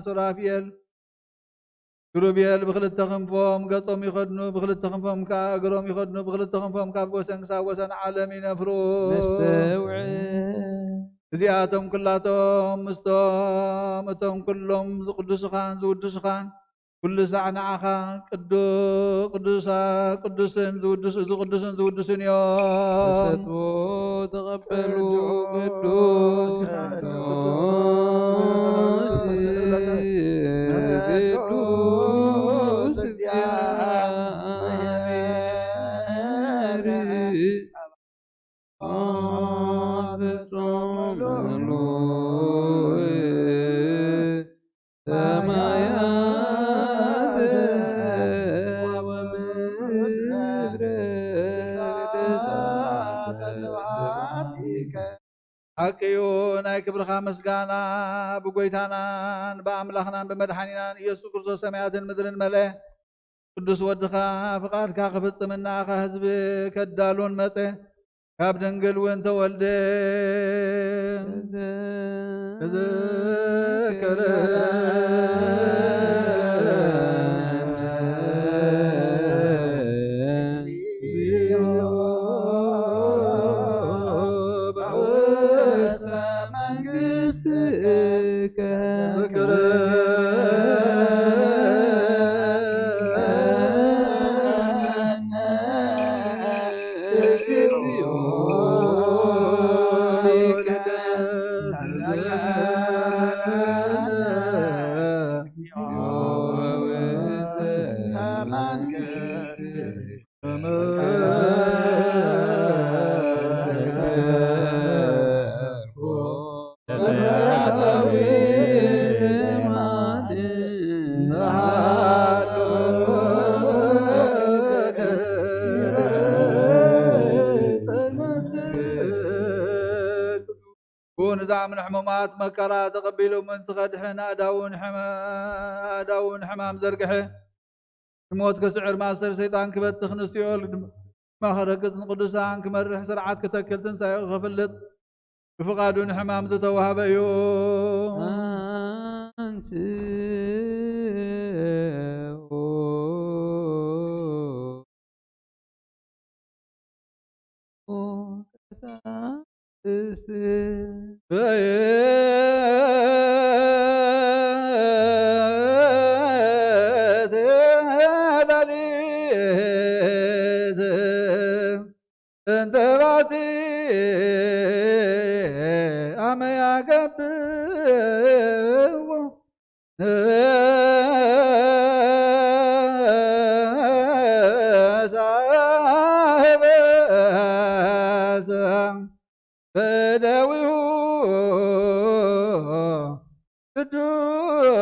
ሱራፊኤል ኪሩቤል ብኽልተ ክንፎም ገጾም ይኸድኑ፣ ብኽልተ ክንፎም ከኣ እግሮም ይኸድኑ፣ ብኽልተ ክንፎም ካብ ወሰን ክሳብ ወሰን ዓለም ይነፍሩ። ነስተውዕል። እዚኣቶም ኩላቶም ምስቶም እቶም ኩሎም ዝቕድሱኻን ዝውድሱኻን ኩሉ ሳዕ ንዓኻ ቅዱ-፣ ቅዱሳ-፣ ቅዱስን ዝውድስ-፣ ዝቕዱስን ዝውድሱን እዮም። ተሰጥኦ ተቐበሉ። ቅዱስ፣ ቅዱስ፣ ቅዱስ፣ ቅዱስ እግዚአብሔር። ፍጹም ሰማያት ወምድር ስብሐቲከ። ሓቂ እዩ፣ ናይ ክብርኻ ምስጋና ብጎይታናን ብኣምላኽናን ብመድሓኒናን ኢየሱስ ክርስቶስ ሰማያትን ምድርን መለአ። ቅዱስ ወድኻ ፍቓድካ ክፍጽም እናኣኻ ህዝቢ ከዳሉን መጸ። ካብ ድንግል እውን ተወልደ። ተዘከረ። ንዛምን ሕሙማት መከራ ተቐቢሉ ምእንቲ ከድሕን ኣእዳውን ሕማ-፣ ኣእዳውን ሕማም ዘርግሐ ንሞት ክስዕር ማእሰር ሰይጣን ክበትኽ ንሲኦል ድማ ክረግጽ ንቅዱሳን ክመርሕ ስርዓት ክተክል ትንሳኤኡ ክፍልጥ ብፍቓዱ ንሕማም ዝተዋህበ እዩ። ኣንስኡ ቅዱሳን እስቲ ከመ ያገብእዎ ንሳህበሰ በደዊሁ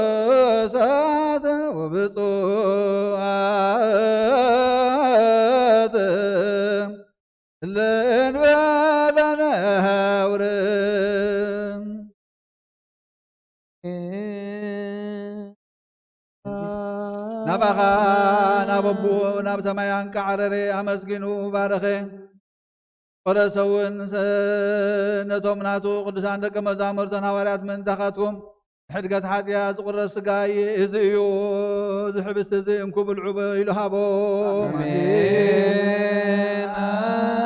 ቅዱሳት ወብፁዓት ለእንበለ ነውር። ናባኻ ናብ ኣቦኡ ናብ ሰማይ ኣንቃዕረረ፣ ኣመስጊኑ ባረኸ። ቆረሰ እውን ሰ-፣ ነቶም ናቱ ቅዱሳን ደቀ መዛሙርትን ሃዋርያት ምእንታኻትኩም ሕድገት ሓጢኣት ዝቑረስ ስጋይ እዚ እዩ፣ እዚ ሕብስቲ እዚ እንኩ ብልዑ ኢሉ ሃቦ። ኣሜን። ኣሜን።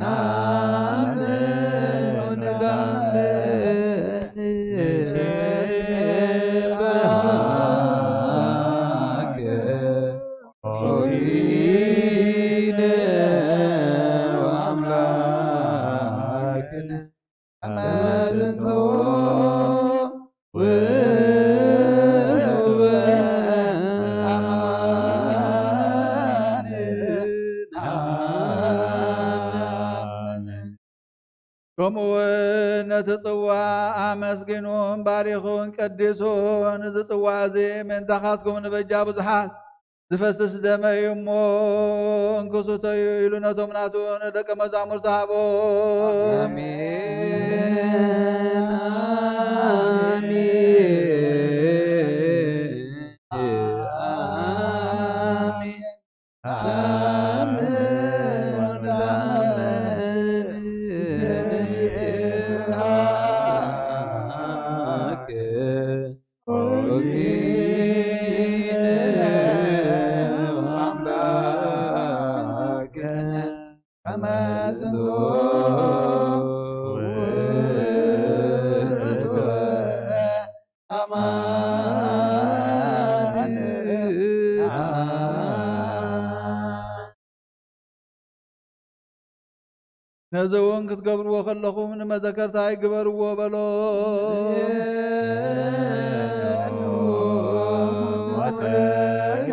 ኣሜን። ከምኡ እውን ነቲ ጽዋ ኣመስጊኑን ባሪኹን ቀዲሱን፣ "እዚ ጽዋ እዚ ምእንታኻትኩም ንበጃ ብዙሓት ዝፈስስ ደመ እዩ እሞ፣ እንክሱተዩ" ኢሉ ነቶም ናቱ ንደቀ መዛሙርቱ ሃቦ። ኣሜን። ኣሜን። ኣሜን። ኣሜን። ወንዳመን ንስብሐከ ወጊነ አምላክነ ከመ ዝንቱ ውእቱ አማን። ነዚ እውን ክትገብርዎ ከለኹም ንመዘከርታይ ግበርዎ በሎ። ሞተከ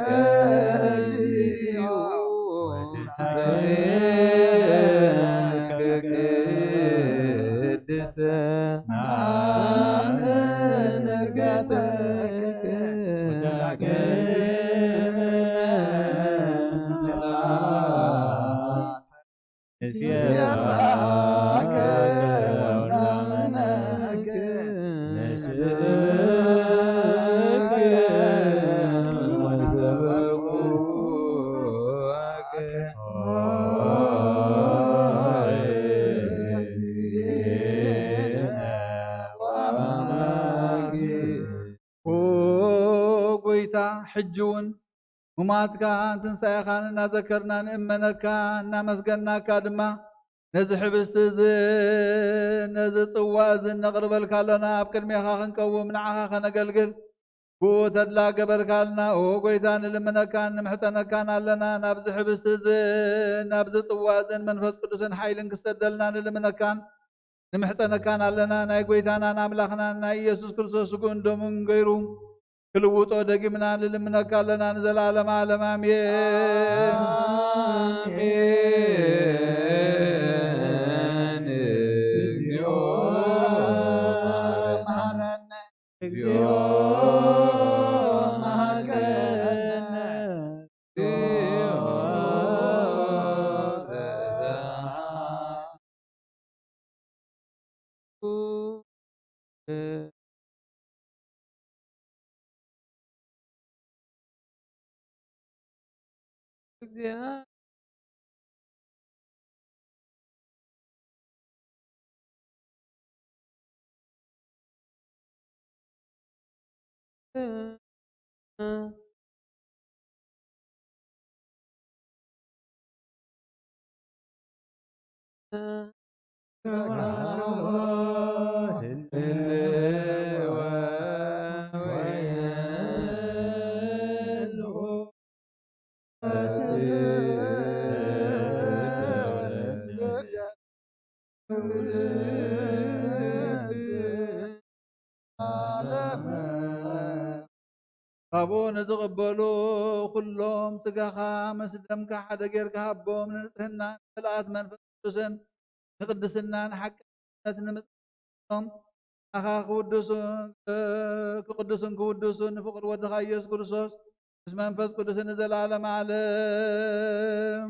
እግዚኦ ቅድስተ ንሴብሐከ ወንታመነከ ንስብሐከ ወንሰብሐከ ዜነ ወአምላክ። ኦ ጎይታ፣ ሕጂ እውን ሙማትካን ትንሳኤኻን እናዘከርና ንእመነካ፣ እናመስገናካ ድማ፣ ነዚ ሕብስቲ እዚ ነዚ ጽዋ እዚ እነቕርበልካ ኣሎና። ኣብ ቅድሜኻ ክንቀውም፣ ንዓኻ ከነገልግል ብኡ ተድላ ገበርካልና። ኦ ጎይታ፣ ንልምነካን ንምሕጸነካን ኣለና። ናብዚ ሕብስቲ እዚ ናብዚ ጽዋ እዚ መንፈስ ቅዱስን ሓይልን ክሰደልና ንልምነካን ንምሕጸነካን ኣለና። ናይ ጎይታናን ኣምላኽናን ናይ ኢየሱስ ክርስቶስ ስግኡን ደሙን ገይሩ ክልውጦ ደጊምና ንልምነካ ኣለና። ንዘለዓለመ ዓለም ኣሜን። ኣሜን። እግዚኦ መሐረነ። እግዚኦ መሐረነ። ካብኡ ንዝቕበሉ ኩሎም ስጋኻ ምስ ደምካ ሓደ ጌርካ ሃቦም። ንንጽህናን ምልኣት መንፈስ ቅዱስን ንቅድስናን ሓቅነት ንምጽኦም ንዓኻ ክውድሱን ክቅድሱን ክውድሱን ንፍቕር ወድኻ ኢየሱስ ክርስቶስ ምስ መንፈስ ቅዱስ ንዘለዓለም ዓለም።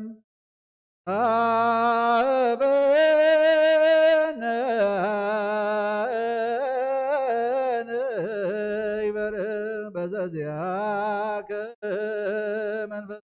ሃበነ ይበር በዘዚኣከ መንፈስ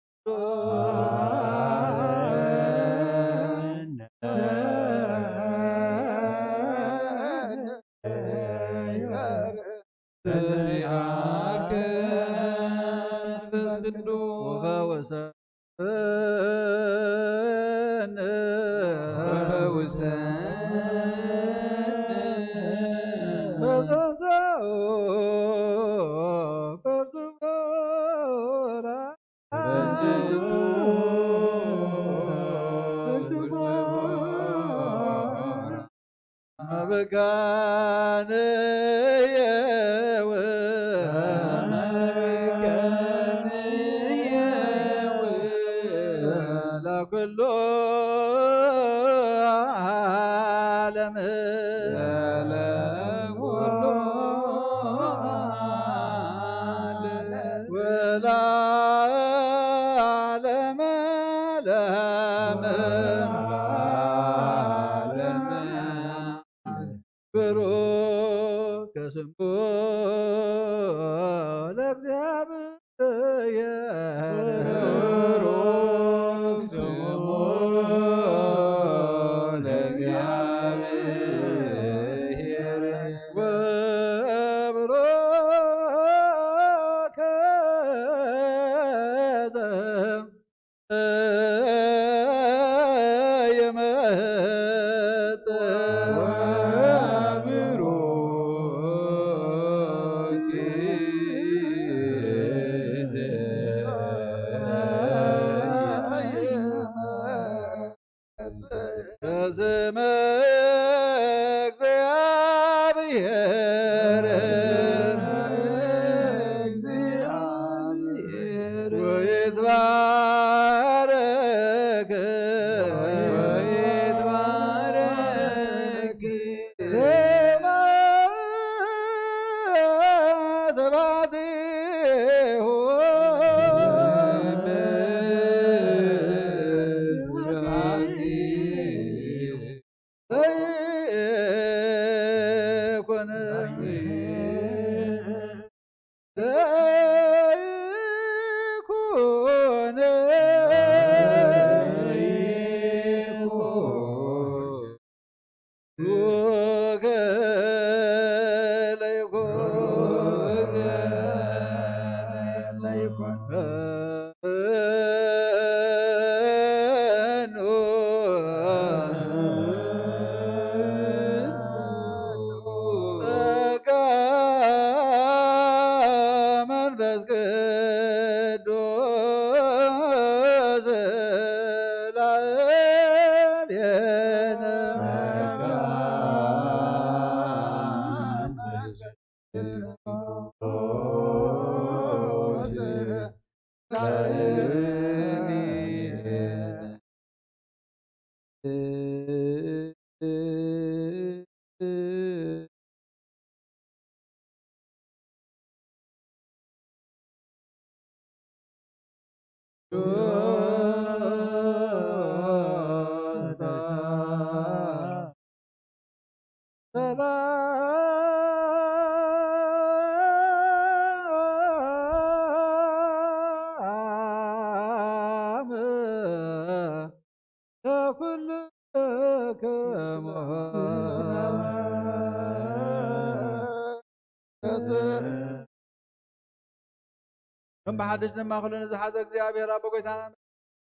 ከም ብሓድሽ ድማ ኩሉ ንዝሓዘ እግዚኣብሔር ኣቦ ጎይታና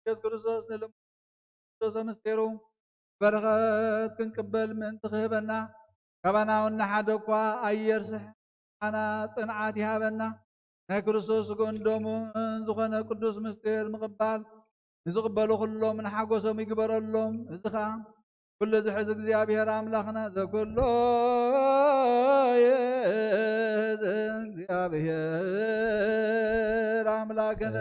ኢየሱስ ክርስቶስ ንልምኖ ምስጢሩ በረኸት ክንቅበል ምእንቲ ክህበና፣ ካባና እውን ንሓደ እኳ ኣየርስሐና ጽንዓት ይሃበና። ናይ ክርስቶስ ስግኡን ደሙን ዝኾነ ቅዱስ ምስጢር ምቕባል ንዝቕበሉ ኩሎም ንሓጎሶም ይግበረሎም። እዚ ኸኣ ኩሉ ዝሕዝ እግዚኣብሔር ኣምላኽና ዘኩሎ ይሕዝ እግዚኣብሔር ኣምላኽን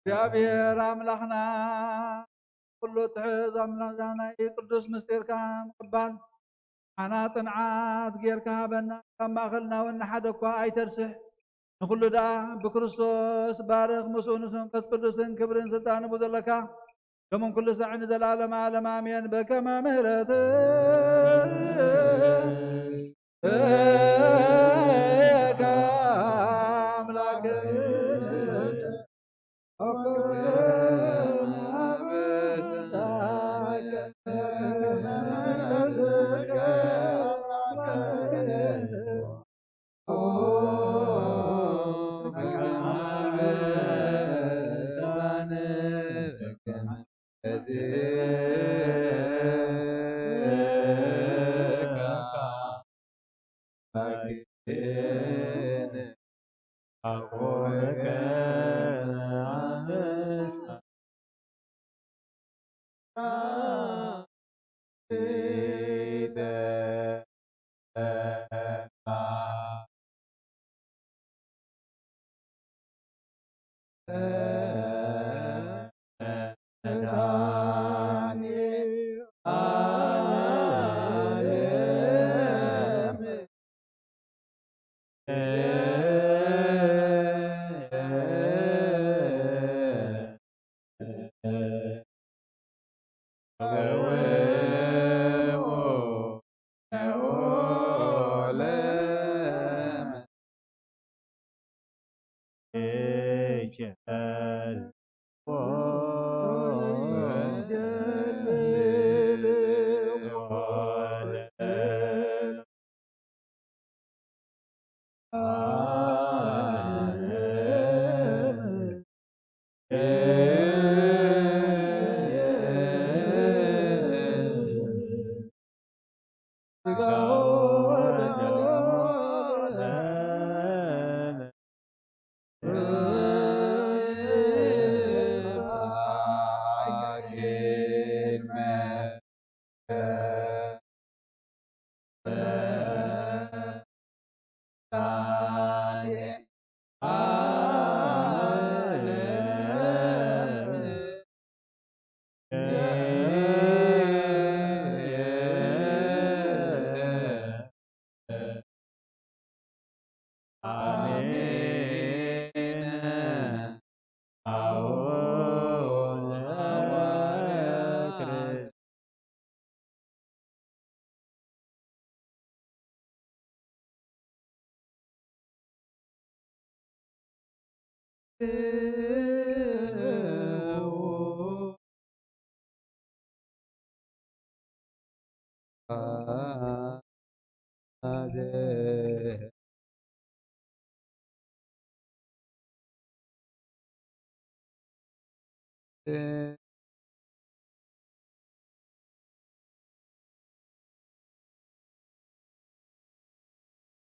እግዚኣብሔር ኣምላኽና ኩሉ ትሕዝ ኣምላኽና ናይ ቅዱስ ምስጢርካ ምቕባል ሓና ጽንዓት ጌርካ ሃበና። ካብ ማእኸልና እውን ንሓደ እኳ ኣይተርስሕ። ንኹሉ ደኣ ብክርስቶስ ባርኽ፣ ምስኡ ንመንፈስ ቅዱስን ክብርን ስልጣን ንቡ ዘለካ ሎምን ኩሉ ሳዕ ንዘለዓለመ ዓለም ኣሜን። በከመ ምሕረትከ ኣምላክ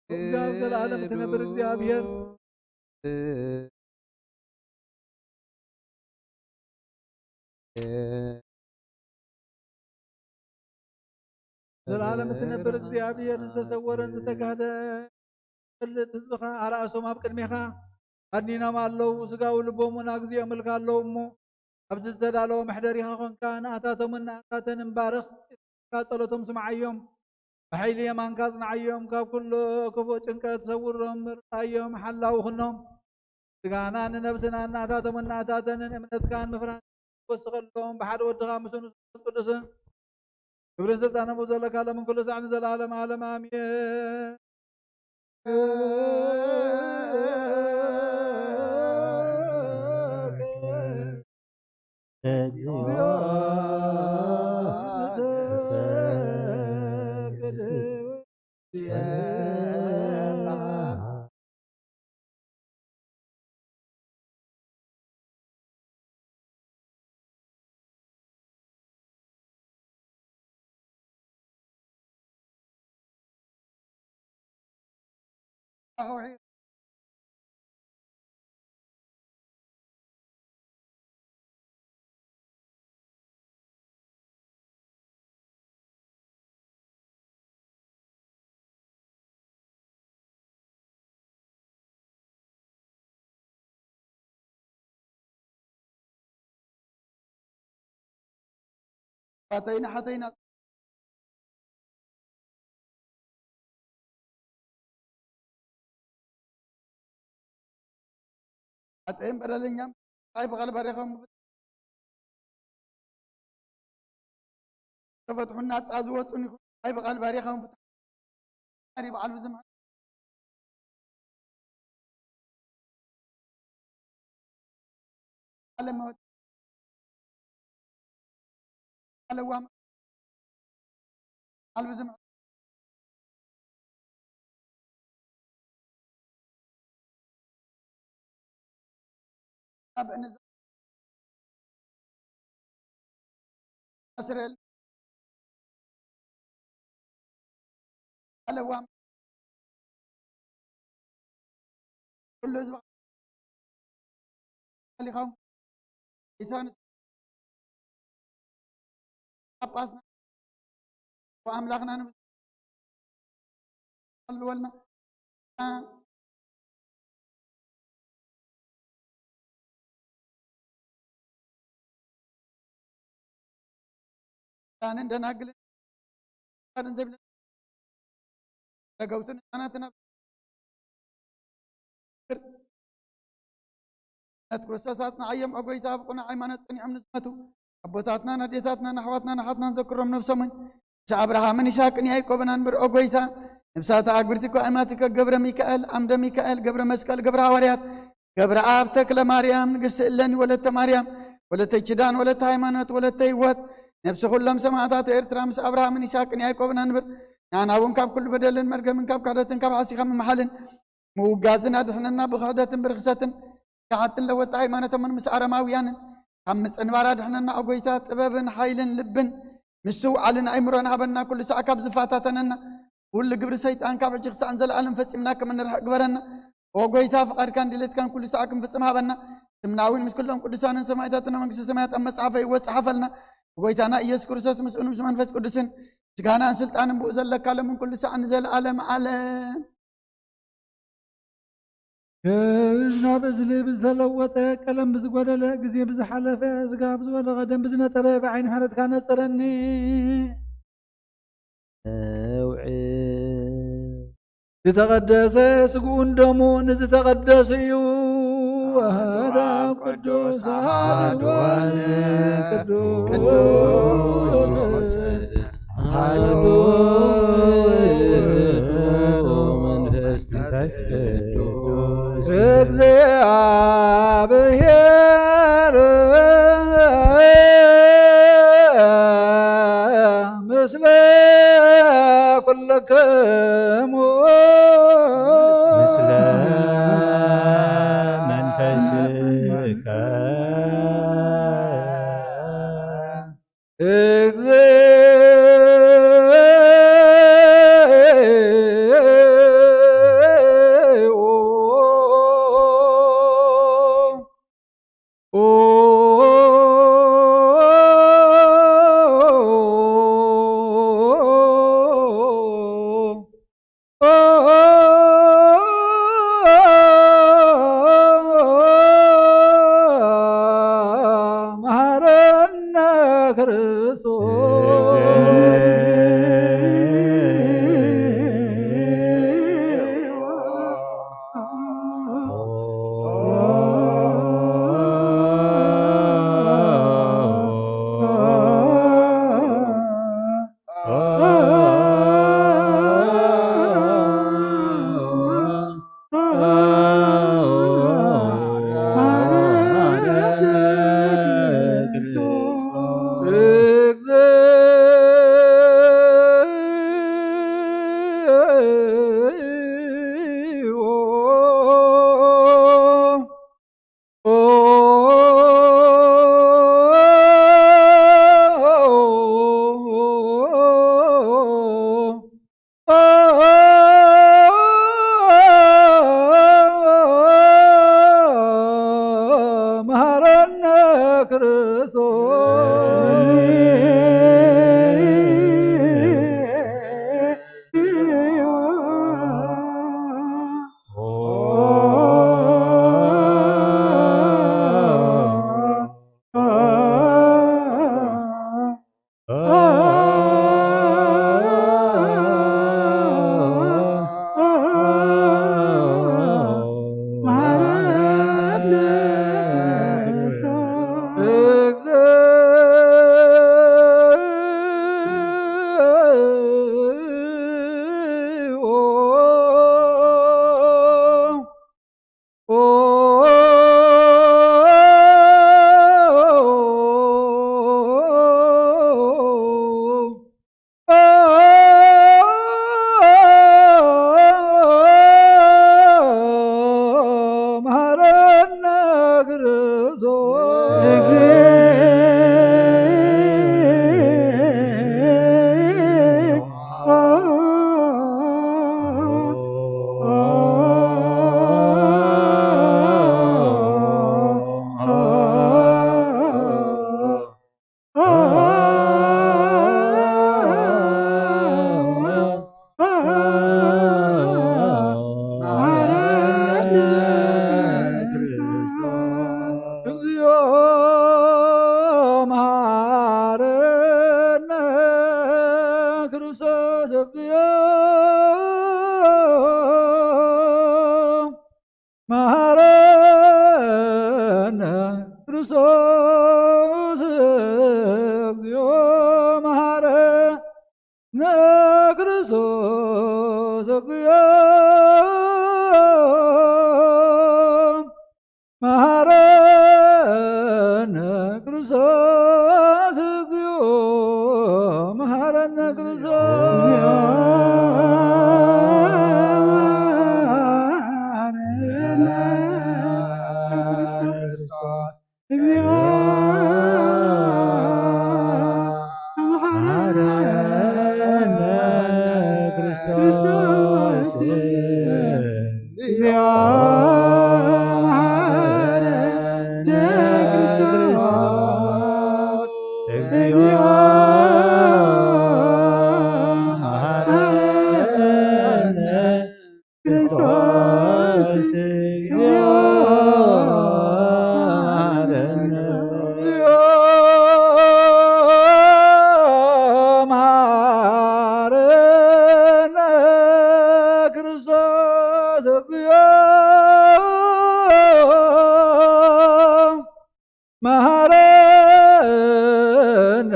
እዛ ኣብ ዘለዓለም እትነብር እግዚኣብሔር፣ ዘለዓለም እትነብር እግዚኣብሔር፣ ዝተሰወረን ዝተጋህደ ፈልጥ ህዝብኻ ኣርኣሶም ኣብ ቅድሜኻ ኣድኒኖም ኣለዉ። ስጋዊ ልቦም እውን ኣግዚኦም እልካ ኣለዉ እሞ፣ ኣብዚ ዝተዳለወ መሕደሪኻ ኾንካ ንኣታቶምን ንኣታተንን ባርኽ፣ ጸሎቶም ስምዓዮም፣ ብሓይሊ የማንካ ኣጽንዓዮም፣ ካብ ኩሉ ክፉእ ጭንቀት ሰውሮም፣ ርዳዮም፣ ሓላዊ ኩኖም። ስጋና ንነብስና እናታቶም እናታተንን እምነትካን ምፍራህን ወስኸሎም ብሓደ ወድኻ ምስ ንሱ ቅዱስን ክብርን ስልጣንን ዘለካ ሎምን ኩሉ ሳዕ ንዘለዓለም ዓለም ኣሜን። ኣተይና ሓተይና ሓጥእን በደለኛም ታይ ብቓል ባሪኻም ተፈትሑን ናጻ ዝወጹን ይኹን ታይ ብቓል ባሪኻም ፍትሓ በዓል ብዝምሓ ዓለም መወት ኣለዋ። ኣልብዝም ኣብ እንዛ እስራኤል ኣለዋ። ኩሉ ህዝቢ ሊኻው ኢሳንስ ጳጳስና ወኣምላኽና ንብልወልና ዳንን ደናግልን ፈቃድን ዘይብለን ለገውትን ህፃናትን ኣብ እምነት ክርስቶስ ኣጽንዓዮም። ኦ ጎይታ፣ ኣብ ቅኑዕ ሃይማኖት ጸኒዖም ንዝሞቱ ኣቦታትናን ኣዴታትናን ኣሕዋትናን ኣሓትናን ዘክሮም ነብሶምን ምስ ኣብርሃምን ይስሐቅን ያዕቆብን ኣንብር። ኦ ጎይታ፣ ነብሳት ኣግብርቲ እኮ ኣማቲከ ገብረ ሚካኤል፣ ዓምደ ሚካኤል፣ ገብረ መስቀል፣ ገብረ ሃዋርያት፣ ገብረኣብ፣ ተክለ ማርያም፣ ንግስቲ እሌኒ፣ ወለተ ማርያም፣ ወለተ ኪዳን፣ ወለተ ሃይማኖት፣ ወለተ ህይወት፣ ነብሲ ኩሎም ሰማዕታት ኤርትራ ምስ ኣብርሃምን ይስሐቅን ያዕቆብን ኣንብር። ንዓና እውን ካብ ኩሉ በደልን መርገምን ካብ ክሕደትን ካብ ሓሲኻ ምምሓልን ምውጋዝን ኣድሕነና። ብክሕደትን ብርኽሰትን ክሓትን ለወጥቲ ሃይማኖቶምን ምስ ኣረማውያንን ካብ ምጽንባር ኣድሕነና። ኦ ጎይታ፣ ጥበብን ሓይልን ልብን ምስትውዓልን ኣእምሮን ሃበና። ኩሉ ሳዕ ካብ ዝፈታተነና ኩሉ ግብሪ ሰይጣን ካብ ሕጂ ክሳዕ ንዘለኣለም ፈጺምና ከም እንርሕቕ ግበረና። ኦ ጎይታ፣ ፍቓድካን ድሌትካን ኩሉ ሳዕ ክንፍጽም ሃበና። ስምና እውን ምስ ኩሎም ቅዱሳንን ሰማዕታትን ኣብ መንግስቲ ሰማያት ኣብ መጽሓፈ ህይወት ጸሓፈልና። ብጎይታና ኢየሱስ ክርስቶስ ምስኡን ምስ መንፈስ ቅዱስን ምስጋናን ስልጣንን ብኡ ዘለካ ሎምን ኩሉ ሳዕ ንዘለኣለም ዓለም። ከእዝና ብእዝሊ ብዝተለወጠ ቀለም ብዝጎደለ ግዜ ብዝሓለፈ ስጋ ብዝወደቐ ደም ብዝነጠበ ብዓይኒ ምሕረትካ ነጽረኒ። እውዒ። ዝተቐደሰ ስግኡን ደሙን ዝተቐደሱ እዩ። ኣሐዱ ኣብ ቅዱስ ኣሐዱ ወልድ ቅዱስ ቅዱስ ኣሐዱ ውእቱ መንፈስ ቅዱስ። እግዚአ ብሔር ምስለ ኩልክሙ ምስለ መንፈስከ መሐረነ ክርስቶስ። መሐረነ ክርስቶስ። መሐረነ ክርስቶስ። እግዚኦ መሐረነ ክርስቶስ። እግዚኦ መሐረነ ክርስቶስ። እግዚኦ መሐረነ ክርስቶስ። እግዚኦ መሐረነ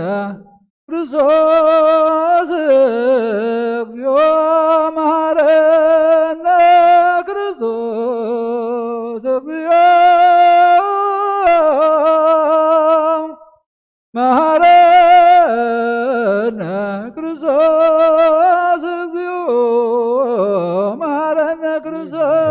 ክርስቶስ። እግዚኦ መሐረነ ክርስቶስ። መሐረነ ክርስቶስ እግዚኦ፣ መሐረነ ክርስቶስ።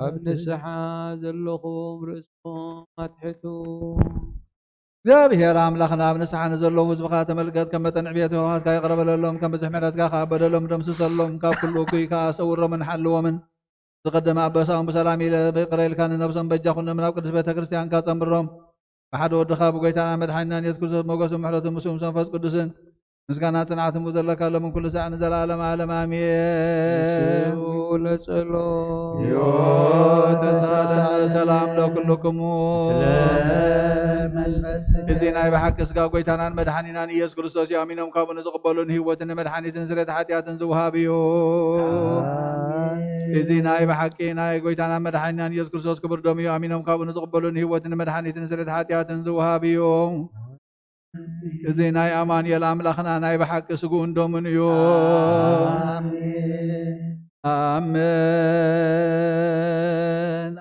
ኣብ ንስሓ ዘለኹም ርእስኹም ኣትሕቱ። እግዚኣብሔር ኣምላኽና፣ ኣብ ንስሓ ንዘለዉ ህዝብኻ ተመልከት፣ ከም መጠን ዕብየት ርህራሄኻ ይቕረ በለሎም፣ ከም ብዝሒ ምሕረትካ ከኣ በደሎም ደምስሰሎም፣ ካብ ኩሉ እኩይ ከኣ ሰውሮምን ሓልዎምን። ዝቐደመ ኣበሳኦም ብሰላም ኢለ ይቕረ ኢልካ ንነብሶም በጃ ኩኖምን ኣብ ቅድስት ቤተ ክርስቲያንካ ጸንብሮም። ብሓደ ወድኻ ብጎይታና መድሓኒናን የሱስ ክርስቶስ ሞገስን ምሕረትን ምስኡ ምስ መንፈስ ቅዱስን ምስጋና ጽንዓት እምኡ ዘለካ ሎምን ኩሉ ሳዕ ንዘለዓለም ዓለም ኣሜን። ንስኡ ለጸሎ ተሳለመ። ሰላም ለኩልክሙ። ስለ መንፈስ እዚ ናይ ብሓቂ ስጋ ጎይታናን መድሓኒናን ኢየሱስ ክርስቶስ እዩ። ኣሚኖም ካብኡ ንዝቕበሉ ንህይወትን ንመድሓኒትን ስርየት ሓጢኣትን ዝውሃብ እዩ። ኣሜን። እዚ ናይ ብሓቂ ናይ ጎይታናን መድሓኒናን ኢየሱስ ክርስቶስ ክቡር ደሙ እዩ። ኣሚኖም ካብኡ ንዝቕበሉ ንህይወትን ንመድሓኒትን ስርየት ሓጢኣትን ዝውሃብ እዩ። እዚ ናይ ኣማኑኤል ኣምላኽና ናይ ብሓቂ ስግኡን ደሙን እዩ። ኣሜን። ኣሜን፣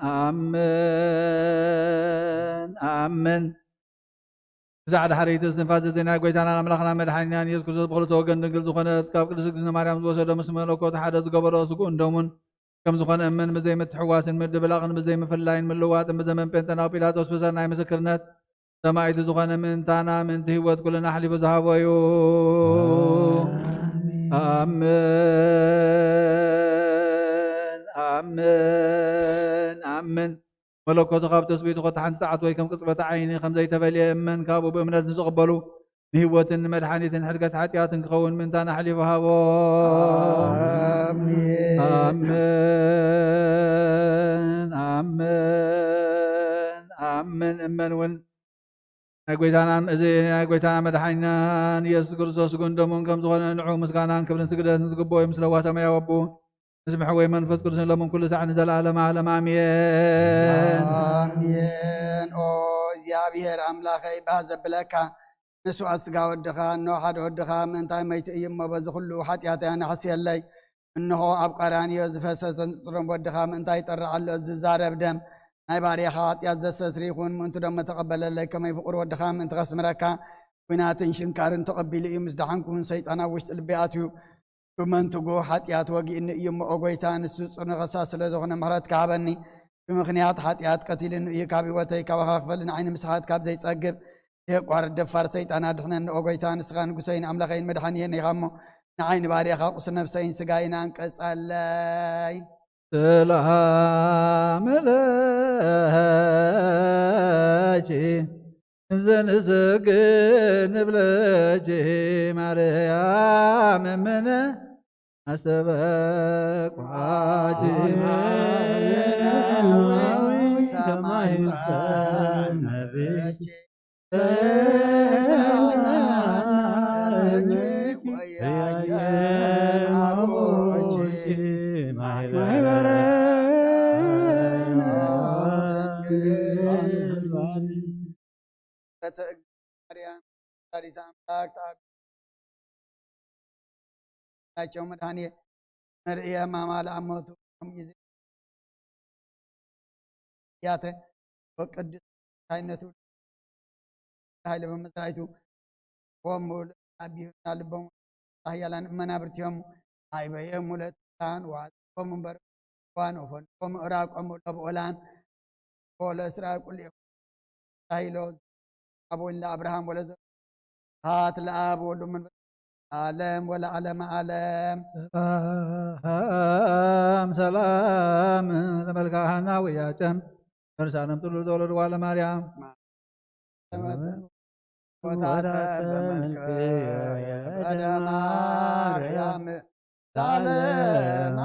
ኣሜን፣ ኣሜን። እዛ ዳሕረይቲ እስትንፋስ እዚ ናይ ጎይታናን ኣምላኽና መድሓኒናን ኢየሱስ ክርስቶስ ብኽልተ ወገን ድንግል ዝኾነት ካብ ቅድስት እግዝእትነ ማርያም ዝወሰዶ ምስ መለኮት ሓደ ዝገበሮ ስግኡን ደሙን ከም ዝኾነ እመን። ብዘይ ምትሕዋስን ምድብላቕን ብዘይ ምፍላይን ምልዋጥን ብዘመን ጴንጠናዊ ጲላጦስ ብሰናይ ምስክርነት ሰማዕቲ ዝኾነ ምእንታና ምእንቲ ህይወት ኩልና ኣሕሊፉ ዝሃቦ እዩ። ኣሜን፣ ኣሜን፣ ኣሜን። መለኮቱ ካብ ትስብእቱ ኮታ ሓንቲ ሰዓት ወይ ከም ቅጽበተ ዓይኒ ከም ዘይተፈልየ እመን። ካብኡ ብእምነት ንዝቕበሉ ንህይወትን ንመድሓኒትን ሕድገት ሓጢኣትን ክኸውን ምእንታና ኣሕሊፉ ሃቦ። ኣሜን። ኣሜን፣ ኣሜን፣ ኣሜን። እመን እውን ናይ ጎይታናን፣ እዚ ናይ ጎይታና መድሓኒናን ኢየሱስ ክርስቶስ ስግኡን ደሙን ከም ዝኾነ ንዑ ምስጋናን ክብርን ስግደትን ዝግብኦ እዩ። ምስ ለዋህ ሰማያዊ ኣቦ፣ ምስ ምሕወይ መንፈስ ቅዱስን ሎምን ኩሉ ሳዕ ንዘለዓለም ዓለም ኣሜን። ኣሜን። ኦ እግዚኣብሔር ኣምላኸይ፣ ባህ ዘብለካ መስዋዕት ስጋ ወድኻ፣ እነሆ ሓደ ወድኻ ምእንታይ መይቱ እዩ እሞ፣ በዚ ኩሉ ሓጢኣተይ ኣናሕስየለይ። እንሆ ኣብ ቀራንዮ ዝፈሰሰ ንጹር ደም ወድኻ ምእንታይ ይጠርዕ ኣሎ ዝዛረብ ደም። ናይ ባርያኻ ሓጢኣት ዘስተስሪ ይኹን፣ ምእንቱ ደሞ ተቐበለለይ። ከመይ ፍቑር ወድኻ ምእንቲ ከስምረካ፣ ኲናትን ሽንካርን ተቐቢሉ እዩ። ምስ ደሓንኩ እውን ሰይጣን ኣብ ውሽጢ ልበይ ኣትዩ። ብመንትጉ ሓጢኣት ወጊእኒ እዩ እሞ፣ ኦ ጐይታ፣ ንሱ ጽኑዕ ኸሳስ ስለ ዝኾነ፣ ምሕረትካ ሃበኒ። ብምኽንያት ሓጢኣት ቀቲልኒ እዩ፣ ካብ ህይወተይ ካባኻ ክፈሊ፣ ንዓይ ንምስሓት ካብ ዘይጸግብ፣ የቋርጥ ደፋር ሰይጣን ኣድሕነኒ። ኦ ጐይታ፣ ንስኻ ንጉሰይን ኣምላኸይን መድሓኒየን ኢኻ እሞ፣ ንዓይ ንባርያኻ ቁስል ነፍሰይን ስጋይን ኣንቀጸለይ። ሰላም ለኪ ዘንሰግድ ንብለኪ ማርያም እምነ ኣስተበቋኪ ተማይጸነብኪ ናቸው መድኃኔ መርኢየ ማማ ለአሞቱ ያተ ወቅዱስ ታይነቱ ኃይለ በመዝራይቱ ወሙ አቢሁና ልቦሙ ኃያላን መናብርቲሆሙ ኣይበየሙ ለትካን ዋጽቆሙ እምበር ዋን ኦፎን ወሙ እራቆሙ ለብኦላን ወለ እስራኤል ቁልኤ ታይሎ አቦን ለአብርሃም ወለዘ ሃት ለአብ ወሉ መንፈስ ዓለም ወለዓለመ ዓለም። ሰላም ሰላም ለመልክዓ ሐና ወኢያቄም በርሳነም ጥሉ ተወለዱ ዋለ ማርያም። ወታተ በመልክ የበደ ማርያም ለዓለም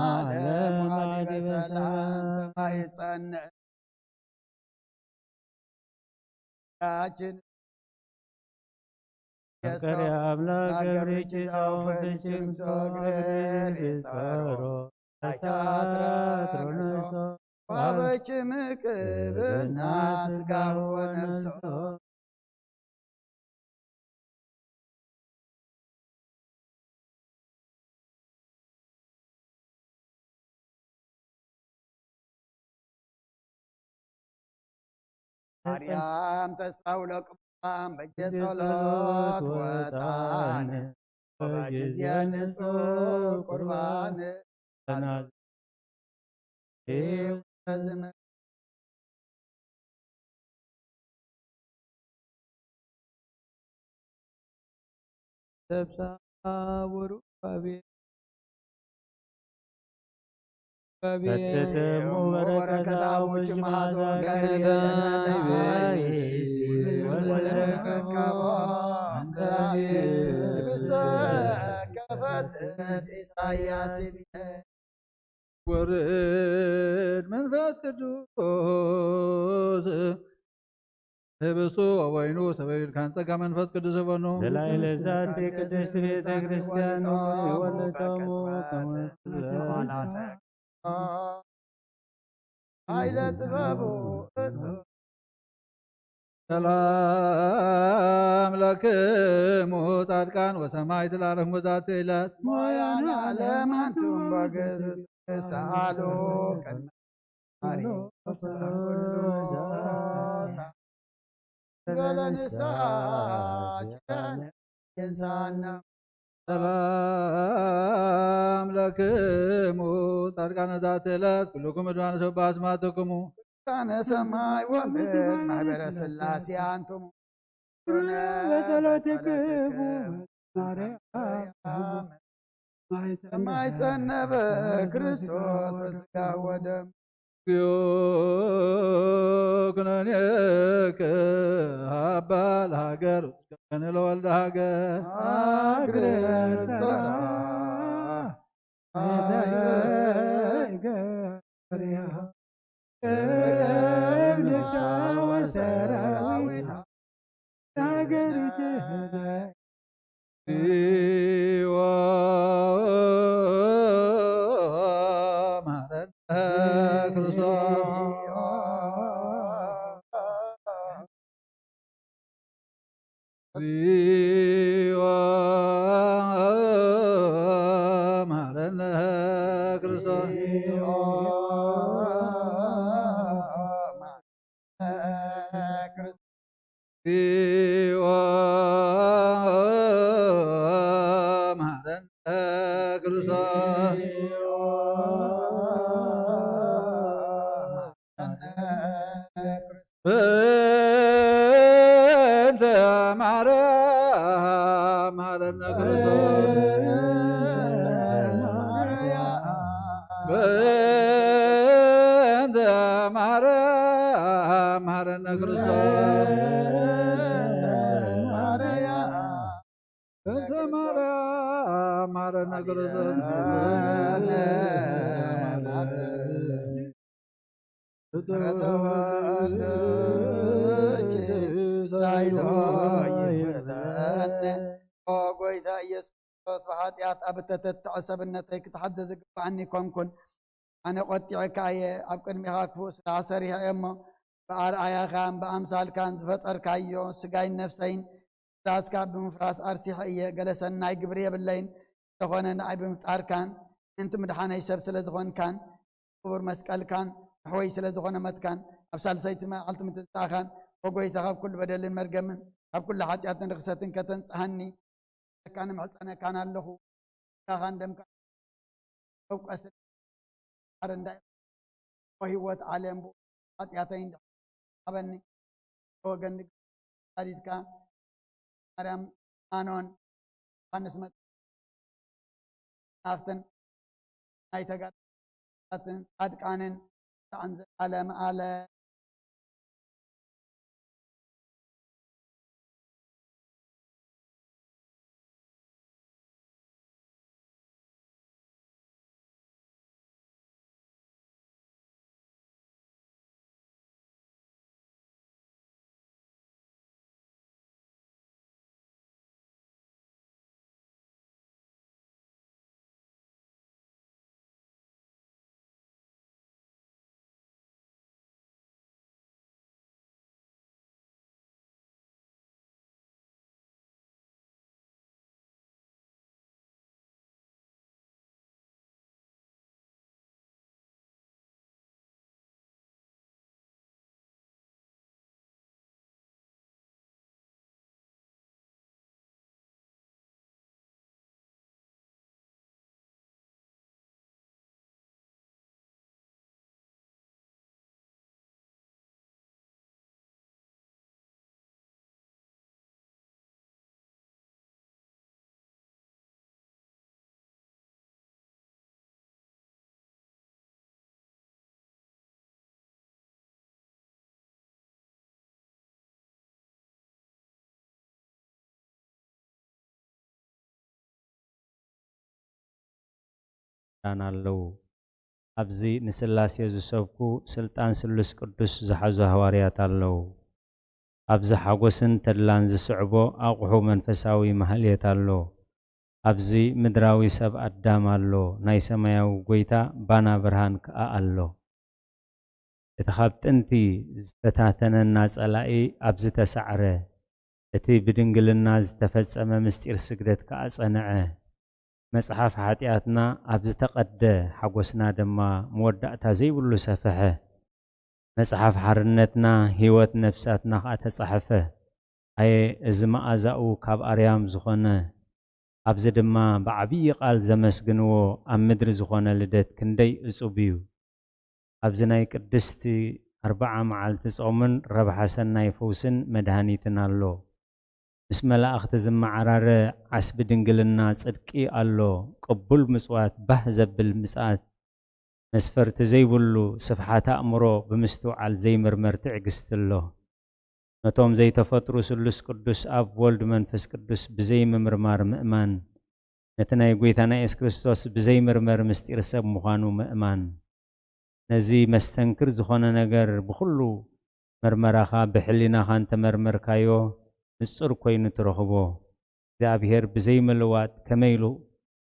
ዓለም ወሃቢ በሰላም በማይጸንዕ ያችን አፍቃሪ አምላክ ገብርኪ ዛውፈንችም ሶግሬር ይጸሮ አይታትረትሮንሶ ዋበችም ክብና ስጋሁ ወነፍሶ። ማርያም ተስፋ ውለቅባም በጀ ጸሎት ወጣን ወበጊዜ ንጹህ ቁርባን ተናዝ ተብሳ ወሩባቤ በትትሙ በረከት አቡኪ መዓዛ ከርቤ ለናናይሲ ወለተረከቦ እንተ ከፈትት ኢሳያስ ይብለ ወርድ መንፈስ ቅዱስ ህብስቱ ወወይኑ ሰበዩልካን ጸጋ መንፈስ ቅዱስ ህበኑ። ለላዕለ ዛቲ ቅድስት ቤተ ክርስቲያን ወለተሙ ኃይለ ጥበቡ እጹብ። ሰላም ለክሙ ጻድቃን ወሰማዕት ለዓለሙ ዛቲ ዕለት። ሞያና ለማንቱም በግብር ተሳሉ ቅድመ ማርያም በለ ንስሐ ኪዳነ የንሳና። ሰላም ለክሙ ጻድቃነ ዛቲ ዕለት ኩልኩም እድማነ ሰብ በአስማትክሙ። ጻነ ሰማይ ወምድር ማህበረ ሥላሴ አንትሙ። በጸሎትክሙ ማርያም ማይጸነበ ክርስቶስ በሥጋ ወደም። እግዚኦ ኩነኔከ አባ ለሀገር ወስከነ ለወልደ ሀገር። አግረ ጸራ አይጸገሪያ እግርቻ ወሰራዊታ ሀገር ክርስቶስ። በእንተ ማርያም መሐረነ ክርስቶስ። በእንተ ማርያም መሐረነ ክርስቶስ። በእንተ ማርያም መሐረነ ክርስቶስ። ምህረተ ወልድኪ ሳይሎ ይፍለኒ። ኦ ጎይታ ኢየሱስ ክርስቶስ፣ ብሓጢኣት ኣብ እተተትዐ ሰብነተይ ክትሓተ ዝግብኣኒ ኮንኩን። ኣነ ቆጢዐካ እየ፣ ኣብ ቅድሚኻ ክፉእ ስራሕ ሰሪሐ እየ እሞ፣ ብኣርኣያኻን ብኣምሳልካን ዝፈጠርካዮ ስጋይን ነፍሰይን ትእዛዝካ ብምፍራስ ኣርሲሐ እየ። ገለ ሰናይ ግብሪ የብለይን፣ እንተኾነ ንኣይ ብምፍጣርካን ምእንቲ ምድሓነይ ሰብ ስለ ዝኾንካን ክቡር መስቀልካን ንሕወይ ስለ ዝኾነ መትካን ኣብ ሳልሰይቲ መዓልቲ ምትንሳእኻን፣ ኦ ጎይታ፣ ካብ ኩሉ በደልን መርገምን ካብ ኩሉ ሓጢኣትን ርኽሰትን ከተንጽሃኒ ካ ንምሕጸነካን ኣለኹ። ስጋኻን ደምካ ተውቀስ ኣረ እንዳ ህይወት ዓለም ብኡ ሓጢኣተይ እንዳ ሃበኒ። ወገን ወላዲትካ ማርያም ማኖን ዮሃንስ መጥምቅን መላእኽትን ናይ ተጋድሎትን ጻድቃንን ስዓን ዘላለም ኣለ። ዳን ኣለዉ። ኣብዚ ንስላሴ ዝሰብኩ ስልጣን ስሉስ ቅዱስ ዝሓዙ ሃዋርያት ኣለዉ። ኣብዚ ሓጎስን ተድላን ዝስዕቦ ኣቑሑ መንፈሳዊ ማህሌት ኣሎ። ኣብዚ ምድራዊ ሰብ ኣዳም ኣሎ፣ ናይ ሰማያዊ ጎይታ ባና ብርሃን ከኣ ኣሎ። እቲ ካብ ጥንቲ ዝፈታተነና ጸላኢ ኣብዚ ተሳዕረ፣ እቲ ብድንግልና ዝተፈጸመ ምስጢር ስግደት ከኣ ጸንዐ። መጽሓፍ ሓጢኣትና ኣብ ዝተቐደ፣ ሓጎስና ድማ መወዳእታ ዘይብሉ ሰፍሐ። መጽሓፍ ሓርነትና፣ ህይወት ነፍሳትና ኸኣ ተጻሕፈ። ኣየ እዚ መኣዛኡ ካብ ኣርያም ዝኾነ፣ ኣብዚ ድማ ብዓብዪ ቃል ዘመስግንዎ ኣብ ምድሪ ዝኾነ ልደት ክንደይ እጹብ እዩ። ኣብዚ ናይ ቅድስቲ ኣርብዓ መዓልቲ ጾምን ረብሓ ሰናይ ፈውስን መድሃኒትን ኣሎ። ምስ መላእኽቲ ዝመዓራረ ዓስቢ ድንግልና ጽድቂ ኣሎ። ቅቡል ምጽዋት፣ ባህ ዘብል ምጽኣት፣ መስፈርቲ ዘይብሉ ስፍሓት ኣእምሮ ብምስትውዓል ዘይምርመር ትዕግስቲ ኣሎ። ነቶም ዘይተፈጥሩ ስሉስ ቅዱስ ኣብ፣ ወልድ፣ መንፈስ ቅዱስ ብዘይምምርማር ምእማን፣ ነቲ ናይ ጐይታና የሱስ ክርስቶስ ብዘይምርመር ምስጢር ሰብ ምዃኑ ምእማን። ነዚ መስተንክር ዝኾነ ነገር ብኹሉ መርመራኻ ብሕሊናኻ እንተመርመርካዮ ንጹር ኮይኑ ትረኽቦ። እግዚኣብሔር ብዘይምልዋጥ ከመይ ኢሉ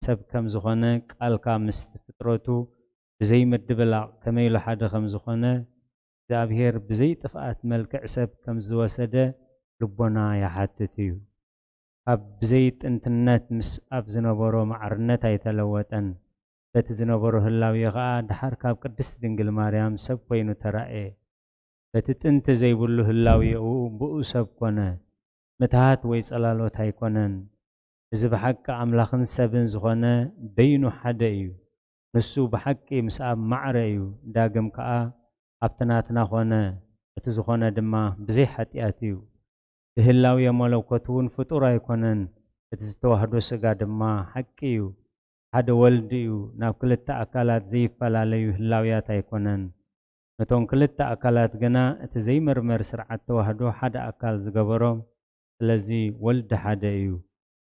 ሰብ ከም ዝኾነ ቃልካ ምስቲ ፍጥረቱ ብዘይምድብላቕ ከመይ ኢሉ ሓደ ከም ዝኾነ እግዚኣብሔር ብዘይጥፍኣት መልክዕ ሰብ ከም ዝወሰደ ልቦና ይሓትት እዩ። ካብ ብዘይጥንትነት ምስ ኣብ ዝነበሮ ማዕርነት ኣይተለወጠን። በቲ ዝነበሮ ህላዌ ኸኣ ደሓር ካብ ቅድስት ድንግል ማርያም ሰብ ኮይኑ ተራእየ። በቲ ጥንቲ ዘይብሉ ህላዌኡ ብኡ ሰብ ኮነ። ምትሃት ወይ ጸላሎት ኣይኮነን። እዚ ብሓቂ ኣምላኽን ሰብን ዝኾነ በይኑ ሓደ እዩ። ንሱ ብሓቂ ምስ ኣብ ማዕረ እዩ። ዳግም ከኣ ኣብቲ ናትና ኾነ፣ እቲ ዝኾነ ድማ ብዘይ ሓጢኣት እዩ። ብህላዌ መለኮት እውን ፍጡር ኣይኮነን። እቲ ዝተዋህዶ ስጋ ድማ ሓቂ እዩ። ሓደ ወልድ እዩ። ናብ ክልተ ኣካላት ዘይፈላለዩ ህላውያት ኣይኮነን። ነቶም ክልተ ኣካላት ግና እቲ ዘይመርመር ስርዓት ተዋህዶ ሓደ ኣካል ዝገበሮም፣ ስለዚ ወልድ ሓደ እዩ።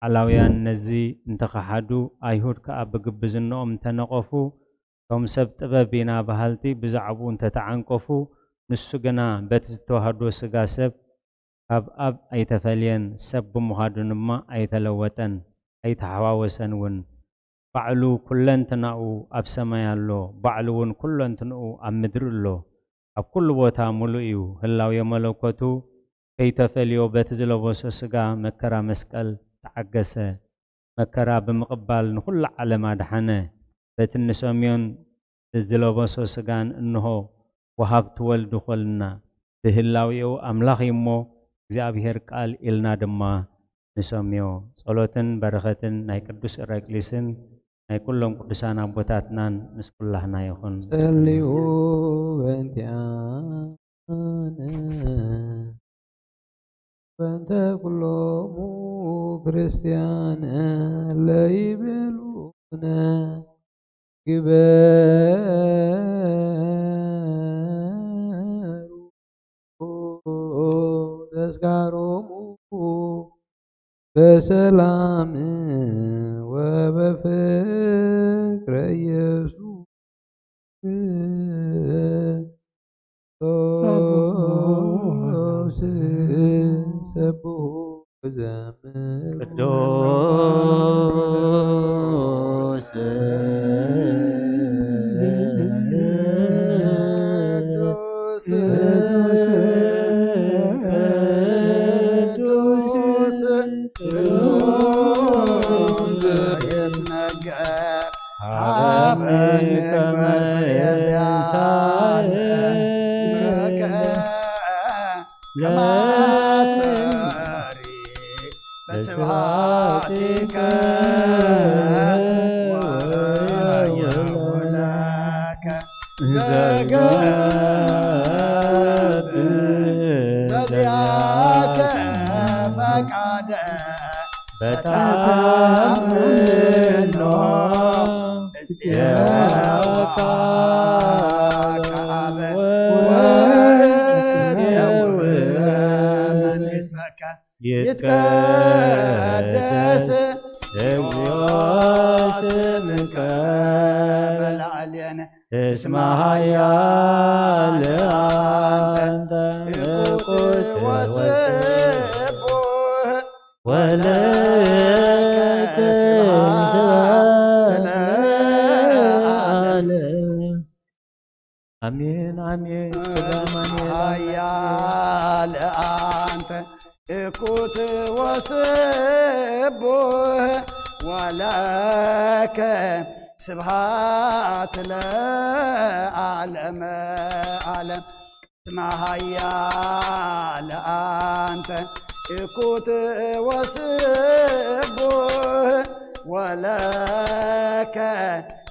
ኣላውያን ነዚ እንተኸሓዱ፣ ኣይሁድ ከኣ ብግብዝንኦም እንተነቐፉ፣ እቶም ሰብ ጥበብ ኢና በሃልቲ ብዛዕባኡ እንተተዓንቀፉ፣ ንሱ ግና በቲ ዝተዋህዶ ስጋ ሰብ ካብ ኣብ ኣይተፈልየን፣ ሰብ ብምዃኑ ድማ ኣይተለወጠን፣ ኣይተሓዋወሰን እውን። ባዕሉ ኩለንትናኡ ኣብ ሰማይ ኣሎ፣ ባዕሉ እውን ኩለንትንኡ ኣብ ምድሪ ኣሎ። ኣብ ኩሉ ቦታ ምሉእ እዩ። ህላዌ መለኮቱ ከይተፈልዮ በቲ ዝለበሶ ስጋ መከራ መስቀል ተዓገሰ። መከራ ብምቕባል ንኹሉ ዓለም ኣድሓነ። በቲ እንሰምዮን ዝለበሶ ስጋን እንሆ ወሃብቲ ወልድ ኾልና። ብህላዌኡ ኣምላኽ እዩ እሞ እግዚኣብሔር ቃል ኢልና ድማ ንሰምዮ። ጸሎትን በረኸትን ናይ ቅዱስ ኢራቅሊስን ናይ ኩሎም ቅዱሳን ኣቦታትናን ምስ ኩላህና ይኹን። ጸልዩ በእንቲኣነ በእንተ ኩሎሙ ክርስቲያን ለይብሉነ ግበሩ ተስካሮሙ በሰላም ወበፍቅረ ኢየሱስ ክርስቶስ። ሰብሑ ዘምር ቅዱስ ቅዱስ ቅዱስ ቅዱስ ይትነገር። ኣብ እንበር ፍሬ ዘያስ ምረከ ከማስተሪ በስብሐቲከ ወወይሁለከ ዘገብር ዘዚአከ ፈቃደ በታምኖ እጽየወካ ከአበ ወእጽየው መንግሥተከ ይትቀደስ እግዚኦ ስምከ በላዕሌነ እስመ ኃያል አንተ እኩት ወስቡሕ ወለከ ስብሐት ለዓለም። አሜን አሜን። ኃያል አንተ እኩት ወስቡሕ ወለከ ስብሐት ለዓለመ ዓለም። እስመ ኃያል አንተ እኩት ወስቡሕ ወለከ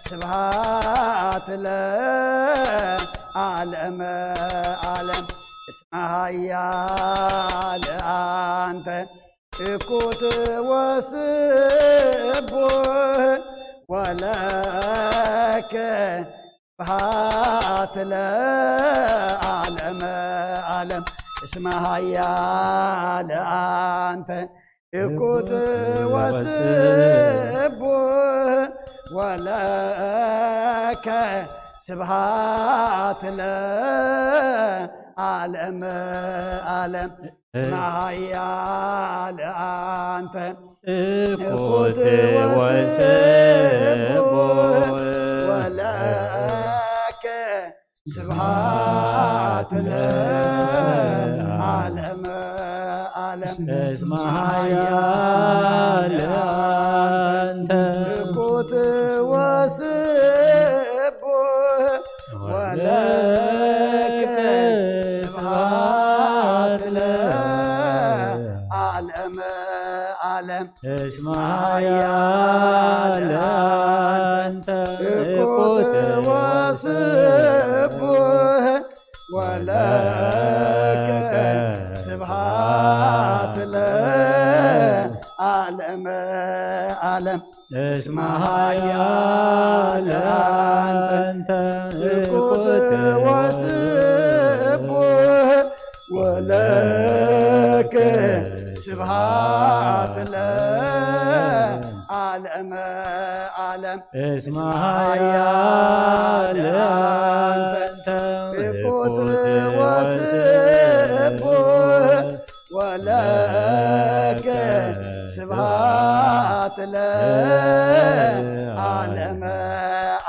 ስብሐት ለዓለመ ዓለም። እስመ ኃያል አንተ እኩት ወስቡሕ ወለከ ስብሐት ለዓለመ ዓለም። እስመ ኃያል አንተ እኩት ወስቡሕ ወለከ ስብሐት ለዓለመ ዓለም። እስመ ኃያል አንተ እኩት ወስቡሕ ወለከ ስብሐት ለዓለመ ዓለም። እስመ ኃያል አንተ እኩት ወስቡሕ ወለከ እስመ ኃያል አንተ እኩት ወስቡሕ ወለከ ስብሐት ለዓለመ ዓለም። እስመ ኃያል አንተ እኩት ወስቡሕ ወለከ ስብሐት ለዓለመ ዓለም። እስመ ኃያል አንተ እኩት ወስቡሕ ወለከ ስብሐት ለዓለመ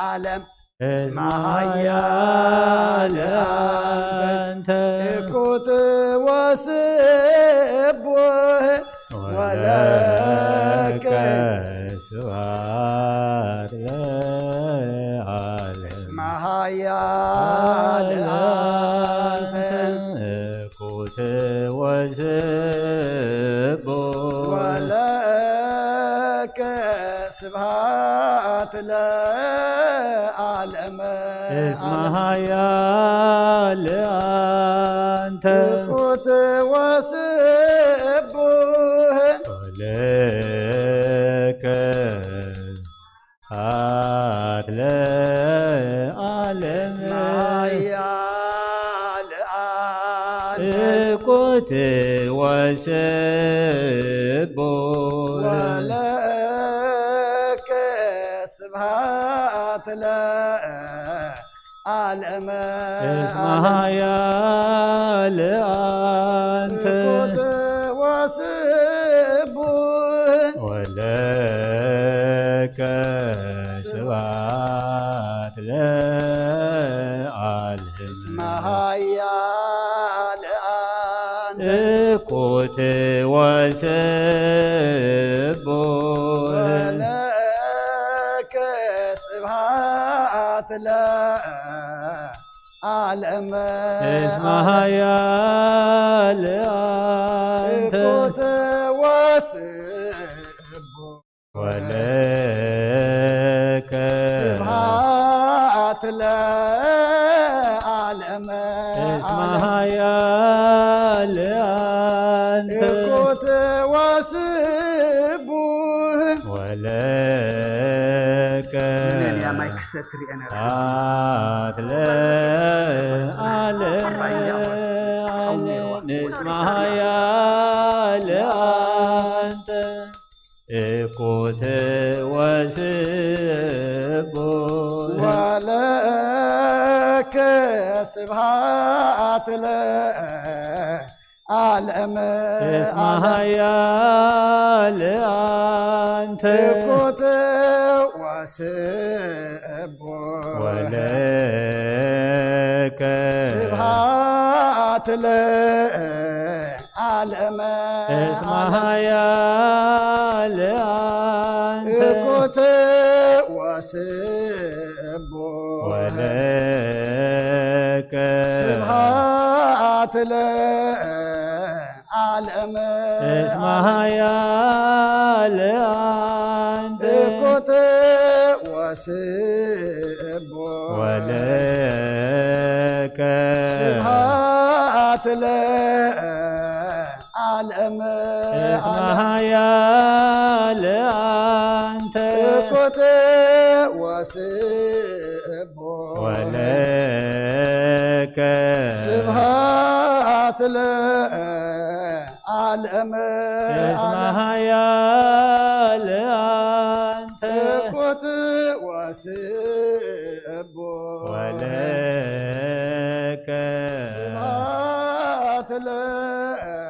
ዓለም። እስመ ኃያል አንተ እኩት ወስቡሕ ወለከ ስብሐት ለዓለም። እስመ ኃያል አንተ እኩት ወስቡሕ ወለከ ስብሐት ለዓለመ እስመ ኃያል አንተ እኩት ወስቡሕ ወለከ ስብሐት ለዓለም። እስመ ኃያል አንተ እኩት ወስቡሕ ወለከ ስብሐት ለዓለመ እስመ ኃያል አንተ እኩት ወስቡሕ ወለከ ስብሐት ለዓለም። እስመ ኃያል አንተ እኩት ወስቡሕ ወለከ ስብሐት ለዓለም። እስመ ኃያል አንተ እኩት ወስቡሕ ወለከ ስብሐት ለዓለም። እስመ ኃያል አንተ እኩት ወስቡሕ ወለከ ስብሐት ለዓለም። እስመ ኃያል አንተ እኩት ወስቡሕ ወለከ ስብሐት ለዓለም። እስመ ኃያል አንተ እኩት ወስቡሕ ወለከ ስብሐት ለዓለም። እስመ ኃያል አንተ እኩት ወስቡሕ ወለከ ስብሐት ለዓለም። እስመ ኃያል አንተ እኩት ወስቡሕ ወለከ ስብሐት ለዓለም። እስመ ኃያል አንተ እኩት ወስቡሕ ወለከ ስብሐት ለዓለም። እስመ ኃያል አንተ እኩት ወስቡሕ ወለከ ስብሐት ለዓለም።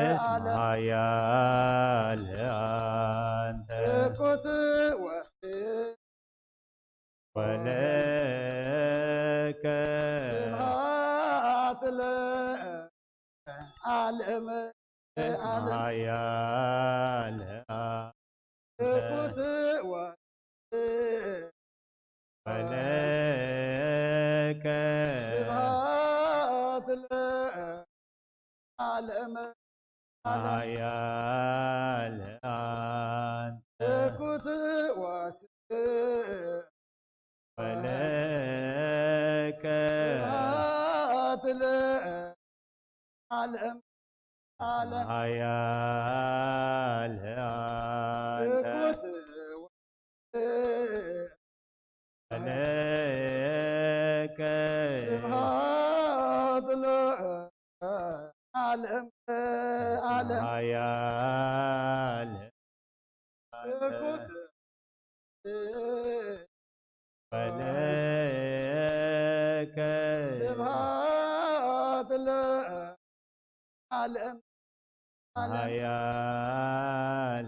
እስመ ኃያል አንተ እኩት ወስቡሕ ወለከ ስብሐት ለዓለም። እስመ ኃያል አንተ እኩት ወስቡሕ ወለከ ስብሐት ለዓለም። ኃያል አንተ ትኩት ወስን ወለከ ስብሐት ለዓለም ዓለም። ኃያል አንተ ትኩት ወስን ወለከ ስብሐት ለዓለም ዓለም። ኃያል ትኩት ወለከ ስብሐት ለዓለም ዓለም። ኃያል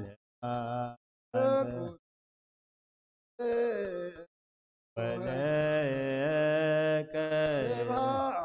ትኩት ወለከ ስብሐት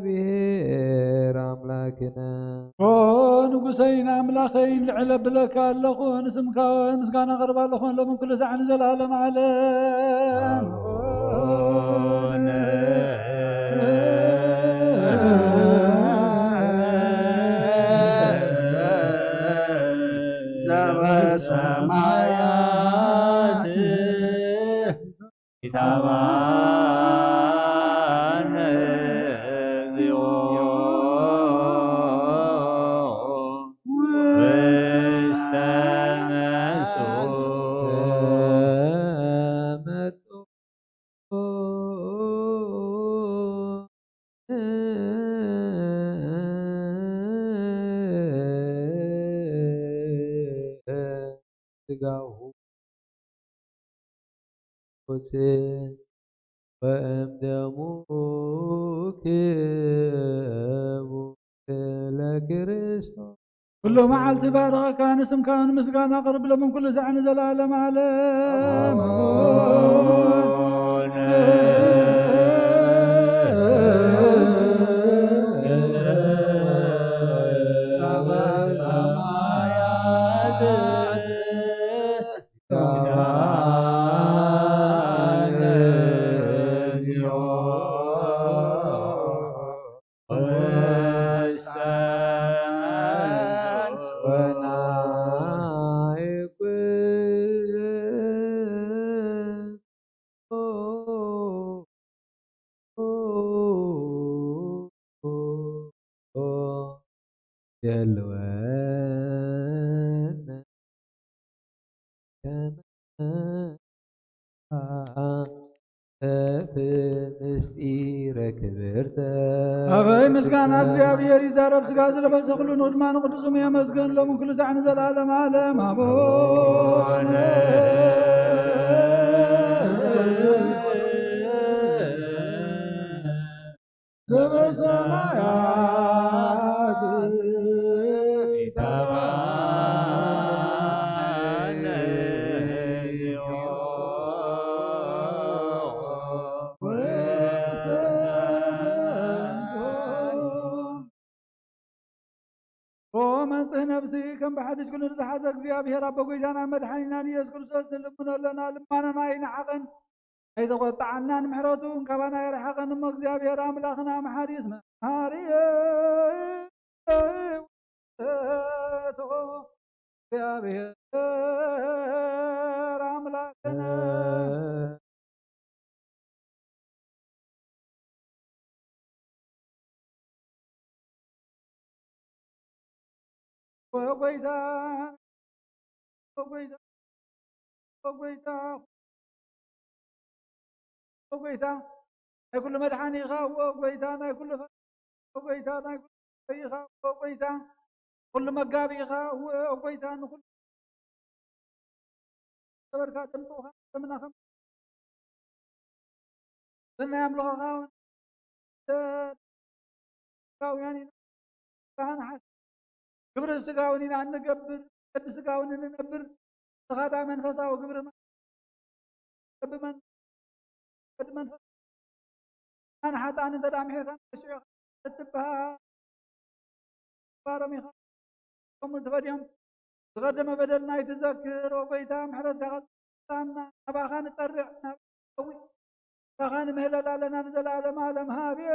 ለእግዚኣብሔር ኣምላክነ። ኦ ንጉሰይን ኣምላኸይን፣ ልዕል ኣብለካ ኣለኹ፣ ንስምካ ምስጋና ኣቕርብ ኣለኹ፣ ሎምን ኩሉ ሳዕ ንዘለዓለም ዓለም። ኣቡነ ዘበሰማያት ኢታባነ እግዚኦ ውስተ መንሱት ስጋሁ ወእም ደሙ ክቡር ለክርስቶስ። ኩሉ መዓልቲ ባርኸካ፣ ንስምካ ንምስጋና ኣቕርብ፣ ሎምን ኩሉ ሳዕ ንዘለዓለም ዓለም። ኣቡነ ዘበሰማያት የልወነ ከመ ምስጢረ ክብርተ። ኣበይ ምስጋና እግዚኣብሔር ይዛረብ፣ ስጋ ዝለበሰ ኩሉ ንቕድማ ንቅዱስም የመስገን፣ ሎምን ኩሉ ሳዕ ንዘለዓለም ዓለም። ኣቡነ በሰማያት ኦ መንጽህ ነፍሲ ከም ብሓድሽ ኩሉ ንዝሓዘ እግዚኣብሔር ኣቦ ጎይታናን መድሓኒናን ኢየሱስ ክርስቶስ ንልምኖ ኣለና። ልማኖና ኣይንዓቐን። ኣይተቆጣዓናን ምሕረቱ እንካባና የርሓቐን እሞ እግዚኣብሔር ኣምላኽና መሓሪስ መሓሪ ውእቱ እግዚኣብሔር ኣምላኽና። ኦ ጎይታ፣ ኦ ጎይታ፣ ኦ ጎይታ፣ ኦ ጎይታ፣ ናይ ኩሉ መድሓኒ ኢኻ፣ ኦ ጎይታ፣ ናይ ኩሉ ፈ-፣ ኦ ጎይታ፣ ናይ ኩሉ ፈ-፣ ኢኻ፣ ኦ ጎይታ፣ ኩሉ መጋቢ ኢኻ፣ ኦ ጎይታ፣ ንኩሉ ገበርካ ጥምጥምኻ ዘምናኸም ሰናይ ኣምልኾኻ እውን ስጋውያን ኢና። ስጋህን ሓስ-፣ ግብሪ ስጋውን ኢና እንገብር፣ ቅዲ ስጋውን እንነብር። ንስኻ ደኣ መንፈሳዊ ግብሪ ማ-፣ ቅዲ መን-፣ ቅዲ መንፈስ ኣን ሓጥኣን እንተ ደኣ ምሒርካ ንሽዑ ኢኻ እትበሃል። ባሮም ኢኻ። ከምኡ ትፈድዮም። ዝቐደመ በደልና ኣይትዘክር። ኦ ጎይታ፣ ምሕረትካ ቀጽለና። ናባኻ ንጸርዕ፣ ናባኻ ንጸዊ። ናባኻ ንምህለል ኣለና ንዘለኣለም ዓለም። ሃብየ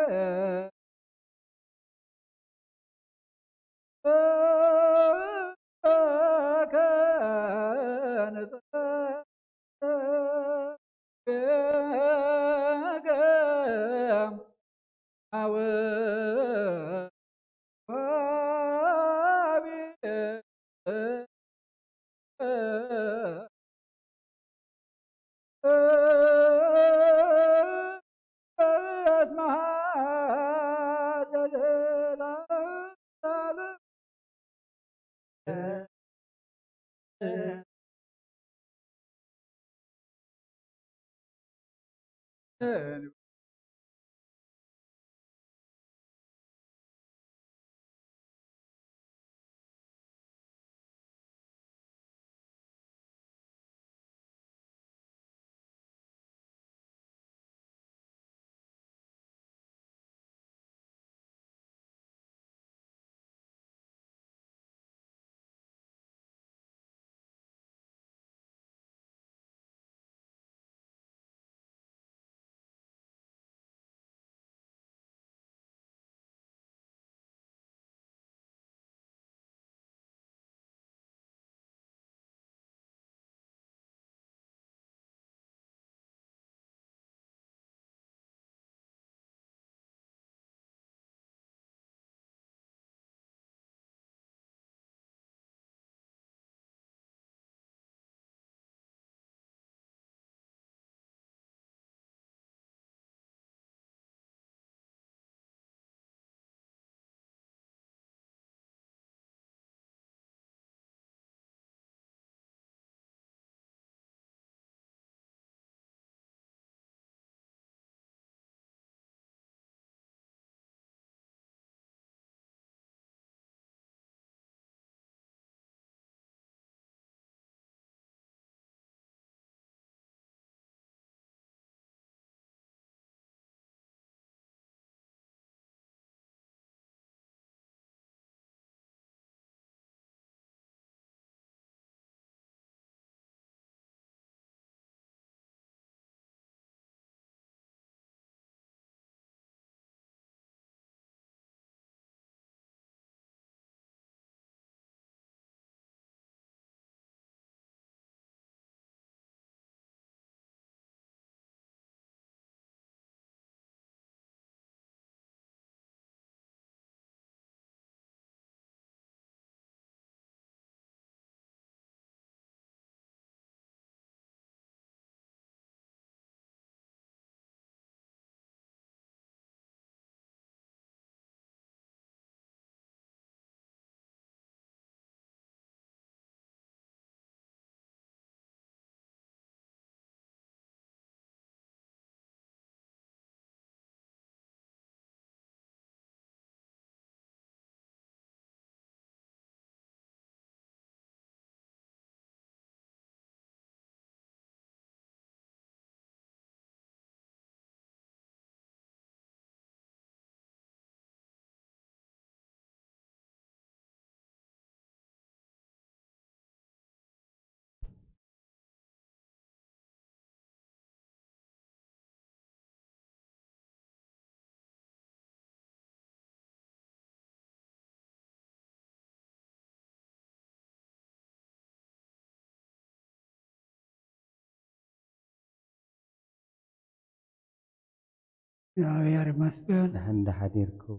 እግዚኣብሔር ይመስገን። ደሓን ዶ ሓዲርኩም?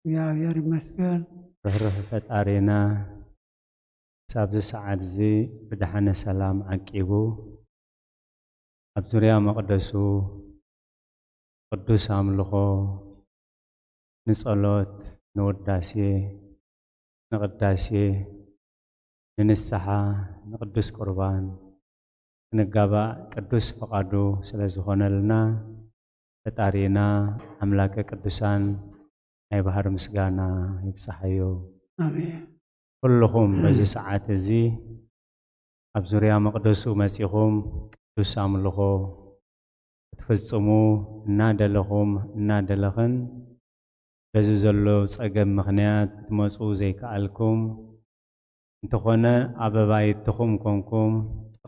እግዚኣብሔር ይመስገን። ርህሩህ ፈጣሪና፣ ሳብዚ ሰዓት እዚ ብደሓነ ሰላም ዓቂቡ፣ ኣብ ዙርያ መቕደሱ ቅዱስ ኣምልኾ፣ ንጸሎት፣ ንውዳሴ፣ ንቕዳሴ፣ ንንስሓ፣ ንቅዱስ ቁርባን ክንጋባእ ቅዱስ ፍቓዱ ስለ ዝኾነልና፣ ፈጣሪና ኣምላከ ቅዱሳን ናይ ባህር ምስጋና ይብጽሓዮ። ኣሜን። ኩልኹም በዚ ሰዓት እዚ ኣብ ዙርያ መቕደሱ መጺኹም ቅዱስ ኣምልኾ ክትፍጽሙ እናደለኹም እናደለኽን፣ በዚ ዘሎ ጸገም ምኽንያት ክትመጹ ዘይከኣልኩም፣ እንተኾነ ኣብ ኣባይትኹም ኮንኩም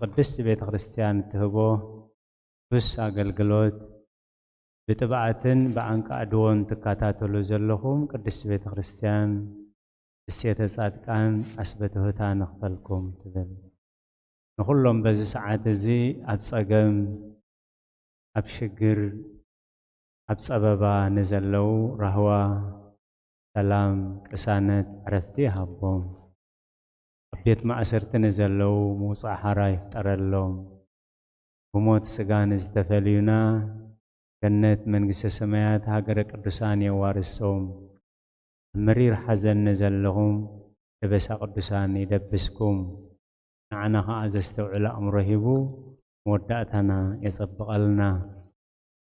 ቅድስቲ ቤተ ክርስቲያን እትህቦ ቅዱስ ኣገልግሎት ብጥብዓትን ብኣንቃዕድዎን ትከታተሉ ዘለኹም ቅድስቲ ቤተ ክርስቲያን፣ እሴተ ጻድቃን ኣስበትሁታ ንኽፈልኩም ትብል። ንኹሎም በዚ ሰዓት እዚ ኣብ ጸገም፣ ኣብ ሽግር፣ ኣብ ጸበባ ንዘለዉ ራህዋ፣ ሰላም፣ ቅሳነት፣ ዕረፍቲ ይሃቦም። ኣብ ቤት ማእሰርቲ ንዘለዉ ምውጻእ ሓራ ይፍጠረሎም። ብሞት ስጋ ንዝተፈልዩና ገነት መንግስተ ሰማያት ሃገረ ቅዱሳን የዋርሶም። ኣብ መሪር ሓዘን ንዘለኹም ደበሳ ቅዱሳን ይደብስኩም። ንዓና ኸኣ ዘስተውዕል ኣእምሮ ሂቡ መወዳእታና የጸብቐልና።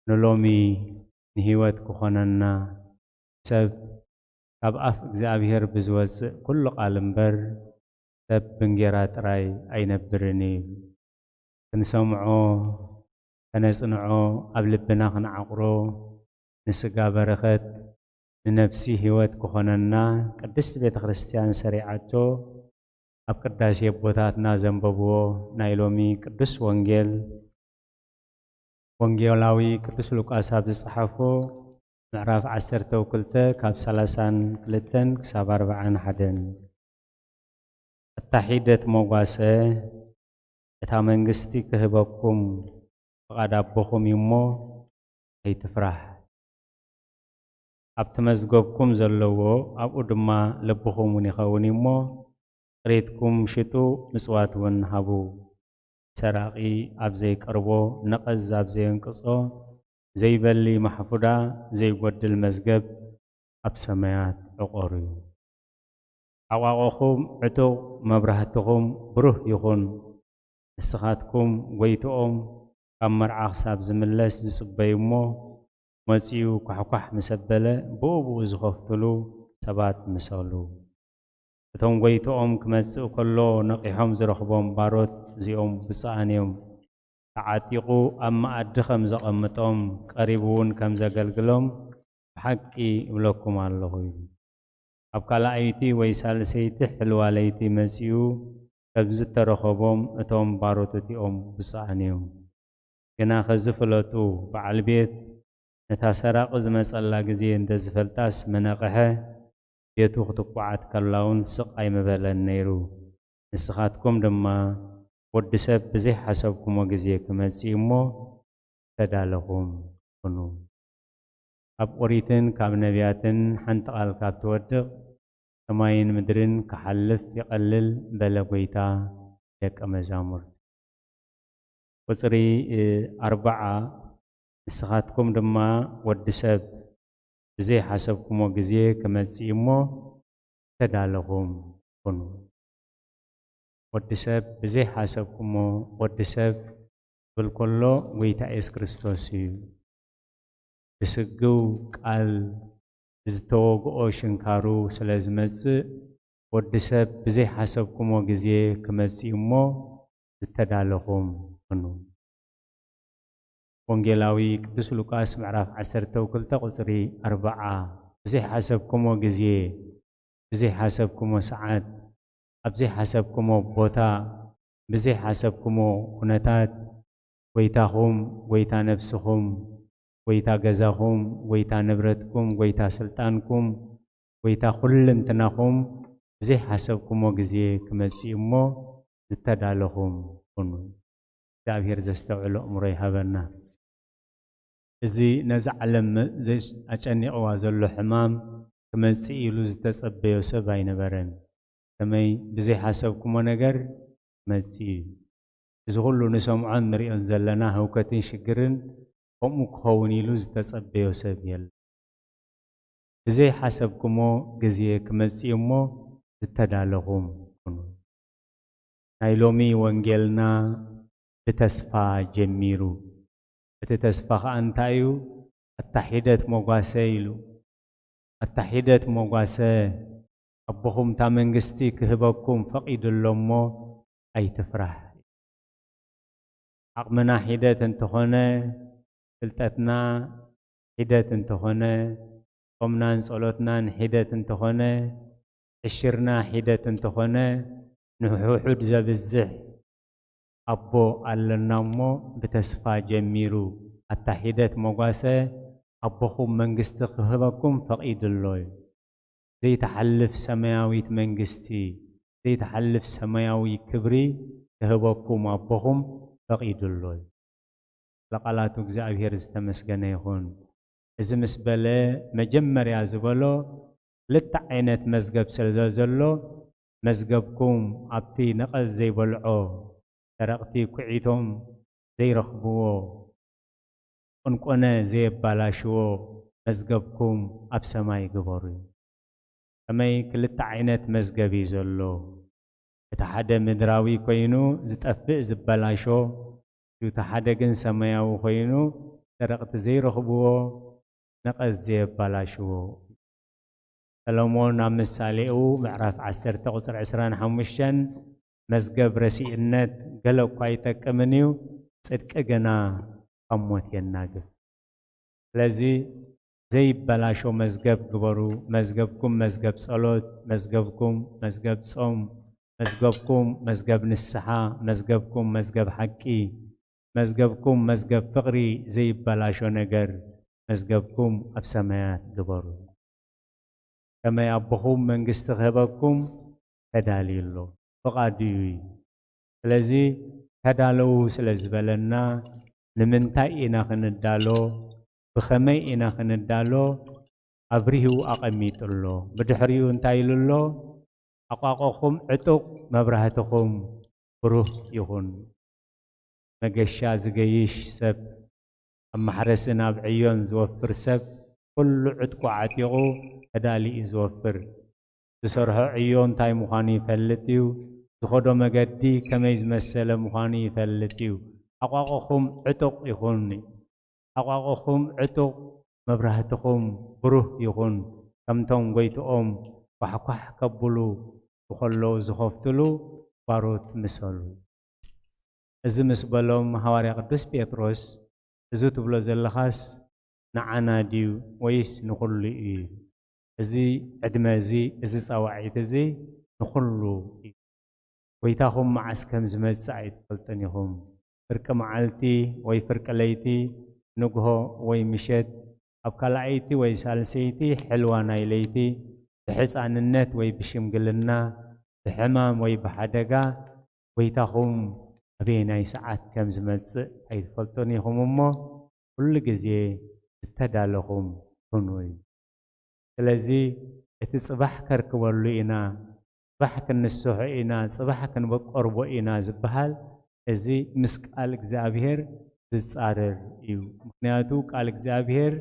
ንሎሚ ንህይወት ክኾነና ሰብ ካብ ኣፍ እግዚኣብሔር ብዝወጽእ ኩሉ ቃል እምበር ሰብ ብእንጌራ ጥራይ ኣይነብርን እዩ። ክንሰምዖ፣ ከነጽንዖ፣ ኣብ ልብና ክንዓቑሮ፣ ንስጋ በረኸት፣ ንነፍሲ ህይወት ክኾነና ቅድስቲ ቤተ ክርስቲያን ሰሪዓቶ ኣብ ቅዳሴ ኣቦታትና ዘንበብዎ ናይ ሎሚ ቅዱስ ወንጌል፣ ወንጌላዊ ቅዱስ ሉቃስ ኣብ ዝጸሓፎ ምዕራፍ ዓሰርተ ክልተ ካብ ሰላሳን ክልተን ክሳብ ኣርባዓን ሓደን። ኣታ ሒደት መጓሰ፣ እታ መንግስቲ ክህበኩም ፍቓድ ኣቦኹም እዩ እሞ ኣይትፍራሕ። ኣብቲ መዝገብኩም ዘለዎ ኣብኡ ድማ ልብኹም እውን ይኸውን እዩ እሞ ጥሪትኩም ሽጡ፣ ምጽዋት እውን ሃቡ። ሰራቒ ኣብ ዘይቀርቦ፣ ነቐዝ ኣብ ዘየንቅጾ፣ ዘይበሊ ማሕፉዳ፣ ዘይጎድል መዝገብ ኣብ ሰማያት ዕቆሩ እዩ። ዓቋቆኹም ዕጡቕ፣ መብራህትኹም ብሩህ ይኹን። ንስኻትኩም ጎይትኦም ካብ መርዓ ክሳብ ዝምለስ ዝጽበዩ እሞ፣ መጺኡ ኳሕኳሕ ምስ ኣበለ ብኡ ብኡ ዝኸፍትሉ ሰባት ምሰሉ። እቶም ጎይትኦም ክመጽእ ከሎ ነቒሖም ዝረኽቦም ባሮት እዚኦም ብፁዓን እዮም። ተዓጢቑ ኣብ መኣዲ ከም ዘቐምጦም፣ ቀሪቡ እውን ከም ዘገልግሎም ብሓቂ እብለኩም ኣለኹ ኢሉ። ኣብ ካልኣይቲ ወይ ሳልሰይቲ ሕልዋ ለይቲ መጺኡ ከም ዝተረኸቦም እቶም ባሮት እቲኦም ብፁዓን እዮም። ግና ኸዚ ፍለጡ፣ በዓል ቤት ነታ ሰራቒ ዝመጸላ ግዜ እንተ ዝፈልጣስ ምነቕሐ፣ ቤቱ ክትኳዓት ከላ እውን ስቕ ኣይምበለን ነይሩ። ንስኻትኩም ድማ ወዲ ሰብ ብዘይሓሰብኩሞ ግዜ ክመጽእ እዩ እሞ ተዳለኹም ኩኑ። ካብ ኦሪትን ካብ ነቢያትን ሓንቲ ቃል ካብ ትወድቕ፣ ሰማይን ምድርን ክሓልፍ ይቐልል በለ ጐይታ ደቀ መዛሙርቱ። ቁጽሪ፣ እ፣ ኣርብዓ፣ ንስኻትኩም ድማ ወዲ ሰብ ብዘይሓሰብኩሞ ግዜ ክመጽእ እዩ እሞ ተዳለኹም ኩኑ። ወዲ ሰብ ብዘይሓሰብኩሞ፣ ወዲ ሰብ ክብል ከሎ ጐይታ የሱስ ክርስቶስ እዩ። ብስግው ቃል ዝተወግኦ ሽንካሩ ስለ ዝመጽእ፣ ወዲ ሰብ ብዘይሓሰብኩሞ ግዜ ክመጽእ እዩ እሞ ዝተዳለኹም ኩኑ። ወንጌላዊ ቅዱስ ሉቃስ ምዕራፍ ዓሰርተ ክልተ ቁጽሪ ኣርብዓ፣ ብዘይሓሰብኩሞ ግዜ፣ ብዘይሓሰብኩሞ ሰዓት፣ ኣብ ዘይሓሰብኩሞ ቦታ፣ ብዘይሓሰብኩሞ ኩነታት፣ ጐይታኹም፣ ጐይታ ነፍስኹም፣ ጐይታ ገዛኹም፣ ጐይታ ንብረትኩም፣ ጐይታ ስልጣንኩም፣ ጐይታ ኩልንትናኹም ብዘይሓሰብኩሞ ግዜ ክመጽእ እሞ ዝተዳለኹም ኩኑ። እግዚኣብሔር ዘስተውዕሎ ኣእምሮ ይሃበና። እዚ ነዛ ዓለም መ-፣ ዘ-፣ ኣጨኒቕዋ ዘሎ ሕማም ክመጽእ ኢሉ ዝተጸበዮ ሰብ ኣይነበረን። ከመይ ብዘይሓሰብኩሞ ነገር ክመጽእ እዩ። እዚ ኩሉ ንሰምዖን ንሪኦን ዘለና ህውከትን ሽግርን ከምኡ ክኸውን ኢሉ ዝተጸበዮ ሰብ የለን። ብዘይሓሰብኩሞ ግዜ ክመጽእ እዩ እሞ ዝተዳለኹም ኩኑ። ናይ ሎሚ ወንጌልና ብተስፋ ጀሚሩ። እቲ ተስፋ ኸኣ እንታይ እዩ? ኣታ ሒደት መጓሰ ኢሉ። ኣታ ሒደት መጓሰ፣ ኣቦኹም እታ መንግስቲ ክህበኩም ፈቒዱ ኣሎ እሞ ኣይትፍራሕ። ዓቕምና ሒደት እንተኾነ፣ ፍልጠትና ሒደት እንተኾነ፣ ጾምናን ጸሎትናን ሒደት እንተኾነ፣ ዕሽርና ሒደት እንተኾነ፣ ንውሑድ ዘብዝሕ ኣቦ ኣለና እሞ ብተስፋ ጀሚሩ፣ ኣታ ሒደት መጓሰ ኣቦኹም መንግስቲ ክህበኩም ፈቒዱ ኣሎ እዩ። ዘይትሓልፍ ሰማያዊት መንግስቲ፣ ዘይትሓልፍ ሰማያዊ ክብሪ ክህበኩም ኣቦኹም ፈቒዱ ኣሎ እዩ። ለቃላቱ እግዚኣብሔር ዝተመስገነ ይኹን። እዚ ምስ በለ መጀመርያ ዝበሎ ክልተ ዓይነት መዝገብ ስለ ዘሎ መዝገብኩም ኣብቲ ነቐዝ ዘይበልዖ ሰረቕቲ ኩዒቶም ዘይረኽብዎ ቁንቆነ ዘየባላሽዎ መዝገብኩም ኣብ ሰማይ ግበሩ። ከመይ ክልተ ዓይነት መዝገብ እዩ ዘሎ። እቲ ሓደ ምድራዊ ኮይኑ ዝጠፍእ ዝበላሾ፣ እቲ ሓደ ግን ሰማያዊ ኮይኑ ሰረቕቲ ዘይረኽብዎ ነቐዝ ዘየባላሽዎ። ሰሎሞን ኣብ ምሳሌኡ ምዕራፍ ዓሰርተ ቁፅሪ ዕስራን ሓሙሽተን መዝገብ ረሲእነት ገለ እኳ ኣይጠቅምን እዩ፣ ፅድቂ ግና ካብ ሞት የናግፍ። ስለዚ ዘይበላሾ መዝገብ ግበሩ። መዝገብኩም መዝገብ ጸሎት፣ መዝገብኩም መዝገብ ጾም፣ መዝገብኩም መዝገብ ንስሓ፣ መዝገብኩም መዝገብ ሓቂ፣ መዝገብኩም መዝገብ ፍቕሪ፣ ዘይበላሾ ነገር መዝገብኩም ኣብ ሰማያት ግበሩ። ከመይ ኣቦኹም መንግስቲ ክህበኩም ተዳልዩ ኣሎ፣ ፍቓዱ እዩ። ስለዚ ተዳለዉ ስለ ዝበለና ንምንታይ ኢና ክንዳሎ፣ ብኸመይ ኢና ክንዳሎ ኣብሪሁ ኣቐሚጡ ኣሎ። ብድሕሪኡ እንታይ ኢሉ ኣሎ? ኣቋቆኹም ዕጡቕ፣ መብራህትኹም ብሩህ ይኹን። መገሻ ዝገይሽ ሰብ፣ ኣብ ማሕረስን ኣብ ዕዮን ዝወፍር ሰብ፣ ኩሉ ዕጥቁ ዓጢቑ ተዳሊኡ ዝወፍር። ዝሰርሖ ዕዮ እንታይ ምዃኑ ይፈልጥ እዩ። ዝኸዶ መገዲ ከመይ ዝመሰለ ምዃኑ ይፈልጥ እዩ። ኣቋቑኹም ዕጡቕ ይኹን። ኣቋቑኹም ዕጡቕ፣ መብራህትኹም ብሩህ ይኹን። ከምቶም ጎይትኦም ኳሕኳሕ ከብሉ ብኸለዉ ዝኸፍትሉ ባሮት ምሰሉ። እዚ ምስ በሎም ሃዋርያ ቅዱስ ጴጥሮስ፣ "እዚ ትብሎ ዘለኻስ ንዓና ድዩ ወይስ ንኹሉ እዩ? እዚ ዕድመ እዚ፣ እዚ ጻዋዒት እዚ ንኹሉ እዩ። ጎይታኹም መዓስ ከም ዝመጽእ ኣይትፈልጡን ኢኹም። ፍርቂ መዓልቲ ወይ ፍርቂ ለይቲ፣ ንግሆ ወይ ምሸት፣ ኣብ ካልኣይቲ ወይ ሳልሰይቲ ሕልዋ ናይ ለይቲ፣ ብሕፃንነት ወይ ብሽምግልና፣ ብሕማም ወይ ብሓደጋ፣ ጎይታኹም ኣበየናይ ሰዓት ከም ዝመጽእ ኣይትፈልጡን ኢኹም እሞ፣ ኩሉ ግዜ ዝተዳለኹም ኩኑ" እዩ። ስለዚ እቲ ጽባሕ ከርክበሉ ኢና፣ ጽባሕ ክንስሖ ኢና፣ ጽባሕ ክንበቀርቦ ኢና ዝበሃል፣ እዚ ምስ ቃል እግዚኣብሔር ዝጻረር እዩ። ምኽንያቱ ቃል እግዚኣብሔር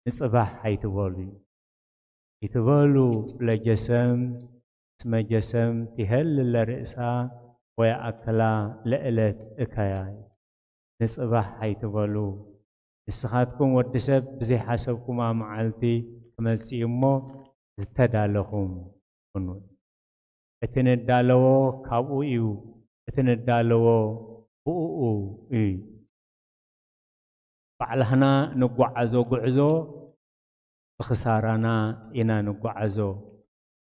ንጽባሕ ኣይትበሉ እዩ። ይትበሉ ለጀሰም እስመ ጀሰም ትሄል ለርእሳ ወየኣክላ ለእለት እከያ። ንጽባሕ ኣይትበሉ። ንስኻትኩም ወዲ ሰብ ብዘይሓሰብኩማ መዓልቲ ክመጽእ እዩ እሞ ዝተዳለኹም ኩኑ። እቲ ንዳለዎ ካብኡ እዩ፣ እቲ ንዳለዎ ብእኡ እዩ። ባዕላህና ንጓዓዞ ጉዕዞ ብኽሳራና ኢና ንጓዓዞ።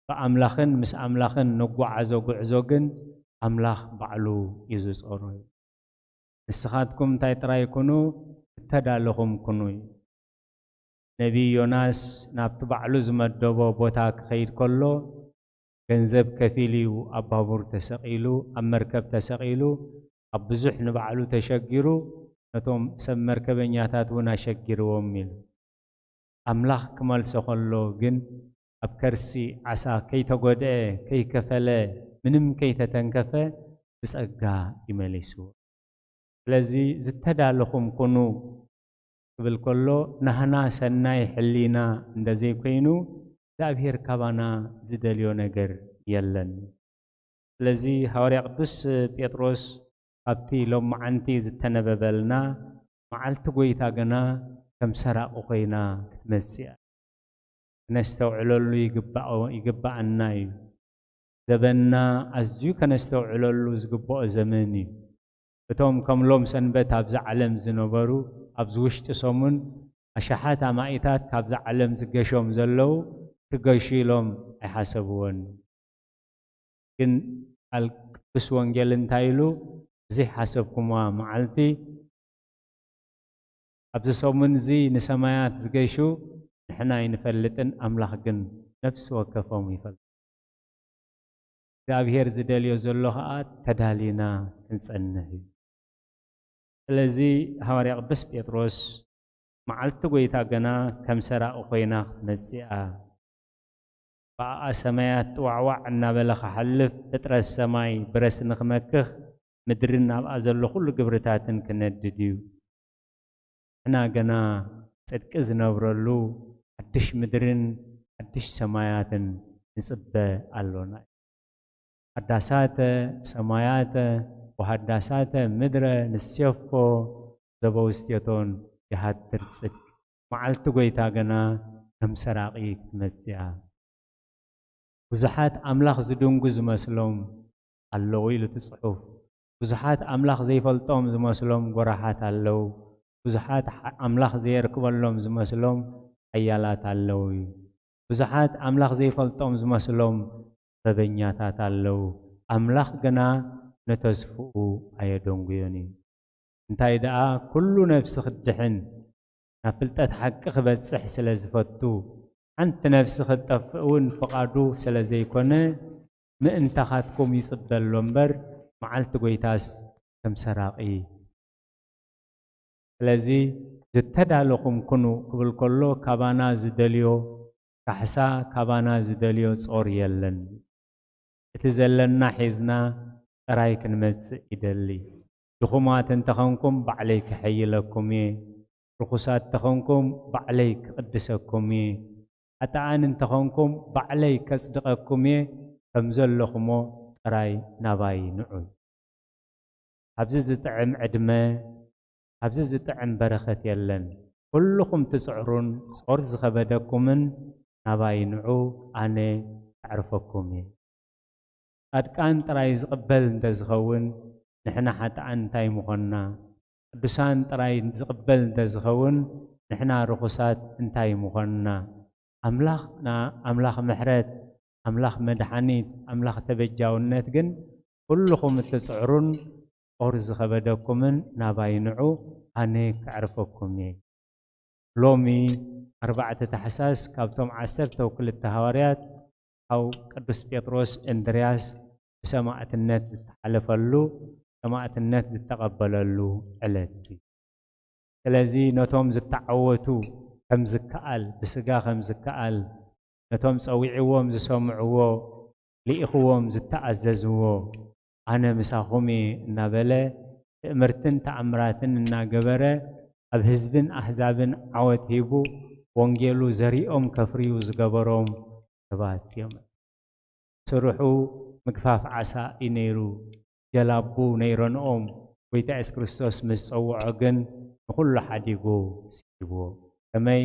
ብኣምላኽን ምስ ኣምላኽን ንጓዓዞ ጉዕዞ ግን ኣምላኽ ባዕሉ እዩ ዝጾሮ። ንስኻትኩም እንታይ ጥራይ ኩኑ? እተዳለኹም ኩኑ እዩ። ነቢይ ዮናስ ናብቲ ባዕሉ ዝመደቦ ቦታ ክኸይድ ከሎ፣ ገንዘብ ከፊሉ እዩ ኣብ ባቡር ተሰቒሉ፣ ኣብ መርከብ ተሰቒሉ፣ ኣብ ብዙሕ ንባዕሉ ተሸጊሩ፣ ነቶም ሰብ መርከበኛታት እውን ኣሸጊርዎም ኢሉ። ኣምላኽ ክመልሶ ከሎ ግን ኣብ ከርሲ ዓሳ ከይተጎድአ፣ ከይከፈለ፣ ምንም ከይተተንከፈ ብጸጋ ይመሊስዎ። ስለዚ ዝተዳለኹም ኩኑ ክብል ከሎ ናህና ሰናይ ሕሊና እንደዘይኮይኑ እግዚኣብሔር ካባና ዝደልዮ ነገር የለን። ስለዚ ሃዋርያ ቅዱስ ጴጥሮስ ኣብቲ ሎማዓንቲ ዝተነበበልና መዓልቲ ጎይታ ገና ከም ሰራቒ ኮይና ክትመጽእ እያ። ክነስተውዕለሉ ይግባኦ-፣ ይግባኣና እዩ። ዘበንና ኣዝዩ ከነስተውዕለሉ ዝግብኦ ዘመን እዩ። እቶም ከም ሎም ሰንበት ኣብዛ ዓለም ዝነበሩ፣ ኣብዚ ውሽጢ ሰሙን ኣሽሓት ኣማኢታት ካብዛ ዓለም ዝገሾም ዘለዉ ክገሹ ኢሎም ኣይሓሰብዎን። ግን ቃል ቅዱስ ወንጌል እንታይ ኢሉ? ዘይሓሰብኩምዋ መዓልቲ፣ ኣብዚ ሰሙን እዚ ንሰማያት ዝገሹ ንሕና ኣይንፈልጥን፣ ኣምላኽ ግን ነፍሲ ወከፎም ይፈልጥ። እግዚኣብሔር ዝደልዮ ዘሎ ኸኣ ተዳሊና ክንጸንሕ እዩ። ስለዚ ሃዋርያ ቅዱስ ጴጥሮስ መዓልቲ ጎይታ ገና ከም ሰራቒ ኮይና ክትመጽእ እያ። ብኣኣ ሰማያት ጥዋዕዋዕ እናበለ ክሓልፍ፣ ፍጥረት ሰማይ ብረስኒ ክመክኽ፣ ምድርን ኣብኣ ዘሎ ኩሉ ግብርታትን ክነድድ እዩ። ንሕና ገና ጽድቂ ዝነብረሉ ሓድሽ ምድርን ሓድሽ ሰማያትን ንጽበ ኣሎና። ሓዳሳተ ሰማያተ ወሓዳሳተ ምድረ ንሴፎ ዘበውስቴቶን የሃድር ጽድቅ። መዓልቲ ጎይታ ገና ከም ሰራቒ ክትመጽእ እያ። ብዙሓት ኣምላኽ ዝድንጉ ዝመስሎም ኣለዉ ኢሉ እቲ ጽሑፍ። ብዙሓት ኣምላኽ ዘይፈልጦም ዝመስሎም ጎራሓት ኣለዉ። ብዙሓት ሓ-፣ ኣምላኽ ዘየርክበሎም ዝመስሎም ሓያላት ኣለዉ እዩ። ብዙሓት ኣምላኽ ዘይፈልጦም ዝመስሎም ጥበበኛታት ኣለዉ። ኣምላኽ ግና ንተስፍኡ ኣየደንጉዮን እዩ። እንታይ ደኣ፣ ኩሉ ነፍሲ ክድሕን ናብ ፍልጠት ሓቂ ክበጽሕ ስለ ዝፈቱ፣ ሓንቲ ነፍሲ ክትጠፍእ እውን ፍቓዱ ስለ ዘይኮነ፣ ምእንታኻትኩም ይጽበ ኣሎ እምበር፣ መዓልቲ ጎይታስ ከም ሰራቒ። ስለዚ፣ ዝተዳለኹም ኩኑ ክብል ከሎ፣ ካባና ዝደልዮ ካሕሳ፣ ካባና ዝደልዮ ጾር የለን። እቲ ዘለና ሒዝና ጥራይ ክንመጽእ ይደሊ። ድኹማት እንተኾንኩም፣ ባዕለይ ክሕይለኩም እየ። ርኹሳት እንተኾንኩም፣ ባዕለይ ክቕድሰኩም እየ። ሓጥኣን እንተኾንኩም፣ ባዕለይ ከጽድቐኩም እየ። ከም ዘለኹሞ ጥራይ ናባይ ንዑ። ኣብዚ ዝጥዕም ዕድመ፣ ኣብዚ ዝጥዕም በረኸት የለን። ኩልኹም ትጽዕሩን ጾር ዝኸበደኩምን ናባይ ንዑ፣ ኣነ ከዕርፈኩም እየ። ጻድቃን ጥራይ ዝቕበል እንተ ዝኸውን፣ ንሕና ሓጥኣን እንታይ ምኾንና? ቅዱሳን ጥራይ ዝቕበል እንተ ዝኸውን፣ ንሕና ርኹሳት እንታይ ምኾንና? ኣምላኽና ኣምላኽ ምሕረት፣ ኣምላኽ መድሓኒት፣ ኣምላኽ ተበጃውነት ግን፣ ኩልኹም እትጽዕሩን ጾር ዝኸበደኩምን ናባይ ንዑ፣ ኣነ ከዕርፈኩም እየ። ሎሚ ኣርባዕተ ታሕሳስ፣ ካብቶም ዓሰርተ ክልተ ሃዋርያት፣ ሓው ቅዱስ ጴጥሮስ እንድርያስ ብሰማዕትነት ዝተሓለፈሉ፣ ሰማዕትነት ዝተቐበለሉ ዕለት እዩ። ስለዚ ነቶም ዝተዓወቱ ከም ዝከኣል፣ ብስጋ ከም ዝከኣል፣ ነቶም ጸዊዕዎም ዝሰምዕዎ፣ ልኢኽዎም ዝተኣዘዝዎ፣ ኣነ ምሳኹም እየ እናበለ፣ ትእምርትን ተኣምራትን እናገበረ፣ ኣብ ህዝብን ኣህዛብን ዓወት ሂቡ፣ ወንጌሉ ዘሪኦም ከፍርዩ ዝገበሮም ሰባት እዮም። ስርሑ ምግፋፍ ዓሳ እዩ ነይሩ። ጀላቡ ነይረንኦም። ጎይታ የሱስ ክርስቶስ ምስ ጸውዖ ግን ንኹሉ ሓዲጉ ስሒብዎ። ከመይ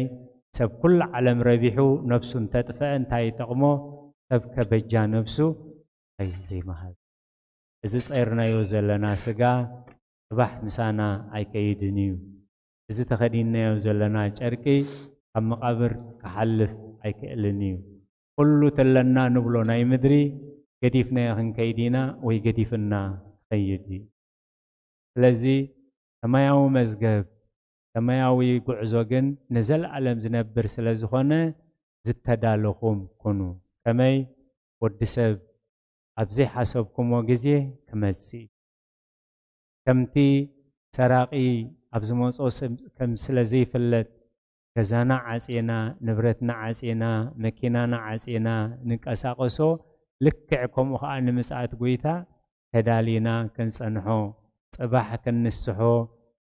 ሰብ ኩሉ ዓለም ረቢሑ ነፍሱ እንተጥፍአ እንታይ ይጠቕሞ? ሰብ ከ በጃ ነፍሱ እንታይ ዘይምሃብ? እዚ ጸይርናዮ ዘለና ስጋ ጽባሕ ምሳና ኣይከይድን እዩ። እዚ ተኸዲንናዮ ዘለና ጨርቂ ካብ መቓብር ክሓልፍ ኣይክእልን እዩ። ኩሉ ተለና ንብሎ ናይ ምድሪ ገዲፍናዮ ክንከይድ ኢና ወይ ገዲፍና ክኸይድ እዩ። ስለዚ ሰማያዊ መዝገብ፣ ሰማያዊ ጉዕዞ ግን ንዘለኣለም ዝነብር ስለ ዝኾነ ዝተዳለኹም ኩኑ። ከመይ? ወዲ ሰብ ኣብ ዘይሓሰብኩሞ ግዜ ክመጽእ እዩ። ከምቲ ሰራቒ ኣብ ዝመጾ ሰብ ከም ስለ ዘይፍለጥ፣ ገዛና ዓጺና፣ ንብረትና ዓጺና፣ መኪናና ዓጺና ንንቀሳቐሶ፣ ልክዕ ከምኡ ኸኣ ንምጽኣት ጐይታ ተዳሊና ክንጸንሖ፣ ጽባሕ ክንንስሖ፣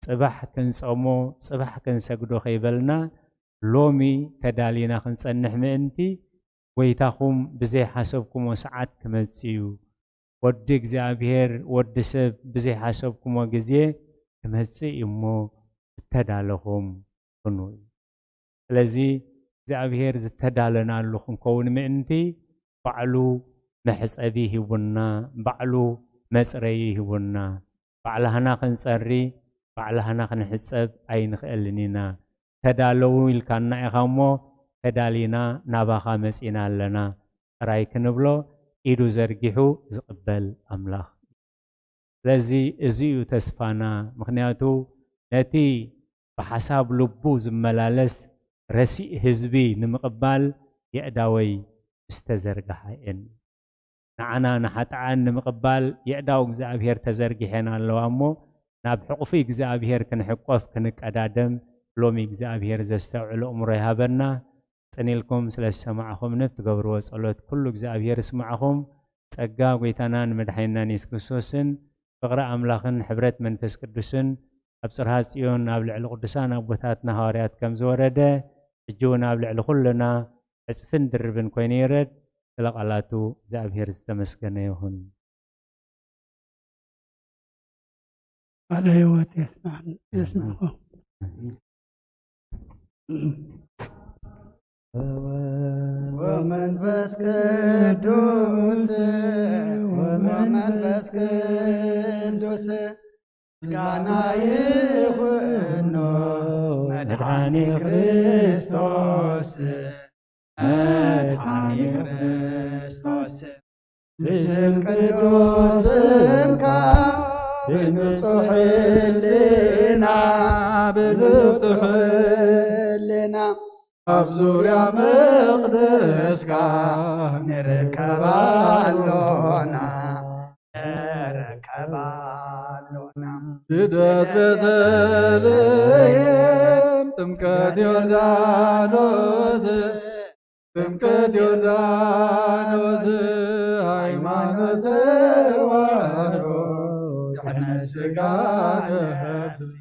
ጽባሕ ክንጸሞ፣ ጽባሕ ክንሰግዶ ከይበልና፣ ሎሚ ተዳሊና ክንጸንሕ ምእንቲ፣ ጐይታኹም ብዘይሓሰብኩሞ ሰዓት ክመጽእ እዩ። ወዲ እግዚኣብሔር፣ ወዲ ሰብ ብዘይሓሰብኩሞ ግዜ ክመጽእ እዩ እሞ፣ ዝተዳለኹም ኩኑ እዩ። ስለዚ እግዚኣብሔር ዝተዳለናሉ ክንከውን ምእንቲ፣ ባዕሉ መሕጸቢ ሂቡና፣ ባዕሉ መጽረዪ ሂቡና። ባዕላህና ክንጸሪ፣ ባዕላህና ክንሕጸብ ኣይንኽእልን ኢና። ተዳለዉ ኢልካና ኢኻ እሞ፣ ተዳሊና ናባኻ መጺና ኣለና ጥራይ ክንብሎ፣ ኢዱ ዘርጊሑ ዝቕበል ኣምላኽ። ስለዚ እዚ እዩ ተስፋና። ምኽንያቱ ነቲ ብሓሳብ ልቡ ዝመላለስ ረሲእ ህዝቢ ንምቕባል የእዳወይ ዝተዘርግሓ እየን። ንዓና ንሓጥኣን ንምቕባል የእዳው እግዚኣብሔር ተዘርጊሐን ኣለዋ እሞ፣ ናብ ሕቑፊ እግዚኣብሔር ክንሕቆፍ ክንቀዳደም፣ ሎሚ እግዚኣብሔር ዘስተውዕል ኣእምሮ ይሃበና። ጽን ኢልኩም ስለ ዝሰማዕኹምኒ፣ እትገብርዎ ጸሎት ኩሉ እግዚኣብሔር ይስማዕኹም። ጸጋ ጐይታናን መድሓኒናን የሱስ ክርስቶስን፣ ፍቕሪ ኣምላኽን ሕብረት መንፈስ ቅዱስን ኣብ ጽርሃ ጽዮን ኣብ ልዕሊ ቅዱሳን ኣቦታትና ሃዋርያት ከም ዝወረደ፣ ሕጂ እውን ኣብ ልዕሊ ኩልና ዕጽፍን ድርብን ኮይኑ ይውረድ። ስለ ቃላቱ እግዚኣብሔር ዝተመስገነ ይኹን። ቃለ ሕይወት የስማዕን የስምዕኩም። ወመንፈስ ቅዱስ ወመንፈስ ቅዱስ ምስጋና ይኹኖ መድሓኒ ክርስቶስ መድሓኒ ክርስቶስ ብስም ቅዱስ ስምካ ብንጹሕ ህልና ብንጹሕ ህልና ኣብ ዙርያ መቕደስካ ንርከብ ኣሎና ንርከብ ኣሎና። ልደት ቤተልሔም ጥምቀት ዮርዳኖስ ጥምቀት ዮርዳኖስ ሃይማኖት ተዋህዶ ድሕነት ስጋ ነፍሲ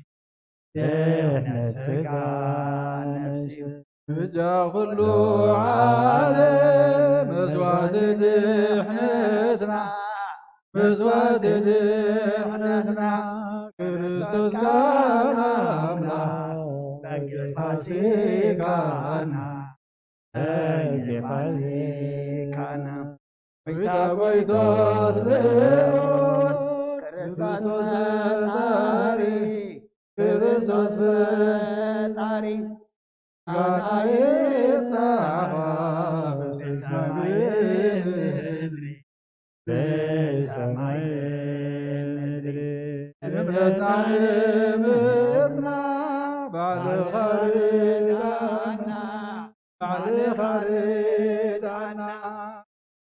ድሕነት ስጋ ነፍሲ ምጃ ኩሉ ዓለም መስዋዕቲ ድሕነትና መስዋዕቲ ድሕነትና ክርስቶስ ካህን ኣምላኽ በጊዕ ፋሲካና በጊዕ ፋሲካና ጎይታ ጎይቶት ልዑል ክርስቶስ ፈጣሪ ክርስቶስ ፈጣሪ ምስጋና ይብጻሕኻ ብሰማይ ብምድሪ ብሰማይ ብምድሪ እምነትና እምነትና ባዕልኻ ርዳና ባዕልኻ ርዳና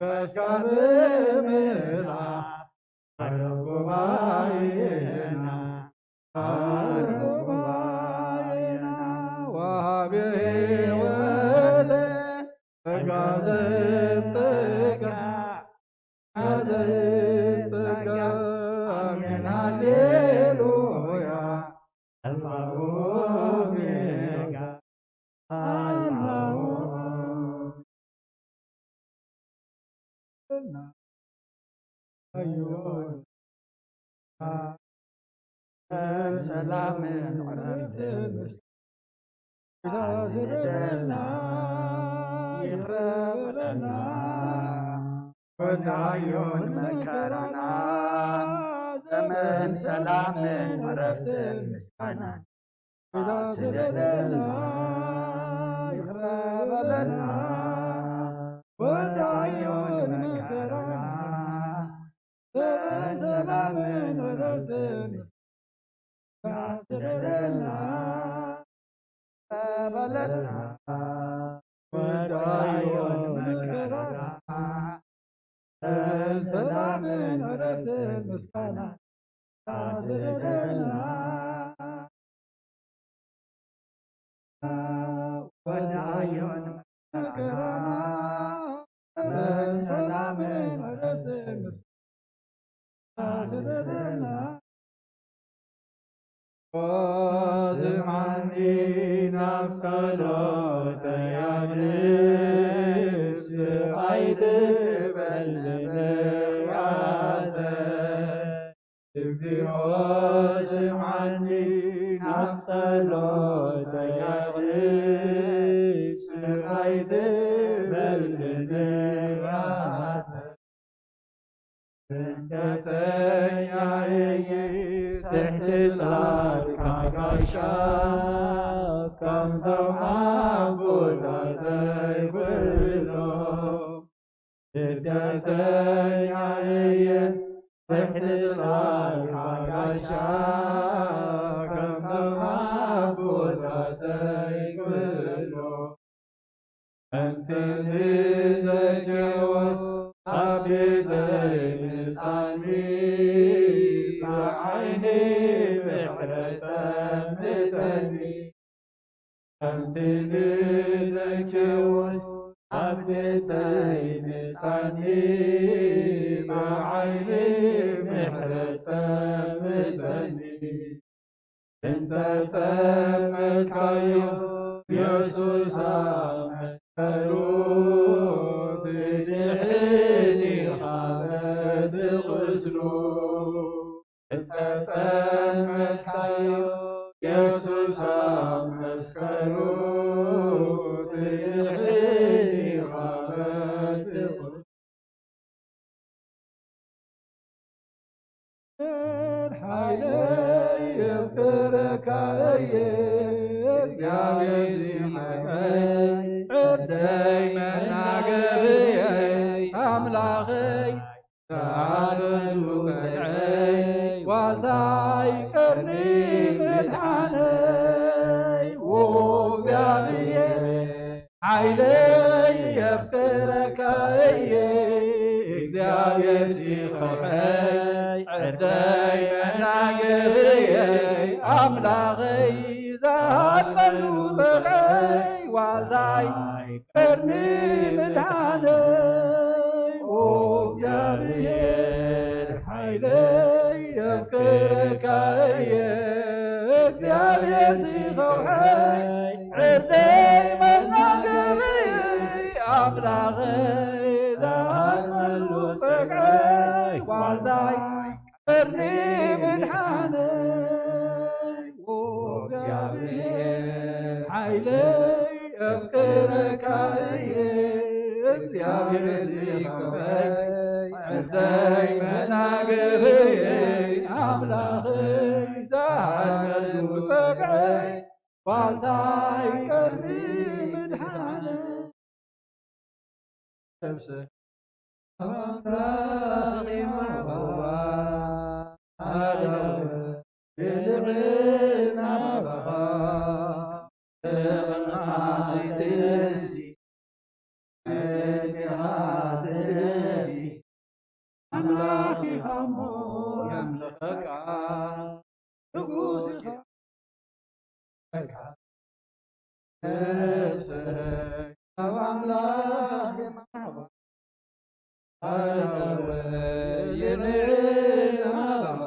ፈስካ ብምልኣኽ ኣረጉባይና ኣረጉባይና ወሃቢ ሕይወት ጸጋ ዘጸጋ ጸጋ ኣሜን ሃሌሉያ ኣልፋ ኦሜጋ ኣልፋ ኦሜጋ ሰላምን ዕረፍትን ምስጋና ይቕረ በለና ወዳዮን መከራና ዘመን ሰላምን ዕረፍትን ምስጋና ስደደልና ይቕረ በለልና ወዳዮን መከራና ዘመን ሰላምን ዕረፍትን ስደደልና በለልና ወዳዮን መከራና ሰላምን ዕረፍትን ምስጋና ስደደልና ወዳዮን መከራና፣ ሰላምን ዕረፍትን ስምዓኒ ናብ ጸሎተይ ኣድምጽ፣ ኣይትበል ንብኽያተይ። እግዚኦ ስምዓኒ ናብ ጸሎተይ ኣድምጽ፣ ኣይትበል ንብኽያተይ። ስደተኛ እየ ትሕቲ ጽላልካ ጋሻ፣ ከምቶም ኣቦታተይ ኩሎም። ስደተኛ እየ ትሕቲ ጽላልካ ጋሻ፣ ከምቶም ኣቦታተይ ኩሎም። ኣንቲ ንዘኬዎስ ኣብ ቤተይ ምጻኒ፣ ብዓይኒ ምሕረት ጠምተኒ። ኣንቲ ንዘኬዎስ ኣብ ቤተይ ምጻኒ፣ ብዓይኒ ምሕረት ጠምተኒ። እንተ ጠመትካዮ የሱስ ኣብ መስቀሉ፣ ትድሕን ኢኻ በቲ ቁስሉ። እንተ ጠመትካዮ የሱስ ኣብ መስቀሉ፣ ትድሕን ኢኻ በቲ ቁስሉ። ሓይለይ የፍቅረካ እየ፣ እግዚኣብሔር ዚመመይ፣ ዕርደይ መናገርየይ፣ ኣምላኸይ ዝኣመሉ ጸግዐይ፣ ዋልታይ ቀርኒ መድሓነይ። ኦ እግዚኣብሔር ሓይለይ የፍቅረካ እየ፣ እግዚኣብሔር ዚኸውሐይ፣ ዕርደይ መናገርየይ፣ ኣምላኸይ ዝኣመሉ ጸግዐይ፣ ዋልታይ ቀርኒ መድሓነይ። ኦ እግዚኣብሔር ሓይለይ የፍቅረካ እየ፣ እግዚኣብሔር ዚኸውሐይ፣ ዕርደይ መናገርየይ፣ ኣምላኸይ ዝኣመሉ ጸግዐይ፣ ዋልታይ ቀርኒ መድሓነይ። ኦ እግዚኣብሔር ሓይለይ የፍቅረካ እየ፣ እግዚኣብሔር ዚኸውሐይ፣ ዕርደይ መናገርየይ፣ ኣምላኸይ ዝኣመሉ ጸግዐይ፣ ዋልታይ ቀርኒ መድሓነይ። ነብሰ ኣምላኽ ይማርዋ ኣለው የልዕል ናባኻ ተቐማጥንሲ እድኻ ትደፊ ኣምላኽ ኢኻ እሞ የምልኸካ ንጉስ ኢኻ። ነብሰይ ኣብ ኣምላኽ የማሕዋ ኣረጋወ የልዕል ናባኻ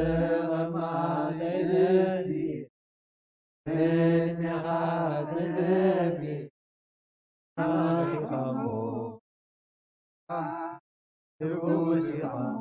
ተቐማጢ ነፍሲ እድሜኻ ትደፊ ኣምላኽ ኢኻ እሞ ንጉስ ኢኻ እሞ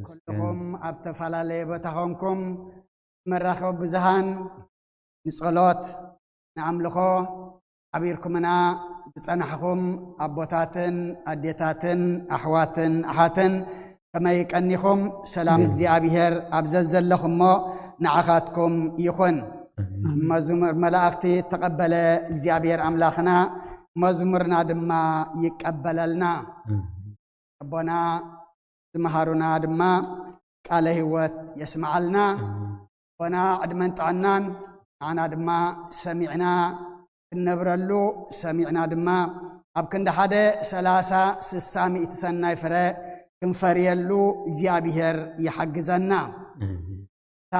ኩልኹም ኣብ ተፈላለየ ቦታ ኾንኩም መራኸቢ ብዙሃን ንጸሎት ንኣምልኾ ሓቢርኩምና ዝጸናሕኹም ኣቦታትን ኣዴታትን ኣሕዋትን ኣሓትን ከመይ ቀኒኹም? ሰላም እግዚኣብሔር ኣብ ዘዘለኹሞ ንዓኻትኩም ይኹን። መዝሙር መላእኽቲ ተቐበለ እግዚኣብሔር ኣምላኽና፣ መዝሙርና ድማ ይቀበለልና። ኣቦና ዝመሃሩና ድማ ቃለ ህይወት የስምዓልና። ኣቦና ዕድመን ጥዕናን ንዓና ድማ ሰሚዕና ክንነብረሉ፣ ሰሚዕና ድማ ኣብ ክንዲ ሓደ ሰላሳ ስሳ ሚእቲ ሰናይ ፍረ ክንፈርየሉ እግዚኣብሔር ይሓግዘና። እታ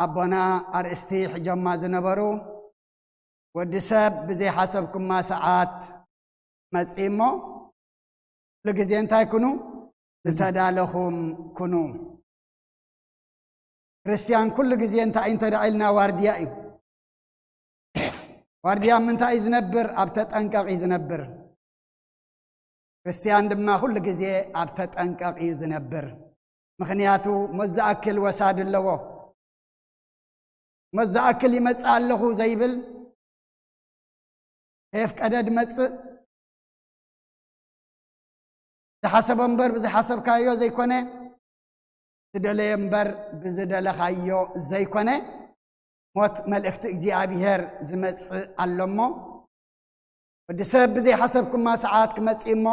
ኣቦና ኣርእስቲ ሕጆማ ዝነበሩ፣ ወዲ ሰብ ብዘይሓሰብኩማ ሰዓት መጺእ እሞ፣ ኩሉ ግዜ እንታይ ኩኑ? ዝተዳለኹም ኩኑ። ክርስትያን ኩሉ ግዜ እንታይ እዩ እንተ ደኣ ኢልና ዋርድያ እዩ። ዋርድያ ምንታይ እዩ ዝነብር? ኣብ ተጠንቀቕ እዩ ዝነብር። ክርስትያን ድማ ኩሉ ግዜ ኣብ ተጠንቀቕ እዩ ዝነብር። ምኽንያቱ ሞት ዝኣክል ወሳድ ኣለዎ። ሞት ዝኣክል ይመጽእ ኣለኹ ዘይብል፣ ከየፍቀደ ድመጽእ፣ ዝሓሰቦ እምበር ብዝሓሰብካዮ ዘይኮነ፣ ዝደለየ እምበር ብዝደለኻዮ ዘይኮነ፣ ሞት መልእኽቲ እግዚኣብሔር ዝመጽእ ኣሎ እሞ፣ ወዲ ሰብ ብዘይሓሰብኩማ ሰዓት ክመጽእ እሞ፣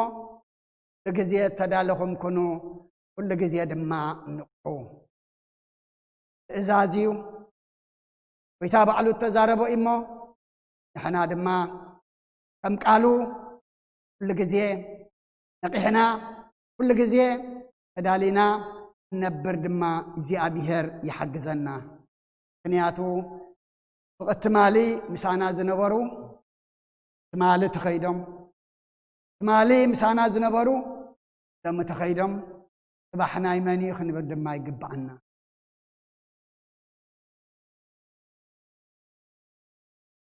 ብግዜ እተዳለኹም ኩኑ፣ ኩሉ ግዜ ድማ ንቕሑ። ትእዛዝ እዩ። ጎይታ ባዕሉ እተዛረቦ እዩ እሞ፣ ንሕና ድማ ከም ቃሉ ኩሉ ግዜ ነቒሕና፣ ኩሉ ግዜ ተዳሊና ክንነብር ድማ እግዚኣብሔር ይሓግዘና። ምኽንያቱ፣ ፍቕቲ ትማሊ ምሳና ዝነበሩ ትማሊ ተኸይዶም፣ ትማሊ ምሳና ዝነበሩ ሎሚ ተኸይዶም፣ ጽባሕ ናይ መን እዩ ክንብል ድማ ይግብኣና።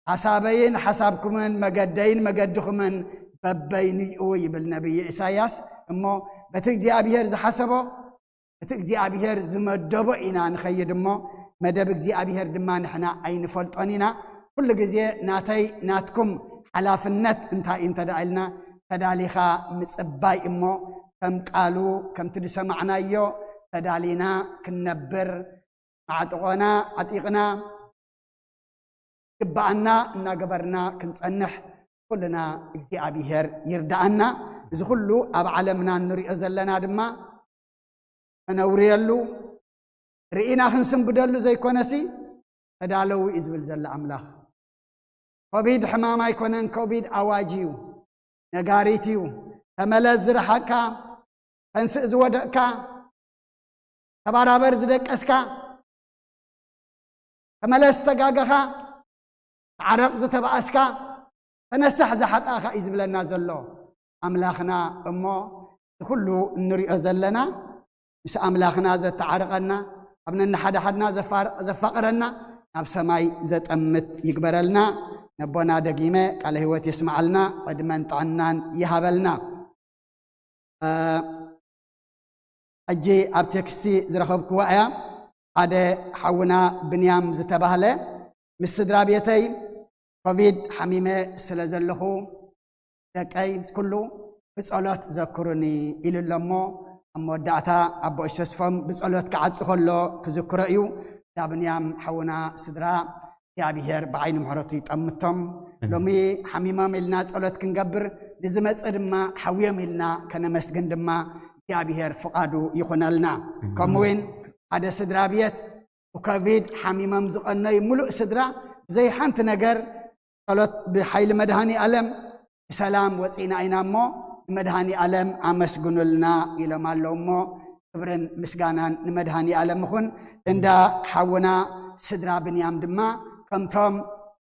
ሓሳበይን ሓሳብኩምን መገደይን መገድኹምን በበይኑ እዩ ይብል ነቢይ ኢሳያስ። እሞ በቲ እግዚኣብሔር ዝሓሰቦ፣ እቲ እግዚኣብሔር ዝመደቦ ኢና ንኸይድ እሞ፣ መደብ እግዚኣብሔር ድማ ንሕና ኣይንፈልጦን ኢና። ኩሉ ግዜ ናተይ ናትኩም ሓላፍነት እንታይ እዩ እንተ ደኣ ኢልና፣ ተዳሊኻ ምጽባይ እሞ፣ ከም ቃሉ ከምቲ ዝሰማዕናዮ ተዳሊና ክንነብር፣ ማዕጥቖና ዓጢቕና፣ ግብኣና እናገበርና ክንጸንሕ ኩልና እግዚኣብሔር ይርድኣና። እዚ ኩሉ ኣብ ዓለምና እንሪኦ ዘለና ድማ ከነውርየሉ፣ ርኢና ክንስንብደሉ ዘይኮነሲ፣ ተዳለዉ እዩ ዝብል ዘሎ ኣምላኽ። ኮቪድ ሕማም ኣይኮነን፣ ኮቪድ ኣዋጅ እዩ፣ ነጋሪት እዩ። ተመለስ ዝረሓቕካ፣ ተንስእ ዝወደቕካ፣ ተባራበር ዝደቀስካ፣ ተመለስ ዝተጋገኻ፣ ተዓረቕ ዝተባኣስካ፣ ተነሳሕ ዝሓጣኻ እዩ ዝብለና ዘሎ ኣምላኽና። እሞ እዚ ኩሉ እንሪኦ ዘለና ምስ ኣምላኽና ዘተዓርቐና፣ ኣብ ነንሓድሓድና ዘፋር-፣ ዘፋቕረና፣ ናብ ሰማይ ዘጠምት ይግበረልና። ነቦና ደጊመ ቃለ ህይወት የስምዓልና፣ ዕድመን ጥዕናን ይሃበልና። እ፣ ሕጂ ኣብ ቴክስቲ ዝረኸብክዋ እያ። ሓደ ሓውና ብንያም ዝተባህለ፣ ምስ ስድራ ቤተይ ኮቪድ ሓሚመ ስለ ዘለኹ፣ ደቀይ ኩሉ ብጸሎት ዘክሩኒ ኢሉ ኣሎ እሞ፣ ኣብ መወዳእታ ኣቦ ተስፎም ብጸሎት ክዓጽ ከሎ ክዝክሮ እዩ። እንዳ ብንያም ሓውና ስድራ እግዚኣብሔር ብዓይኒ ምሕረቱ ይጠምቶም። ሎሚ ሓሚሞም ኢልና ጸሎት ክንገብር፣ ንዝመጽእ ድማ ሓውዮም ኢልና ከነመስግን ድማ እግዚኣብሔር ፍቓዱ ይኹነልና። ከምኡ እውን ሓደ ስድራ ቤት ብኮቪድ ሓሚሞም ዝቐነዩ ምሉእ ስድራ ብዘይ ሓንቲ ነገር ጸሎት ብሓይሊ መድሃኒ ኣለም ብሰላም ወጺእና ኢና እሞ፣ ንመድሃኒ ኣለም ኣመስግኑልና ኢሎም ኣለዉ እሞ፣ ክብርን ምስጋናን ንመድሃኒ ኣለም ይኹን። እንዳ ሓውና ስድራ ብንያም ድማ፣ ከምቶም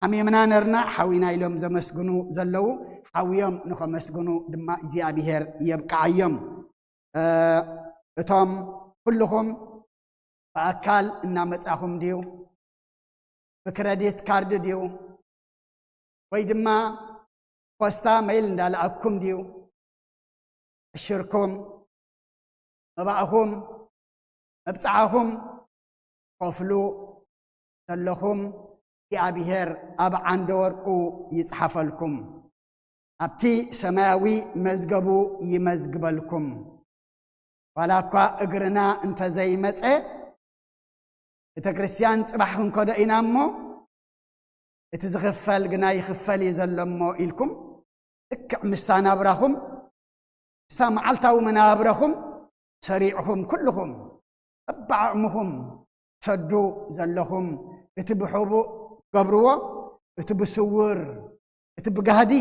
ሓሚምና ነርና ሓዊና ኢሎም ዘመስግኑ ዘለዉ፣ ሓውዮም ንኸመስግኑ ድማ እግዚኣብሔር የብቅዓዮም። እ፣ እቶም ኩልኹም ብኣካል እናመጻኹም ድዩ? ብክረዲት ካርድ ድዩ? ወይ ድማ ፖስታ መይል እንዳለኣኩም ድዩ? ዕሽርኩም መባእኹም መብጽዓኹም ከፍሉ ዘለኹም እግዚኣብሔር ኣብ ዓንደ ወርቁ ይጽሓፈልኩም፣ ኣብቲ ሰማያዊ መዝገቡ ይመዝግበልኩም። ዋላ እኳ እግርና እንተዘይመጸ፣ ቤተ ክርስቲያን ጽባሕ ክንከዶ ኢና እሞ፣ እቲ ዝኽፈል ግና ይኽፈል እዩ ዘሎ እሞ ኢልኩም፣ ልክዕ ምሳ ናብራኹም፣ ምሳ መዓልታዊ መናብረኹም ሰሪዕኹም፣ ኩልኹም በብዓቕምኹም ትሰዱ ዘለኹም፣ እቲ ብሕቡእ ገብርዎ፣ እቲ ብስውር፣ እቲ ብጋህዲ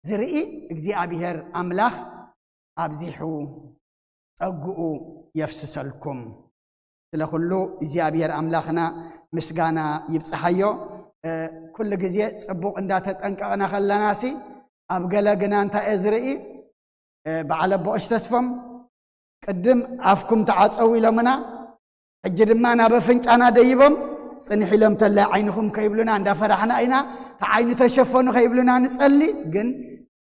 ዝርኢ እግዚኣብሔር ኣምላኽ ኣብዚሑ ጸግኡ የፍስሰልኩም። ስለ ኩሉ እግዚኣብሔር ኣምላኽና ምስጋና ይብጽሓዮ። እ፣ ኩሉ ግዜ ጽቡቕ እንዳተጠንቀቕና ከለናሲ፣ ኣብ ገለ ግና እንታይ እየ ዝርኢ? እ፣ በዓል ኣቦ ቀሺ ተስፎም ቅድም ኣፍኩም ተዓጸው ኢሎምና፣ ሕጂ ድማ ናብ ኣፍንጫና ደይቦም ጽንሕ ኢሎም፣ ተላይ ዓይንኹም ከይብሉና እንዳፈራሕና ኢና። እቲ ዓይኒ ተሸፈኑ ከይብሉና ንጸሊ፣ ግን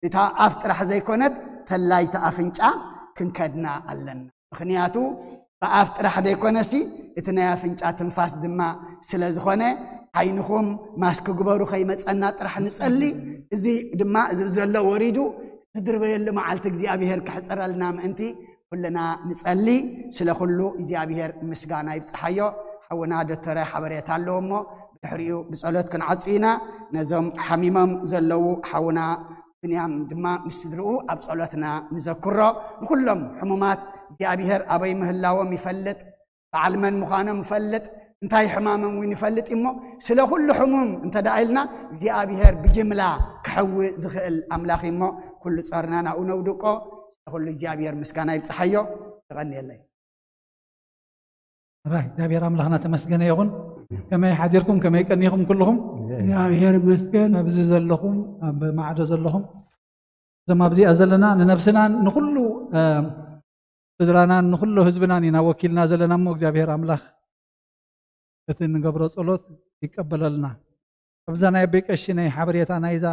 እታ ኣፍ ጥራሕ ዘይኮነት፣ ተላይ እቲ ኣፍንጫ ክንከድና ኣለና። ምኽንያቱ ብኣፍ ጥራሕ ደይኮነሲ፣ እቲ ናይ ኣፍንጫ ትንፋስ ድማ ስለ ዝኾነ፣ ዓይንኹም ማስክ ግበሩ ከይመጸና ጥራሕ ንጸሊ። እዚ ድማ፣ እዚ ዘሎ ወሪዱ ዝድርበየሉ መዓልቲ እግዚኣብሔር ክሕጽረልና ምእንቲ ኩልና ንጸሊ። ስለ ኩሉ እግዚኣብሔር ምስጋና ይብጽሓዮ። ሓውና ዶክተረ ሓበሬታ ኣለዎ እሞ፣ ብድሕሪኡ ብጸሎት ክንዓጹ ኢና። ነዞም ሓሚሞም ዘለዉ ሓውና ብንያም ድማ ምስ ስድርኡ ኣብ ጸሎትና ንዘክሮ። ንኹሎም ሕሙማት እግዚኣብሔር ኣበይ ምህላዎም ይፈልጥ፣ በዓል መን ምዃኖም ይፈልጥ፣ እንታይ ሕማሞም እውን ይፈልጥ እሞ፣ ስለ ኩሉ ሕሙም እንተ ደኣ ኢልና እግዚኣብሔር ብጅምላ ክሕዊ ዝኽእል ኣምላኽ እዩ እሞ፣ ኩሉ ጸርና ናብኡ ነውድቆ። ስለ ኩሉ እግዚኣብሔር ምስጋና ይብጽሓዮ። ይቐንየለይ። ራይ እግዚኣብሔር ኣምላኽና ተመስገነ ይኹን። ከመይ ሓዲርኩም፣ ከመይ ቀኒኹም ኩልኹም? እግዚኣብሔር ይመስገን። ኣብዚ ዘለኹም፣ ኣብ ማዕዶ ዘለኹም፣ እዞም ኣብዚኣ ዘለና ንነብስናን ንኹሉ፣ እ፣ ስድራናን ንኹሉ ህዝብናን ኢና ወኪልና ዘለና እሞ እግዚኣብሔር ኣምላኽ እቲ ንገብሮ ጸሎት ይቀበለልና። ኣብዛ ናይ ኣቦይ ቀሺ ናይ ሓበሬታ ናይዛ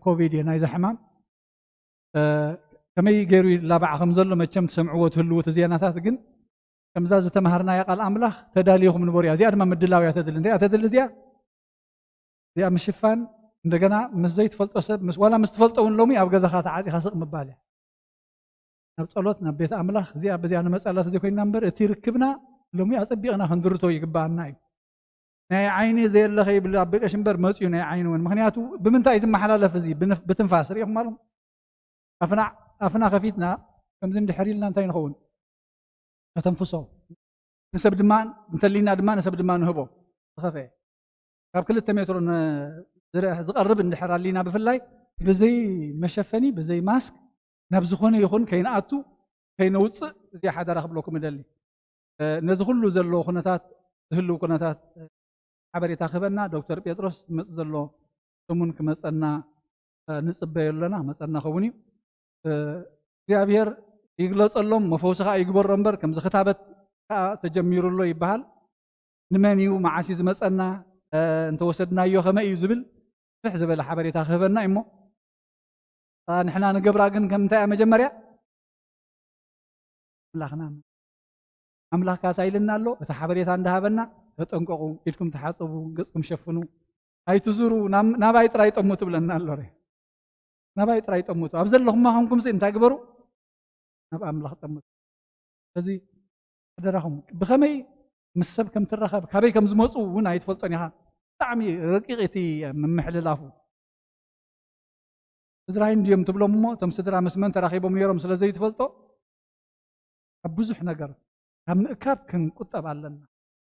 ኮቪድ እየ፣ ናይዛ ሕማም፣ እ፣ ከመይ ገይሩ ይላባዕ ከም ዘሎ መቸም ትሰምዕዎ ትህልዉ እቲ ዜናታት፣ ግን ከምዛ ዝተማሃርናያ ቃል ኣምላኽ ተዳልዮኹም ንበሩ እያ። እዚኣ ድማ ምድላው እያ ተድሊ። እንታይ እያ ተድሊ እዚኣ? እዚኣ ምሽፋን፣ እንደገና ምስ ዘይትፈልጦ ሰብ፣ ምስ፣ ዋላ ምስ ትፈልጦ እውን ሎሚ ኣብ ገዛኻ ተዓጺኻ ስቕ ምባል እያ። ናብ ጸሎት፣ ናብ ቤት ኣምላኽ፣ እዚኣ በዚኣ ንመጻላት ዘይኮይንና እምበር፣ እቲ ርክብና ሎሚ ኣጸቢቕና ክንድርቶ ይግብኣና እዩ። ናይ ዓይኒ ዘየለ ከይብል ኣቦይ ቀሺ እምበር መጽዩ ናይ ዓይኒ እውን። ምኽንያቱ ብምንታይ እዩ ዝመሓላለፍ እዚ? ብንፍ-፣ ብትንፋስ። ርኢኹም ኣለኹም? ኣፍና፣ ኣፍና ከፊትና ከምዚ እንድሕር ኢልና እንታይ ንኸውን? ነተንፍሶ። ንሰብ ድማ፣ እንተሊና ድማ ንሰብ ድማ ንህቦ። ዝኸፈ። ካብ ክልተ ሜትሮ ን-፣ ዝረ-፣ ዝቐርብ እንድሕር ኣሊና ብፍላይ ብዘይ መሸፈኒ፣ ብዘይ ማስክ ናብ ዝኾነ ይኹን ከይንኣቱ፣ ከይነውጽእ፣ እዚ ሓደራ ክብለኩም እደሊ። እ፣ ነዚ ኩሉ ዘለዎ ኩነታት፣ ዝህልው ኩነታት፣ እ፣ ሓበሬታ ክህበና ዶክተር ጴጥሮስ ዝመጽእ ዘሎ ሰሙን ክመጸና፣ እ፣ ንጽበዮ ኣለና፣ ክመጸና ኸውን እዩ። እ፣ እግዚኣብሔር ይግለጸሎም፣ መፈውሲ ኸኣ ይግበሮ እምበር፣ ከምዚ ክታበት ከኣ ተጀሚሩ ኣሎ ይበሃል። ንመን እዩ፣ መዓስ እዩ ዝመጸና፣ እ፣ እንተወሰድናዮ ከመይ እዩ ዝብል ስፍሕ ዝበለ ሓበሬታ ክህበና እዩ እሞ፣ እ፣ ንሕና ንገብራ ግን ከም እንታይ እያ መጀመርያ? ኣምላኽና። ኣምላኽ ካታ ኢልና ኣሎ፣ እቲ ሓበሬታ እንዳሃበና፣ "ተጠንቀቑ፣ ኢድኩም ተሓጸቡ፣ ገጽኩም ሸፍኑ፣ ኣይትዙሩ፣ ናብ-፣ ናባይ ጥራይ ጠምቱ" ብለና ኣሎ። ረ-፣ ናባይ ጥራይ ጠምቱ። ኣብ ዘለኹማ ኮንኩምሲ እንታይ ግበሩ? ናብ ኣምላኽ ጠምቱ። እዚ ሓደራኹም፣ ብኸመይ ምስ ሰብ ከም ትራኸብ፣ ካበይ ከም ዝመጹ እውን ኣይትፈልጦን ኢኻ። ብጣዕሚ ረቂቕ እቲ ምምሕልላፉ። ስድራይ እንድዮም ትብሎም እሞ፣ እቶም ስድራ ምስ መን ተራኺቦም ነይሮም ስለ ዘይትፈልጦ፣ ኣብ ብዙሕ ነገር ካብ ምእካብ ክንቁጠብ ኣለና።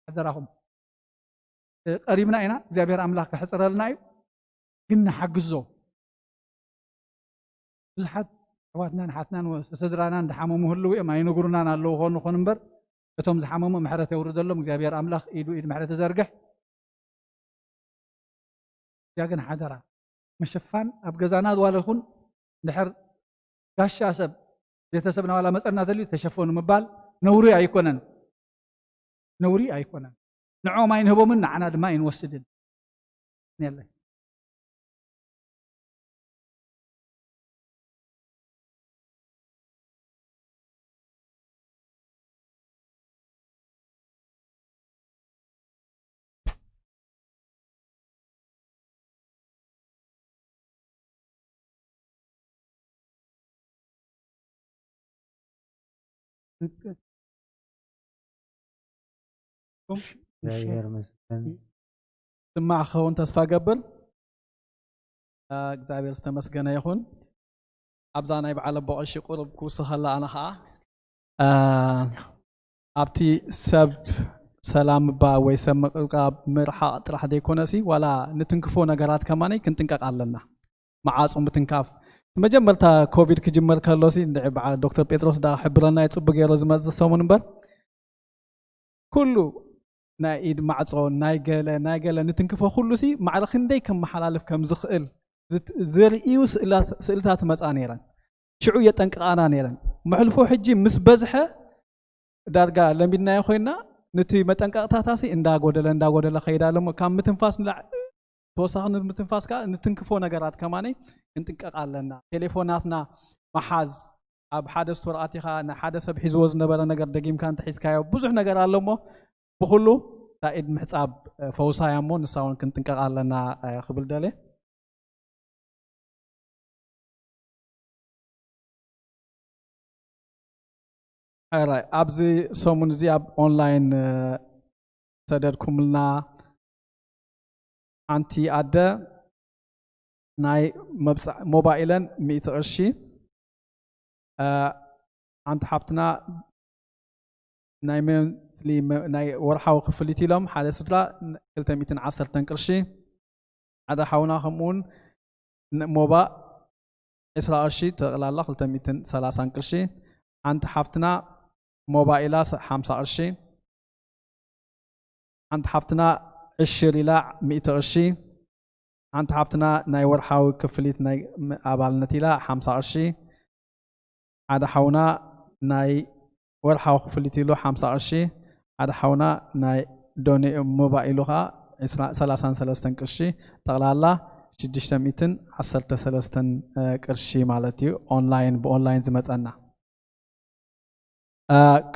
ሓደራኹም። እ፣ ቀሪብና ኢና፣ እግዚኣብሔር ኣምላኽ ከሕጽረልና እዩ፣ ግን ንሓግዞ። ብዙሓት ኣሕዋትናን ሓትናን ወ-፣ ስድራናን ድሓመሙ ህልው እዮም፣ ኣይነግሩናን ኣለዉ ኾኑ ኾኑ እምበር፣ እቶም ዝሓመሙ ምሕረት የውርደሎም እግዚኣብሔር ኣምላኽ፣ ኢዱ ኢድ ምሕረት ይዘርግሕ። እዚኣ ግን ሓደራ፣ ምሽፋን ኣብ ገዛና ዋላ ይኹን፣ እንድሕር ጋሻ ሰብ፣ ቤተሰብና ዋላ መጸና ተልዩ፣ "ተሸፈኑ" ምባል ነውሪ ኣይኮነን። ነውሪ ኣይኮነን። ንዕኦም ኣይንህቦምን ንዓና ድማ ኣይንወስድን። የለ። እግዚኣብሔር ይመስገን። ስማዕ ክኸውን ተስፋ ገብር። እግዚኣብሔር ዝተመስገነ ይኹን። ኣብዛ ናይ በዓል ኣቦ ቀሺ ቁሩብ ክውስኸላ ኣነ ኸዓ ኣብቲ ሰብ ሰላም እባ ወይ ሰብ ምቅርቃብ ምርሓቕ ጥራሕ ዘይኮነሲ ዋላ ንትንክፎ ነገራት ከማነይ ክንጥንቀቕ ኣለና። መዓፁ ምትንካፍ መጀመርታ ኮቪድ ክጅመር ከሎሲ እንድዒ በዓል ዶክተር ጴጥሮስ ዳ ሕብረና ይፅቡ ገይሮ ዝመፅእ ሰሙን እምበር ኩሉ ናይ ኢድ ማዕፆ ናይ ገለ ናይ ገለ ንትንክፎ ኩሉ ሲ ማዕረ ክንደይ ከመሓላልፍ ከም ዝኽእል ዝርእዩ ስእልታት መፃ ነይረን። ሽዑ የጠንቅቃና ነይረን። መሕልፎ ሕጂ ምስ በዝሐ ዳርጋ ለሚድናዮ ኮይና ንቲ መጠንቀቅታታሲ እንዳጎደለ እንዳጎደለ ከይዳ ኣለሞ ካብ ምትንፋስ ንላዕ ተወሳኺ ንምትንፋስ ከዓ ንትንክፎ ነገራት ከማነይ ክንጥንቀቕ ኣለና። ቴሌፎናትና መሓዝ ኣብ ሓደ ስቶር ኣቲኻ ንሓደ ሰብ ሒዝዎ ዝነበረ ነገር ደጊምካ እንተሒዝካዮ ብዙሕ ነገር ኣሎ እሞ ብኩሉ እታ ኢድ ምሕፃብ ፈውሳ እያ እሞ ንሳ እውን ክንጥንቀቕ ኣለና ክብል ደልየ። ሕራይ ኣብዚ ሰሙን እዚ ኣብ ኦንላይን ተደድኩምልና ሓንቲ ኣደ ናይ መብፃዕ ሞባይለን ሚእቲ ቅርሺ ሓንቲ ሓፍትና ናይ መንትሊ ናይ ወርሓዊ ክፍሊት ኢሎም ሓደ ስድራ ክልተ ሚእትን ዓሰርተን ቅርሺ ሓደ ሓውና ከምኡውን ሞባእ ዕስራ ቅርሺ ጠቕላላ ክልተ ሚእትን ሰላሳን ቅርሺ ሓንቲ ሓፍትና ሞባእ ኢላ ሓምሳ ቅርሺ ሓንቲ ሓፍትና ዕሽር ኢላ ሚእቲ ቅርሺ ሓንቲ ሓፍትና ናይ ወርሓዊ ክፍሊት ናይ ኣባልነት ኢላ ሓምሳ ቅርሺ ሓደ ሓውና ናይ ወርሓዊ ክፍሊት ኢሉ ሓምሳ ቅርሺ ሓደ ሓውና ናይ ዶኒ ሞባ ኢሉ ከዓ ሰላሳን ሰለስተን ቅርሺ ጠቕላላ ሽዱሽተ ሚእትን ዓሰርተ ሰለስተን ቅርሺ ማለት እዩ። ኦንላይን ብኦንላይን ዝመፀና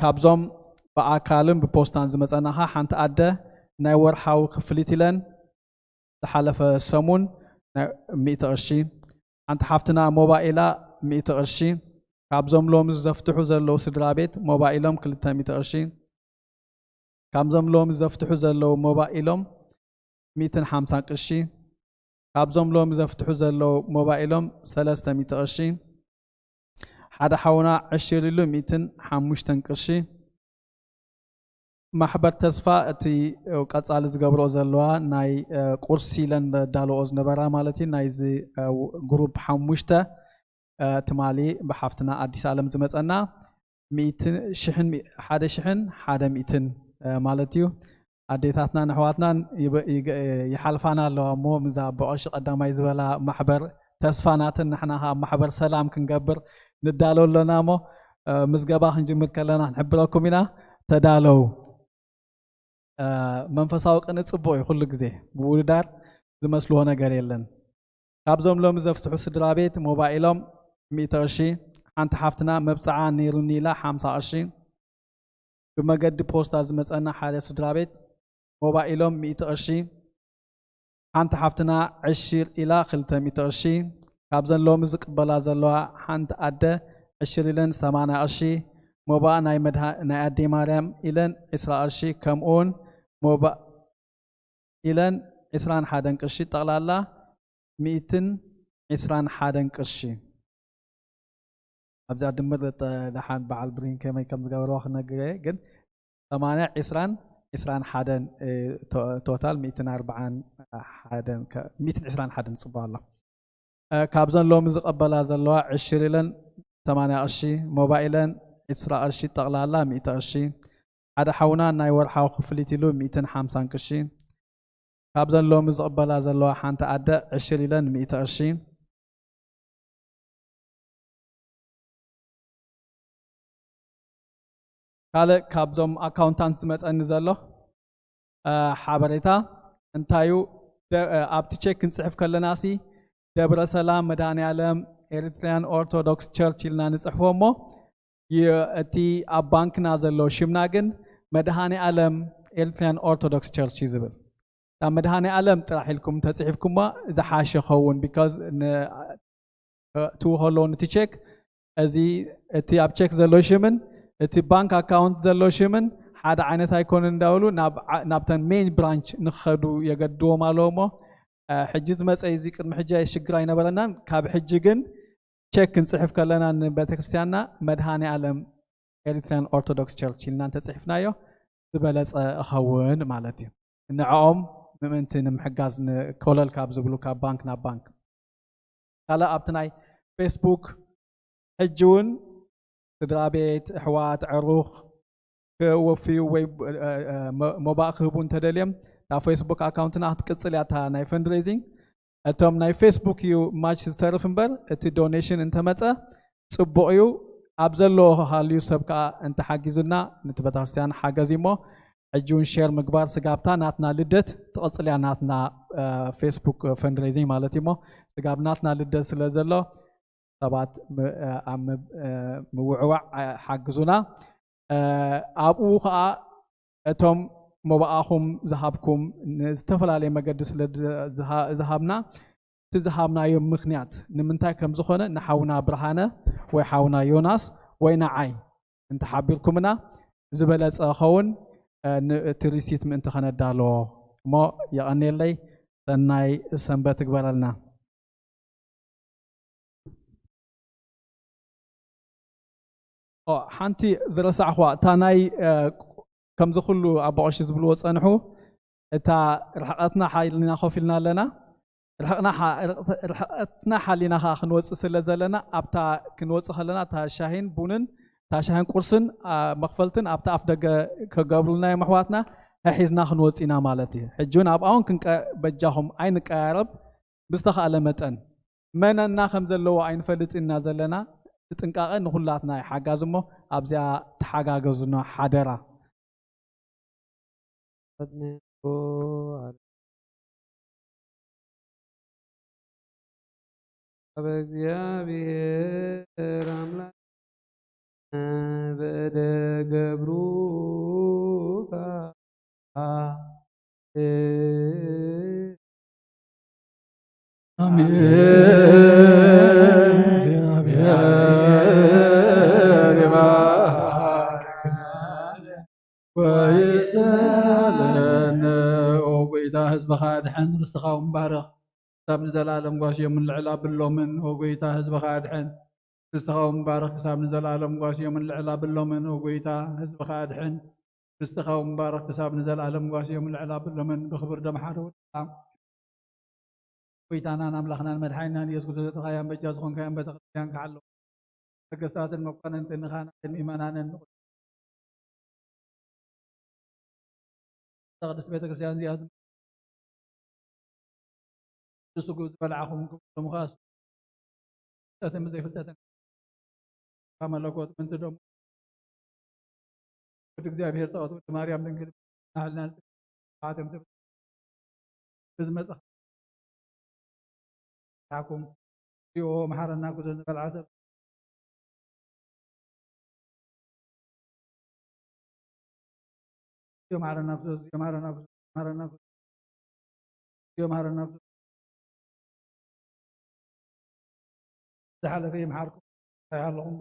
ካብዞም ብኣካልን ብፖስታን ዝመፀና ከዓ ሓንቲ ኣደ ናይ ወርሓዊ ክፍሊት ኢለን ዝሓለፈ ሰሙን ሚእቲ ቅርሺ ሓንቲ ሓፍትና ሞባኢላ ሚእቲ ቅርሺ ካብዞም ሎሚ ዘፍትሑ ዘለዉ ስድራ ቤት ሞባኢሎም ክልተ ሚእቲ ቅርሺ ካብዞም ሎሚ ዘፍትሑ ዘለዉ ሞባኢሎም ሚእትን ሓምሳን ቅርሺ ካብዞም ሎሚ ዘፍትሑ ዘለዉ ሞባኢሎም ሰለስተ ሚእቲ ቅርሺ ሓደ ሓውና ዕሽር ኢሉ ሚእትን ሓሙሽተን ቅርሺ ማሕበር ተስፋ እቲ ቀጻሊ ዝገብርኦ ዘለዋ ናይ ቁርሲ ኢለን ዳልኦ ዝነበራ ማለት እዩ ናይዚ ግሩፕ ሓሙሽተ ትማሊ ብሓፍትና ኣዲስ ኣለም ዝመፀና ሓደ ሽሕን ሓደ ሚእትን ማለት እዩ ኣዴታትናን ኣሕዋትናን ይሓልፋና ኣለዋ እሞ ምዛ ብቐሺ ቀዳማይ ዝበላ ማሕበር ተስፋ ናትን ንሕና ኣብ ማሕበር ሰላም ክንገብር ንዳሎ ኣለና እሞ ምዝገባ ክንጅምር ከለና ክንሕብረኩም ኢና ተዳለው መንፈሳዊ ቅኒ ፅቡቅ እዩ ኩሉ ግዜ ብውድዳር ዝመስልዎ ነገር የለን ካብዞም ሎሚ ዘፍትሑ ስድራ ቤት ሞባኢሎም ሚእቲ ቅርሺ ሓንቲ ሓፍትና መብፅዓ ነይሩኒ ኢላ ሓምሳ ቅርሺ ብመገዲ ፖስታ ዝመፀና ሓደ ስድራ ቤት ሞባኢሎም ሚእቲ ቅርሺ ሓንቲ ሓፍትና ዕሽር ኢላ ክልተ ሚእቲ ቅርሺ ካብዘን ሎሚ ዝቅበላ ዘለዋ ሓንቲ ኣደ ዕሽር ኢለን ሰማንያ ቅርሺ ሞባእ ናይ ኣዴ ማርያም ኢለን ዕስራ ቅርሺ ከምኡውን ሞባእ ኢለን ዕስራን ሓደን ቅርሺ ጠቕላላ ሚእትን ዕስራን ሓደን ቅርሺ ኣብዚኣ ድምር ደሓን በዓል ብሪን ከመይ ከም ዝገበርዋ ክነግር እየ ግን ሰማንያ ዕስራን ዕስራን ሓደን ቶታል ሚእትን ኣርባዓን ሓደን ሚእትን ዕስራን ሓደን ፅቡቅ ኣሎ ካብዘን ሎሚ ዝቀበላ ዘለዋ ዕሽር ኢለን ሰማንያ ቅርሺ ሞባኢለን ዕስራ ቅርሺ ጠቅላላ ሚእቲ ቅርሺ ሓደ ሓውና ናይ ወርሓዊ ክፍሊት ኢሉ ሚእትን ሓምሳን ቅርሺ ካብዘን ሎሚ ዝቅበላ ዘለዋ ሓንቲ ኣደ ዕሽር ኢለን ሚእቲ ቅርሺ ካልእ ካብዞም ኣካውንታንት ዝመፀኒ ዘሎ ሓበሬታ እንታዩ ኣብቲ ቼክ ክንፅሕፍ ከለና ሲ ደብረ ሰላም መድሃኒ ዓለም ኤሪትሪያን ኦርቶዶክስ ቸርች ኢልና ንፅሕፎ እሞ እቲ ኣብ ባንክና ዘሎ ሽምና ግን መድሃኒ ዓለም ኤሪትሪያን ኦርቶዶክስ ቸርች እዩ ዝብል ካብ መድሃኒ ዓለም ጥራሕ ኢልኩም ተፅሒፍኩማ ዝሓሸ ኸውን ቢካዝ ትውኸሎ ንቲ ቼክ እዚ እቲ ኣብ ቼክ ዘሎ ሽምን እቲ ባንክ ኣካውንት ዘሎ ሽምን ሓደ ዓይነት ኣይኮነ እንዳበሉ ናብተን ሜን ብራንች ንክኸዱ የገድዎም ኣለዎ እሞ ሕጂ ዝመፀ እዚ ቅድሚ ሕጂ ሽግር ኣይነበረናን። ካብ ሕጂ ግን ቸክ ክንፅሕፍ ከለና ንቤተክርስትያንና መድሃኔ ኣለም ኤሪትሪያን ኦርቶዶክስ ቸርች ኢልና እንተፅሒፍናዮ ዝበለፀ እኸውን ማለት እዩ። ንዕኦም ምእንቲ ንምሕጋዝ ንኮለል ካብ ዝብሉ ካብ ባንክ ናብ ባንክ ካልእ ኣብቲ ናይ ፌስቡክ ሕጂ እውን ስድራ ቤት ኣሕዋት ዕሩኽ ክወፍዩ ወይ ሞባእ ክህቡ እንተደልዮም እታ ፌስቡክ ኣካውንትና ክትቅፅል እያ እታ ናይ ፈንድሬዚንግ። እቶም ናይ ፌስቡክ እዩ ማች ዝተርፍ እምበር እቲ ዶኔሽን እንተመፀ ፅቡቕ እዩ። ኣብ ዘለዎ ሃልዩ ሰብ ከዓ እንተሓጊዙና ነቲ ቤተክርስትያን ሓገዝ እዩ እሞ ሕጂ እውን ሼር ምግባር ስጋብታ ናትና ልደት ትቕፅል እያ ናትና ፌስቡክ ፈንድሬዚንግ ማለት እዩ እሞ ስጋብ ናትና ልደት ስለ ዘሎ ሰባት ኣብ ምውዕዋዕ ሓግዙና። ኣብኡ ከዓ እቶም መባኣኹም ዝሃብኩም ንዝተፈላለየ መገዲ ስለ ዝሃብና እቲ ዝሃብናዮ ምክንያት ንምንታይ ከም ዝኾነ ንሓውና ብርሃነ ወይ ሓውና ዮናስ ወይ ንዓይ እንተሓቢርኩምና ዝበለፀ ኸውን እቲ ሪሲት ምእንቲ ከነዳለዎ እሞ የቐኔለይ ሰናይ ሰንበት ትግበረልና። ሓንቲ ዝረሳዕኹዋ እታ ናይ ከምዚ ኩሉ ኣቦቐሺ ዝብልዎ ፀንሑ እታ ርሕቐትና ሓሊና ኮፍ ኢልና ኣለና ርሕቐትና ሓሊና ከዓ ክንወፅእ ስለ ዘለና ኣብታ ክንወፅእ ከለና እታ ሻሂን ቡንን እታ ሻሂን ቁርስን መኽፈልትን ኣብታ ኣፍ ደገ ከገብሩልና እዮም ኣሕዋትና ሒዝና ክንወፅእ ኢና ማለት እዩ። ሕጂ እውን ኣብኣ እውን ክንቀ በጃኹም ኣይንቀራረብ ብዝተኻእለ መጠን መነና ከም ዘለዎ ኣይንፈልጥ ኢና ዘለና። እቲ ጥንቃቐ ንኹላትና እዩ ሓጋዚ እሞ ኣብዚኣ ተሓጋገዙና ሓደራ። ኣብ እግዚኣብሔር ኣምላክ በእደ ገብሩካ ወይሰለነ ኦ ጎይታ ህዝብኻ ኣድሐን ርስትኻ እውን ባርኽ ክሳብ ንዘለኣለም ጓስዮምን ልዕል ኣብሎምን ኦ ጎይታ ህዝብኻ ኣድሐን ርስትኻ እውን ባርኽ ክሳብ ንዘለኣለም ጓስዮምን ልዕል ኣብሎምን ኦ ጎይታ ህዝብኻ ኣድሐን ርስትኻ እውን ባርኽ ክሳብ ንዘለኣለም ጓስዮምን ልዕል ኣብሎምን ብክብር ደም ሓደ ወድኻ ጎይታናን ኣምላኽናን መድሓኒናን ኢየሱስ ክርስቶስ ዘእተኻያን በጃ ዝኾንካያን ቤተክርስትያን ክሓሎ ነገስታትን መኳንንትን ንኻህናትን ምእመናንን ንቕዱስ ቤተክርስትያን እዚኣ ዝመ- ስግው ዝበላዕኹም ክብሎም ኸኣ ፍልጠትን ብዘይፍልጠትን ካብ መለኮት ምንቲ ደሞ ወዲ እግዚኣብሔር ጸወት ወዲ ማርያም ድንግል ናህልና ንጽ- ብዝመጽእ ኩም ሪኦ መሓረና ጉዞ ዝበልዓ ሰብ ሪኦ መሓረና ጉዞ ሪኦ መሓረና ጉዞ መሓረና ጉዞ ሪኦ መሓረና ጉዞ ዝሓለፈ ይምሓርኩም እንታይ ኣለኹም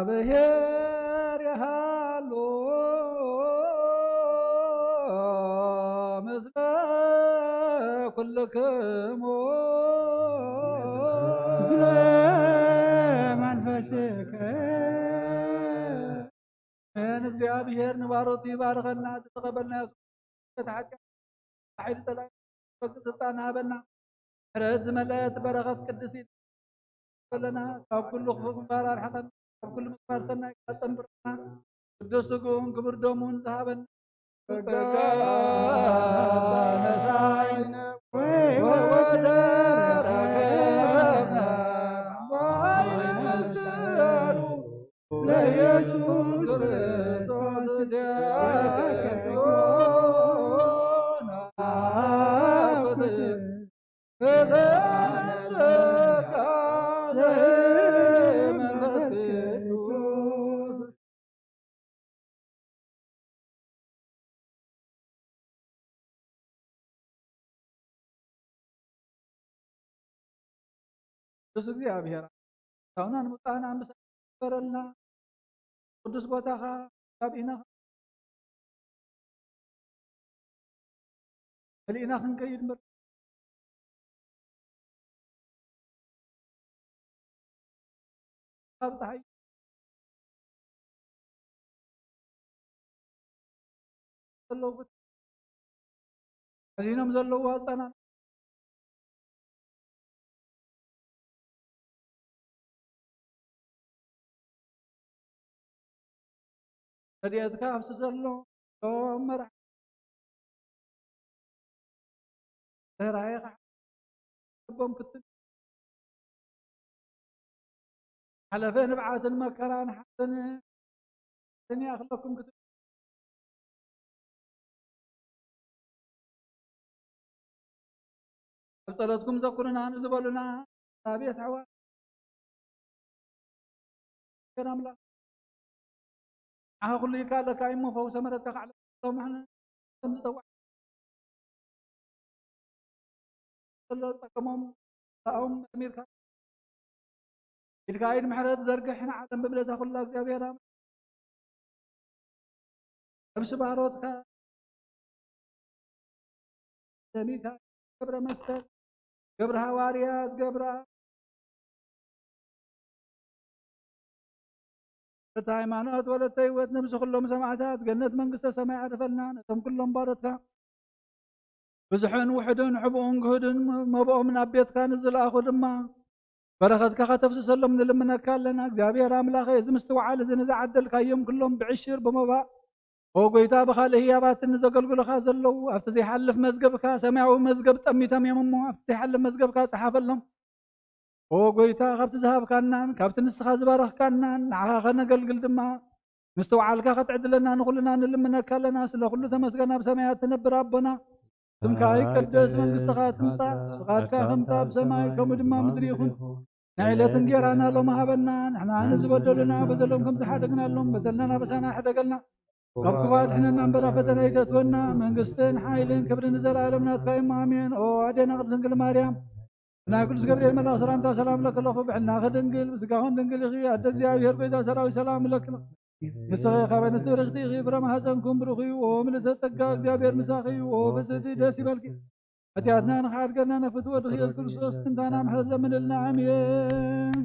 እግዚኣብሔር ይሃሉ ምስለ ኩልክሙ ምስለ መንፈስከ። ኣሜን። እግዚኣብሔር ንባሮቱ ይባርከና። ዝተቐበልናዮ ስርዓት ሓጢኣት ሓይሊ ጸላኢ ወግእ ስልጣን ሃበና። ምሕረት ዝመልአት በረኸት ቅድስቲ በለና። ካብ ኩሉ ክፉእ ምግባር ኣርሕቐና። ካብ ኩሉ ምግባር ሰናይ ኣጸንብረና። ቅዱስ ስግኡን ክቡር ደሙን ዝሃበና ጸጋ ነሳይነ ወወዘረከብና በኃይለ መስቀሉ ለኢየሱስ ክርስቶስ ዲያቆን ቅዱስ እግዚኣብሔር፣ ኣቦና ንምውጻእና ምሳና ግበረልና። ቅዱስ ቦታኻ ካብ ኢና መሊእና ክንከይድ ምር-፣ ካብ ጸሓይ ዘለዉ፣ ሕዚኖም ዘለዉ ኣጻናን ረድኤትካ ኣብሲ ዘሎ ቶም መራሕ ርህራሄኻ ልቦም ክትል ሓለፈ ንብዓትን መከራን ሓዘን ይኣኽለኩም ክትል ኣብ ጸሎትኩም ዘኩሩና ንዝበሉና ኣብየት ኣሕዋት ኣምላኽ ንዓኻ ኩሉ ይከኣለካ እሞ ፈውሰ መረትካ ካዕለ ሎምሕን ከም ዝጸዋዕ ዘሎ ጸገሞም ታኦም መርሚርካ ኢድካ ኢድ ምሕረት ዘርግሕ ንዓለም ብምልእታ ኩላ እግዚኣብሔር ኣምላኽ ነብሲ ባሮትካ ሰሚካ ገብረ መስቀል ገብረ ሃዋርያት ገብረ እቲ ሃይማኖት ወለተ ህይወት ነብሲ ኩሎም ሰማዕታት ገነት መንግስተ ሰማይ ኣረፈልና ነቶም ኩሎም ባሮትካ ብዙሕን ውሕድን ሕቡኡን ግህድን መብኦም ናብ ቤትካ ንዝለኣኹ ድማ በረኸትካ ከተፍስሰሎም ንልምነካ ኣለና እግዚኣብሔር ኣምላኸ እዚ ምስትውዓል እዚ ንዝዓደልካዮም ኩሎም ብዕሽር ብመባእ ኦ ጎይታ ብኻልእ ህያባትን ንዘገልግሉኻ ዘለዉ ኣብቲ ዘይሓልፍ መዝገብካ ሰማያዊ መዝገብ ጠሚቶም እዮም እሞ ኣብቲ ዘይሓልፍ መዝገብካ ጸሓፈሎም ኦ ጎይታ ካብቲ ዝሃብካናን ካብቲ ንስኻ ዝባረኽካናን ንዓኻ ከነገልግል ድማ ምስትውዓልካ ክትዕድለና ንኹልና ንልምነካ ኣለና ስለ ኩሉ ተመስገን ኣብ ሰማያት ትነብር ኣቦና ስምካ ይቀደስ መንግስትኻ ትምጻእ ፍቓድካ ከምታ ኣብ ሰማይ ከምኡ ድማ ምድሪ ይኹን ንዕለት እንጌራና ሎም ሃበና ንሕና ንዝበደሉና በደሎም ከም ዝሓደግናሎም በደልና ናበሳና ሕደገልና ካብ ክፉ ኣድሕነና እምበር ኣብ ፈተና ኣይተእትወና መንግስትን ሓይልን ክብርን ንዘለኣለም ናትካ እዩ ኣሜን ኦ ኣዴና ቅድስት ድንግል ማርያም ናይ ቅዱስ ገብርኤል መልኣኽ ሰላምታ ሰላም ለክለኹ ብሕልና ክድንግል ብስጋኹን ድንግል ኢኺ ኣደ እግዚኣብሔር ጎይታ ሰራዊት ሰላም ለክለኹ ንስኺ ካብ ኣንስቲ ብርኽቲ ኢኺ ፍረ ማህፀንኩም ብሩኽ እዩ ኦ ምልእተ ጸጋ እግዚኣብሔር ምሳኺ እዩ ኦ ብፅእቲ ደስ ይበልኪ ሓጢኣትና ንኽሓድገና ነፍትወ ድኺ የሱስ ክርስቶስ ትንታና ምሕረት ለምንልና ኣሜን